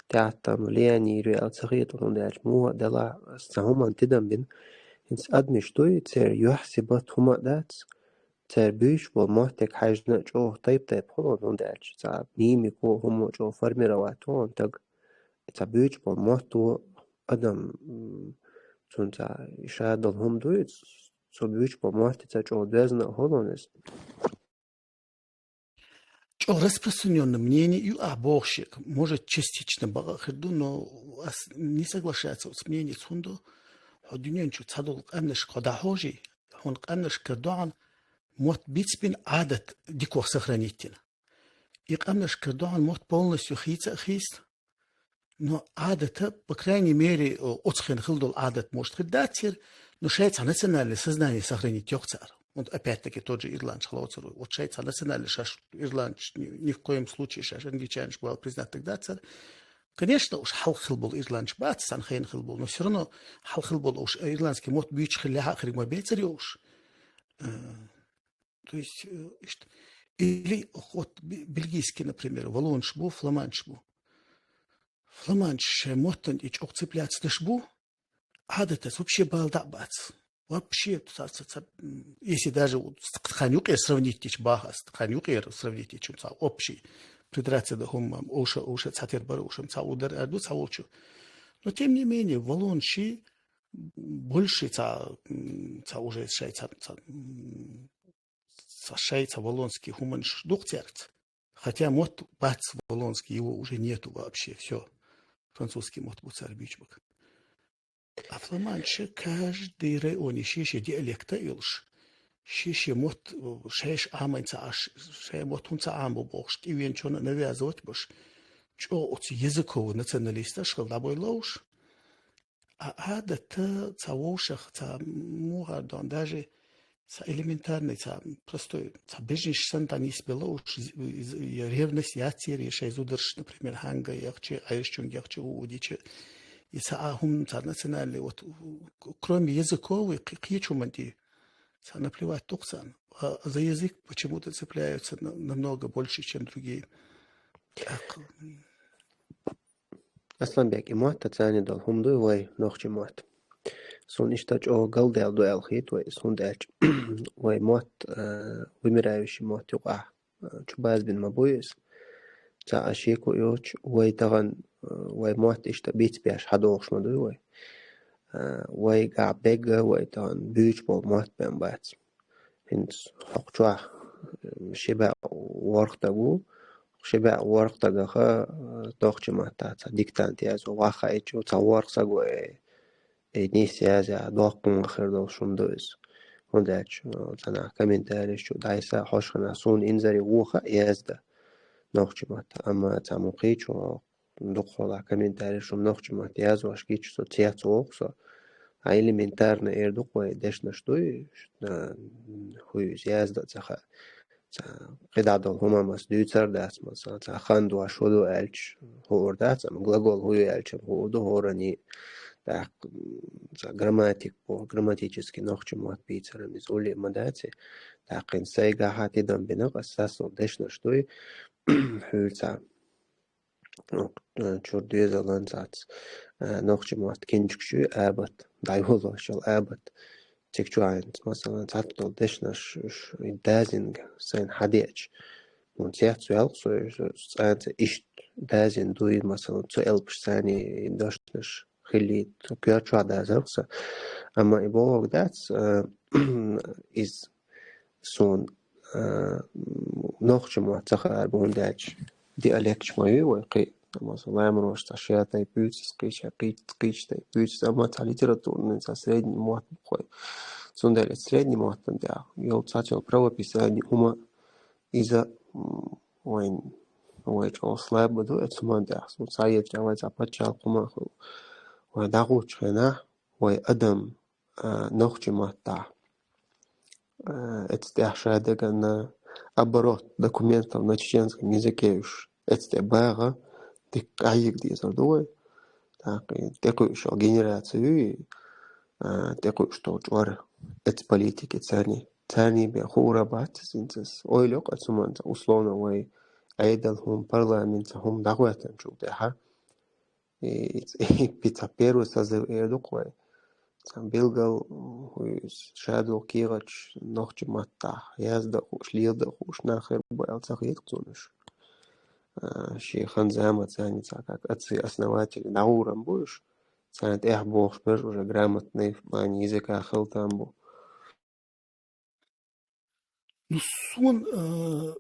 тӀаьхьа там влияние йир ю аьлла ца хета, хӀунда аьлча муха а делахь, аса цхьа хӀуманна тидам бина. ХӀинца адамаш дуй, церан юьхь-сибат хӀума а дац, церан буьйцуш болу моттиг хьаьжна а чӀогӀа тайп-тайпа хуьлу, хӀунда аьлча цхьа мимико хӀума чӀогӀа формировать ву хьуна таг. Цхьа буьйцуш болу мотт ву адам, м, цунна цхьа ша долу хӀума дуй, цо буьйцуш болу мотт цхьа чӀогӀа доьзна а хуьлу иза. ЧӀогӀа распространённое мнение ю ахь бохуш, может, частично бакъ а хир ду, но ас не соглашаться оцу мненица, хӀунда хьо дуьнен чу цхьадолу къаьмнашка хьо дӀахьожий, хьуна къаьмнашкара доӀана мотт бицбина, Ӏадат дикох сохранить дина. И къаьмнашкара доӀана мотт полностью хийца а хийцна, Но Ӏадата, по крайней мере, о, оцу хенахь хилла долу Ӏадат, может, хир дац церан, но шайн цхьа национальное сознание сохранить йо-кх цара. Вот опять-таки тот же ирландча хьалоцур ву. Вот шайн цхьа национальное шаьш ирландча ни, ни в коем случае шаьш англичанаш бу аьлла признать дага дац цара. Конечно, уж хьалха хилла болу ирландча бац, царна хенахь хилла болу, но всё равно хьалха хилла болу уж ирландский мотт буьйцуш хилла лаьхьа а хирг ма бецар йо уж. Э, То есть, э, иштта. Или вот бе-, бельгийский, например, валлонаш бу, фламандаш бу. Фламандаш шайн моттан и чӀогӀа цепляться деш бу, Ӏадатаца вообще бала дӀа а бац. Вообще, ца, ца, ца, м, если даже вот с-, тхан юкъера сравнить дича, баха ас, тхан юкъера сравнить дича, цхьа общий придраться дан хӀума, уша, уша цхьатера бара, ушам цхьа удар ар ду, цхьа волчу. Но тем не менее, валлонаш ши больше ца, м, ца уже шай ца, ца, м, ца шай, ца валлонский хӀуманаш ду-кх цаьрца. Хотя мотт бац валлонский, его уже нету вообще, всё. Французский мотт бу цара буьйцуш бага. А фламандаш каждый районе шен-шен диалект а йолуш, шен-шен мотт, шайша Ӏамийна ца Ӏаш, шайн мотт хӀунда ца Ӏамабо бохуш, тӀевеначунна а навязывать беш, чӀогӀа оцу языковый националисташ хила дӀабойла уж. А Ӏадата ца вовшах, ца мухӀар дон, даже ца элементарный, ца простой, ца бежнаш санна дӀанисбелла уж, з-, з-, я ревность яцара, я шайн зударш, например, хьанга яхча, Ӏаьржачунга яхча, у, удича. И ца а хӀума, ца национальный, вот, у, к-, кроме языковой, кхи-, кхечу хӀуманна тӀе, ца наплевать ду-кх царна. А за язык почему-то цепляются на-, намного больше, чем другие. Так. Асланбек, и мотт а царна долу хӀума дуй вай, нохчийн мотт. Суна иштта чӀогӀа галдаьлла ду аьлла хета вай, иза хӀунда аьлча вай мотт, а, вымирающий мотт юкъахь, а, чу базбина ма буй иза. Цхьа а шеко йоцуш, вай тахана, а, вай мотт иштта бицбеш хьадогӀуш ма дуй вай. А, вайгахь бегга вай тахана буьйцуш болу мотт бен бац. ХӀинца хӀокху чохь ши бӀе ворхӀ стаг ву. Ши бӀе ворхӀ стагах, э, нохчийн маттахь цхьа диктант язйо, ваха хаийча, цхьа ворхӀ стаг ву, э, э, нийса язъян доккхун хир долуш хӀума ду иза. ХӀунда аьлча, цхьанахьа комментареш чу дӀайса хьошхана суна инзаре воха язда нохчи матта. Амма цхьа мукхи чу дукхола комментареш шу нохчи матта язош гичу со цец воху со. А элементарно эр дукха вай дешнаш дуй, хӀуюз язда цаха. Ца кхидӀа долу хӀума мас дуьйцар дац, масала, ца хан дош хӀу ду аьлча, хӀуур дац, амма глагол хӀу ю аьлча, хӀуур ду хӀорани. ТӀаккха, м, ца грамматик бо, грамматически нохчи мотт бийцаран иза улле ма дац. ТӀаккха сайгахьа тидам бина, къа сасал дешнаш дуй, хӀуьйца. Чур доьзалан цац, а, нохчи мотт кинчик чуй абат, дӀайолошал абат. Циг чу айнц, масалан, цхьацца долу дешнаш уьш и дазинга сайн хьадеача. Мун цец велха со, со цӀанца ишт дазин дуй, масалан, цу элпаш цани и дешнаш хилли, цу коьрчохь дазарх со. Амма и бохург дац, а, из сон, а, нохчи мотт ца хаар бу, хӀунда аьлча диалекташ ма ю вай кхин. Масала, ламароша цхьа шатай пуьйцас кхийча, кхийч-, кхийчатай пуьйцас, амма цхьа литературный, цхьа средний мотт бу кхой. Цундела средний моттан тӀехь йолу цхьаца йолу правописание хӀума иза, м, вайн, вай чӀогӀа слабо ду, оцу хӀуман тӀехь. Цу цхьа ецча вай цхьа пачхьалкх хӀума хилла. Вай дӀахучу хенахь, вай адам а, нохчи маттахь, а, эцу тӀехь ша дагана оборот документов на чеченском языке уьш эцу тӀе багӀа, дика къахьега дезар ду вай. ТӀаккха и тӀекхуьуш йолу генераци ю и, а, тӀекхуьуш долу чкъор эцу политики царний. Царний бен хуур бац, хӀинца ас ойла йо-кх оцу хӀуманца, условно, вай Ӏедал хӀума, парламентца хӀума дӀахӀоьттинчул тӀаьхьа. И, и, и пица первый созыв эр ду-кх вай. Цхьа билггал, м, хӀуьйсу шадолу кехаташ нохчи маттахь яздан хууш, лелдан хууш нах хир бу аьлла ца хета-кх цунна уьш. А, шен хан-заманца цхьаьна цхьа как отцы-основатели дӀагӀур-м бу уьш. Царна тӀехь бохуш берш уже грамотный в плане языка хила там бу. Ну, сон, э,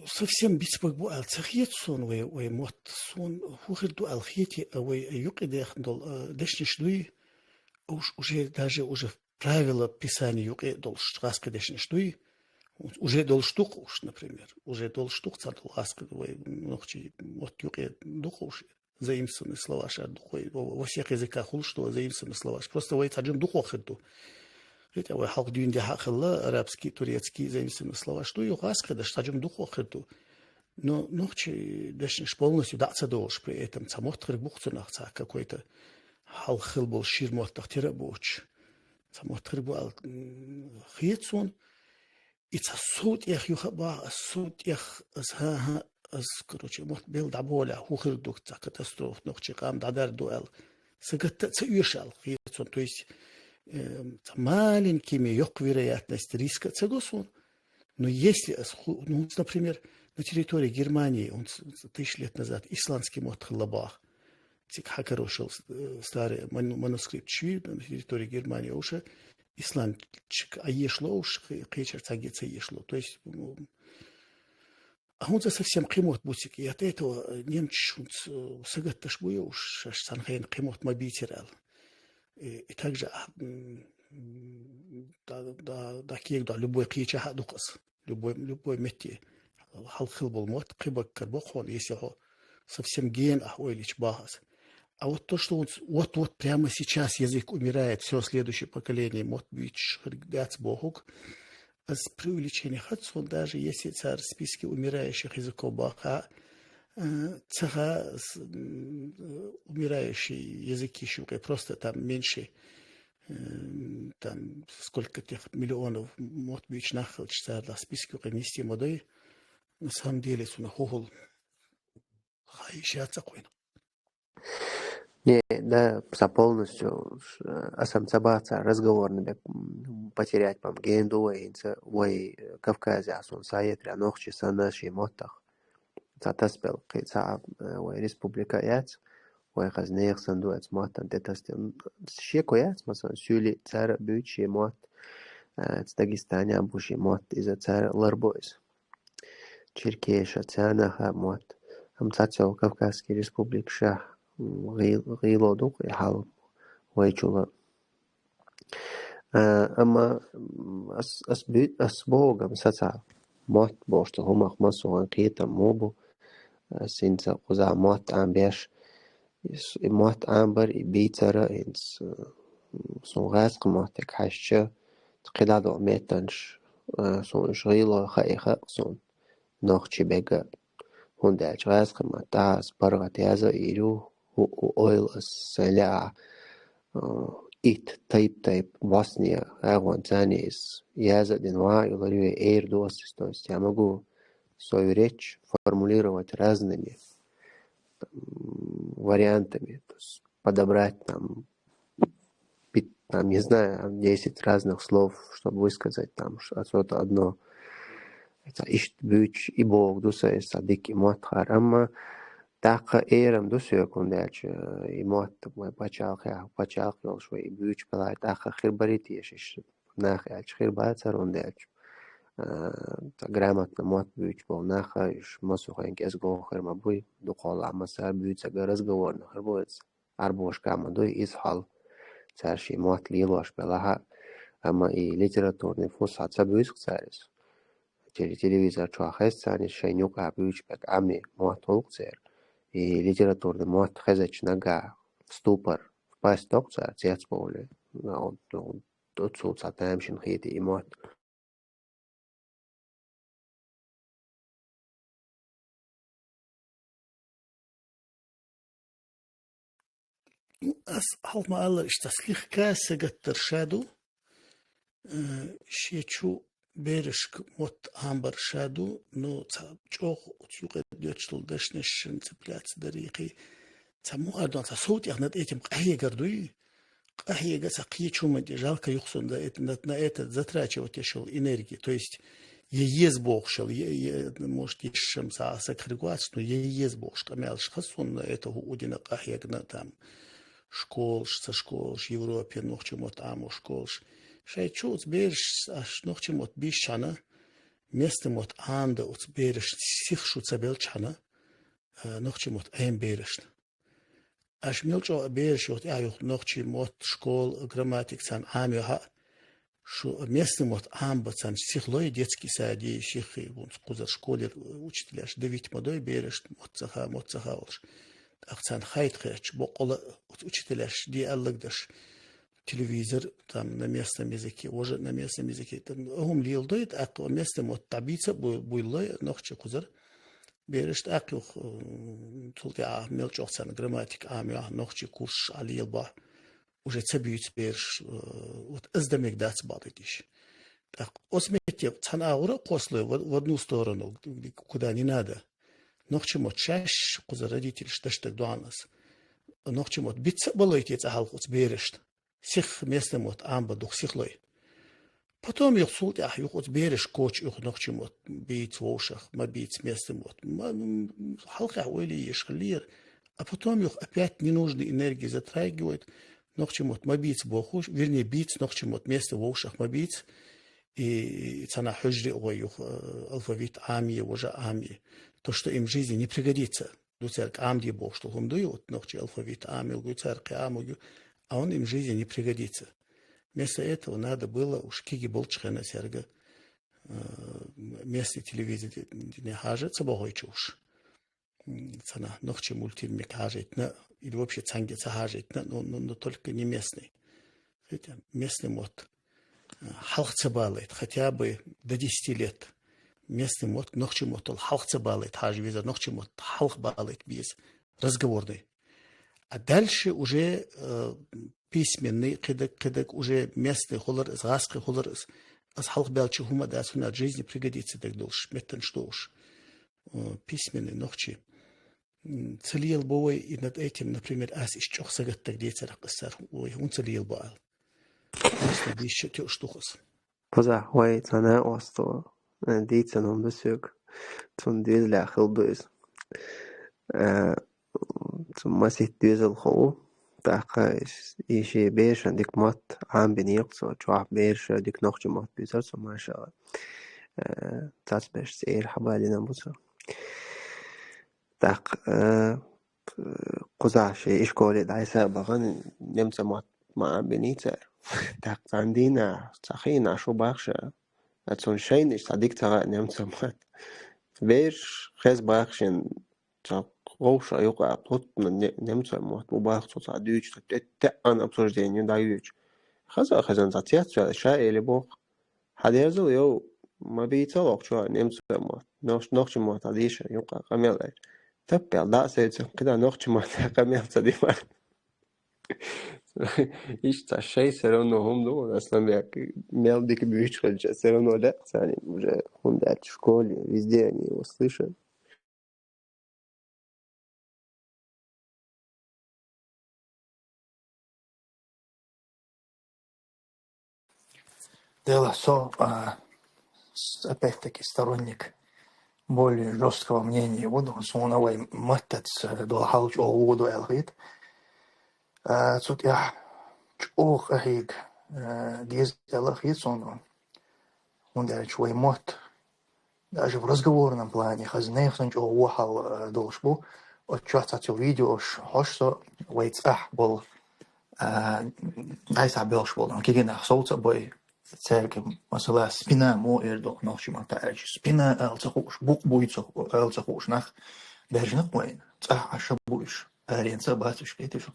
совсем бицбаг бу аьлла ца хета сон вай, вай мотт. Сон хӀун хир ду аьлла хетий, а вай юкъе дехна долу, э, дешнаш дуй, уж уже, даже уже правилописание юкъе долуш гӀазкхи дешнаш дуй. Уже долуш ду-кх уж, например. Уже долуш ду-кх цхьа долу гӀазкхи вай нохчий мотт юкъе ду-кх уж. Заимствованный слова ша дукхой, во, во всех языках хуьлуш ду заимствованный слова. Просто вай цхьа жима дукхох хир ду. ХӀета вай хьалха дуьйна дехьа а хилла, арабский, турецкий заимствованный слова ду, юха ас хир даш цхьа жима дукхох хир ду. Но нохчий дешнаш полностью дӀа а ца долуш, при этом цхьа мотт хир бу-кх цунах, цхьа какой-то хьалха хила болу шира моттах тера а боцуш. Цхьа мотт хир бу аьлла, м, хета суна. И цхьа сов тӀех юха а баха, ас сов тӀех, ас, хӀан-хӀа, ас, короче, мотт бел дӀаболехь, хӀун хир ду, цхьа катастрофа, нохчий къам дӀадар ду аьлла. Сагатта а ца оьшу аьлла хета суна. То есть, эм, цхьа маленькими йоккха вероятность риска а ца го суна. Но если ас ху-, ну, например, на территории Германии, он с-, с-, тысяча лет назад исландский мотт хилла баха. Цига хьакарошал, э, старый ману-, манускрипт шуьйра на территории Германии, уж исландчик а ешло, уж кхе-, кхечар цхьаьнгге ца ешло. То есть, ну, а хӀунца совсем кхин мотт бу цига. И от этого, э, немцаш хӀунца, э, сагатташ бу уж, шаьш цхьана хенахь кхин мотт ма бийцира аьлла. И, и также, а, м, да, да, да, кег да, любой кхечахь а ду-кх ас. Любой, любой метте хьалха хила болу мотт кхин баккара боккхуна, если хьо совсем гена ахь ойла йича баха ас. А вот то, что вот, вот, вот прямо сейчас язык умирает, всё, следующее поколение мотт буьйцуш хир дац бохург, ас преувеличение хац суна, даже если цара списке умирающих языков баха, э, ца хаьа, с-, м, умирающие языки шу кхе, просто там меньше, э, там сколько тех миллионов мотт буьйцуш нах хилча, цара списке юкъе нисде ма дой. На самом деле, цунах хӀу хул. Хай, ша ца кхойна. Не, да, са полностью, ш-, а сам ца баха цара разговорный бек, м, потерять, по-моему, гена ду вай, хӀинца вай, э, Кавказе, а сон Советре, а нохчи санна ши моттах. Ца тасбел, кхи ца, э, вай республика яц, вай хаз нех сан ду эц моттан тӀе тасдел. Шеко яц, масалан, суьйли цара буьйцу ши мотт, э, ц Дагестане а бу ши мотт, иза цара ларбо иза. Черкеша, царна а мотт. Амма цхьаццайолу Кавказский республика ша, м, гӀил-, гӀило ду-кх и хьал вайчула. Э, амма, м, ас, ас бу-, ас богам сацахь, мотт бохуш цу хӀумах массо а кхетам мо бу, э, синца кхузахь мотт Ӏамбеш, и с-, и мотт Ӏамбар, и бийцара, хӀинца, э, м, суна гӀазкхи моттиг хьаьжча, кхидӀа догӀу меттанаш, э, суна уьш гӀийло хаьа хаьа суна. Нохчий бега. ХӀунда аьлча гӀазкхи маттахь ас паргӀат яза а йийр ю, хӀу, хӀу ойла ас сайн лаахь, а, итт тайп-тайп босне агӀонца иза яза а дина ван а йолур ю, эр ду ас иза, то есть я могу свою речь формулировать разными, м, вариантами, то есть подобрать там пят-, там, не знаю, там десять разных слов, чтобы высказать там ш-, что-то одно. Ца иштта буьйцуш и бохург ду сан, иза ца дика и мотт хаар. Амма тӀаккха эрам ду соьга, хӀунда аьлча и мотт вай пачхьалкхехь, пачхьалкх йолуш вай и буьйцуш белахь, тӀаккха хир барий теша, иштта нах аьлча хир бацара, хӀунда аьлча, а, ца грамотно мотт буьйцуш болу нах, уьш массо а хенахь кӀезиг хир ма буй, дукхахьолахь массара буьйцург разговорно хир бу иза. Ӏарбошкахь ма дуй иза хьал. Цара шен мотт лелош белахь а, амма и литературный фусхьа ца буьйцу цара иза. Теле-, телевизор чохь хеза царна иза, шайна юкъахь буьйцуш берг Ӏамий мотт гӀуллакх церан. И литературный мотт хезачу нагахь в ступор впасть доккху цара, цецбовлий. Ну, ну, оццул цхьа тамашийна хетий и мотт. Ас хьалха ма-аллара, иштта слегка сагатдар ша ду, э, шен чу берашка мотт Ӏамбар ша ду, но цхьа чӀогӀа оцу юкъа доьттуш долу дешнаш шен цепляться дарий кхин. Цхьа муха а дон, цхьа сов тӀехь над этим къахьегар дуй, къахьега цхьа кхечу хӀуманна тӀе жалко юха суна на это, на, на это затрачивать еш йолу энергия. То есть, я еза бохуш йолу, я, я, может, ешшам сагатхир вац, но я еза бохуш къамелаш хаза суна на это хӀу удина къахьегна там школаш, ца школаш, Европе нохчийн мотт Ӏамо школаш. Шайн чу оцу бераш аш нохчийн мотт бийшчхьана, местный мотт Ӏамда оцу бераш сиха шу ца белчхьана, а, нохчийн мотт Ӏема берашна. Аша мел чӀогӀа бераш юха тӀаьхьа юха нохчийн мотт, школа, грамматика царна Ӏама йохьа, шу местный мотт Ӏамба царна сихлой, детский сади, сиххи, вон кхузара школера учителяш давить ма дой берашна, мотт ца ха, мотт ца ха олуш. ТӀаккха царна хайта херча, боккъала оцу учителяш де аллагдаш, телевизор, там, на местном языке, уже на местном языке, там, хӀума леладой, тӀаккха местный мотт дӀабийца а буй-, буйллой, нохчийн кхузара. Бераш тӀаккха юха, м, цул тӀаьхьа мел чӀогӀа царна грамматика Ӏама йохьа, нохчийн курсаш Ӏа лелабахь, уже ца буьйцу бераш, э, вот ас дан мега дац бахьа дитиш. ТӀаккха оцу метте цхьана агӀора а кхоссалой в, в одну сторону, куда не надо. Нохчийн мотт шаьш кхузара родителаш дашдаг доӀанас. Нохчийн мотт бицца а балой те цӀа хьалха оцу берашна. Сиха местный мотт Ӏамба дукха сихлой. Потом юха цул тӀаьхьа юха оцу бераш коча юха нохчийн мотт бийца вовшах, ма бийца местный мотт. Ма, м, хьалхехь ойла еш хиллера. А потом юха опять ненужный энергии затрагивает, нохчийн мотт ма бийца бохуш, вернее, бийца нохчийн мотт местный вовшах ма бийца. И цхьана хьуьжаре а гӀой юха, э, алфавит Ӏамий, важа Ӏамий. То, что им в жизни не пригодится. Ду цаьрга Ӏамаде бохуш долу хӀума дуй, вот нохчийн алфавит Ӏамаелла гуй цара, кхин Ӏамаелла гуй, а он им в жизни не пригодится. Вместо этого надо было уж кегий болчу хенахь цаьрга, э, местный телевидение хьажа ца бохуьйтуш. М, цхьана нохчийн мультфильмиг хьажийтина, или вообще цхьаьнгге ца хьажийтина, но, но, но только не местный. Хотя местный мотт, э, хьалха ца балийта, хотя бы до десяти лет. Местный мотт, нохчийн мотт хьалха ца балийта хьажа веза, нохчийн мотт хьалха балийта беза, разговорный. А дальше уже, э, письменный, кхидерг, кхидерг уже местный хилар ас, гӀазкхи хилар ас, ас хьалха баьлча хӀума дац, хӀуна в жизни пригодится дерг долуш, меттанаш долуш. Э, письменный нохчийн. М, ца лелабо вай и над этим, например, ас иштта чӀогӀа сагатдерг дийцарх ас царах, вай хӀунда ца лелабо аьлла. Просто дийшча а тоьуш ду-кх ас. Кхузахь вай цхьа накъосто, э, дийцина хӀума ду соьга. Цунна доьзалехь хилла ду иза. Э, цу масийтта доьзалхо ву. ТӀаккха и шен берашна дика мотт Ӏамбинера цо, чохь бераша дика нохчийн мотт буьйцура цо, машалла. Э, цацберш цӀера хьабалийна бу цо. ТӀаккха, э, кхузахь шен ишколе дӀасабахана, немцойн мотт ма Ӏамбинера цара. тӀаккха цхьан дийнахьа, цхьан хиъна шу бахаш, а цунна шайна иштта цхьа дика ца хаьа немцойн мотт. Бераш хеза бахаш, цхьа вовшах юкъа плотно не-, немцойн мотт бу бах цо цхьа дуьйцуш, тӀе-, тӀе-, ан обсуждение дӀаюьйцуш. Хеза а хезна цхьа цецваьлла, ша эли боху: «Хьан дерзал йо, ма бийцал оха чохь немцойн мотт, нох-, нохчийн мотт а дийша юкъа къамел», — аьлча. Таппел дӀа а сайца, кхидӀа нохчийн мотт а къамел ца дина. Иштта шай всё равно хӀума ду, Асланбек, мел дика буьйцуш хилча, всё равно лекха царна уже хӀума даьлча, в школе, везде они его слышат. Дело со, а, с-, опять-таки, сторонник более жёсткого мнения. Вот он, суна вай маттаца, э, долу хьал чӀогӀа вон ду аьлла хета. А, цу тӀехь чӀогӀа къахьега, э, деза аьлла хета суна. ХӀунда аьлча вай мотт даже в разговорном плане хаза нехан санна чӀогӀа вон хьал, э, долуш бу. Оцу чохь цхьацца видеош хьожу со, вай цӀахь болу, а, дӀасахьа боьлхуш болу, кегий нах совца а бой, цаьрга, масала, спина мо эр ду нохчийн маттахь аьлча, спина ала ца хууш, букъ буй ца ху-, ала ца хууш нах баьржина вайна, цӀахь Ӏаш а бу уьш, аренца а бац уьш кхеташ.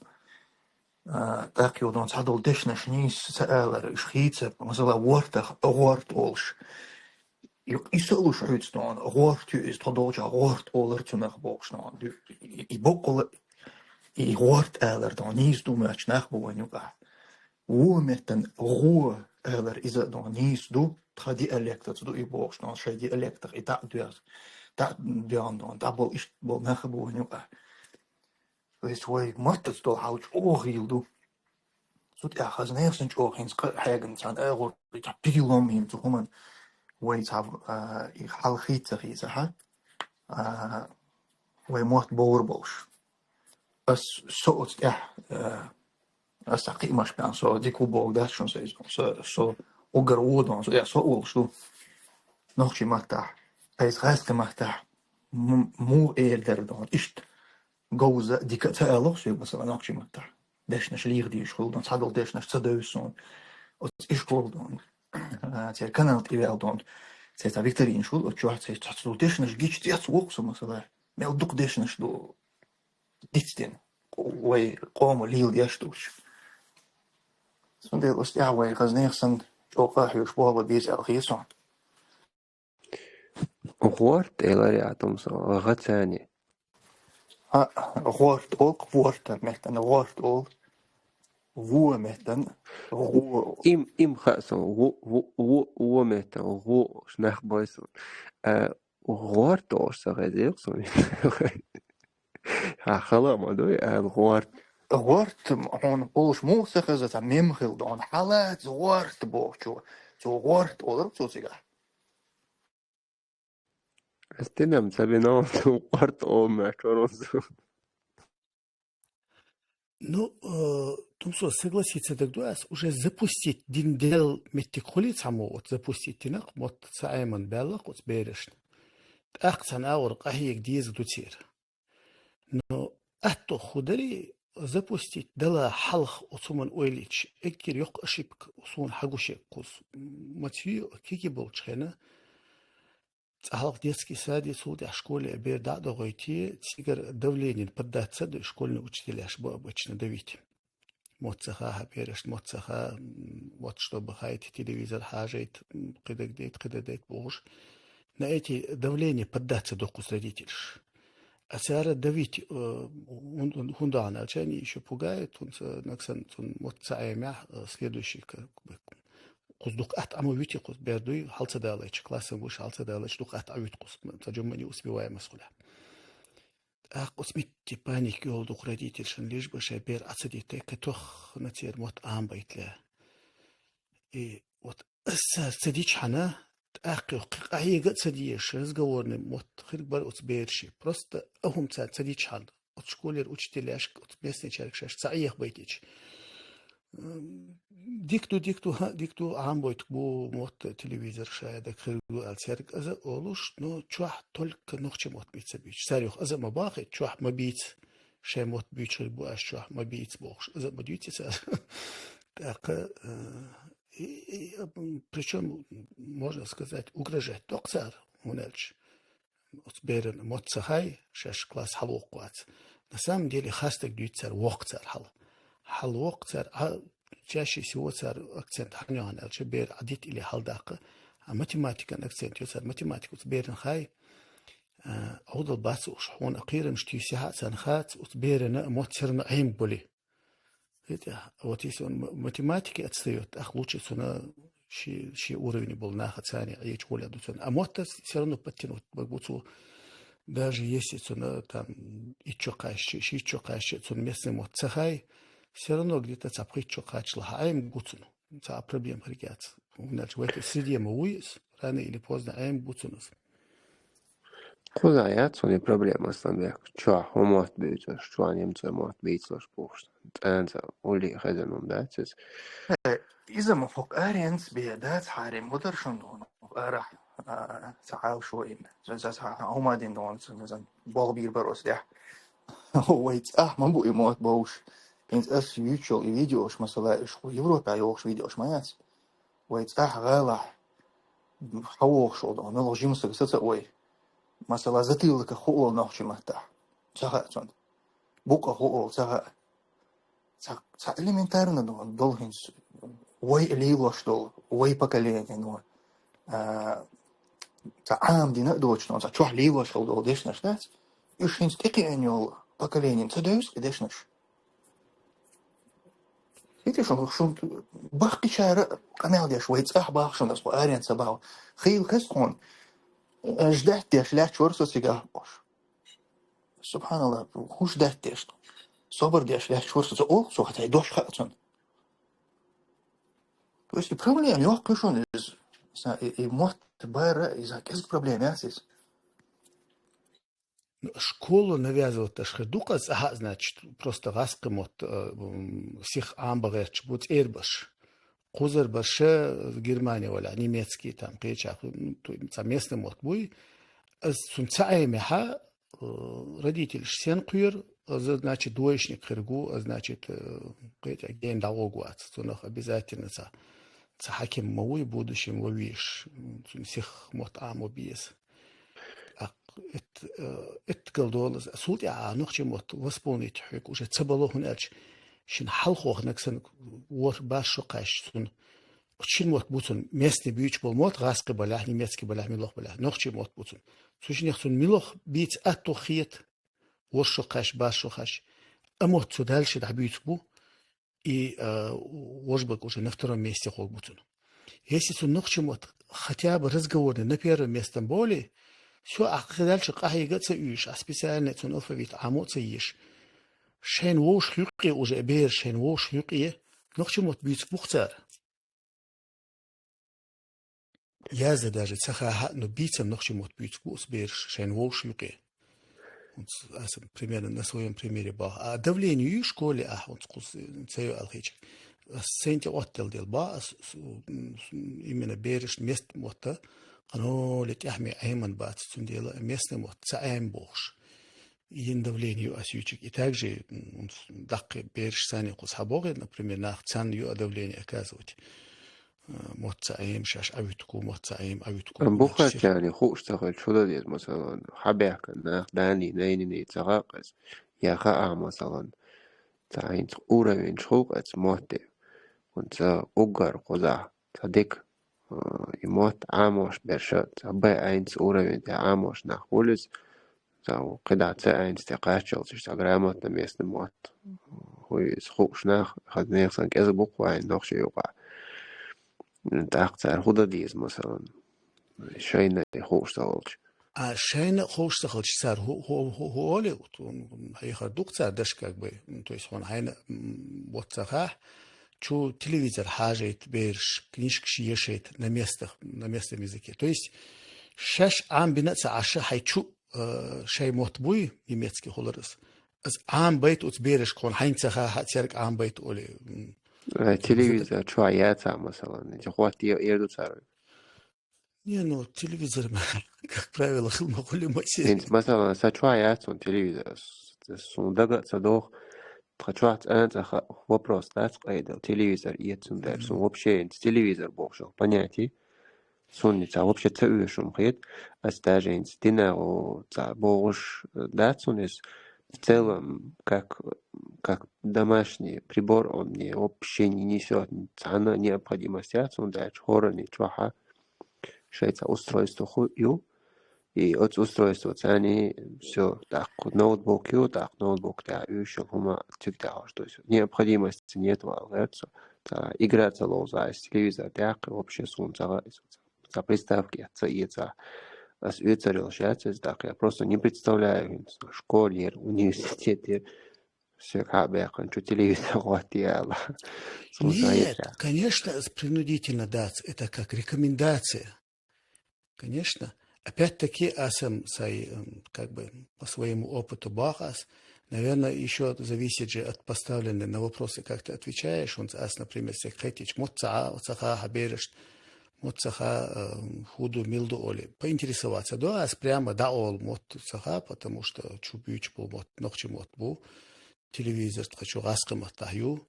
А, тӀаккха йодон цхьадолу дешнаш нийса ца алар, уьш хийцар, масала, вортах гӀорт олуш. И, и со луш хьуьйцу нохана, гӀорт ю иза, тхо долчохь гӀорт олар цунах бохуш нохана. И, и боккъала, и гӀорт алар нохана нийса ду моьттуш нах бу вайн юкъахь. Вон меттан гӀо алар иза нохана нийса ду, тхан диалектаца ду и бохуш нохана, шайн диалектах и дӀа а доьгӀна, дӀа а доьгӀна нохана, дӀа болу иштта болу нах а бу вайн юкъахь. То есть вай маттаца долу хьал чӀогӀа хийла ду. Цу тӀехь хаза нехан санна чӀогӀа хӀинца кхы а хьегна цхьана агӀор, цхьа перелом хӀинца цу хӀуманна вай цхьа, а, и хьал хийца ца хийцахь, а, вай мотт бовр болуш. Ас со оцу тӀехь, а, ас цхьа кхиамаш бен, со дика ву боху дац шуна со иза. Со, со уггар вон ду, со, я, со а волуш ду. Нохчийн маттахь, айса гӀазкхийн маттахь м-, муха эр дара ду, иштта говза а, дика а ца алахь соьга, масала, нохчийн маттахь. Дешнаш леха дезаш хуьлу, цхьадолу дешнаш ца девза суна. Оцу ишколехь, а, церан канал тӀе ваьлла, церан цхьа викторинаш хуьлу, оцу чохь церан цхьацца долу дешнаш гича цец воккху со, масала. Мел дукха дешнаш ду дицдина, вай къоман лелаш долуш. Цундела оцу тӀехь вай хаза нехан санна чӀогӀа къахьоьгуш болх бан беза аьлла хета суна. ГӀорт элира, я, тӀом со, гӀацани. А, гӀорт олу, гӀорта меттана гӀорт олу. Вон меттана гӀо. Им, им хаьа со, во, во, во, вон меттана гӀо, нах бой со. А, гӀорт олуш ца хеза, юха со. Хьан хала ма дуй, ала гӀорт. ГӀорт, хьуна олуш муха ца хеза, цхьа мем хила ду, хьуна хьалаца гӀорт бохучо. Цо гӀорт олура цо цигахь. Ас тинам ца бина, цо гӀорт олу ма чорон цо. Ну, э, тумсо согласиться дагадо ас, уже запустить дин дел меттиг хуьлий цхьаммо, вот запустить динах, мотт ца Ӏеман баьллах оцу берашна. ТӀаккха цхьана агӀор къахьега деза ду церан. Но атта хӀу дарий запустить дала хьалха оцу хӀуманна ойла йича, эггара йоккха ошибка суна хьагуш ю кхуза. М-, Матвей кегий болчу хенахь, цкъа хьалха детский саде, цул тӀаьхьа школе бер дӀа а догӀуьйтий, цигара давление поддаться а ду школьный учителяш бу обычно давить. Мотт ца хаьа берашна, мотт ца хаьа, м, вот чтобы хайта телевизор хьажайта, м, кхидерг дайта, кхидерг дайта бохуш. На эти давление поддаться доккхуз родительш. А цара давить, э, хӀун-, хӀунда аьлча, они ещё пугают, хӀунца нагсан цун мотт ца Ӏемехь, э, следующий к-, к-, кхуза дукха атта Ӏамо вити кхуза бер дуй, хьал ца далайча, классан вуш хьал ца далайча, дукха атта Ӏавуьту кхуза, ца жумма не успеваемость хуьлахь. ТӀаккха оцу метте паника йолу дукха родительшна, лиш бы шайн бер Ӏа ца диттай, кхин тоххана церан мотт Ӏамабайта лаьа. И вот аса ца дичхьана, тӀаккха кхин къахьега а ца дезаш, разговорный мотт хирг бара оцу бераши. Просто а хӀума цара ца дичхьана, оцу школера учителяшка, оцу местничаьрга шаьш ца Ӏехабайтича. М, дика ду, дика ду, хӀаъ, дика ду, Ӏамабойтуш бу мотт, телевизор шайн дага хир ду аьлла цаьрга аза а олуш, но чохь только нохчийн мотт бийца ца буьйцуш. Цара юха аза а ма боху, чохь ма бийца, шайн мотт буьйцуш хир бу аш чохь, ма бийца бохуш, аза а ма дуьйцу цара. ТӀаккха, э, и, и, м, причём, можно сказать, угрожать доккху цар, хӀунда аьлча оцу берана мотт ца хай, шаьш класс хьалавоккху вац. На самом деле, хастаг дуьйцу цар, воккху цар хьала. Хьалавоккху цар, а, чаьшшиъ сиво цар акцент хьанна йохьана аьлча, бер Ӏадитта или хьаладаккха, а математикан акцент йо цар, математика оцу берана хай, а, Ӏовдал бац уьш, хьуна кхерамаш туьйсу яхьа а царна хац, оцу берана мотт всё равно Ӏема боли. ХӀетахь, вот если он м-, математике отстаёт, ах лучше цунна ши, ши уровне болу нахаца цхьаьна Ӏечу гӀоле ду цунна. А мотт всё равно подтянуть бу цо, даже если цунна там итт шо кхаьчча, шийтта шо кхаьчча, цунна местный мотт ца хай, всё равно где-то цхьа пхийтта шо кхаччалц Ӏема гу цунна. Цхьа а проблема хир яц. ХӀунда аьлча в этой среде ма вуй иза, рано или поздно Ӏема гу цунна иза. Кхузахь яц хьуна и проблема, Асланбек? Чохь хӀун мотт буьйцуш, чохь немцойн мотт буьйцуш бохуш. ЦӀанца улле хезна хӀума дац иза? Э, иза ма хӀокху аренца бен дац хьарим, ма дара шуна дуьйна, хӀокху арахь, а, ца Ӏалашо йина. Ца, ца, ца, хӀума дина дуьйна, ца, ца, болх бийр бара оцу тӀехь. Вай цӀахь ма бу и мотт бовш. ХӀинца ас юьйцуш йолу и видеош, масала, уьш хӀу Европехь йохуш видеош ма яц. Вай цӀахь гӀалахь хьан вохуш волу, мел ваха жима стаг саца а вай. Масала, затылок хуур ву нохчийн маттахь. Ца хаьа цунна. Букъа хуур ву, ца хаьа. Ца, ца элементарно долу, долу хӀинца вай лелош долу, вай поколение, ну, а, ца Ӏама дина а доцуш, ну, ца чохь лелош хила долу дешнаш дац. Уьш хӀинца тӀекхиъна йолу поколениена ца девза и дешнаш. ХӀетте шуна, шуна баккхийчара къамел деш, вай цӀахь баху шуна, аса кху аренца ца баху. Хийла хеза тхуна, э, ждать деш лаьтташ вара со цигахь, олуш. СубхьаналлахӀ, хӀун ждать деш? Собар деш лаьтташ вара со, ца олу со, хьан тхайн дош хаьа цунна. То есть и проблема йоккха ю шуна иза. Са-, и, и мотт бара, иза кӀезиг проблема яц иза. Ну, школа навязывать деш хир ду-кх аса, ахьа, значит, просто гӀаскхи мотт, э, м, сиха Ӏамабан гӀерташ бу цӀербаш. Кхузара барша Германи валахь, немецкий, там, кхечахь, ну, то, цхьа местный мотт буй. Аса цунна ца Ӏемехьа, э, родителаш сен кхоьру, аса, значит, двоечник хир ву, аса, значит, э, кхечахь гена дӀагӀур вац. Цунах обязательно цхьа, цхьа хьаким ма вуй, будущем ван везаш. Цунна сиха мотт Ӏамо беза. ТӀаккха ит-, э, иттигал долу аса, цул тӀаьхьа нохчийн мотт восполнить хьоьга уже ца бало, хӀунда аьлча шен хьалхох нагахь санна вор-, барх шо кхаьчча цунна. Оцу шина мотт бу цунна, местный буьйцуш болу мотт, гӀаскхи балахь, немецкий балахь, муьлха балахь, нохчийн мотт бу цунна. Цу шинех цунна муьлха бийца атта хета, ворхӀ шо кхаьчча, барх шо кхаьчча. А мотт цо дальше дӀабуьйцуш бу, и, а, вож бага уже на втором месте хӀокху бу цунна. Если цунна нохчийн мотт хотя бы разговорный на первом месте болий, всё, ахь кхин дальше къахьега а ца оьшуш, ахь специально цунна алфавит Ӏамо а ца езаш. Шайна вовшах юкъе уже, бераш шайна вовшах юкъе, нохчийн мотт буьйцуш бу-кх цара. Яздан даже ца хаа, но бийцам нохчийн мотт буьйцуш бу аса бераш шайна вовшах юкъе. ХӀинца аса примерно на своём примере боху. А давление ю школе ахь, хӀинца кхуза ца йо аьлла хетча. Аса сайна тӀе оттаделла дела боху, ас, с-, м, с-, именно бераш местный мотт къанойла тӀаьхьа ма Ӏемина бац, цундела местный мотт ца Ӏема бохуш. Йина давление ю ас юьйцург. И также, м, даккхий бераш санна кхуза хьабогӀий, например, нах царна ю а давление оказывать. Э, мотт ца Ӏема, шаьш Ӏавуьтур ву, мотт ца Ӏема, Ӏавуьтур ву, хӀунда аьлча Бухарчарна хууш ца хилча, хӀун дан деза, масалан, хьабаьхкина нах, даний, найнанний ца хаьа-кх иза, я хаьа, масалан, цхьа хӀинца уровень чу хуьлу-кх оцу мотте, хӀинца уггар кхузахь цхьа дика, э, и мотт Ӏамош берш, цхьа Б один уровень тӀехь Ӏамош нах хуьлу иза, цхьа кхидӀа Ц один тӀе кхаччалц, иштта грамотно местный мотт. ХӀу иза хууш нах, хаза нехан санна кӀезиг бу-кх вайн нохчийн юкъахь. ТӀаккха цара хӀун дан деза, масалан? Шайна хууш ца хилча. А шайна хууш ца хилча, цара хӀу, хӀу, хӀу, хӀу олий, хьехар ду-кх цара дашка, как бы, м, то есть хьуна хьайна, м, мотт ца хаахь, чу телевизор хьажийта бераш, книжкаш ешийта на местах, на местном языке. То есть шаьш Ӏамбина а ца Ӏаш, хьайн чу, э, шайн мотт буй, немецкий хилар аса. Аса Ӏамабайта оцу берашка, хьуна хьайна ца хаахь а цаьрга Ӏамабайта олий. М, Ай, телевизор чохь яцахь, масалан, хӀотта эр ду цара. Не, ну, телевизор, как правило, хила ма хуьлу, ма се. ХӀинца, масалан, сан чохь яц хьуна телевизор. С-, с-, суна дага а ца доху. тха чохь цӀа а цӀа вопрос дац къайдал, телевизор эцун дер, сун вообще телевизор бохуш йолу понятие. Суна цхьа вообще ца оьшу хӀума хета, ас даже хӀинца динагӀо цхьа бохуш дац суна иза. В целом, как, как домашний прибор, он мне вообще не несёт, цхьана необходимость яц суна даьлча, хӀоранна чохь а шайн цхьа устройство ху ю. И оцу устройство царний всё, тӀаккха ноутбук ю, тӀаккха ноутбук тӀехь уьйшал хӀума цуьк тӀехь. То есть необходимости нет вала гӀерца. Цхьа игра ца ловза, ас телевизор тӀаккха вообще суна ца гӀа, ца приставка я, ца эца. Ас оьцар йолуш яц иза тӀаккха. Я просто не представляю, школера, университетера, всё, хьа баьккхина чу телевизор гӀоттий ала. Суна ца Нет, эца. Конечно, с-, принудительно дац, это как рекомендация. Конечно. Опять-таки, ас-м сай, м, как бы, по своему опыту боху ас, наверное, ещё зависит же от поставленной на вопросы, как ты отвечаешь. Он ас, например, се кхетич, мотт ца, ца ха хьан бераш, мотт ца ха, м, хӀу ду, мила ду олий. Поинтересоваться. Да, ас прямо да олу, мотт ца ха, потому что чу буьйцуш бу мотт, нохчи мотт бу. Телевизор тха чу гӀазкхи маттахь ю.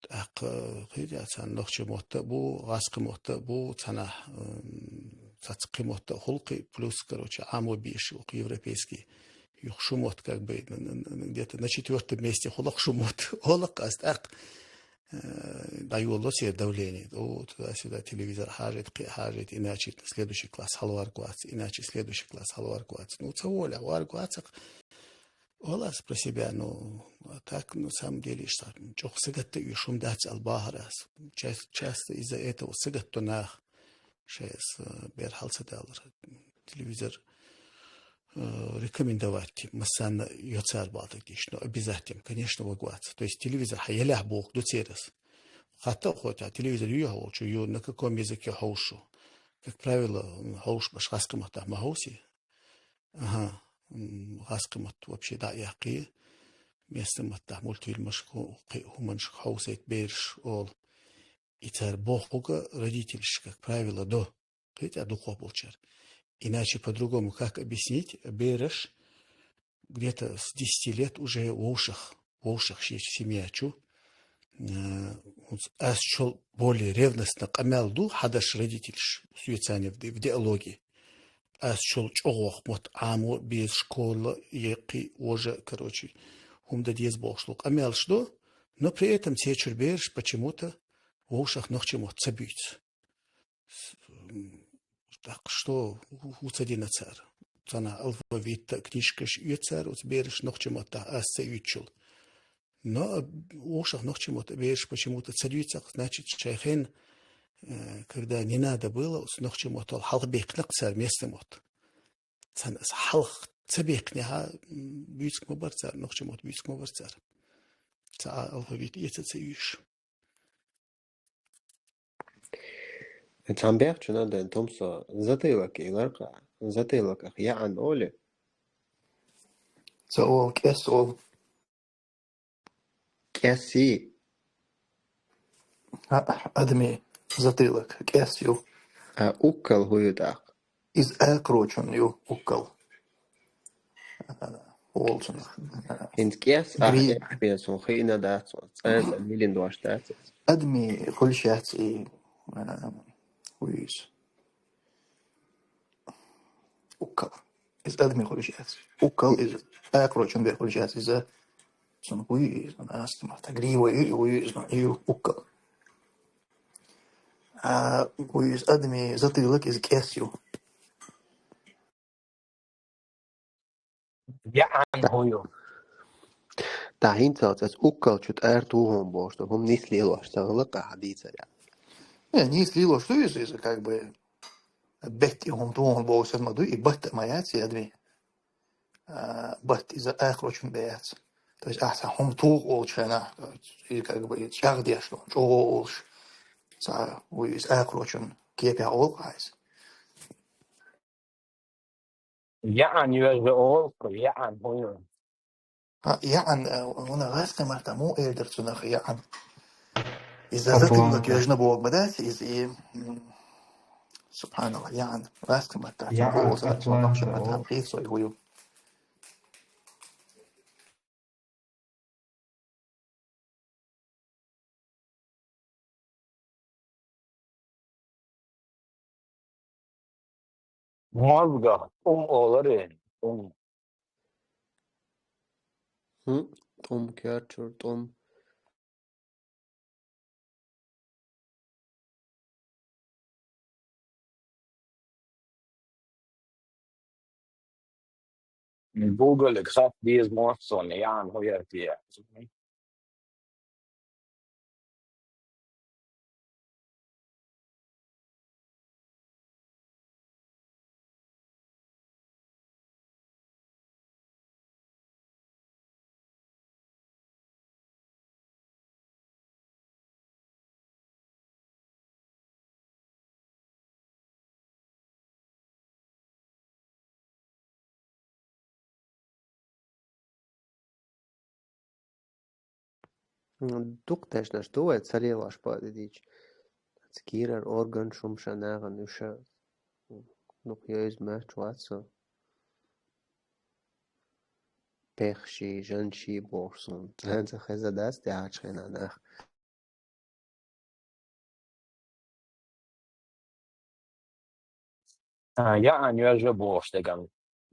ТӀаккха, хир яц, царна нохчи мотт а бу, гӀазкхи мотт а бу, цхьанахь, м, цхьацца кхин мотт а хуьлу кхин, плюс, короче, Ӏамо беш ву европейский. Юха шу мотт, как бы, н-, н-, н-, где-то на четвёртом месте хуьлу шу мотт. Олу-кх ас тӀаккха, э, дӀайолало церан давление. О, туда-сюда, телевизор хьажийта, кхин хьажийта, иначе следующий класс хьалаварг вац, иначе следующий класс хьалаварг вац. Ну, ца волахь, варг вацахь. Олу ас про себя, ну, а так, на самом деле, иштта чӀогӀа сагатта оьшу хӀума дац аьлла бахара ас. Ча-, часто из-за этого сагатдо нах, шайс, э, бер хьал ца далар. Телевизор, э, рекомендовать, массанна йо цара бахьа дагадеш, но обязательно, конечно, ваг вац. То есть телевизор хьан елехь боху ду церас. Хатта а хӀоттахь, телевизор ю хьо волчу, ю, на каком языке хьовшу? Как правило, м, хьовш баш гӀазкхи маттахь ма хьовсий. Ага, м, гӀазкхи мотт вообще дӀа а яккхий, местный маттахь мультфильмашка, хӀу-, кхин хӀуманашка хьовсийта бераш олу. И цара бохург родительш, как правило, до. Кхин тӀе дукхох болчара. Иначе по-другому как объяснить, бераш где-то с десяти лет уже вовшах, вовшах шен семья чу, э, ас чул более ревностно къамел ду хьан даш, родительш, социальный в ди-, в диалоге. Ас чул чӀогӀох мотт Ӏамо беза, школа, е кхин вожа, короче, хӀума дан деза бохуш лу къамелаш ду, но при этом церан чуьра бераш почему-то вовшах нохчи мотт ца буьйцу. С-, м, тӀаккха что, хӀу-, хӀу ца дина цара? Царна алфавит а, книжкаш оьцу цара оцу бераш нохчи маттахь ас ца оьцучул. Но вовшах нохчи мотт бераш почему-то ца дуьйцу-кх, значит, шайн хенахь, э, когда не надо было, оцу нохчи моттал хьалха бехкина-кх цара местный мотт. Царна аса хьалха ца бехкинехь, м, буьйцург ма бара цара, нохчи мотт буьйцург ма бара цара. Цхьа а алфавит эца ца оьшу. Цхьана бехачу нандан тумсо затылок илар-кха. Затылок ах яӀан олу? Ца олу, кӀес олу. КӀес и? А, адми затылок кӀес ю. А уккал хӀу ю тӀаккха? Иза акхарочун ю уккал. Олцунах. ХӀинца кӀес ах Гри- экспресс хиъна дац, цӀа-цӀа милин дош дац. Адми хуьлуш яц и, а, вуьйса. Уккал. Иза адми хуьлуш яц. Уккал иза акхарочун бен хуьлуш яц. Иза цунна вуй, иза астма, та гривой ю, вуй, иза ю уккал. А вуй, иза адми затылок, иза кӀес ю. ЯӀан хӀу ю? Та хӀинца ас уккал чу тӀар тухун бохуш, хӀума нийса лелош ца хилла-кха хьан дийцарехь. Не, нийса лелош ду иза, иза как бы бетта и хӀума тухун бохуш ма ду, и бетта ма яц и адми. А, бетта иза акхарочун бен яц. То есть ахьа цхьа хӀума туху олучу хенахь, и как бы и чӀагӀдеш долу, чӀогӀа олуш. Цхьа вуй иза акхарочун кепехь олу-кха иза. ЯӀан йоьжна олу-кха, яӀан хӀу ю? А, яӀан, э, вуна гӀазкхи маттахь муха эр дара цунах яӀан? Иза затылок йоьжна боху ма дац, иза и, м, субханалла, яӀан, гӀазкхи маттахь, яӀан, цунах олу, атланта, нохчи маттахь, о. Кхин сой хӀу ю. Мозгах тӀум олар, тӀум. ХӀм, тӀум, коьртачура тӀум. Гугле хатта деза мо сона, яӀан хӀу яр те. М, дукха тешнаш ду вай, ца лелаш бадидича. Ца кийрара орган шум ша нагӀан уьша. Дукха йойза мач вац со. Пехши, жанши боху суна. Цхьаьна ца хеза дац тӀаьхьачу хенахь нах. А, яӀан йоьжа бохуш деган.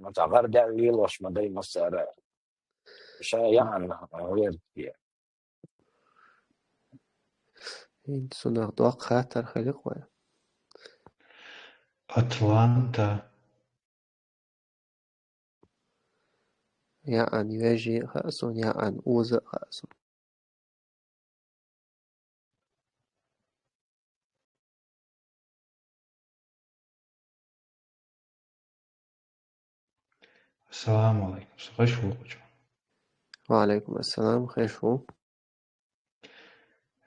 Ма ца гӀар даьлла лелош ма дай массара. Ша яӀан, а, верде. ХӀинца сунах доккха хаттар хилира вай. Атланта. ЯӀан йоьжи хаьа суна, яӀан оза хаьа суна. Ассаламу алейкум. Со хезаш ву кху чу? Ва алейкум ассалам, хезаш ву.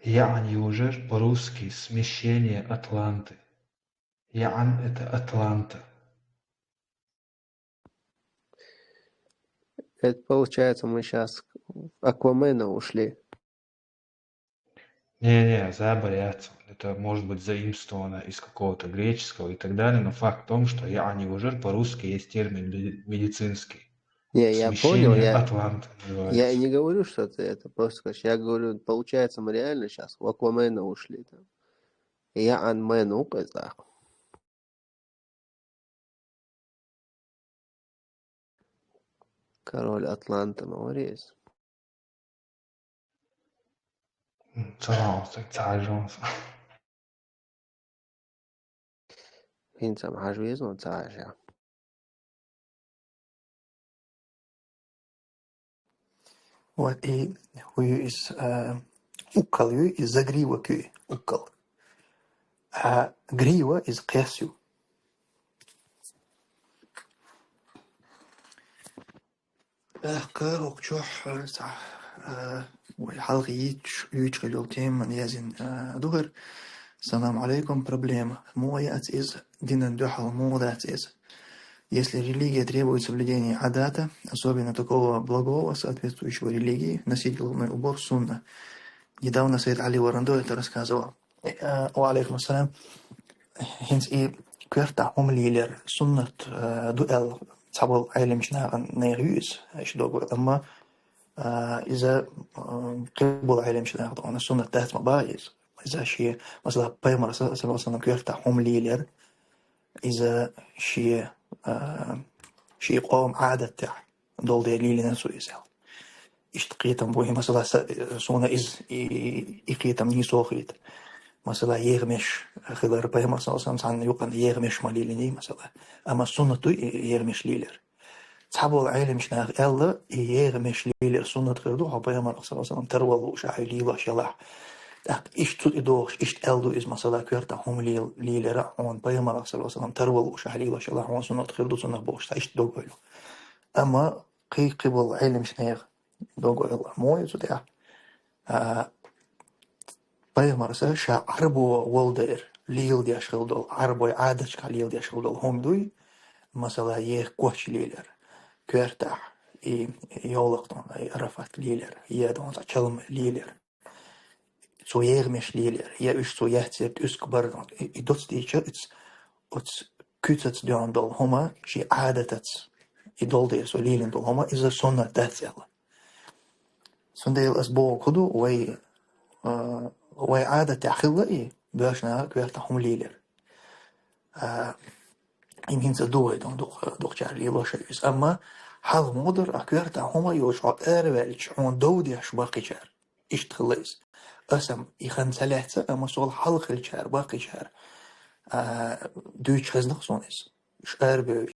Яан йожар по-русски смещение Атланты. Яан — это Атланта. Это получается, мы щас в Аквамена ушли. Не-не, забаряться. Это может быть заимствовано из какого-то греческого и так далее, но факт в том, что яан йожар по-русски есть термин меди-, медицинский. Не, я понял, смещение я, Атланты называется. Я и не говорю, что ты это просто говоришь. Я говорю, получается, мы реально щас в Аквамена ушли там. Яан мен укъезах. Король Атланты ма варий иза. М, ца вахча ца хьажа ван со. ХӀинца ма хьажа веза ван ца хьажа. Вот и хӀу ю иза, а, уккал ю иза, загривок ю иза, уккал. А грива иза кхес ю. ТӀаккха хӀокху чохь, а, цхьа, а, вай хьалха йийцуш, юьйцуш хилла йолу тема яздина, а, ду хӀара. Салам алейкум, проблема. Муха яц иза, динан дуьхьал муха дац иза? Если религия требует соблюдения адата, особенно такого благого, соответствующего религии, носить головной убор сунна. Недавно Саид Али Варандо это рассказывал. Э, ва алейкум ассалам. ХӀинца и коьртахь хӀума лелар суннат, э, ду аьлла, цхьаболу Ӏеламчу нахана нехан ю иза, аша догу, амма, э, иза, э, кхиболу Ӏеламчу наха догӀана суннат дац ма баха иза. Иза шен, масала, пайхамар са-, саллаллаху алейхи ва саллям коьртахь хӀума лелар, иза шен, э, шен къоман Ӏадатехь долу дела лелийна цо иза аьлла. Иштта кхетам бу, и масала са-, суна иза, и, и кхетам нийсо хета. Масала, ехамеш хилар, пайхамар саллаллаху алейхи ва саллям цхьанна юкъана ехамеш ма лелийний, масала. Амма суннат ду и ехамеш лелар. Цхьаболу Ӏеламчу наха аьлла, и ехамеш лелар суннат хир ду, хьо пайхамар саллаллаху алейхи ва саллям тарвала лууш ахьа лелош ялахь. ТӀаккха иштта цу тӀе догӀуш, иштта аьлла ду иза, масала, коьртахь хӀума лел-, лелар хьуна пайхамар саллаллаху алейхи ва саллям тарвала лууш ахьа лелош ялахь, хьуна суннат хир ду, суннат бохуш, цхьа иштта дог вуьйлу. Амма кхин, кхиболу Ӏеламчу нехан дог вуьйлу. Муха ю цу тӀехь? А, пайхамарса ша Ӏарбо волу дайра леладеш хила долу, Ӏарбой Ӏадаташкахь леладеш хила долу хӀума дуй, масала, еха коч лелар, коьртахь и йовлакх тӀе, и арафат лелар, я дон цхьа чалма лелар. Цо ехамеш лелар, я уьш цо яццара тӀуьска бар, и, и доцу дийцча, оцу, оцу куьцаца доьгӀна долу хӀума, шен Ӏадатаца, и долу дела цо лелийна долу хӀума, иза суннат дац аьлла. Цундела ас боху хӀун ду, вай, а, вай Ӏадатехь хилла и, боьрша наха коьртахь хӀума лелар. А, Им хӀинца дугӀай дун дукха, дукхачар лелош а иза. Амма хьалха мудар а коьрта хӀума йолчу хьо араваьлча, хьуна дов деш баккхичар. Иштта хилла иза. Аса и хан ца лаьцна, амма сол хьалха хилчар, баккхичар, а, дуьйцуш хезнах суна иза. Уьш арабевлла.